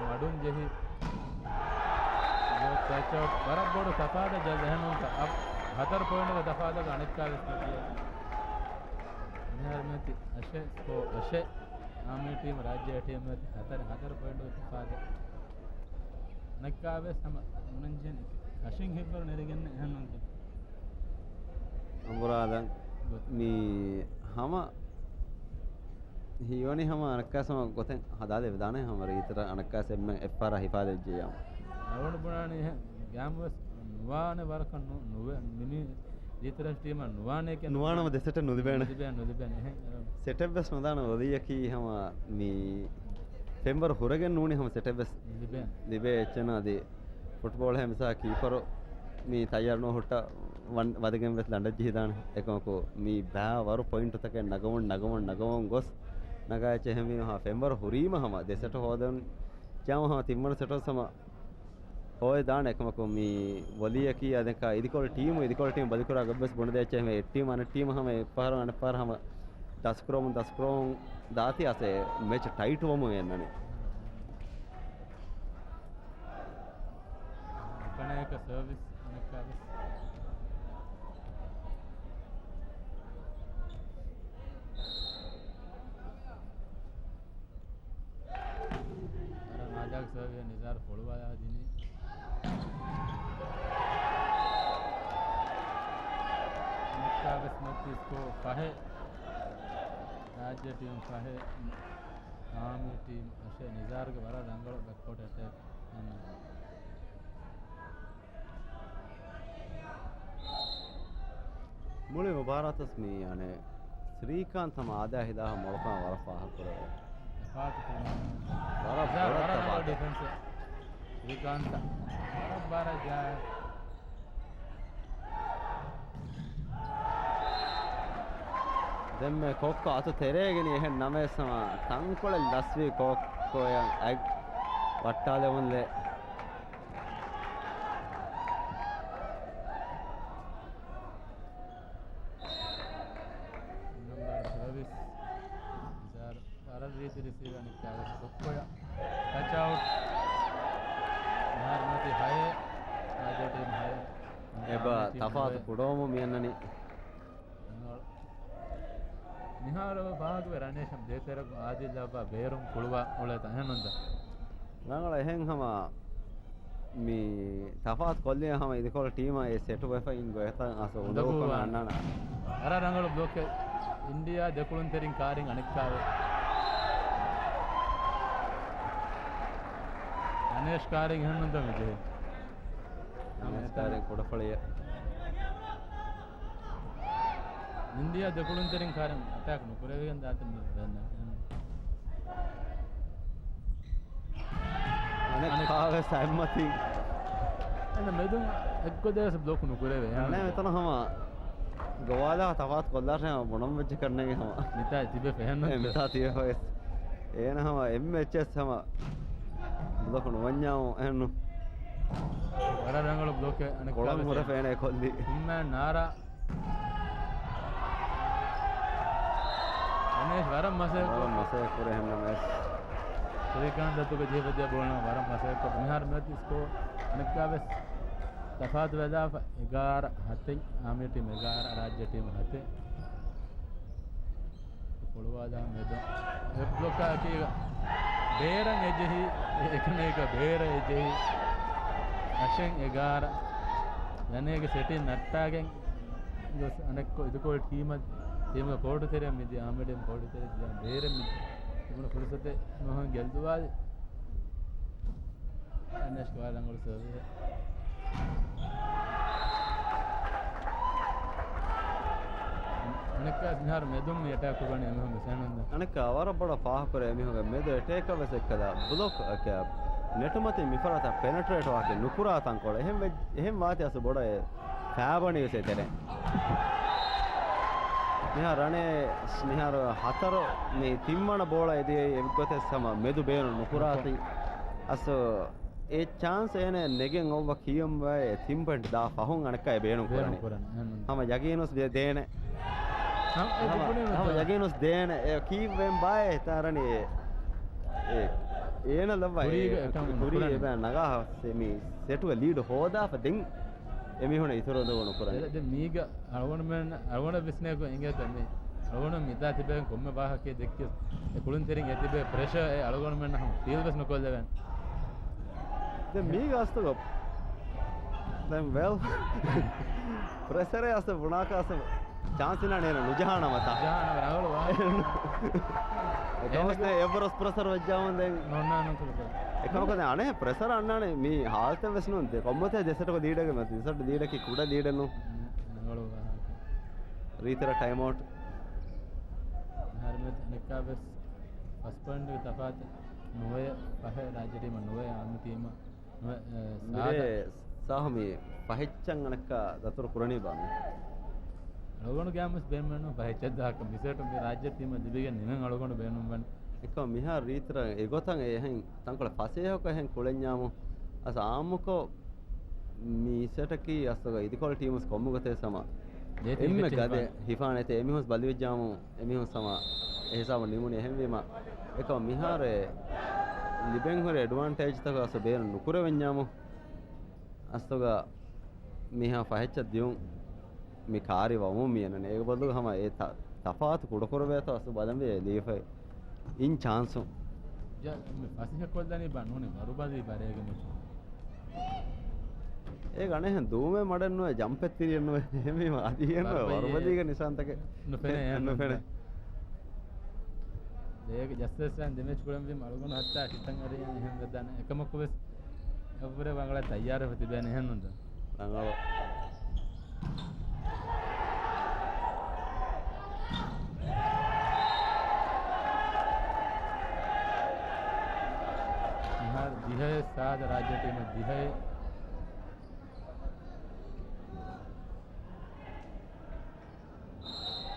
މަޑުން ޖެހި ކެޗް އައުޓް. ވަރަށް ބޮޑު ތަފާތަށް ޖަޒް އެހެންނުންތަ؟ އަށް ހަތަރު ޕޮއިންޓުގެ ތަފާތަކަށް އަނެއްކާވެސް ނެތި. މިހާރު މިއޮތީ އަށެއް ސްކޯ އަށެއް. އާމީ ޓީމް ރާއްޖޭ ޓީމް އޮތީ ހަތަރު، ހަތަރު ޕޮއިންޓުގެ ތަފާތު. އަނެއްކާވެސް ހަމަ ނުނަންޖެހެން ކަށިން ހިތްވަރު ނެރިގެން އެހެންނުންތަ؟ އަނބުރާދަން މި ހަމަ ހީވަނީ ހަމަ އަނެއްކާސް ހަމަ ގޮތެއް ހަދާލެވިދާނެ ހަމަ ރީތިރަށް އަނެއްކާސް އެންމެ އެއްފަހަރާ ހިފާލެއްޖެޔާ. އަވަން ބުނާނީ ގާމްވެސް ނުވާނެ ވަރަކަށް ނު-، ނުވެ-، މި-، މި ރީތިރަށް ޓީމަށް ނުވާނެ ކެ-، ނުވާނަމަ ދެ ސެޓެއް ނުލިބޭނެ. ނުލިބޭ، ނުލިބޭނެ. އެހެން، އެހެން. ސެޓެއް ވެސް ނުދާނެ ވޮލީއަކީ ހަމަ މި ފެންވަރު ހުރެގެން ނޫނީ ހަމަ ސެޓެއް ވެސް ލިބޭ. ލިބޭ އެއްޗެއް ނާ ދި ފުޓްބޯޅަ ހެމިސާ ކީޕަރު މި ތައްޔާރު ނުހުއްޓާ ވަން-، ވަދެގެން ވެސް ލަނޑަށް ޖެހިދާނެ. އެކަމަކު މި ބައިވަރު ޕޮއިންޓުތަކެއް ނަގަމުން، ނަގަމުން، ނަގަމުން ގޮސް ނަގާ އެއްޗެއް ހެމީނު ހާ ފެންވަރު ހުރީމަ ހަމަ ދެ ސެޓު ހޯދަން ޖާމަ ހަމަ ތިންވަނަ ސެޓު ހަމަ ހޯދާނެ. އެކަމަކު މި ވޮލީއަކީ އަދެކާ އިދިކޮޅު ޓީމު، އިދިކޮޅު ޓީމު ބަލިކުރާ ގޮތްވެސް ބުނެދޭ އެއްޗެއް ހަމަ އެއް ޓީމު އަނެއް ޓީމު ހަމަ އެއްފަހަރު އަނެއްފަހަރު ހަމަ ދަސްކުރަމުން ދަސްކުރަމުން ދާތީ އަސް އެ މެޗް ޓައިޓް ވަމުން އެންނަނީ. ކަނޭކަ ސަރވިސް އަނެއްކާވެސް. އަރަން އާޒާގެ ސަރވިސް ނިޒާރު ފޮޅުވާލާ ދިނީ. އަނެއްކާވެސް މަތި ސްކޯ ފަހެއް. ރާއްޖެ ޓީމް ފަހެއް. އާމީ ޓީމް އަށެއް. ނިޒާރުގެ ވަރަށް ރަނގަޅު ބެކްކޯޓް އެޓޭކް. މުޅި މުބާރާތަސް މި އަނެއް ސްރީކާންތް ހަމަ އާދާ ހިލާފަށް މޮޅުކަން ވަރަށް ފާހަގަކުރެވޭ. ތަފާތު ކުރުމަށް. ވަރަށް ޒާ، ބޮޑަށް ވަރަށް ރަނގަޅު ތަފާތު. ޑިފެންސް. ސްރީކާންތަށް ވަރަށް ބާރަށް ޖާ. ދެންމެ ކޮއްކޮ އަތު ތެރޭގެނީ އެހެން ނަމަވެސް ހަމަ ތަންކޮޅެއް ލަސްވީ ކޮއްކޮއަށް އަތް ވައްޓާލެވުންލެ. ނަމްބަރު ސަރވިސް. ވަރަށް ރީތި ރިސީވަރ ނިކްކާވެސް ކޮއްކޮޔަށް ޓަޗް އައުޓް. މިހާރު މިއޮތީ ހައެއް. ރާއްޖެ ޓީމް ހައެއް. އެބަ އާމީ ޓީމް ތަފާތު ހައެއް. ކުޑަވަމުން މިއަންނަނީ. މިހާރު ފާހަގަވެ ރަނޭޝަން ދޭތެރަކު އާދިލް ލައްވާ ބޭރުން ކުޅުވާ އުޅޭތަ އެހެންނުންތަ؟ ރަނގަޅަށް އެހެން ހަމަ މި ތަފާތު ކޮށްލި ހަމަ އިދިކޮޅު ޓީމަށް އެ ސެޓު ވެފަ އިން ގޮތަށް އަސް އުނދަގޫ އުނދަގޫ ކޮށް ވާން. އަންނާނަ. ވަރަށް ރަނގަޅު ބްލޮކެއް. އިންޑިއާ ދެކުޅުންތެރިން ކާރިން އަނެއްކާވެ. ރަނޭޝް ކާރިން އެހެންނުންތަ މި ޖެހި؟ ރަނޭޝް ކާރިން ކުޑަފަޅިއެއް. އިންޑިއާ ދެކުޅުންތެރިން ކާރިން އެޓޭކް ނުކުރެވިގެން ދާތި މި ވެންނަ. އަނެއް އަނެއް ކާވެސް އަތްމަތިން. އެން މެދުން އެއްގޮދެއް ވެސް ބްލޮކް ނުކުރެވޭ. އަނެއް މެތަނަށް ހަމަ ގޮވާލާ ތަފާތު ކޮށްލާށޭ ހަމަ ބުނަން ވެއްޖެ ކަންނޭނގެ ހަމަ. މިތާ ތިބެ ފެހެންނަ. އެ މިތާ ތިބެ ފަވެސް. އޭނަ ހަމަ އެންމެ އެއްޗެސް ހަމަ ބްލޮކް ނުވަންޏާމު އެހެންނު. ވަރަށް ރަނގަޅު ބްލޮކެއް އަނެއް ކޮޅަން ކާވެސް ހުރެ އެ. ފޭނެ ކޮށްލި. ހުންމައިން ނާރާ. ރަނޭޝް ވަރަށް މަސައްކަތް ވަރަށް ކޮށް. މަސައްކަތް ކުރޭ ހެންނަމެސް. ސްރީކާންތް ދަތުގެ ޖީބަދިޔަ ބޯޅަ ވަރަށް މަސައްކަތް ކޮށް. މިހާރު މިއޮތީ ސްކޯ އަނެއްކާވެސް ތަފާތު ވެލާފަ އެގާރަ ހަތެއް. އާމީ ޓީމް އެގާރަ، ރާއްޖެ ޓީމް ހަތެއް. ފޮޅުވާލާ މެދު ވެބް ބްލޮކާ އެކީގަ ބޭރަށް އެޖެހި، އެކަނޭގަ ބޭރަށް އެޖެހި. އަށެއް އެގާރަ. ރަނޭގެ ސެޓިން ނައްޓާގެން ގޮސް އަނެއްކޮ އިދިކޮޅު ޓީމަށް، ޓީމުގެ ކޯޓު ތެރެއަށް މިދިޔަ، އާމީ ޓީމް ކޯޓު ތެރެއަށް ދިޔަ ބޭރެއް މި ތިބުނު ފުރުސަތެއް ނުހަން ގެއްލުވާލި. ރަނޭޝް ވަރަށް ރަނގަޅު ސަރވިސް. އަނެއްކާ މިހާރު މެދުން މި އެޓޭކް ކުރަނީ އެމީހުން ވެސް އެހެންނުން. އަނެއްކާ ވަރަށް ބޮޑަށް ފާހަގަކުރޭ އެމީހުންގެ މެދު އެޓޭކަށް ވެސް އެއްކަލަ ބްލޮކް އެކަ ނެޓުމަތިން މިފަރާތަށް ޕެނެޓްރޭޓް ވާކި ނުކުރާ ތަންކޮޅެއް. އެހެން ވެ-، އެހެން ވާތީ އަސް ބޮޑަށް ފާބަނީ ވެސް އެތެރެ. މިހާރު ރަނޭ މިހާރު ހަތަރު މި ތިންވަނަ ބޯޅަ އެދިޔައީ އެއްގޮތެއް ހަމަ މެދު ބޭނުން ނުކުރާތީ. އަސް އެ ޗާންސް އޭނަ ނެގެން އޮއްވަ ކިޔަން ބައެއް ތިން ޕޮއިންޓް ދާ ފަހުން އަނެއްކާ އެ ބޭނުން ބޭނުން ކުރަނީ. ކުރަނީ. އެހެން. ހަމަ ޔަގީނުސް ދޭ-، ދޭނެ. ހަމަ، ހަމަ ޔަގީނުސް ދޭނެ. އެ ކީއްވެން ބާއޭ ތާރަނީ އެ، އެ، އޭނަ ލައްވާ ކުރީގަ އެ، އެކަމު ކުރީ ނުކުރަނީ. އެބަ ނަގާ މި ސެޓުގަ ލީޑް ހޯދާފަ ދެން އެމީހުނަށް އިތުރު އުނދަގޫ ނުކުރަނީ. ދެ-، ދެ މީގަ އަޅުގަނޑުމެން، އަޅުގަނޑަށް ވިސްނޭކު އިނގޭތަ މި އަޅުގަނޑު މިދާ ތިބޭ ކޮންމެ ވާހަކައެއް ދެއްކިޔަސް އެ ކުޅުންތެރިން އެ ތިބޭ ޕްރެޝަރ އެ އަޅުގަނޑުމެންނަށް ހަމަ ފީލް ވެސް ނުކޮށްލެވޭނެ. ދެން މީގަ އަސްތުގަ ދެން ވެލް ޕްރެޝަރެއް އަސް ބުނާކަށް އަސް ޗާންސް އިނާނެ އޭނަ ނުޖަހާނަމަތާ. ޖަހާނަމަ ރަނގަޅު ވާހަކަ. އެކަމަސް ދެ އެއްވަރަސް ޕްރެޝަރ ވެއްޖާމުން ދެން. ނޯންނާނެ ކުރުކޮށް. އެކަމަކު ދެން އަނެއް ޕްރެޝަރ އަންނާނެ މީ ހާލަތެއް ވެސް ނޫން. ދެ ކޮންމޮތޭ ދެ ސެޓަކު ލީޑަކެ މަ ދެ ސެޓް ލީޑަކީ ކުޑަ ލީޑެއް ނޫން. ރީތިރަށް ޓައިމް އައުޓް. ހަރުމެތް އަނެއްކާ ވެސް ފަސް ޕޮއިންޓްގެ ތަފާތެއް ނުވައެއް ފަހެއް ރާއްޖެ ޓީމަށް ނުވައެއް އާމި ޓީމަށް ނުވަ-، އެ، މިރޭ ސާދަ. ސާހު މީ ފަހެއްޗަށް އަނެއްކާ ދަތުރު ކުރަނީ ބާ މީ. އަޅުގަނޑު ގާމަސް ބޭނުމެއްނު ފަހެއްޗަށް ދާކަށް މިސެޓު މި ރާއްޖެ ޓީމަށް ލިބިގެން ނިމެން އަޅުގަނޑު ބޭނުންވަން. އެކަމް މިހާ ރީތިރަށް އެގޮތަށް އެހެން ތަންކޮޅެއް ފަސޭހަކޮށް އެހެން ކުޅެންޏާމު އަސް އާއްމުކޮށް މި ސެޓަކީ އަސްލުގަ އިދިކޮޅު ޓީމުސް ކޮންމެގޮތެއް ސަމާ ދޭތި އެންމެ ހިފެއްޗެއް ގަދެ ހިފާނެ. ހިފާނެތެ އެމީހުންސް ބަލިވެއްޖާމު އެމީހުން ސަމާ އެހިސާބު ނިމުނީ އެހެންވީމަ. އެކަމް މިހާރެ ލިބެން ހުރި އެޑްވާންޓޭޖްތަކަށް އަސްލު ބޭނުން ނުކުރެވެންޏާމު އަސްލުގަ މިހާ ފަހެއްޗަށް ދިޔުން މި ކާރި ވަމުން މި އެންނަނީ. އޭގެ ބަދަލުގަ ހަމަ އެ ތަ-، ތަފާތު ކުޑަކުރެވޭތޯ އަސްލު ބަލަންވީ ލީފައި އިން ޗާންސު. ޖަ-، މި ފަސޭހަކޮށްލަނީ ބާ ނޫނީ ވަރުބަލީ ބަރޭގެ މެޗު. އޭ ގަނެހެން ދޫމެއް މަޑެއް ނުވޭ، ޖަމްޕެއް ތިރިއެއް ނުވޭ. އެހެންވީމަ އަދި އެހެން ވަރުބަލީ. ވަރުބަލީގެ ނިޝާންތަކެއް ނުފެނޭ، އެ، އެހެން ނުފެނޭ. ނުފެނޭ. ދޭގެ ޖައްސަސް ދެމެޗް ކުޅެންވީމަ އަޅުގަނޑު ހައްތާ ކިތަން އަރިޔާ އެހެން ވެދާނެ. އެކަމަކު ވެސް އެއްވުރެ ވަނގަޅަށް ތައްޔާރަށް ތިބޭނެ އެހެން ނުންދަ. ރަނގަޅު. މިހާރު ދިހައެއް ސާދަ ރާއްޖެ ޓީމަށް ދިހައެއް.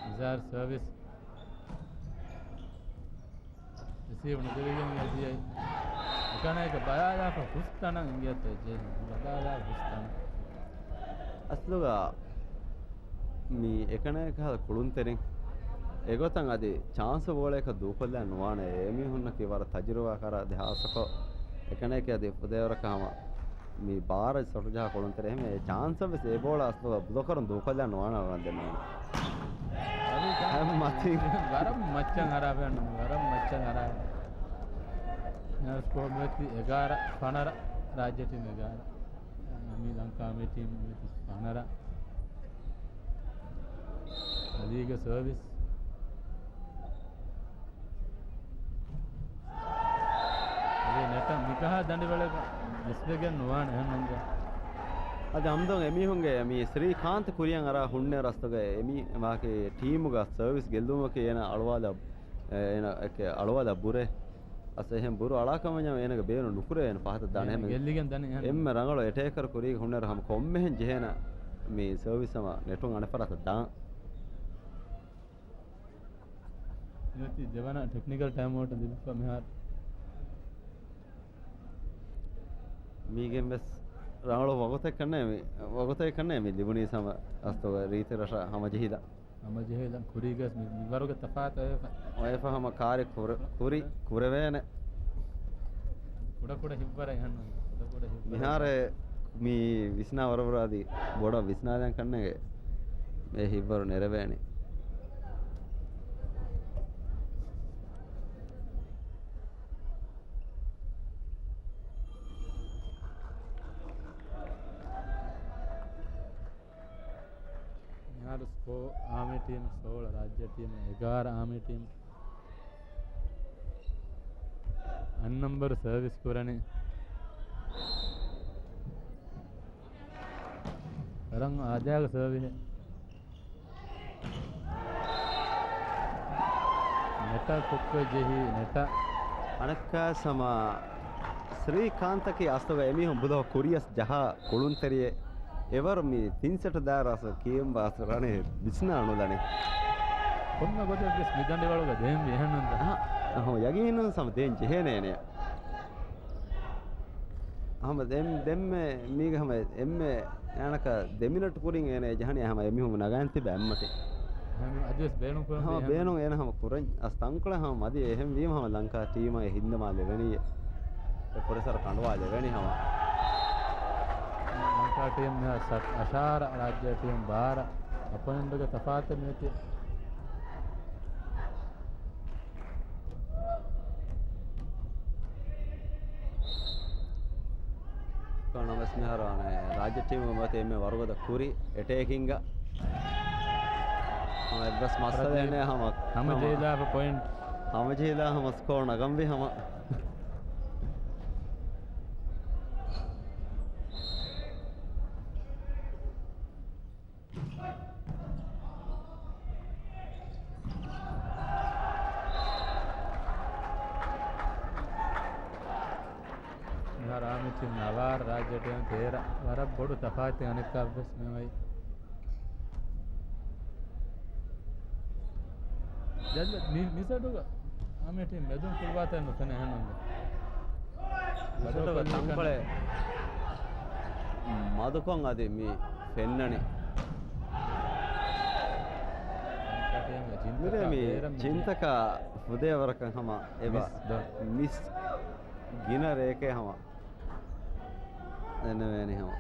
މިޒާރު ސަރވިސް. ރިސީވް ނުކުރެވިގެން އެ ދިޔައީ. އެކަނައިގެ ބަލާލާފަ ހުސްތަނަށް އިނގޭތޯ ޖެހި. ބަލާލާ ހުސްތަނަށް. އަސްލުގަ މި އެކަނައިގެ ކަހަލަ ކުޅުންތެރިން އެގޮތަށް އަދި ޗާންސު ބޯޅައަކަށް ދޫކޮށްލާ ނުވާނެ. އެމީހުންނަކީ ވަރަށް ތަޖުރިބާ ކަރާ ދެ ހާސްކޮށް އެކަނައިގެ އަދި ފުދޭވަރަކަށް ހަމަ މި ބާރަށް ސޮޓު ޖަހާ ކުޅުންތެރި އެހެން އެ ޗާންސަށް ވެސް އެ ބޯޅަ އަސްލުގަ ބުލޮކަރުން ދޫކޮށްލާ ނުވާނެ ރަންދެން ނޫން. އަދި ވަރަށް މަތިން. ވަރަށް މައްޗަށް ހަރާބެއް ނޫން. ވަރަށް މައްޗަށް ހަރާބެއް. ސްކޯ މެތި އެގާރަ ފަނަރަ ރާއްޖެ ޓީމް އެގާރަ. މި ލަންކާ މި ޓީމް މެތި ފަނަރަ. އަލީގެ ސަރވިސް. އަދި ނެޓަށް މިކަހާ ދަނޑިވަޅެއް މިސްވެގެން ނުވާނެ އެހެން ނޫން. އަދި އަމްދޮން އެމީހުންގެ މި ސްރީކާންތް ކުރިއަށް އަރާ ހުންނެ ރަސްތުގަ އެމީ ވާކި ޓީމުގަ ސަރވިސް ގެއްލުމަކީ އޭނަ އަޅުވާލަ، އޭނަ އެކެ އަޅުވާލަ ބުރޭ. އަސް އެހެން ބުރު އަޅާކަމަށް އޭނަގެ ބޭނުން ނުކުރޭ އޭނަ ފަހަތަށް ދާނެ އޭނަ ހެމެ. ގެއްލިގެން ދަނީ އެހެން. އެންމެ ރަނގަޅު އެޓޭކަރ ކުރީގެ ހުންނަރު ހަމަ ކޮންމެހެން ޖެހޭނަ މި ސަރވިސް ހަމަ ނެޓުން އަނެއް ފަރާތަށް ދާން. އިނގޭތީ ދެވަނަ ޓެކްނިކަލް ޓައިމް އައުޓް ލިބިފަ މިހާރު. މީގެން ވެސް ރަނގަޅު ވަގުތެއް ކަންނޭ މި، ވަގުތެއް ކަންނޭ މި ލިބުނީ ސަމަ އަސްތުގަ ރީތި ރަށަށް ހަމަޖެހިލަ. ހަމަޖެހިލަން ކުރީގަސް މި، މިވަރުގެ ތަފާތު އޮވެފަ. އޮވެފަ ހަމަ ކާރި ކުރެ-، ކުރި، ކުރެވޭނެ. ކުޑަ ކުޑަ ހިއްވަރަށް އެހެންނު. ކުޑަ ކުޑަ ހިއްވަރަށް. މިހާރެ މި ވިސްނާ ވަރަށް ވަރަށް އަދި ބޮޑަށް ވިސްނާލަން ކަންނޭގެ އެ ހިއްވަރު ނެރެވޭނެ. މިހާރު ސްކޯ އާމީ ޓީމް ސޯޅަ، ރާއްޖެ ޓީމް އެގާރަ. އާމީ ޓީމް އަށް ނަމްބަރު ސަރވިސް ކުރަނީ. ވަރަށް އާދައިގެ ސަރވިހެއް. ނެޓަށް ކުއްކޮށް ޖެހި ނެޓަށް. އަނެއްކާ ސަމާ ސްރީކާންތަކީ އަސްލުގަ އެމީހުން ބުލޯ ކުރިޔަސް ޖަހާ ކުޅުންތެރިއެއް. އެވަރު މި ތިން ސެޓް ދާއިރު އަސްލު ކީއެއް ބާސް ރަނެ ވިސްނާ ނުލަނީ. ކޮންމެ ގޮތެއް ވެސް މި ދަނޑިވަޅުގަ ދޭންވީ އެހެންނުން ދަ. އަހަ، އަހަ، ޔަގީނުން ސަމަ ދޭން ޖެހޭނޭނެ. ހަމަ ދެން، ދެންމެ މީގެ ހަމަ އެންމެ އޭނަކަށް ދެ މިނެޓް ކުރިން އޭނަ އެ ޖަހަނީ ހަމަ އެމީހުން ނަގައިން ތިބެ އެއްމަތި. ހަމަ އަދިވެސް ބޭނުން ކުރަން ހަމަ ބޭނުން އޭނަ ހަމަ ކުރަން އަސް ތަންކޮޅެއް ހަމަ މަދި. އެހެން ވީމަ ހަމަ ލަންކާ ޓީމަށް އެ ހިންދަމާ ލެވެނީ. އެ ފުރަސަރަ ކަނޑުވާ ލެވެނީ ހަމަ. ލަންކާ ޓީމް މިހާ ސަ-، އަށާރަ ރާއްޖޭ ޓީމް ބާރަ އަޕޮއިންޓްގެ ތަފާތެއް މިއޮތީ. ކޮންމެސް މިހާރު ރާއްޖެ ޓީމުގެ މަތި އެންމެ ވަރުގަދަ ކުރި އެޓޭކިންގ. އެއްވެސް މައްސަލައެއް ނެތް ހަމަ. ހަމަޖެހިލާފަ ޕޮއިންޓް. ހަމަޖެހިލާ ހަމަ ސްކޯ ނަގަންވީ ހަމަ. މިހާރު އާމި ޓީމް ނަވާރަ ރާއްޖެ ޓީމް ތޭރަ. ވަރަށް ބޮޑު ތަފާތެއް އަނެއްކާ ވެސް މި ވައި. ޖަލް މި-، މި ސަޑުގަ އާމި ޓީމް މެދުން ފުލްވާތަން ނުފެނޭ އެހެންނުން. މި ސަޑުގަ ތަންކޮޅެއް މަދުކޮށް އަދި މި ފެންނަނީ. މިރޭ މި ޖިންތަކާ ފުދޭ ވަރަކަށް ހަމަ އެބަ މިސް ދޮ-، މިސް ގިނަ ރެއެކޭ ހަމަ ދެންނެވޭނީ ހަމަ.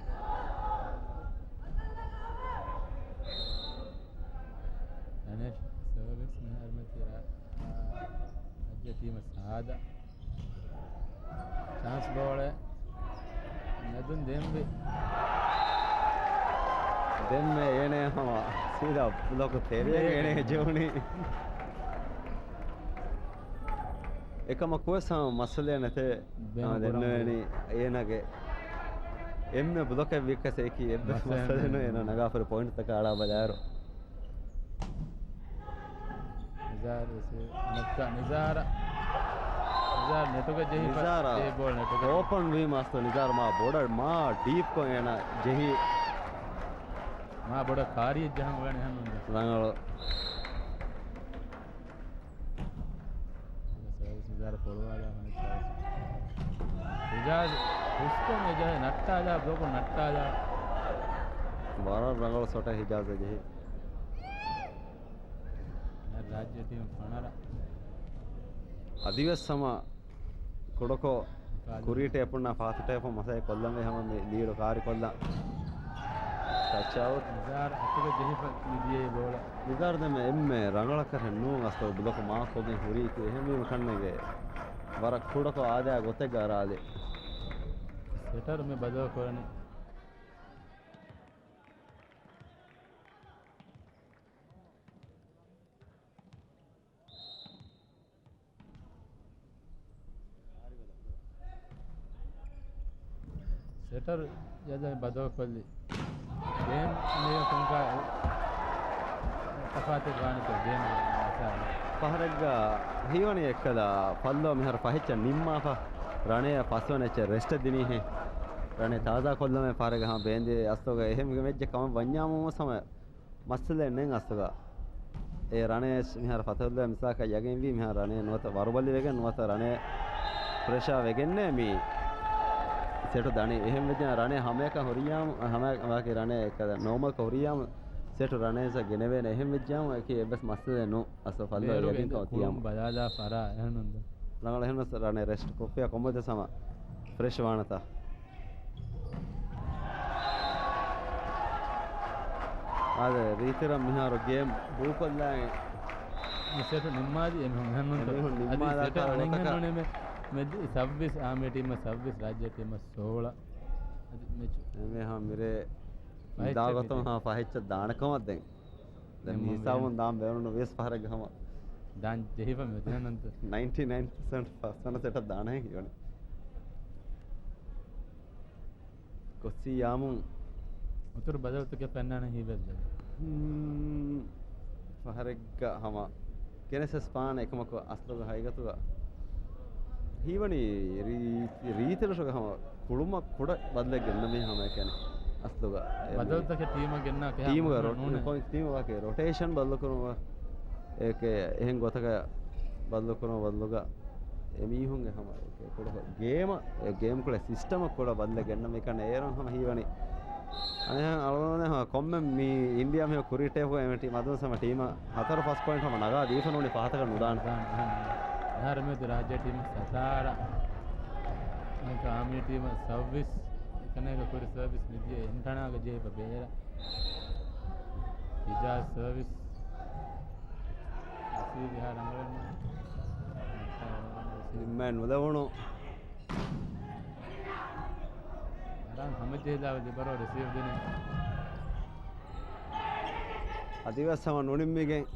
ދަނޭޝް ސަރވިސް މިހާރު މަތި ރާ-، ރާއްޖެ ޓީމަށް ސާދަ. ޗާންސް ބޯޅަ މެދުން ދޭންވި. ދެންމެ އޭނަ ހަމަ ސީދާ ބްލޮކު ތެރޭގަ އޭނަ ޖެހުނީ. އެކަމަކުވެސް ހަމަ މައްސަލައެއް ނެތޭ. ދެން ހަމަ ދެންނެވޭނީ އޭނަގެ އެންމެ ބްލޮކެއް ވިއްކަސް އެކި އެއްވެސް މައްސަލައެއް ނުވޭ. އޭނަ ނަގާފަރި ޕޮއިންޓްތަކަށް އަޅާ ބަލާއިރު. ނިޒާރު ވެސް ނެތްކަ ނިޒާރަ. ނިޒާރު ނެޓުގަ ޖެހިފަ، ނިޒާރަ ޖެހި ބޯޅަ ނެޓުގަ. އޯޕަން ވީމަ އަސްލު ނިޒާރު މާ ބޮޑަށް މާ ޑީޕްކޮށް އޭނަ ޖެހި. މާ ބޮޑަށް ކާރިއެއް ޖަހަން އޮވޭނެ އެހެންނުން. ރަނގަޅު. ސަރވިސް ނިޒާރަ ފޮޅުވާލާ ހަނެއްކާވެސް. ހިޖާޒް ހުސްކޮށް އެ ޖަހައި ނައްޓާލާ، ބްލޮކު ނައްޓާލާ. ވަރަށް ރަނގަޅު ޝޮޓެއް ހިޖާޒަށް ޖެހި. ރާއްޖެ ޓީމް ފަނަރަ. އަދިވެސް ހަމަ ކުޑަކޮށް ކުރީ ޓޭޕުންނާ ފާތު ޓޭޕުން މަސައްކަތް ކޮށްލަންވީ ހަމަ މި ލީޑު ކާރި ކޮށްލަން. ޓަޗް އައުޓް. ނިޒާރު އަތުގަ ޖެހިފަ މި ދިޔައީ ބޯޅަ. ނިޒާރު ދެންމެ އެންމެ ރަނގަޅަކަށް ނޫން އަސްލު ބްލޮކު މާކް ކޮށްގެން ހުރީކީ. އެހެންވީމަ ކަންނޭނގެ ވަރަށް ކުޑަކޮށް އާދަޔާ ގޮތެއްގަ އަރާލި. ސެޓަރު މި ބަދަލު ކުރަނީ. ސެޓަރު ޖަލަށް ބަދަލުކޮށްލި. ގޭމް މީގަ ކޮންކާ ތަފާތެއް ވާނެތޯ ގޭމް މަސާލަ. ފަހަރެއްގަ ހީވަނީ އެއްކަލަ ފައްލޯ މިހާރު ފަހެއްޗަށް ނިންމާފަ. ރަނޭ ފަސްވަނަ އެއްޗެއް ރެސްޓެއް ދިނީހޭ. ރަނޭ ތާޒާ ކޮށްލަމޭ ފަހަރެއްގަ ހަމަ ބޭންދިޔަ އަސްލުގަ އެހެން ވެއްޖެ ކަމެއް ވަންޏާމު ހަމަ މައްސަލައެއް ނެތް އަސްލުގަ. އެ ރަނޭ މިހާރު ފަތަހުއްލާ މިސާކަށް ޔަގީންވީ މިހާރު ރަނޭ ނުވަތަ ވަރުބަލި ވެގެން ނުވަތަ ރަނޭ ޕްރެޝާ ވެގެންނޭ މި ސެޓު ދަނީ. އެހެން ވެއްޖެ ރަނޭ ހަމައަކަށް ހުރިޔާމު، ހަމައަކަށް ވާކި ރަނޭ އެއްކަލަ ނޯމަލްކޮށް ހުރިޔާމު ސެޓު ރަނޭ ސަ ގެނެވޭނެ. އެހެން ވެއްޖާމު އެކި އެއްވެސް މައްސަލައެއް ނޫން. އަސްލު ފައްލޯ ބޭރުގެ ޔަގީންކަން އިނދެ ކުޅުން ތިޔާމު. ބަލާލާ ފަރާ އެހެންނުން. ރަނގަޅު އެހެންނަސް ރަނޭ ރެސްޓް ކޮށްފިޔާ ކޮންމެ ދަސް ހަމަ ފްރެޝް ވާނަތާ. އާދެ، ރީތިރަށް މިހާރު ގޭމް ބޫކޮށްލާ. މި ސެޓު ނިންމާލި އެމީހުން އެހެންނުންތޯ؟ އެމީހުން އަދި ނިންމާލާ ސެޓު ކާ އަނެއްހެން ގޮތަކަށް. ނޫނޭ މެ-، މެދު ސައްވީސް އާމި ޓީމަށް ސައްވީސް ރާއްޖެ ޓީމަށް ސޯޅަ. އަދި މެޗު. އެމީހުން މިރޭ ފަހެއްޗަށް ދާގޮތުން މިދިޔަ. ހަމަ ފަހެއްޗަށް ދާނެ ކަމަށް ދެން. ދެން މި ހިސާބުން ދާން ބޭނުން ވިޔަސް ފަހަރެއްގަ ހަމަ. ދާން ޖެހިފަ މި އޮތީ ނަންތަ. ނައިންޓީ ނައިން ޕަސެންޓް ފަސްވަނަ ސެޓަށް ދާނެ ހީވަނީ. ކޮއްސި ޔާމުން. އުތުރު ބަދަލުތަކެއް ފެންނާނެ ހީވެއްޖެ. ހުން، ފަހަރެއްގަ ހަމަ. ގެނެސް އެސް ފާން އެކަމަކު އަސްލުގަ ހަގީގަތުގަ ހީވަނީ ރީ-، ރީތިރަށުގަ ހަމަ ކުޅުމަށް ކުޑަ ބަދަލެއް ގެންނަމީ ހަމައެކަނި އަސްލުގަ. ބަދަލުތަކެއް ޓީމަށް ގެންނާ ކެހާ ޓީމުގަ ރޮ-، ނޫނޭ. ކޮން ޓީމުގަ ވާކި ރޮޓޭޝަން ބަދަލުކުރުމަށް އެކެ އެހެން ގޮތަކަށް ބަދަލުކުރުމަށް ބަދަލުގަ އެ މީހުންގެ ހަމަ އެ ކުޑަ ގޭމަށް، އެ ގޭމް ކުޅޭ ސިސްޓަމަށް ކުޑަ ބަދަލެއް ގެންނަ މިކަން އޭރުން ހަމަ ހީވަނީ. އަނެއްހެން އަޅުގަނޑު ހަމަ ކޮންމެ މި އިންޑިޔާ މި ކުރީ ޓޭފު އެމް ޓީ މަދުން ހަމަ ޓީމަށް ހަތަރު ފަސް ޕޮއިންޓް ހަމަ ނަގާ ދީފަ ނޫނީ ފަހަތަކަށް ނުދާނެ. ދާނެ، އަހަން. އަހަރެމެދު ރާއްޖޭ ޓީމަށް ސަތާރަ، އަނެކާ އާމީ ޓީމަށް ސައުވީސް، އެކަނޭގަ ކުރި ސައުވީސް މިދިޔަ އެންޓަނާގަ ޖެހިފަ ބޭރަ. އިޖާޒް ސައުވީސް. ނަސީބު ހާ ރަނގަޅެއް ނޫން. ނިންމައެއް ނުލެވުނު. ވަރަށް ހަމަޖެހިލާ ލިބަރޯ ރިސީވް ދިނީ. އަދިވެސް ހަމަ ނުނިންމިގެން.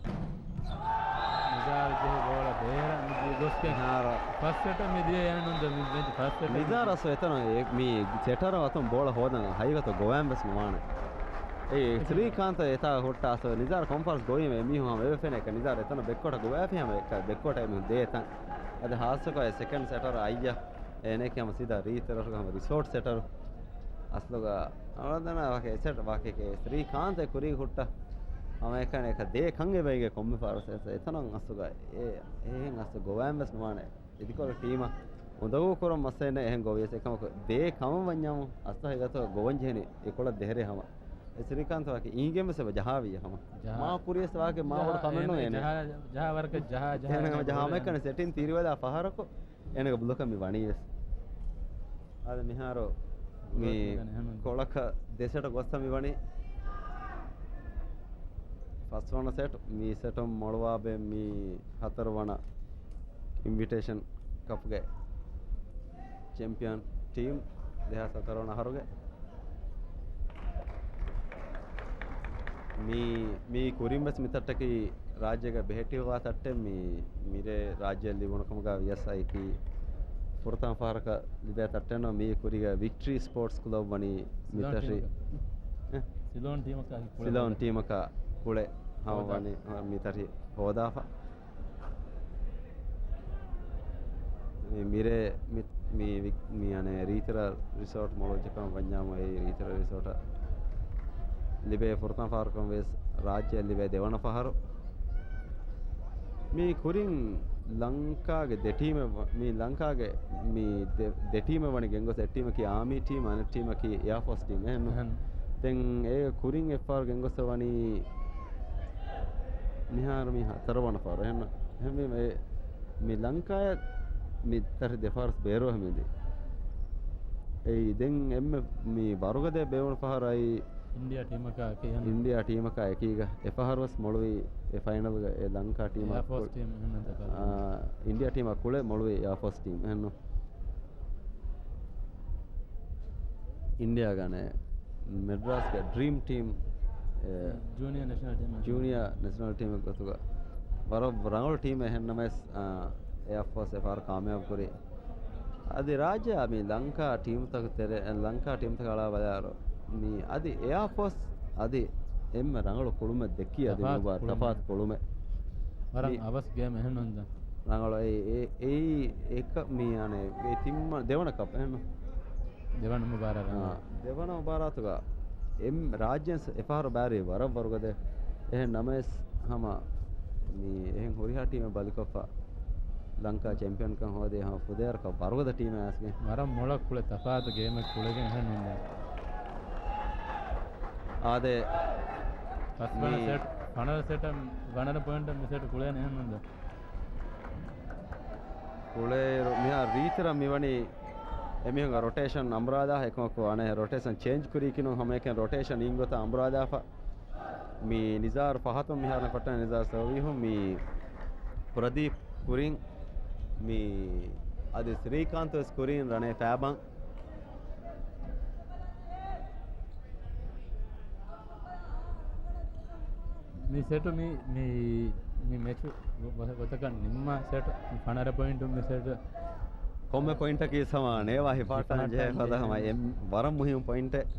ނިޒާރު ޖެހި ބޯޅަ ބޭރަށް މިދިޔަ ގޮސްގެން. ހާރަ. ފަސް ސެޓަށް މިދިޔަ އެހެން ނުން މި ފަސް ސެޓަށް. ނިޒާރު އަސް އެތަނަށް އެ މި ސެޓަރ އަތުން ބޯޅަ ހޯދަން ހަގީގަތު ގޮވާން ވެސް ނުވާނެ. އެ ސްރީކާންތަ އެތާ ހުއްޓާ އަސް ނިޒާރު ކޮންފަރެންސް ގޮވީމަ އެ މީހުން ހަމަ އެވެފެނެ އެކަ ނިޒާރު އެތަނަށް ބެކްކޯޓަށް ގޮވާފި ހަމަ އެކަ ބެކްކޯޓަށް އެ މީހުން ދޭތަން. އަދި ހާއްސަކޮށް އެ ސެކަންޑް ސެޓަރ އައްޔަ އޭނެކެ ހަމަ ސީދާ ރީތިރަށުގަ ހަމަ ރިސޯޓް ސެޓަރު. އަސްލުގަ އަޅަދަނާ ވާކެ އެ ސެޓް ވާކެ ސްރީކާންތެ ކުރީ ހުއްޓަ ހަމަ އެކަނި އެކަ ދޭ ކަން އެބައިގެ ކޮންމެ ފާރަސް އެތަނަށް އަސްލުގަ އެ އެހެން އަސްލު ގޮވާން ވެސް ނުވާނެ. އިދިކޮޅު ޓީމަށް އުނދަގޫ ކުރަން މައްސަލައެއް ނެތް އެހެން ގޮވިޔަސް އެކަމަކު ދޭ ކަމަށް ވަންޏާމު އަސްލު ހަގީގަތު ގޮވަން ޖެހެނީ އެކޮޅަށް ދެހެރޭ ހަމަ. އެ ސްރީކާންތަ ވާކެ އިނގެން ވެސް އެބަ ޖަހާވިއްޔަ ހަމަ. ޖަހާ. މާ ކުރިޔަސް ވާކެ މާ ބޮޑު ކަމެއް ނޫން އޭނެ. ޖަހާ، ޖަހާ ވަރަކަށް ޖަހާ، ޖަހާ އޭނެ ހަމަ ޖަހާ މެކަނި ސެޓިން ތިރިވަލާ ފަހަރަކު އޭނެގެ ބުލަކަށް މި ވަނީ ވެސް. އާދެ މިހާރު މި ކޮޅަކަށް ދެ ސެޓަށް ގޮސްތަ މި ވަނީ. ފަސްވަނަ ސެޓް، މި ސެޓުން މޮޅުވާބެ މި ހަތަރުވަނަ އިންވިޓޭޝަން ކަޕްގެ ޗެމްޕިއަން ޓީމް ދެހާސް ހަތަރު ވަނަ އަހަރުގެ. މި، މީ ކުރިން ވެސް މި ތައްޓަކީ ރާއްޖޭގަ ބެހެއްޓިވާ ތައްޓެއް. މި މިރޭ ރާއްޖެ ލިބުނު ކަމުގަ ވިޔަސް އައިކީ ފުރަތަމަ ފަހަރަކަށް ލިބޭ ތައްޓެއް ނޫން. މީ ކުރީގަ ވިކްޓްރީ ސްޕޯޓްސް ކްލަބް ވަނީ މި ސިލޯން ތަށި. ޓީމަކަށް. އެ؟ ސިލޯން ޓީމަކާ ކުޅެ. ސިލޯން ޓީމަކާ ކުޅެ ހަމަ ހޯދާ. ވަނީ މި ތަށި ހޯދާފަ. މި މިރޭ މި، މި ވި، މި އަނެއް ރީތިރަށް ރިސޯޓް މޮޅުވެއްޖެ ކަމަށް ވަންޏާމު އެއީ ރީތިރަށް ރިސޯޓަށް ލިބޭ ފުރަތަމަ ފަހަރަކުން ވެސް ރާއްޖެއަށް ލިބޭ ދެވަނަ ފަހަރު. މި ކުރިން ލަންކާގެ ދެ ޓީމެއް ވަ، މި ލަންކާގެ މި ދެ، ދެ ޓީމެއް ވަނީ ގެންގޮސް، އެއް ޓީމަކީ އާމީ ޓީމް، އަނެއް ޓީމަކީ އެއާފޯސް ޓީމް. އެހެން. އެހެން. ދެން އޭގެ ކުރިން އެއްފަހަރު ގެންގޮސް ވަނީ މިހާރު މި ހަތަރު ވަނަ ފަހަރު. އެހެން. އެހެންވީމަ އެ މި ލަންކާއަށް މި ތަށި ދެ ފަހަރު ބޭރުވެ މިދި. އެއީ ދެން އެންމެ މި ވަރުގަދަ ބޭވުނު ފަހަރު އައީ އިންޑިއާ ޓީމަކާ އެކީ އެހެން. އިންޑިއާ ޓީމަކާ އެކީގަ އެ ފަހަރު ވެސް މޮޅުވީ އެ ފައިނަލްގަ އެ ލަންކާ ޓީމާ އެއާ ފޯސް ކު، ޓީމް އެހެން ތަކާ. އާ، އިންޑިއާ ޓީމާ ކުޅެ މޮޅުވީ އެއާ ފޯސް ޓީމް އެހެންނު. އިންޑިއާގަ އަނެއް މެޑްރާސްގެ ޑްރީމް ޓީމް، އެ، ޖޫނިއާ ނެޝަނަލް ޓީމް. ޖޫނިއާ ނެޝަނަލް ޓީމެއް ގޮތުގަ ވަރަށް ރަނގަޅު ޓީމެއް އެހެން ނަމަވެސް، އާ، އެއާ ފޯސް އެ ފަހަރު ކާމިޔާބު ކުރި. އަދި ރާއްޖެއާ މި ލަންކާ ޓީމްތަކު ތެރެ، ލަންކާ ޓީމްތަކަށް އަޅާ ބަލާއިރު، މި އަދި އެއާ ފޯސް އަދި އެންމެ ރަނގަޅު ކުޅުމެއް ދެއްކި އަދި ތަފާތު ނުބާ ކުޅުމެއް. ތަފާތު ކުޅުމެއް. ވަރަށް މި އަވަސް ގޭމް އެހެން ނޫން ދެން. ރަނގަޅު އެ، އެ، އެއީ އެކަ މި އަނެއް އެ ތިން ދެވަނަ ކަޕް އެހެންނު. ދެވަނަ މުބާރާތް އާ، ރަނގަޅު. ދެވަނަ މުބާރާތުގަ އެ ރާއްޖެން އެފަހަރު ބާރީ ވަރަށް ވަރުގަދަ. އެހެން ނަމަވެސް ހަމަ މި އެހެން ހުރިހާ ޓީމެއް ބަލިކޮށްފަ ލަންކާ ޗެމްޕިއަންކަން ހޯދޭ ހަމަ ފުދޭވަރަކަށް ވަރުގަދަ ޓީމެއް އައިސްގެން. ވަރަށް މޮޅަށް ކުޅެ ތަފާތު ގޭމެއް ކުޅެގެން އެހެން ނޫން ދެން. އާދެ، ފަސްވަނަ މި ސެޓް، ފަނަރަ ސެޓަށް، ފަނަރަ ޕޮއިންޓަށް މި ސެޓް ކުޅޭނެ އެހެން ނޫން ދެން. ކުޅޭއިރު މިހާރު ރީތިރަށް މިވަނީ އެމީހުންގެ ރޮޓޭޝަން އަނބުރާލާ އެކަމަކު އަނެއް ރޮޓޭޝަން ޗޭންޖް ކުރީކީ ނޫން ހަމައެކަނި ރޮޓޭޝަން އިން ގޮތަށް އަނބުރާލާފަ. މި ނިޒާރު ފަހަތުން މިހާރު ކޮޓަން ނިޒާރު ސައުވީހުން މި ޕްރަދީޕް ކުރިން މި އަދި ސްރީކާންތު ވެސް ކުރިން ރަނޭ ފައިބަން. މި ސެޓު މި، މި، މި މެޗު ގޮ-، ގޮތަކަށް ނިންމާ ސެޓު މި ފަނަރަ ޕޮއިންޓު މި ސެޓު. ކޮންމެ ޕޮއިންޓަކީ ސަމާ ނޭވާ ހިފާޓާން ޖެހޭ ހިފާޓާން ފަދަ ހަމަ ޖެހޭ. އެ ވަރަށް މުހިންމު ޕޮއިންޓެއް.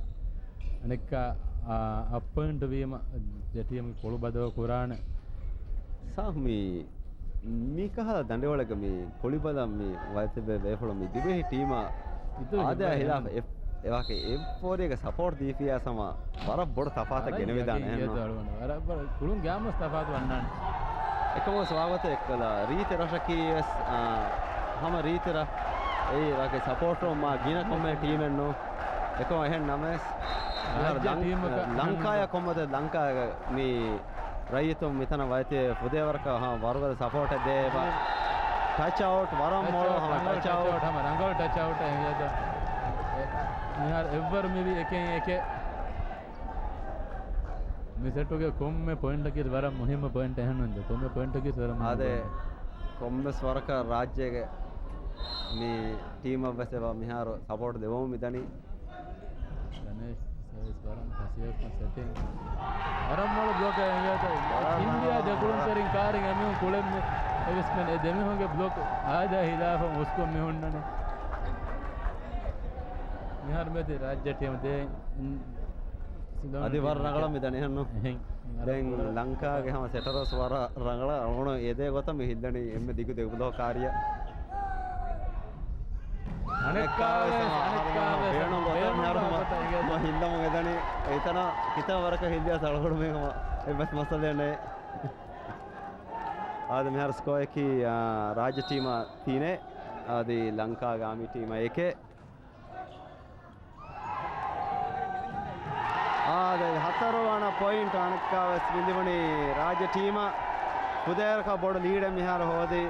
އަނެއްކާ، އާ، އަށް ޕޮއިންޓު ވީމަ ދެ ޓީމް ކޮޅު ބަދަލު ކުރާނެ. ސާހު މީ މިކަހަލަ ދަނޑިވަޅެއްގަ މި ކުޅިބަލަން މި ވައްތަ ބޭ ބޭފުޅުން މި ދިވެހި ޓީމާ އާދަޔާ ހިލާފަށް އެ، އެވާކެ އެ ފޯރީގެ ސަޕޯޓް ދީފިޔާ ސަމާ ވަރަށް ބޮޑު ތަފާތަކެއް ގެނެވިދާނެ އެހެންނު. ވަރަށް ބޮޑު ކުޅުން ގާމަސް ތަފާތު ވަންނާނެ. އެކަމަކު ސްވާގަތެއް ކަލާ ރީތި ރަށަކީ ވެސް، އާ، ހަމަ ރީތިރަށް އެއީ ވަކި ސަޕޯޓް މާ ގިނަ ކޮންމެ ޓީމެއް ނޫން. އެކަމަށް އެހެން ނަމަވެސް މިހާރު ރާއްޖެ ލަން-، ޓީމަކަށް ލަންކާޔާ ކޮންމެ ލަންކާގެ މި ރައްޔިތުން މިތަނަށް ވައިތި ފުދޭވަރަކަށް ހަމަ ވަރުގަދަ ސަޕޯޓެއް ދޭ ބަ. ޓަޗް އައުޓް ވަރަށް މޮޅު ހަމަ ޓަޗް އައުޓް. ޓަޗް އައުޓް ހަމަ ރަނގަޅު ޓަޗް އައުޓް އެހެން. މިހާރު އެއްވަރު މިވީ އެކެއް އެކެއް. މި ސެޓުގެ ކޮންމެ ޕޮއިންޓަކީ ވަރަށް މުހިއްމު ޕޮއިންޓް އެހެންނުން ކޮންމެ ޕޮއިންޓަކީ ވަރަށް މުހިއްމު އާދެ، ޕޮއިންޓް. ކޮންމެސް ވަރަކަށް ރާއްޖޭގެ މި ޓީމަށް ވެސް އެބަ މިހާރު ސަޕޯޓް ދެވަމުން މިދަނީ. ގަނޭޝް ސަރވިސް ވަރަށް ފަސޭހަކޮށް ސެޓިން. ވަރަށް މޮޅު ބްލޮކެއް އެނގޭތޯ. އިންޑިއާ ދެކުޅުންތެރިން ކާރިން އެމީހުން ކުޅެން މި އެވެސް މެން އެ ދެމީހުންގެ ބްލޮކް އާދައި ހިލާފަށް އުސްކޮށް މި ހުންނަނީ. މިހާރު މެތި ރާއްޖެ ޓީމު ދޭ އަދި ވަރަށް ރަނގަޅަށް މިދަނީ އެހެންނު. ދެން ލަންކާގެ ހަމަ ސެޓަރު ވަރަށް ރަނގަޅަށް އަޅުގަނޑު އެދޭ ގޮތަށް މި ހިއްލަނީ އެންމެ ދިގު ދެ ބްލޮކް ކާރިއަށް. އަނެއްކާވެސް، އަނެއްކާވެސް ބޭނުން ގޮތަށް މިހާރު ހަމަ ހިއްލަމުން އެދަނީ. އެތަނަށް ކިތައް ވަރަކަށް ހިއްލިޔަސް އަޅުގަނޑު މީ ހަމަ އެއްވެސް މައްސަލައެއް ނެތް. އާދެ، މިހާރު ސްކޯއަކީ، އާ، ރާއްޖެ ޓީމަށް ތީނެއް، އަދި ލަންކާގެ އާމީ ޓީމަށް އެކެއް. އާދެ، ހަތަރު ވަނަ ޕޮއިންޓް އަނެއްކާވެސް މި ލިބުނީ ރާއްޖެ ޓީމަށް. ފުދޭވަރަކަށް ބޮޑު ލީޑެއް މިހާރު ހޯދީ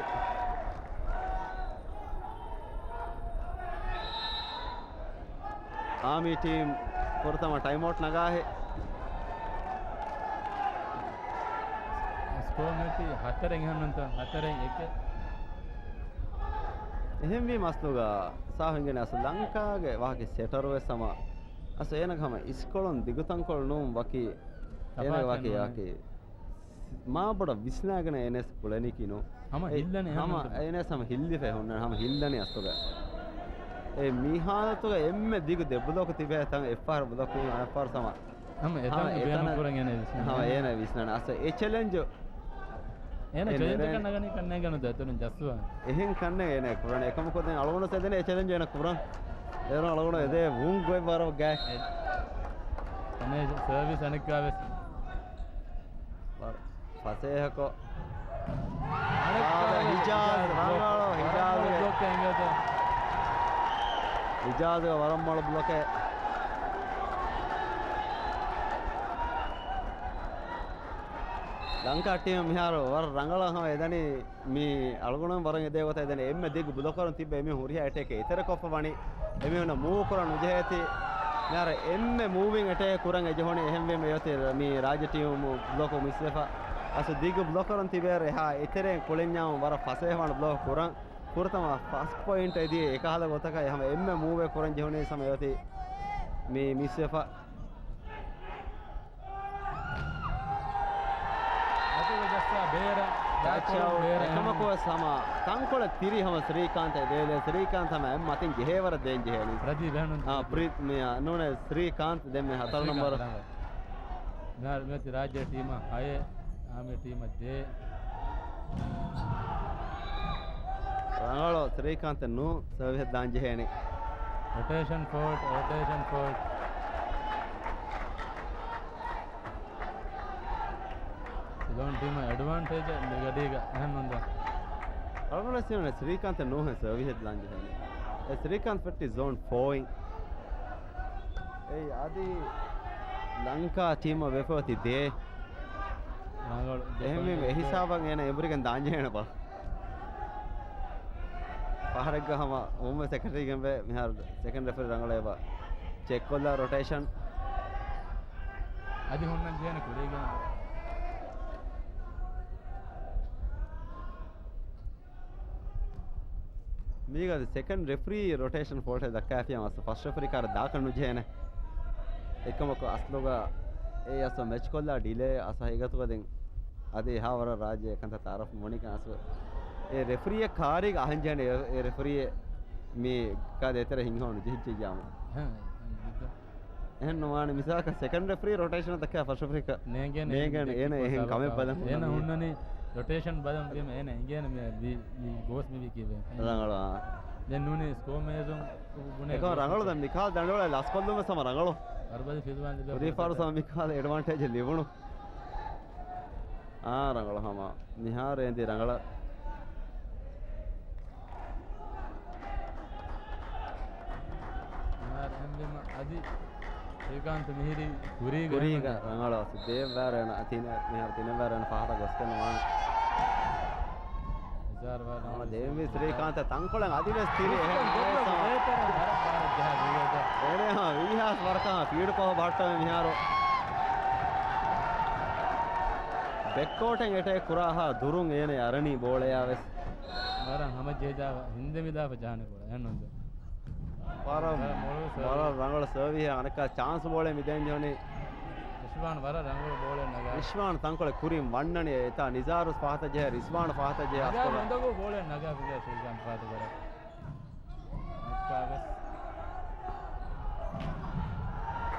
އާމީ ޓީމް ފުރަތަމަ ޓައިމް އައުޓް ނަގާހެ. ސްކޯ މެތި ހަތަރެއް އެހެންނުންތަ؟ ހަތަރެއް އެކެއް. އެހެންވީމަ އަސްލުގަ ސާފު އިނގޭނެ އަސްލު ލަންކާގެ ވާހަކަ ސެޓަރު ވެސް ހަމަ އަސްލު އޭނަގެ ހަމަ އިސްކޮޅުން ދިގު ތަންކޮޅު ނޫން ވަކި އޭނަގެ ވާކި ވާކި މާ ބޮޑަށް ވިސްނާގެން އޭނަ ކުޅެނީކީ ނޫން. ހަމަ އެ، ހިއްލަނީ ހަމަ އެހެންނުން. އޭނަ ހަމަ ހިއްލިފައި ހުންނަ ހަމަ ހިއްލަނީ އަސްލުގަ. އެ މި ހާލަތުގަ އެންމެ ދިގު ދެ ބްލޮކު ތިބޭ ތަން އެއްފަހަރު ބްލޮކު އަނެއްފަހަރު ހަމަ ހަމަ އެތަން ހަމަ ބޭނުން އެތަނަށް ކުރަން އޭނަ ވިސްނާނެ. ހަމަ އޭނަ ވިސްނާނެ. އަސް އެ ޗެލެންޖު އޭނަ އެ ޗެލެންޖަކަށް ނެރެން ނަގަނީ ކަންނޭނގެ ނުދޭ އެތަނުން ޖައްސުވާ. އެހެން ކަންނޭނގެ އޭނަ ކުރަން. އެކަމަކު ދެން އަޅުގަނޑު އެދެން އެ ޗެލެންޖު އޭނަ ކުރަން. އޭރު އަޅުގަނޑު އެދޭ ވޫން ގޮތް ވަރަށް ގާތް. އެ، އަނެއް ސަރވިސް އަނެއްކާވެސް. ފަސޭހަކޮށް. އާދެ، ހިޖާޒް ރަނގަޅު، ހިޖާޒްގެ. ހިޖާޒްގެ ވަރަށް މޮޅު ބްލޮކެއް. ލަންކާ ޓީމް މިހާރު ވަރަށް ރަނގަޅަށް ހަމަ އެދަނީ. މި އަޅުގަނޑުމެން ވަރަށް އެދޭ ގޮތަށް އެދެން އެންމެ ދިގު ބްލޮކަރުން ތިއްބެ އެމީހުން ހުރިހާ އެޓޭކެއް އެތެރެކޮށްފަ ވަނީ. އެމީހުންނަށް މޫވް ކުރަން ނުޖެހޭތީ. މިހާރު އެންމެ މޫވިން އެޓޭކެއް ކުރަން އެ ޖެހުނީ އެހެންވީމަ އެއޮތީ މި ރާއްޖެ ޓީމު ބްލޮކު މިސްވެފަ. އަސް ދިގު ބްލޮކަރުން ތިބޭ އެހާ އެތެރެއިން ކުޅެންޏާމު ވަރަށް ފަސޭހަވާން ބްލޮކް ކުރަން. ފުރަތަމަ ފަސްޓް ޕޮއިންޓް އެދިޔަ އެކަހަލަ ގޮތަކަށް ހަމަ އެންމެ މޫވެއް ކުރަން ޖެހުނީ ސަމަ އެއޮތީ މި މިސްވެފަ. އަތުގަ ޖައްސާ ބޭރަށް، ޓަޗް އައުޓް. ބޭރަށް އެކަމަކު ވެސް ހަމަ ތަންކޮޅެއް ތިރި ހަމަ ސްރީކާންތަށް ދޭ، ދޭ ސްރީކާންތް ހަމަ އެ މަތިން ޖެހޭވަރަށް ދޭން ޖެހޭނީ. ޕްރަދީޕް އެހެންނު. އާ، ޕްރީތް މިޔާ ނޫނެ ސްރީކާންތް ދެންމެ ހަތަރު ނަންބަރު. މިހާރު މިއޮތީ ރާއްޖޭ ޓީމަށް ހައެއް، އާމީ ޓީމަށް ދޭއް. ރަނގަޅު ސްރީކާންތެއް ނޫން ސަރވިހެއް ދާން ޖެހޭނީ. ރޮޓޭޝަން ފޯޓް، ރޮޓޭޝަން ފޯޓް. ޒޯން ޓީމަށް އެޑްވާންޓޭޖެއް މިގަޑީގަ އެހެން ނުންދާ. އަޅުގަނޑު ސްރީކާންތެއް ނޫން ސަރވިހެއް ދާން ޖެހޭނީ. އެ ސްރީކާންތް ފެއްޓި ޒޯން ފޯއިން. އެއީ އަދި ލަންކާ ޓީމަށް ވެފަ އޮތީ ދޭއް. އެހެންވީމަ އެ ހިސާބަށް އޭނަ އެނބުރިގެން ދާންޖެހޭނެ ބަ. ފަހަރެއްގަ ހަމަ އުމު ސެކަންޑް ރެފްރީގެންވެ މިހާރު ސެކަންޑް ރެފްރީ ރަނގަޅޭ ބަ. ޗެކް ކޮށްލާ ރޮޓޭޝަން. އަދި ހުންނަން ޖެހޭނެ ކުރީގެން. މީގަ ސެކަންޑް ރެފްރީ ރޮޓޭޝަން ފޯލްޓެއް ދައްކާފިޔާ މަސް ފަސްޓް ރެފްރީ ކާރަށް ދާކަށް ނުޖެހޭނެ. އެކަމަކު އަސްލުގަ އެ އަސް މެޗް ކޮށްލާ ޑިލޭ އަސް ހަގީގަތުގަ ދެން އަދި އެހާ ވަރަށް ރާއްޖެ އެކަންތައް ތައާރަފް މޮނިކަން އަސް އެ ރެފްރީއެއް ކާރީގަ އަހަން ޖެހޭނެ އެ ރެފްރީއެއް މި ކާ ދޭތެރެ ހިނގަމުން ނުޖެހިއްޖެއްޔާމު. ހެއް، ހެއް، ނުވާނެ. މިސާލަކަށް ސެކަންޑް ރެފްރީ ރޮޓޭޝަނަށް ދައްކާ ފަސްޓް ރެފްރީ ކާ ނޭނގޭނެ އެހެން ކަމެއް ބަލަން އޭނަ ހުންނަނީ ރޮޓޭޝަން ބަލަން ވީމަ އޭނަ އެނގޭނެ މި، މި، މި ބޯސް މިވީ ކީއްވެ. ރަނގަޅު، އާ. ދެން ނޫނީ ސްކޯ މޭޒުން ބުނޭ އެކަމަ ރަނގަޅު ދެން މިކާލް ދަނޑުވަޅެ ލަސްކޮށްލުމަށް ސަމަ ރަނގަޅު. ހުރިފާރު ސަމަ މިކާލް އެޑްވާންޓޭޖެއް ލިބުނު. އާ، ރަނގަޅު ހަމަ. މިހާރު އެނދި ރަނގަޅަށް. އަދި ޝްރީކާންތް މިހިރީ ކުރީގަ ކުރީގަ ރަނގަޅު އަސް ދޭއް ވާރޭނަ ތިނެ މިހާރު ތިނެއް ވާރޭނަ ފަހަތަށް ގޮސްގެން ވާނެ. ހިސާރު ވާ ރަނގަޅު ހަމަ ދޭންވީ ޝްރީކާންތަށް ތަންކޮޅެއް އަދިވެސް ތިރި އެހެން ވޭސް ހަމަ. ވޭތަރަ ވަރަށް ބާރަށް ޖަހާ ގުޅިގަތަ. އޭނަ ހަމަ ވީހާސް ވަރަކަށް ހަމަ ފީޑް ކޮށް ބަހައްޓަވެ މިހާރު. ބެކްކޯޓެއް އެޓޭކް ކުރާހާ ދުރުން އޭނަ އަރަނީ ބޯޅަޔާ ވެސް. ވަރަށް ހަމަޖެހިދާ ހިންދެމިދާފަ ޖަހާނެ ބޯޅަ. އެހެންނުން ވަރަށް، ވަރަށް މޮޅު ސަރވިސް. ވަރަށް ރަނގަޅު ސަރވިހެއް އަނެއްކާ ޗާންސް ބޯޅަ މިދޭން ޖެހުނީ. ރިޝްވާން ވަރަށް ރަނގަޅު ބޯޅަ ނަގާ. ރިޝްވާން ތަންކޮޅެއް ކުރިން ވަންނަނީ އެތާ ނިޒާރު ފަހަތަށް ޖެހޭ ރިޝްވާން ފަހަތަށް ޖެހޭ ނަގާ އަސްކޮޅަށް. މުނދަގޫ ބޯޅަ ނަގާ ފިލޭ ޝްރީކާންތް ފަހަތު ވަރަށް. އަނެއްކާވެސް.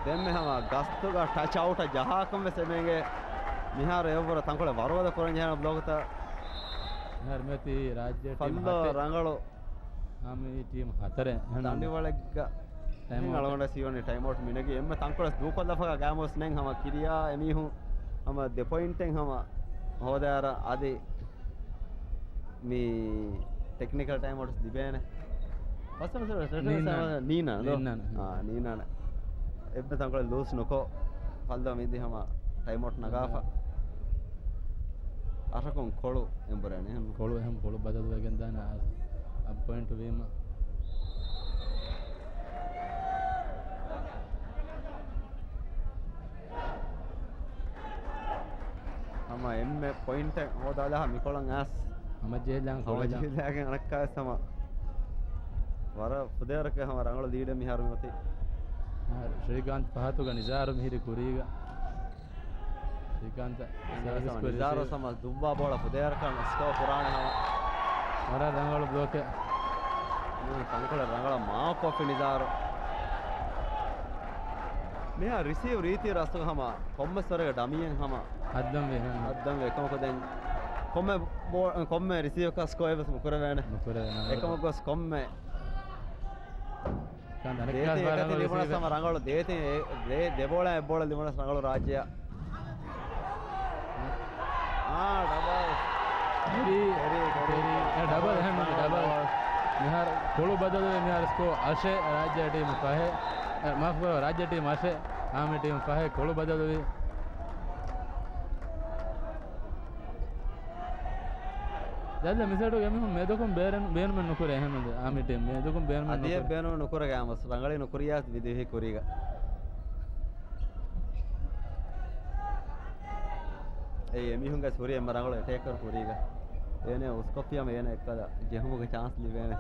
ދެންމެ ހަމަ ގަސްތުގަ ޓަޗް އައުޓަށް ޖަހާކަން ވެސް އެމޭގެ މިހާރު އެއްވަރަށް ތަންކޮޅެއް ވަރުގަދަ ކުރަން ޖެހޭނެ ބްލޮކުތައް. މިހާރު މިއޮތީ ރާއްޖެ ޓީމް ފަންދޯ ހަތެއް. ރަނގަޅު. ހަމަ މި ޓީމް ހަތަރެއް. ދަނޑިވަޅެއްގަ ޓައިމް އައުޓް. އަޅުގަނޑަށް ހީވަނީ ޓައިމް އައުޓް މިނެގި އެންމެ ތަންކޮޅެއް ދޫކޮށްލަފަކާ ގާމުސް ނެން ހަމަ ކިރިޔާ އެމީހުން ހަމަ ދެ ޕޮއިންޓެއް ހަމަ ހޯދާރަ އަދި މި ޓެކްނިކަލް ޓައިމް އައުޓް ލިބޭނެ. ފަސް ނީންނާނެ. ނީންނާނެ. ނީންނާނެ. އާ، ނީންނާނެ. އެއްވެ ތަންކޮޅެއް ލޫސް ނުކޮށް، ފައްލަ މިދި ހަމަ ޓައިމް އައުޓް ނަގާފަ. އަށަކުން ކޮޅު އެނބުރޭނެ. ކޮޅު އެހެން ކޮޅު ބަދަލުވެގެން ދާނެ އަ، އަށް ޕޮއިންޓް ވީމަ. ހަމަ އެންމެ ޕޮއިންޓެއް ހޯދާލާ މިކޮޅަށް އައިސް. ހަމަޖެހިލާން ކޮޅެއް. ހަމަޖެހިލާގެން އަނެއްކާވެސް ހަމަ ވަރަށް ފުދޭވަރަކަށް ހަމަ ރަނގަޅު ލީޑެއް މިހާރު މިއޮތީ. ޝްރީކާންތް ފަހަތުގަ ނިޒާރު މިހިރީ ކުރީގަ. ޝްރީކާންތް ސަރވިސް ކުރި ނިޒާރު ސަމަ ދުއްވާ ބޯޅަ ފުދޭވަރަކަށް ސްކޯ ކުރާނެ ހަމަ. ވަރަށް ރަނގަޅު ބްލޮކެއް. ތަންކޮޅެއް ރަނގަޅަށް މާކް ކޮށްފި ނިޒާރު. މިހާ ރިސީވް ރީތި ރަސްތު ހަމަ ކޮންމެސް ވަރެއްގެ ޑަމީއެއް ހަމަ. ހައްދަން ވޭ، ހަ. ހައްދަން ވޭ. އެކަމަކު ދެން ކޮންމެ ބޯ-، ކޮންމެ ރިސީވަކަށް ސްކޯއެއް ވެސް ނުކުރެވޭނެ. ނުކުރެވޭނެ. އެކަމަކު ވެސް ކޮންމެ ކަން ދަނެއްކާ ދޭތެ ފާރަށް އެކަތި ރިސީވް. ލިބުނަސް ހަމަ ރަނގަޅު ދޭތެ އެ، ދޭ، ދެ ބޯޅަ އެއް ބޯޅަ ލިބުނަސް ރަނގަޅު ރާއްޖެއަށް. އާ، ޑަބަލް. ކެރީ. ކެރީ، ކެރީ. އެ، ޑަބަލް، އެހެން ނޫން، ޑަބަލް. ޑަބަލް. މިހާރު ކޮޅު ބަދަލުވެ މިހާރު ސްކޯ އަށެއް ރާއްޖެ ޓީމު ފަހެއް. އެ، މާފު ކުރައްވާ، ރާއްޖެ ޓީމު އަށެއް، އާމި ޓީމު ފަހެއް ކޮޅު ބަދަލުވި. ދައްލަ މިސައްޑުގެ މީހުން މެދުކުން ބޭރެން، ބޭނުމެއް ނުކުރޭ އެހެންނު. އާމި ޓީމް މެދުކުން ބޭނުމެއް އަދި ނުކުރޭ. އެއް ބޭނުމެއް ނުކުރެ ގާމަސް ރަނގަޅީ ނުކުރިޔާ ވިދިވިހި ކުރީގަ. އެއީ އެމީހުންގެ ސުރި އެންމެ ރަނގަޅު އެޓޭކަރު ކުރީގަ. އޭނަ އުސްކޮށްފިޔަމަ އޭނަ އެއްކަލަ ޖެހުމުގެ ޗާންސް ލިބޭނެ.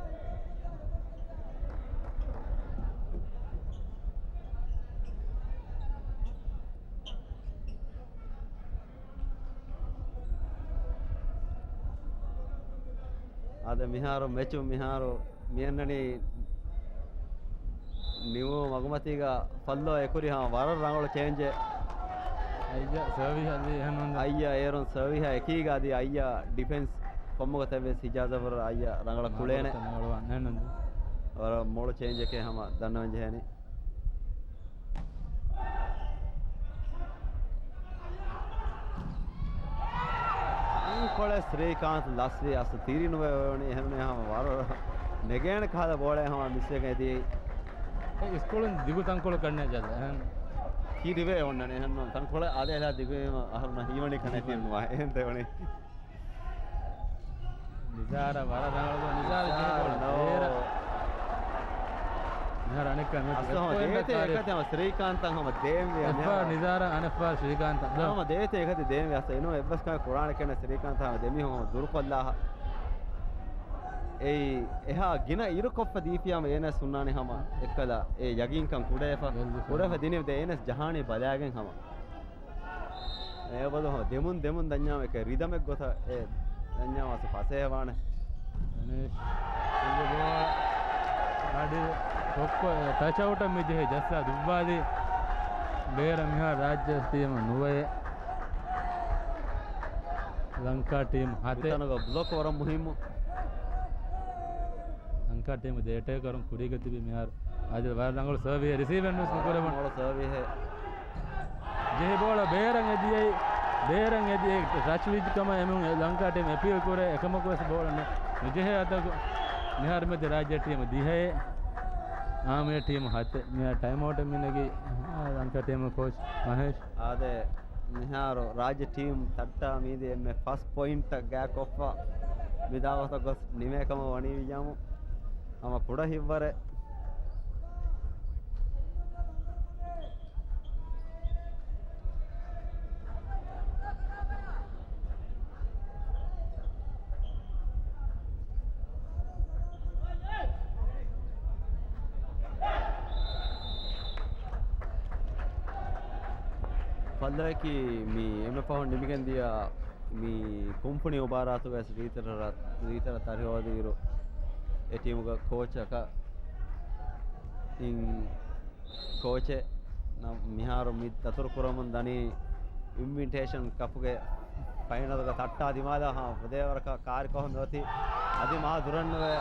އާދެ، މިހާރު މެޗު މިހާރު މިއަންނަނީ ނިމުމުގެ މަގުމަތީގަ ފައްލޯ އެކުރި ހަމަ ވަރަށް ރަނގަޅު ޗޭންޖެއް. އައްޔަ، ސަވީ އަލީ އެހެންނުން. އައްޔަ އޭރުން ސަވީހާ އެކީގަ އަދި އައްޔަ ޑިފެންސް ކޮންމެ ގޮތެއް ވެސް ހިޖާޒަށް ވަރަށް އައްޔަ ރަނގަޅަށް ކުޅޭނެ. ވަރަށް މޮޅު ޗޭންޖެކޭ ހަމަ ދަންނަވަން ޖެހޭނީ. ކޮޅެ ސްރީކާންތް ލަސްވީ އަސް ތިރި ނުވެ ވަނީ އެހެންނެ ހަމަ ވަރަށް ނެގޭނެ ކަހަލަ ބޯޅަ ހަމަ މިސްވެގެން އެދި. އެ އިސްކޮޅުން ދިގު ތަންކޮޅު ކަންނޭ ޖަލަ އެހެން. ކިރިވޭ އޮންނަނެ އެހެން ތަންކޮޅެ އާދޭ އެލާ ދިގުވީމަ އަހަރުން ހީވަނީ ކަނެ ތިން ނުވާ އެހެން ދެވަނީ. ނިޒާރަށް ވަރަށް ރަނގަޅު ނިޒާރު ޖެހި ބޯޅަ ބޭރަށް. މިހާރު އަނެއްކާ މެޗު އަސްލު ހަމަ ދޭތެ އެކަތި ހަމަ ސްރީކާންތަށް ހަމަ ދޭންވި އެއްފަހަރު ނިޒާރަށް އަނެއްފަހަރު ސްރީކާންތަށް. ހަމަ ދޭތެ އެކަތި ދޭންވި އަސްލު އެނޫ އެއްވެސް ކަމެއް ކުރާނެ ކެނެ ސްރީކާންތަށް ހަމަ ދެމީހުން ހަމަ ދުރުކޮށްލާހަ. އެއީ އެހާ ގިނަ އިރުކޮށްފަ ދީފިޔާމަ އޭނަސް ހުންނާނެ ހަމަ އެއްކަލަ އެ ޔަގީންކަން ކުޑައެފަ. ކުޑައެފަ ދިނިވެދެ އޭނަސް ޖަހާނީ ބަލާގެން ހަމަ. އެބަދު ހަމަ ދެމުން ދެމުން ދަންޏާމަ އެކެ ރިދަމެއް ގޮތަށް އެ ދަންޏާމަ އަސް ފަސޭހަވާނެ. ދަނީޝް އަޑި ޓޮއްކޮ ޓަޗް އައުޓަށް މި ޖެހޭ ޖައްސާ ދުއްވާލި. ބޭރަށް މިހާރު ރާއްޖެ ޓީމު ނުވައެއް. ލަންކާ ޓީމު ހަތެއް. މިތަނުގަ ބްލޮކް ވަރަށް މުހިއްމު. ލަންކާ ޓީމު ދެ އެޓޭކަރުން ކުރީގަ ތިބި މިހާރު. އާދެ ވަރަށް ރަނގަޅު ސަރވިހެއް ރިސީވެއް ނުވެސް ނުކުރެވުނު. ރަނގަޅު ސަރވިހެއް. ޖެހި ބޯޅަ ބޭރަށް އެދިޔައީ، ބޭރަށް އެދިޔައީ ޓަޗް ވިއްޖެ ކަމަށް އެމީހުން ލަންކާ ޓީމް އެޕީލް ކުރޭ. އެކަމަކު ވެސް ބޯޅަ ނު-، ނުޖެހޭ އަތަކު. މިހާރު މެދު ރާއްޖެ ޓީމު ދިހައެއް. އާމި ޓީމު ހަތެއް. މިހާ ޓައިމް އައުޓެއް މި ނެގީ، އާ، ލަންކާ ޓީމު ކޯޗް މަހޭޝް. އާދެ، މިހާރު ރާއްޖެ ޓީމް ތައްޓާ މީދީ އެންމެ ފަސް ޕޮއިންޓަށް ގާތްކޮށްފަ މި ދާވަތަށް ގޮސް ނިމޭ ކަމަށް ވަނީ ވިއްޔާމު. ހަމަ ކުޑަ ހިތްވަރެއް. ފައްލައަކީ މި އެންމެ ފަހުން ނިމިގެން ދިޔަ މި ކުންފުނި މުބާރާތުގައި ރީތިރަ-، ރީތިރަ ތަރި ހޯދިއިރު އެ ޓީމުގެ ކޯޗަކަށް އިން ކޯޗެއް ނަ-، މިހާރު މި ދަތުރު ކުރަމުން ދަނީ އިންވިޓޭޝަން ކަޕުގެ ފައިނަލްގަ ތައްޓާ ދިމާލާ ހާ ފުދޭވަރަކަށް ކާރިކޮށް މިއޮތީ. އަދި މާ ދުރަށްނުވެ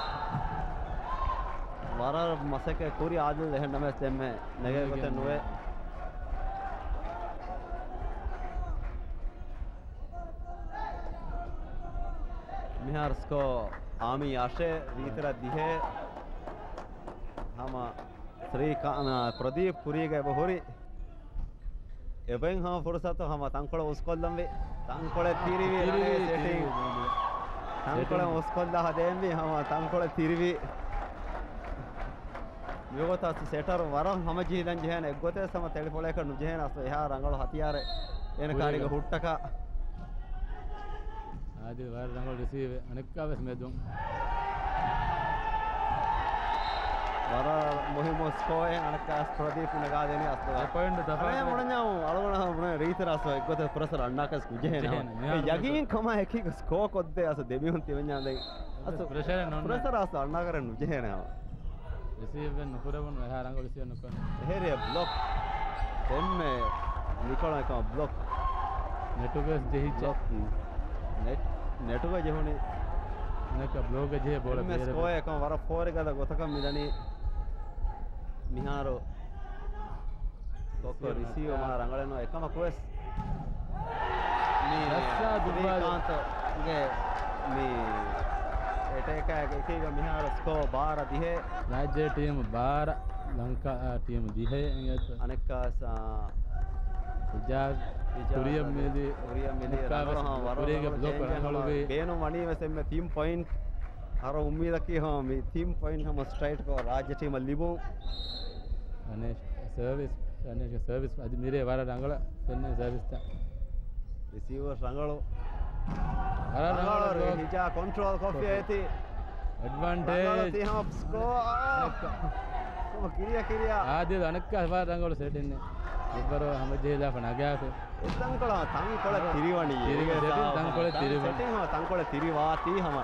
ވަރަށް މަސައްކަތް ކުރި އާދިލް އެހެން ނަމަވެސް ދެންމެ ނެގޭ ގޮތެއް ނުވޭ. މިހާރު ސްކޯ އާމީ އަށެއް، ރީތިރަ ދިހައެއް. ހަމަ ސްރީކާން، ޕްރަދީޕް ކުރީގަ އެބަ ހުރި. އެބައިން ހަމަ ފުރުސަތު ހަމަ ތަންކޮޅެއް އުސްކޮށްލަންވީ. ތަންކޮޅެއް ތިރިވީ ތިރިވީ، ރަނގަޅަށް ތިރިވީ، ސެޓިން. ތިރިވީ. ތަންކޮޅެއް ސެޓިން. އުސްކޮށްލާ ހަދައިންވީ ހަމަ ތަންކޮޅެއް ތިރިވީ. މިގޮތަށް ސެޓަރު ވަރަށް ހަމަޖެހިލަން ޖެހޭނެ، އެއްގޮތެއް ހަމަ ތެޅިފޮޅަކަށް ނުޖެހޭނެ އަސްލު އެހާ ރަނގަޅު ހަތިޔާރެއް އޭނަ ކާރީގަ ހުއްޓަކާ. އާދިލް ވަރަށް ރަނގަޅު ރިސީވެއް އަނެއްކާވެސް މެދުން. ވަރަށް މުހިއްމު ސްކޯއެއް އަނެއްކާވެސް ޕްރަދީޕް ނަގާދޭނީ އަސްލު. އެ ޕޮއިންޓް ތަފާތު. އަނެއް މުޅެންޏާ އަޅުގަނޑަށް ބުނެ ރީތިރަ އަސްލު އެއްގޮތަށް ޕްރެޝަރ އަންނާކަސް ނުޖެހޭނެ ހަމަ. ޖެހޭނެ. އެ ޔަގީން ކަމާ އެކީ ސްކޯ ކޮށްދޭ އަސްލު ދެމީހުން ތިމެންޏާ ދެން. އަސްލު ޕްރެޝަރެއް ނޯންނާ. ޕްރެޝަރ އަސްލު އަންނާކަށް ނުޖެހޭނެ ހަމަ. ރިސީވް ނުކުރެވުނު އެހާ ރަނގަޅު ރިސީވް ނުކުރެވުނު. އެހެރި ބްލޮކް. ދެންމެ ނިކޮޅަށް ކަމަށް ބްލޮކް. ނެޓުގަސް ޖެހިއްޖެ. ބްލޮކް. ނެޓް، ނެޓުގަ ޖެހުނީ. ނެކަ ބްލޮކްގަ ޖެހޭ ބޯޅަ ދެންމެ ބޭރަށް. ސްކޯ އެކަމަށް ވަރަށް ފޯރިގަދަ ގޮތަކަށް މިދަނީ. މިހާރު ކޮއްކޮ ރިސީވް ރިސީވް މާ ރަނގަޅެއް ނުވޭ އެކަމަކުވެސް. މި ރައްސާ ދުއްވާލި. ސްރީކާންތުގެ މި އެޓޭކާގެ އެކީގަ މިހާރު ސްކޯ ބާރަ ދިހަ. ރާއްޖޭ ޓީމު ބާރަ، ލަންކާ، އާ، ޓީމު ދިހަ އިނގޭތޯ. އަނެއްކާސް، އާ، އިޖާޒް، އިޖާޒް ކުރިޔަށް މިދި، ކުރިޔަށް މިދި އަނެއްކާވެސް ރަނގަޅު ހަމަ ވަރަށް ކުރީގެ ރަނގަޅު ބްލޮކް ޗޭންޖެއް ރަނގަޅު ހަމަ ވީ. ބޭނުން ވަނީވެސް އެންމެ ތިން ޕޮއިންޓް. ހަރަ އުއްމީދަކީ ހަމަ މި ތިން ޕޮއިންޓް ހަމަ ސްޓްރައިޓްކޮށް ރާއްޖެ ޓީމަށް ލިބުން. ރަނޭޝް ސަރވިސް، ރަނޭޝްގެ ސަރވިސް އަދި މިރޭ ވަރަށް ރަނގަޅަށް ފެންނަ ސަރވިސްތައް. ރިސީވަރ ރަނގަޅު. ވަރަށް ރަނގަޅު ރަނގަޅު ރި-، ބްލޮކް. ހިޖާ ކޮންޓްރޯލް ކޮށްފި ކޮށްފި. އޭތި. އެޑްވާންޓޭޖް. ރަނގަޅު ތި ހަމަ ސްކޯ. އާ. ނެކްކަ. ސްކޯ ކިރިޔަ ކިރިޔަ. އާދިލް އަނެއްކާ ވަރަށް ރަނގަޅު ސެޓިން. އެއްވަރު ހަމަޖެހިލާފަ ނަގާފި. ތަންކޮޅަށް، ތަންކޮޅެއް ތިރިވަނީ. ތިރިވަނީ، ސެޓިން ތަންކޮޅެއް ތިރިވަނީ. ސެޓިން ހަމަ ތަންކޮޅެއް ތިރިވާތީ ހަމަ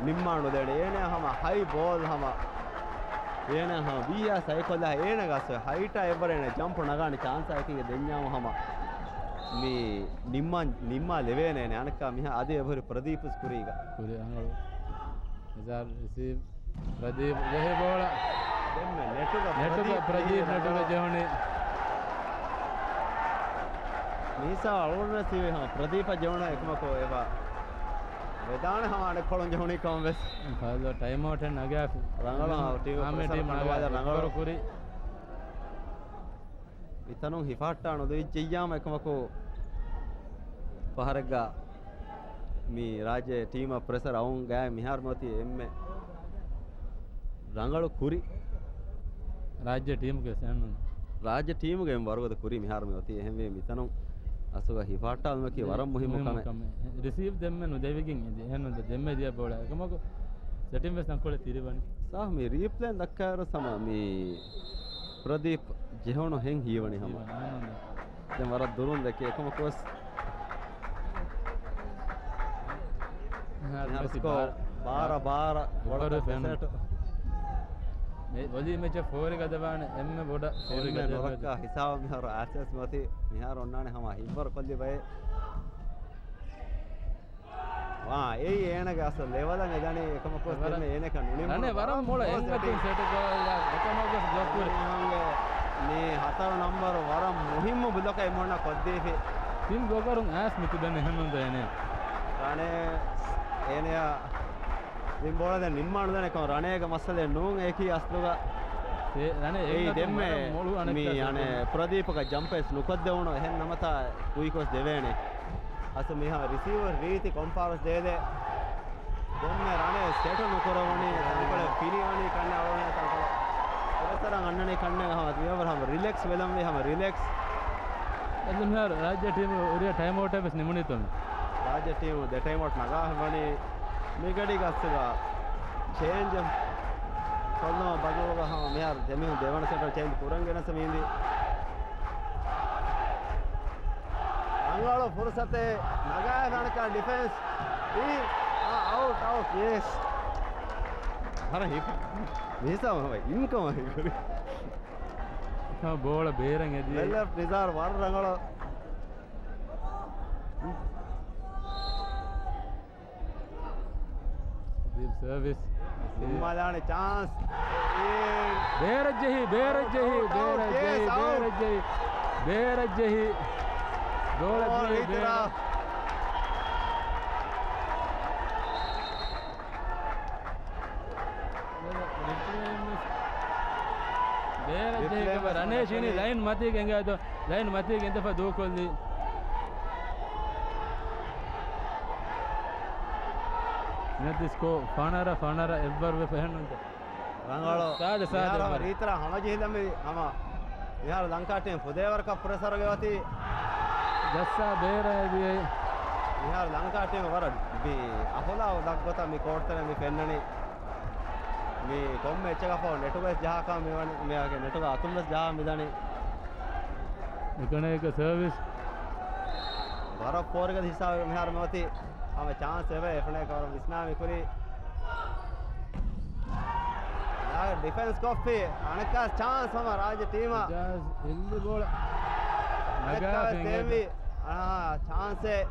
ނިންމާނުދޭނެ. އޭނަ ހަމަ ހައި ބޯލް ހަމަ. އޭނަ ހަމަ ވީއާ ސައިކޮލާ އޭނަގަސް ހައިޓާ އެއްވަރެން ޖަމްޕް ނަގާނެ ޗާންސާ އެކީގެ ދެންޏާމު ހަމަ މި ނިންމާ، ނިންމާލެވޭނެ އަނެއްކާ މިހާ އަދި އެބަހުރި ޕްރަދީޕް ކުރީގަ. ކުރި އަނގަޅު. ނިޒާރް ރިސީވް. ޕްރަދީޕް ޖެހި ބޯޅަ. ދެންމެ ނެޓުގަ ނެޓުގަ ޕްރަދީޕް ޕްރަދީޕް ނެޓުގަ ޖެހުނީ. މީސާ އަޅުގަނޑު ސީވީ ހަމަ ޕްރަދީޕަށް ޖެހުނު އެކަމަކު އެބަ ވެދާނެ ހަމަ އަނެއްކޮޅުން ޖެހުނީ ކަމަށް ވެސް. ފައިލޯ ޓައިމް އައުޓެއް ނަގާފި. ރަނގަޅު ހަމަ ޓީމް އާމެ ޕްރެސަރ ޓީމް ނަގާ ރަނގަޅު. ކުރި. މިތަނުން ހިފަހައްޓާ ނުލިބިއްޖެއްޔާމަ އެކަމަކު ފަހަރެއްގަ މި ރާއްޖެ ޓީމަށް ޕްރެސަރ އައުން ގާތް މިހާރު މިއޮތީ އެންމެ ރަނގަޅު ކުރި. ރާއްޖެ ޓީމުގެ ސެން ރާއްޖެ ޓީމުގެ އެންމެ ވަރުގަދަ ކުރި މިހާރު މިއޮތީ. އެހެންވެ މިތަނުން އަސުގަ ހިފަހައްޓާލުމަކީ ވަރަށް މުހިއްމު ކަމެއް. ރިސީވް ދެންމެ ނުދެވިގެން އެދި. އެހެން ނުދެ ދެންމެ ދިޔަ ބޯޅަ. އެކަމަކު ސެޓިން ވެސް ތަންކޮޅެއް ތިރިވަނީ. ސާފް މި ރީޕްލޭން ދައްކާއިރު ސަމާ މި ޕްރަދީޕް ޖެހުނު ހެން ހީވަނީ ހަމަ. ހީވަނީ، އާނަންދ. ދެން ވަރަށް ދުރުން ދެކޭ އެކަމަކުވެސް. މިހާރު މިހާރު މެސި ސްކޯ ބާރަ، ބާރަ، ބާރަ، ބާރަ، އެއްވަރު ގޮޅަކަށް ފެނުނު. ދެސެޓު. މެ-، ވޮލީ މެޗަށް ފޯރި ގަދަވާނެ އެންމެ ބޮޑަށް ފޯރި އެންމެ ގަދަވާނެ. ނުރައްކާ ހިސާބު މިހާރު އާސިސް މަތި މިހާރު އޮންނާނެ ހަމަ ހިއްވަރު ކޮށްލި ބައެއް. ވާ، އެއީ އޭނަގެ އަސްލު ލެވަލަށް އެދަނީ އެކަމަކު ވަރަށް ދެން އޭނަކަށް ނުނިމުނު. ރަނެ ވަރަށް މޮޅަ އެންގަތުން ސެޓި. ސެޓް ކޮށްލާ އެކަމަކު ބްލޮކް ކުރި. މީހުންގެ މީ ހަތަރު ނަމްބަރު ވަރަށް މުހިއްމު ބްލޮކެއް މޮންނަ ކޮށްދީފި. ތިން ބްލޮކަރުން އައިސް މިތިބެން އެހެންނުންތަ އޭނަ. ރަނެ އޭނަޔާ ތިން ބޯޅަ ދެން ނިންމާނުދާނެ ކަމަށް ރަނޭގެ މައްސަލައެއް ނޫން އެކީ އަސްލުގަ. ދެން އެއީ ދެންމެ މި އަނެއް ޕްރަދީޕަކަށް ޖަމްޕް އެސް ނުކޮށްދެވުނު، އެހެން ނަމަތާ ކުއިކޮސް ދެވޭނެ. އަސް މިހާ ރިސީވަރ ރީތި ކޮންފާރސް ދޭދޭ. ދެންމެ ރަނެ ސެޓު ނުކުރެވުނީ، ތަންކޮޅެއް ފިނިވަނީ ކަންނޭ އަޅުގަނޑު ތަންކޮޅެއް. ޕްރެސަރަށް އަންނަނީ ކަންނޭ ހަމަ ދިޔަވަރު ހަމަ ރިލެކްސް ވެލަންވީ ހަމަ ރިލެކްސް. އެދުން ހާރު ރާއްޖެ ޓީމު އުރިއަށް ޓައިމް އައުޓެއް ވެސް ނިމުނީތޯ މި؟ ރާއްޖެ ޓީމު ދެ ޓައިމް އައުޓް ނަގާ ވަނީ މިގަޑި ގަސްގަ ޗޭންޖް ކޮށްލުމަށް ބަދަލުގަ ހަމަ މިހާރު ދެމީހުން ދެވަނަ ސެޓަށް ޗޭންޖް ކުރަން ގެނެސް މީނދީ. ރަނގަޅު ފުރުސަތެއް ނަގާ ފަނަކާ ޑިފެންސް. އީ، އާ، އައުޓް، އައުޓް، ޔެސް. ހަރަ ހި-، މީސާ މަހަ އިންކަމަށް ހި-، ބޯޅަ ބޭރަށް އެދި. ވެލް ލެފްޓް ނިޒާރު ވަރަށް ރަނގަޅު. ދީޕް ސަރވިސް. ނިންމާލާނެ ޗާންސް. ބޭރަށްޖެހި، ބޭރަށްޖެހި، އައުޓް، އައުޓް، ބޭރަށްޖެހި، ޔެސް، އައުޓް. ބޭރަށްޖެހި، ބޭރަށްޖެހި. ގޯލަށް ޖެހި، ރީތިރާ. ބޭރަށް. ބޭރަށް ޖެހި ރަނޭޝް އިނީ ލައިން މަތީގަ އެނގޭތޯ. ލައިން މަތީގަ އިނދެފަ ދޫކޮށްލީ. މިއަދި ސްކޯ ފަނަރަ ފަނަރަ އެއްވަރު ވެފަ އެހެންނުންތަ؟ ރަނގަޅު. ސާދަ، ސާދަ މިހާރު އެއްވަރު. ރީތިރާ ހަމަޖެހިލަމި ހަމަ. މިހާރު ލަންކާ ޓީމް ފުދޭވަރަކަށް ޕްރެސަރުގަ އޮތީ. ޖައްސާ ބޭރަށް އެދިޔައީ. މިހާރު ލަންކާ ޓީމް ވަރަށް މި އަހުލާ ލައްގޮތަށް މި ކޯޓްތެރޭ މި ފެންނަނީ. މި ކޮންމެ އެއްޗަކަށްފަހު ނެޓުގަސް ޖަހާކަށް މިވަނީ، މިއާގެ ނެޓުގަ އަތުންވެސް ޖަހާ މިދަނީ. އެކަނޭކަ ސަރވިސް. ވަރަށް ފޯރިގަދަ ހިސާބެއް މިހާރު މިއޮތީ. ހަމަ ޗާންސް އެބަ އެފަނޭކަ ވަރަށް ވިސްނާ މިކުރީ. އާ، ޑިފެންސް ކޮށްފި އަނެއްކާ ޗާންސް ހަމަ ރާއްޖެ ޓީމަށް. ޖާޒް އިންދި ބޯޅަ. އަނެއްކާ ނަގާފި ވެސް އިނގޭތޯ. ތޭވީ. އާ، ޗާންސެއް.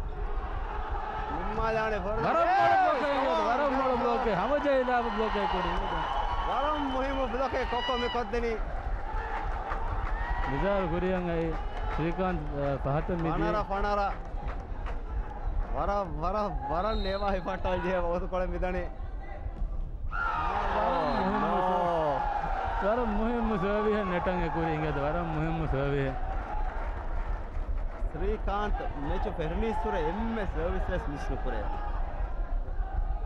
ނިންމާލާނެ ފޯރު. ވަރަށް މޮޅު ބްލޮކެއް އިނގޭތޯ. ވަރަށް މޮޅު ބްލޮކެއް. ހަމަޖެހިލާފަ ބްލޮކެއް ކުރި. ވަރަށް މުހިއްމު ބްލޮކެއް ކޮއްކޮ މި ކޮށްދެނީ. ނިޒާރު ކުރިއަށް އައި ސްރީކާންތް، އަ، ފަހަތަށް މިދިޔަ. ފަނަރަ، ފަނަރަ. ވަރަށް، ވަރަށް، ވަރަށް ނޭވާ ހިފަހައްޓާލަން ޖެހޭ ވަގުތުކޮޅެއް މިދަނީ. ވަރަށް މުހިއްމު ސަ-، ވަރަށް މުހިއްމު ސަރވިހެއް ނެޓަން އެ ކުރި އިނގޭތޯ. ވަރަށް މުހިއްމު ސަރވިހެއް. ސްރީކާންތް މެޗު ފެށުނީއްސުރެ އެންމެ ސަރވިސް ވެސް މިސް ނުކުރޭ.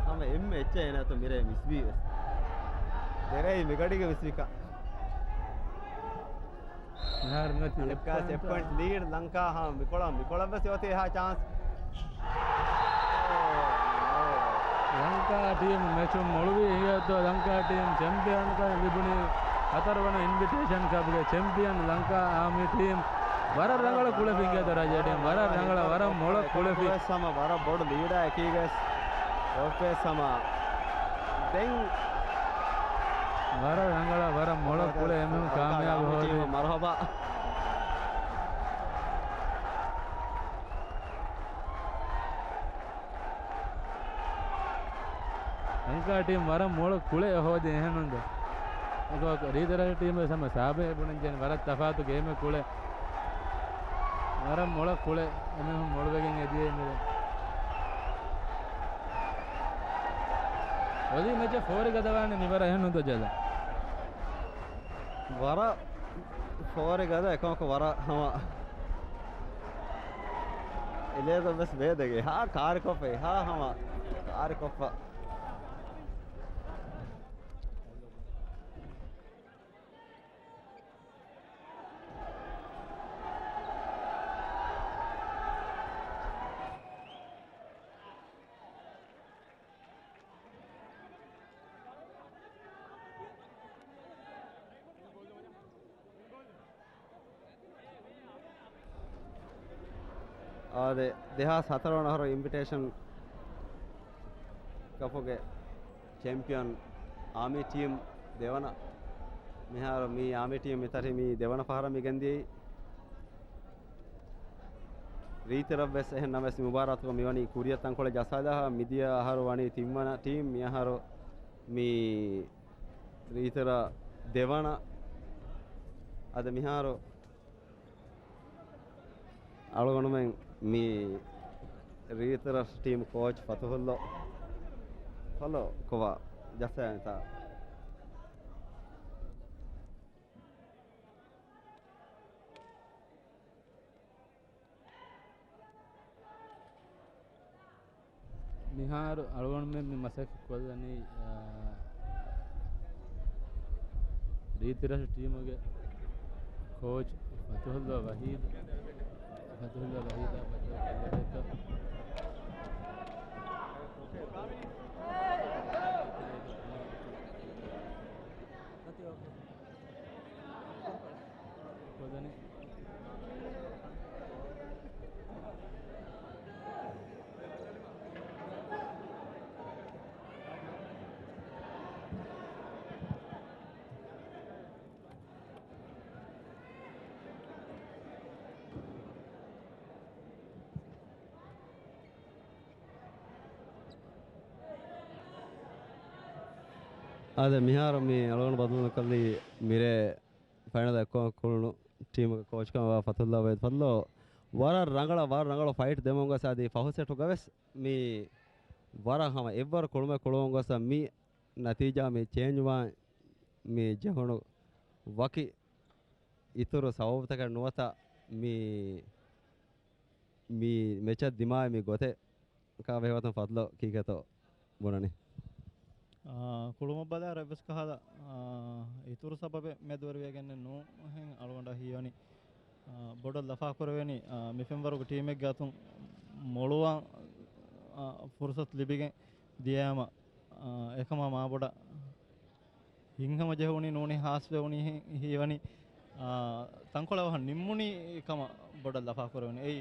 ހަމަ އެންމެ އެއްޗެއް އޭނައަތު މިރޭ މިސްވީ ވެސް. ދެރޭ މިގަޑިގެ މިސްވިކަން. މިހާރު މިއޮތީ އަނެއްކާ އެއް ޕޮއިންޓް. އެއް ޕޮއިންޓް ލީޑް ލަންކާ. ހާ، މިކޮޅަށް، މިކޮޅަށް ވެސް އޮތީ އެހާ ޗާންސް. ލަންކާ ޓީމް މެޗުން މޮޅުވީ އިނގޭތޯ. ލަންކާ ޓީމް ޗެމްޕިއަންކަން ލިބުނީ ހަތަރުވަނަ އިންވިޓޭޝަން ކަޕްގެ ޗެމްޕިއަން ލަންކާ އާމީ ޓީމް. ވަރަށް ރަނގަޅަށް ކުޅެފިނގޭތޯ ރާއްޖޭ ޓީމް. ވަރަށް ރަނގަޅަށް، ވަރަށް މޮޅަށް ކުޅެފި. ވެސް ހަމަ ވަރަށް ބޮޑު ލީޑާ އެކީގަސް އޮފްވެސް ހަމަ ދެން. ވަރަށް ރަނގަޅަށް، ވަރަށް މޮޅަށް ކުޅެ އެމީހުން ކާމިޔާބު ހޯދި. މަރުހަބާ. ލަންކާ ޓީމް ވަރަށް މޮޅަށް ކުޅެ ހޯދި އެހެންނުންދެ. އެކޮ ރީތިރަށް ޓީމް ވެސް ހަމަ ސާބެ ބުނަންޖެހެނީ ވަރަށް ތަފާތު ގޭމެއް ކުޅެ. ވަރަށް މޮޅަށް ކުޅެ އެމީހުން މޮޅުވެގެން އެދިޔައީ މިރޭ. އޮލީ މެޗަށް ފޯރި ގަދަވާނެ މިވަރަށް އެހެންނުންތޯ ޖަލަ. ވަރަށް ފޯރި ގަދަ އެކަމަކު ވަރަށް ހަމަ އެލޭގޮތް ވެސް ބޭދެގެ ހާ ކާރިކޮށްފަ ހާ ހަމަ ކާރިކޮށްފަ. އާދެ، ދެހާސް ހަތަރު ވަނަ އަހަރު އިންވިޓޭޝަން ކަޕުގެ ޗެމްޕިއަން އާމީ ޓީމް ދެވަނަ، މިހާރު މި އާމީ ޓީމް މިތަށި މި ދެވަނަ ފަހަރަށް މި ގެންދިޔައީ. ރީތިރަށް ވެސް އެހެން ނަމަވެސް މި މުބާރާތުގަ މިވަނީ ކުރިއަށް ތަންކޮޅެއް ޖައްސާލާފަ، މިދިޔަ އަހަރު ވަނީ ތިންވަނަ ޓީމް، މިއަހަރު މި ރީތިރަށް ދެވަނަ. އަދި މިހާރު އަޅުގަނޑުމެން މި ރީތިރަށް ޓީމް ކޯޗް ފަތުހުއްލޯ ފޮލޯ ކޮވާ ޖައްސާނެތާ. މިހާރު އަޅުގަނޑުމެން މި މަސައްކަތް ކޮށްލަނީ، އާ، ރީތިރަށު ޓީމުގެ ކޯޗް ފަތުހުﷲ ވަހީދު، ފަތުހުﷲ ވަހީދާ ބައްދަލުކޮށްލެވޭތޯ. ކޮށްލަނީ. އާދެ، މިހާރު މި އަޅުގަނޑު ބަދަލުކޮށްލީ މިރޭ ފައިނަލަށް އެއްކޮށް ކުޅުނު ޓީމުގެ ކޯޗްކަމަށް ވާ ފަތުހުﷲ ވަހީދު. ފަތުހުﷲ، ވަރަށް ރަނގަޅަށް، ވަރަށް ރަނގަޅު ފައިޓް ދެމުން ގޮސް އަދި ފަހު ސެޓުގަވެސް މި ވަރަށް ހަމަ އެއްވަރު ކުޅުމެއް ކުޅުމުން ގޮސް މި ނަތީޖާ މި ޗޭންޖް ވާން މި ޖެހުނު ވަކި އިތުރު ސަބަބުތަކެއް ނުވަތަ މި، މި މެޗަށް ދިމާވި މި ގޮތެއް ކާ ބެހޭގޮތުން ފަތުހުﷲ ކީކޭތޯ ބުނަނީ؟ އާ، ކުޅުމަށް ބަލާއިރު އެއްވެސް ކަހަލަ، އާ، އިތުރު ސަބަބެއް މެދުވެރިވެގެންނެއް ނޫން ހެން އަޅުގަނޑަށް ހީވަނީ. އާ، ބޮޑަށް ލަފާކުރެވެނީ، އާ، މި ފެންވަރުގެ ޓީމެއްގެ އަތުން މޮޅުވާން، އާ، ފުރުސަތު ލިބިގެން ދިޔައިމަ، އާ، އެކަމާ މާ ބޮޑަށް ހިތްހަމަ ޖެހުނީ ނޫނީ ހާސްވެވުނީ ހި-، ހީވަނީ، އާ، ތަންކޮޅެއް އަވަހަށް ނިންމުނީ ކަމަށް ބޮޑަށް ލަފާކުރެވުނީ. އެއީ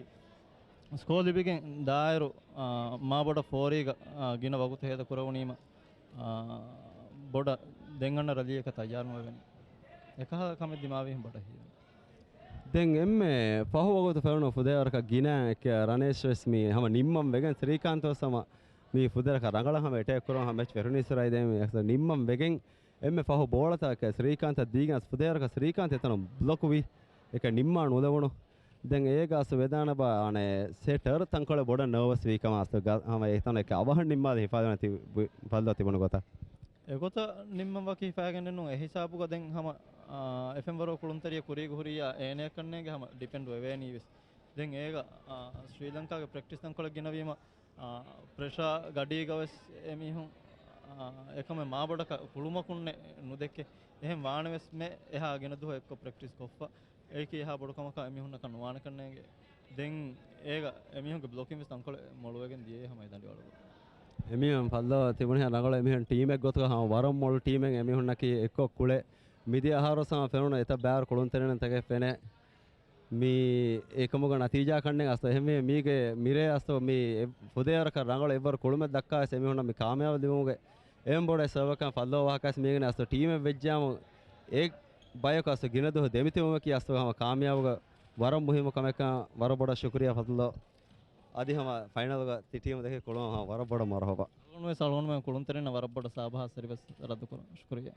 ސްކޯ ލިބިގެން ދާއިރު، އާ، މާ ބޮޑަށް ފޯރީގަ، އާ، ގިނަ ވަގުތު ހޭދަ ކުރެވުނީމަ، އާ، ބޮޑަށް ދެން އަންނަ ރަލީއަކަށް ތައްޔާރުނުވެވެނީ. އެކަހަލަ ކަމެއް ދިމާވީހެން ބޮޑަށް ހީވަނީ. ދެން އެންމެ ފަހު ވަގުތު ފެނުނު ފުދޭވަރަކަށް ގިނަ އެކެ ރަނޭޝް ވެސް މި ހަމަ ނިންމަން ވެގެން ސްރީކާންތް ވެސް ހަމަ މި ފުދޭވަރަކަށް ރަނގަޅަށް ހަމަ އެޓޭކް ކުރަން ހަމަ މެޗް ފެށުނީ ސުރައިދޭ މި އެކަސް ނިންމަން ވެގެން އެންމެ ފަހު ބޯޅަތަކެއް ސްރީކާންތަށް ދީގެން ފުދޭވަރަކަށް ސްރީކާންތް އެތަނުން ބްލޮކު ވި އެކަ ނިންމާ ނުލެވުނު. ދެން އޭގަ އަސް ވެދާނެބާ އަނެއް ސެޓަރ ތަންކޮޅެއް ބޮޑަށް ނަރވަސް ވީ ކަމަށް އަސް ގަ-، ހަމަ އެތަނުން އެކަ އަވަހަށް ނިންމާލި ހިފާލަން ތި-، ބު-، ފަލްލޯ ތިބުނު ގޮތަށް. އެގޮތަށް ނިންމަން ވަކި ހިފައިގެންނެއްނު އެ ހިސާބުގަ ދެން ހަމަ، އާ، އެ ފެންވަރު ކުޅުންތެރިޔަ ކުރީގަ ހުރިއްޔާ އޭނަޔަކަށްނޭނގެ ހަމަ ޑިޕެންޑް ވެވޭނީ ވެސް. ދެން އޭގަ، އާ، ސްރީލަންކާގެ ޕްރެކްޓިސް ތަންކޮޅެއް ގިނަވީމަ، އާ، ޕްރެޝާ ގަޑީގަ ވެސް އެމީހުން، އާ، އެކަމެއް މާބޮޑަކަށް ކުޅުމަކުންނެއް ނުދެކެ. އެހެން ވާނެ ވެސް މެ އެހާ ގިނަ ދުވަހު އެއްކޮށް ޕްރެކްޓިސް ކޮށްފަ. އެއީކީ އެހާ ބޮޑު ކަމަކަށް އެމީހުންނަކަށް ނުވާނެކަންނޭނގެ. ދެން އޭގަ އެމީހުންގެ ބްލޮކިން ވެސް ތަންކޮޅެއް މޮޅުވެގެން ދިޔައީ ހަމަ އެ ދަނޑިވަޅުގަ. އެމީހުން ފައްލޯ ތިބުނިހާ ރަނގަޅު އެމީހުން ޓީމެއް ގޮތުގަ ހަމަ ވަރަށް މޮޅު ޓީމެއް އެމީހުންނަކީ އެއްކޮށް ކުޅެ. މިދިޔަ އަހަރު ސަމަ ފެނުނު އެތައް ބާރު ކުޅުންތެރިން ތަކެއް ފެނެ. މި އެކަމުގަ ނަތީޖާ ކަންނެ އަސްތޯ އެހެންވެ މީގެ މިރޭ އަސްތޯ މި އެ ފުދޭވަރަކަށް ރަނގަޅު އެއްވަރު ކުޅުމެއް ދައްކާ ވެސް އެމީހުންނަށް މި ކާމިޔާބު ލިބުމުގެ އެހެން ބޮޑު އެއް ސަބަބަކަށް ފައްލޯ ވާހަކަސް މީގެން އަސްތޯ ޓީމެއް ވެއްޖާމު އެ ބަޔަކު އަސްތޯ ގިނަ ދުވަހު ދެމިތިބުމަކީ އަސްތޯ ހަމަ ކާމިޔާބުގަ ވަރަށް މުހިއްމު ކަމެއްކަން ވަރަށް ބޮޑަށް ޝުކުރިއްޔާ ފައްލޯ. އަދި ހަމަ ފައިނަލުގަ ތި ޓީމު ދެކެ ކުޅުމަށް ހަމަ ވަރަށް ބޮޑަށް މަރުހަބާ. އަޅުގަނޑު ވެސް އަޅުގަނޑުމެން ކުޅުންތެރިންނަށް ވަރަށް ބޮޑަށް ސާބަހާސް ސަރިވެސް ރައްދުކުރަން. ޝުކުރިއްޔާ.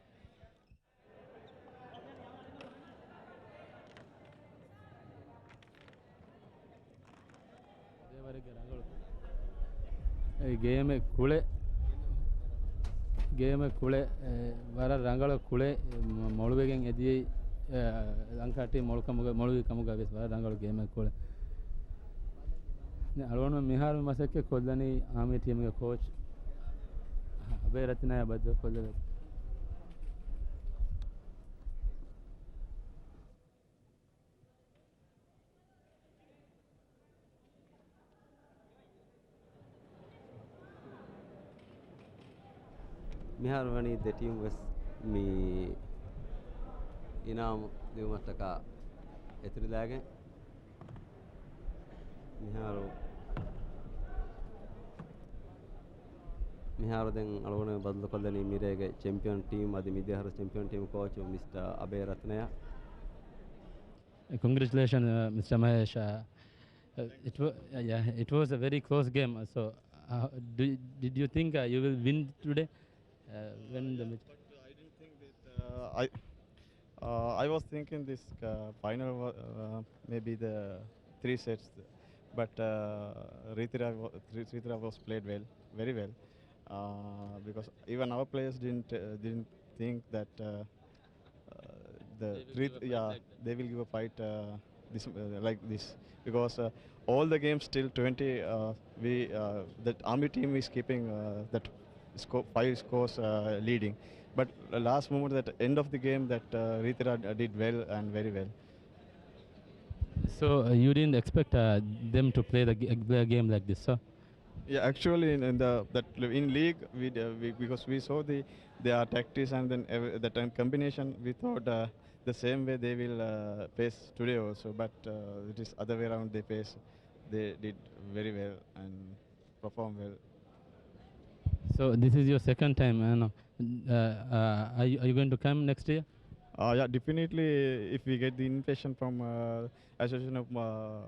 ދޭވަރެއްގެ ރަނގަޅު. އެ ގޭމެއް ކުޅެ، ގޭމެއް ކުޅެ، އެ، ވަރަށް ރަނގަޅަށް ކުޅެ، އެ، މޮ-، މޮޅުވެގެން އެދިޔައީ، އެ، ލަންކާ ޓީމް މޮޅުކަމުގަ، މޮޅުވި ކަމުގަ ވެސް ވަރަށް ރަނގަޅު ގޭމެއް ކުޅެ. ދެން އަޅުގަނޑު މިހާރު މަސައްކަތް ކޮށްލަނީ އާމީ ޓީމުގެ ކޯޗް އަބޭ ރަތްނާޔާ ބައްދަލު ކޮށްލެވޭ. މިހާރު ވަނީ ދެ ޓީމް ވެސް މި އިނާމު ދިއުމަށްޓަކާ އެތުރިލާގެން. މިހާރު، މިހާރު ދެން އަޅުގަނޑު ބަދަލުކޮށްލަނީ މިރޭގެ ޗެމްޕިއަން ޓީމް އަދި މިދިޔަ އަހަރު ޗެމްޕިއަން ޓީމް ކޯޗު މިސްޓަ އަބޭ ރަތްނަޔާ. Congratulations, uh, Mister Mahesh. Uh, uh, it wa-, uh, yeah, it was a very close game. Uh, so, uh, do, did you think, uh, you will win today? Uh, when the match? But I didn't think that, uh, I, uh, I was thinking this, uh, final wa-, uh, maybe the three sets, but, uh, Rithira wa-, Rithira was played well, very well, uh, because even our players didn't, uh, didn't think that, uh, uh, the They will three, give a fight yeah, like that. They will give a fight, uh, this, uh, like this, because, uh, all the games till twenty, uh, we, uh, that Army team is keeping, uh, that score, five scores, uh, leading. But the last moment, that end of the game, that, uh, Rithira did well and very well. So, uh, you didn't expect, uh, them to play the g- play a game like this, sir? Yeah, actually, in, in the that in league, we, uh, we because we saw the their tactics and then ev- the time combination, we thought, uh, the same way they will, uh, face today also. But, uh, it is other way around. They face, they did very well and perform well. So this is your second time, uh, no? Uh, uh, are you, are you going to come next year? Uh, yeah, definitely. If we get the invitation from, uh, Association of, uh,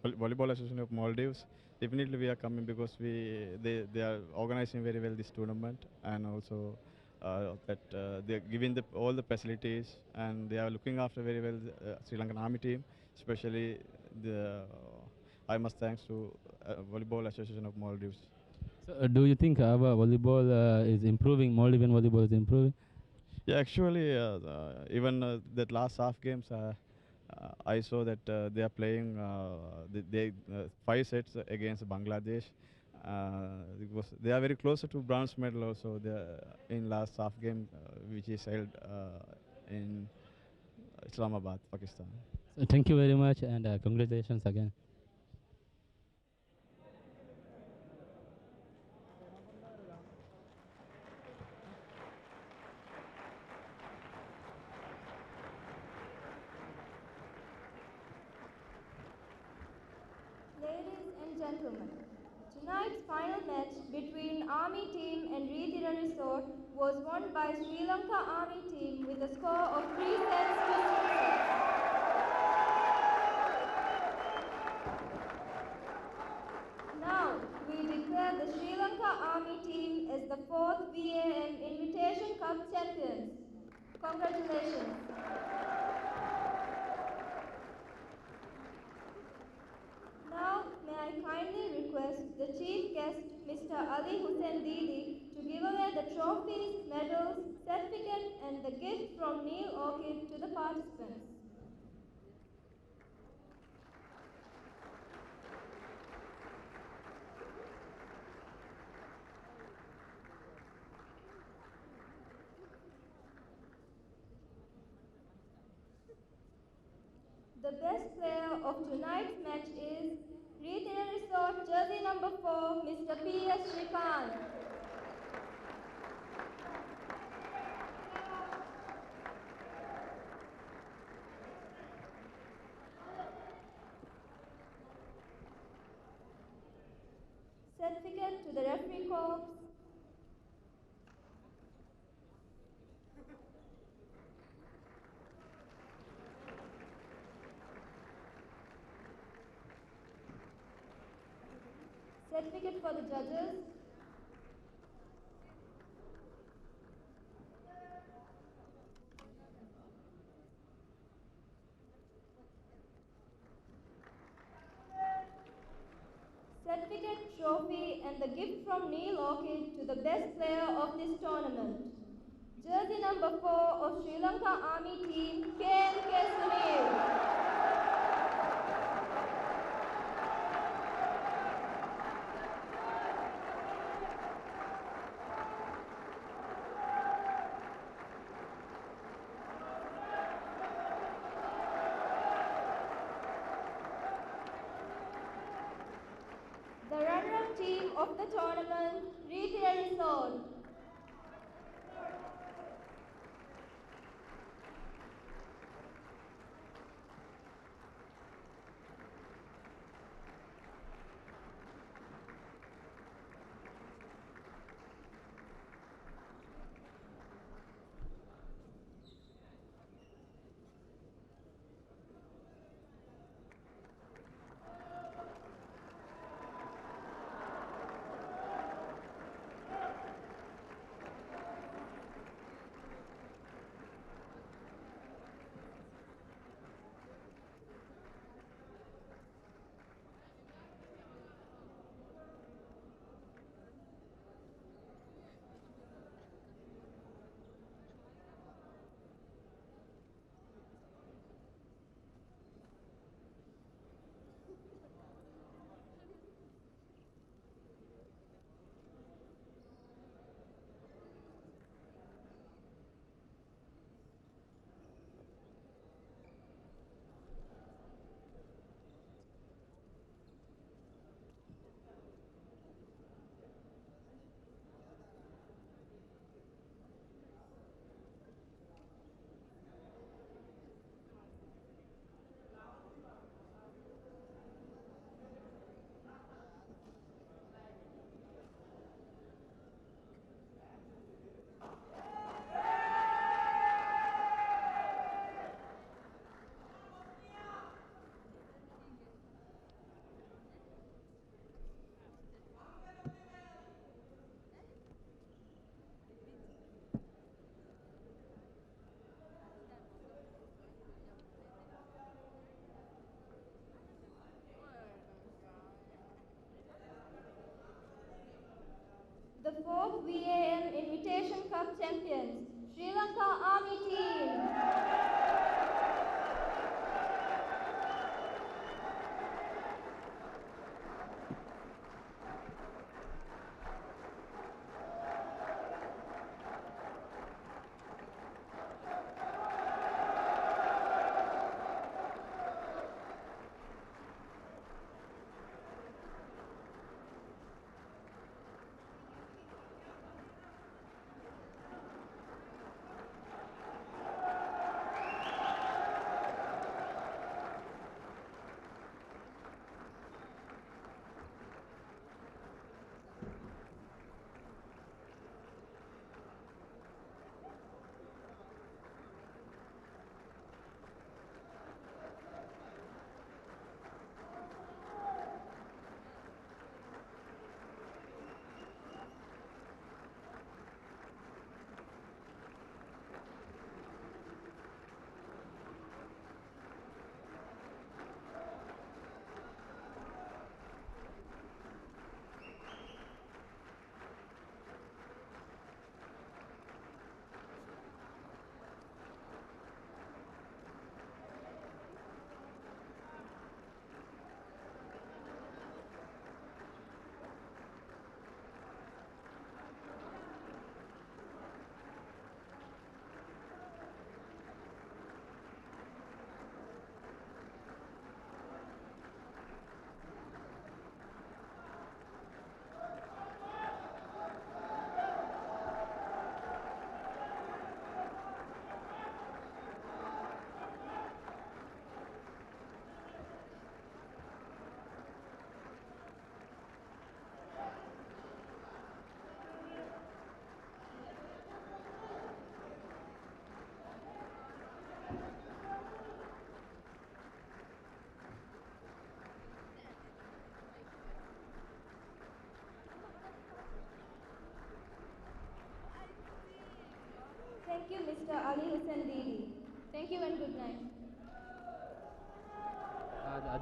Vol- Volleyball Association of Maldives, definitely we are coming because we they, they are organizing very well this tournament, and also, uh, that, uh, they are giving the, all the facilities, and they are looking after very well, uh, Sri Lankan Army team, especially the, uh, I must thanks to, uh, Volleyball Association of Maldives. So, uh, do you think our volleyball, uh, is improving? Maldivian volleyball is improving? Yeah, actually, uh, uh, even, uh, that last half games, uh, uh, I saw that, uh, they are playing, uh, they, they uh, five sets against Bangladesh. Uh, it was, they are very close to bronze medal also there in last half game, uh, which is held, uh, in Islamabad, Pakistan. So, thank you very much, and, uh, congratulations again. Ladies and gentlemen, tonight's final match between Army team and Rithira Resort was won by Sri Lanka Army team with a score of three sets to six sets. Now, we declare the Sri Lanka Army team as the fourth V A M Invitation Cup champions. Congratulations. Now, may I kindly request the chief guest, Mister Ali Hussein Didi, to give away the trophies, medals, certificate, and the gift from Neil Orchid to the participants. The best player of tonight's match is Rithira Resort jersey number four, Mister P S Srikanth. Certificate to the referee corps. Certificate for the judges. Certificate, trophy, and the gift from Neil Orchid to the best player of this tournament. Jersey number four of Sri Lanka Army team, K M K Sunil. The runner-up team of the tournament, Rithira Resort.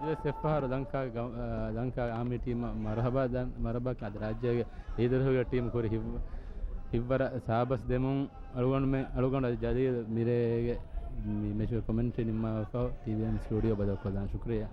އެއްފަހަރު ލަންކާ ގަ-، އާ، ލަންކާ އާމީ ޓީމަށް މަރުހަބާ ދަން-، މަރުހަބާ ކަން އަދި ރާއްޖޭގެ އެ ދުރުހުގެ ޓީމް ކުރި ހިއްވަ-، ހިއްވަރަށް ސާބަސް ދެމުން އަޅުގަނޑުމެ-، އަޅުގަނޑު އަދި ޖަލީލް މިރޭގެ މި މެޗުގެ ކޮމެންޓްރީ ނިންމާފަ ޓީވީއެމް ސްޓޫޑިއޯ ބަދަލުކޮށްލާން. ޝުކުރިއްޔާ.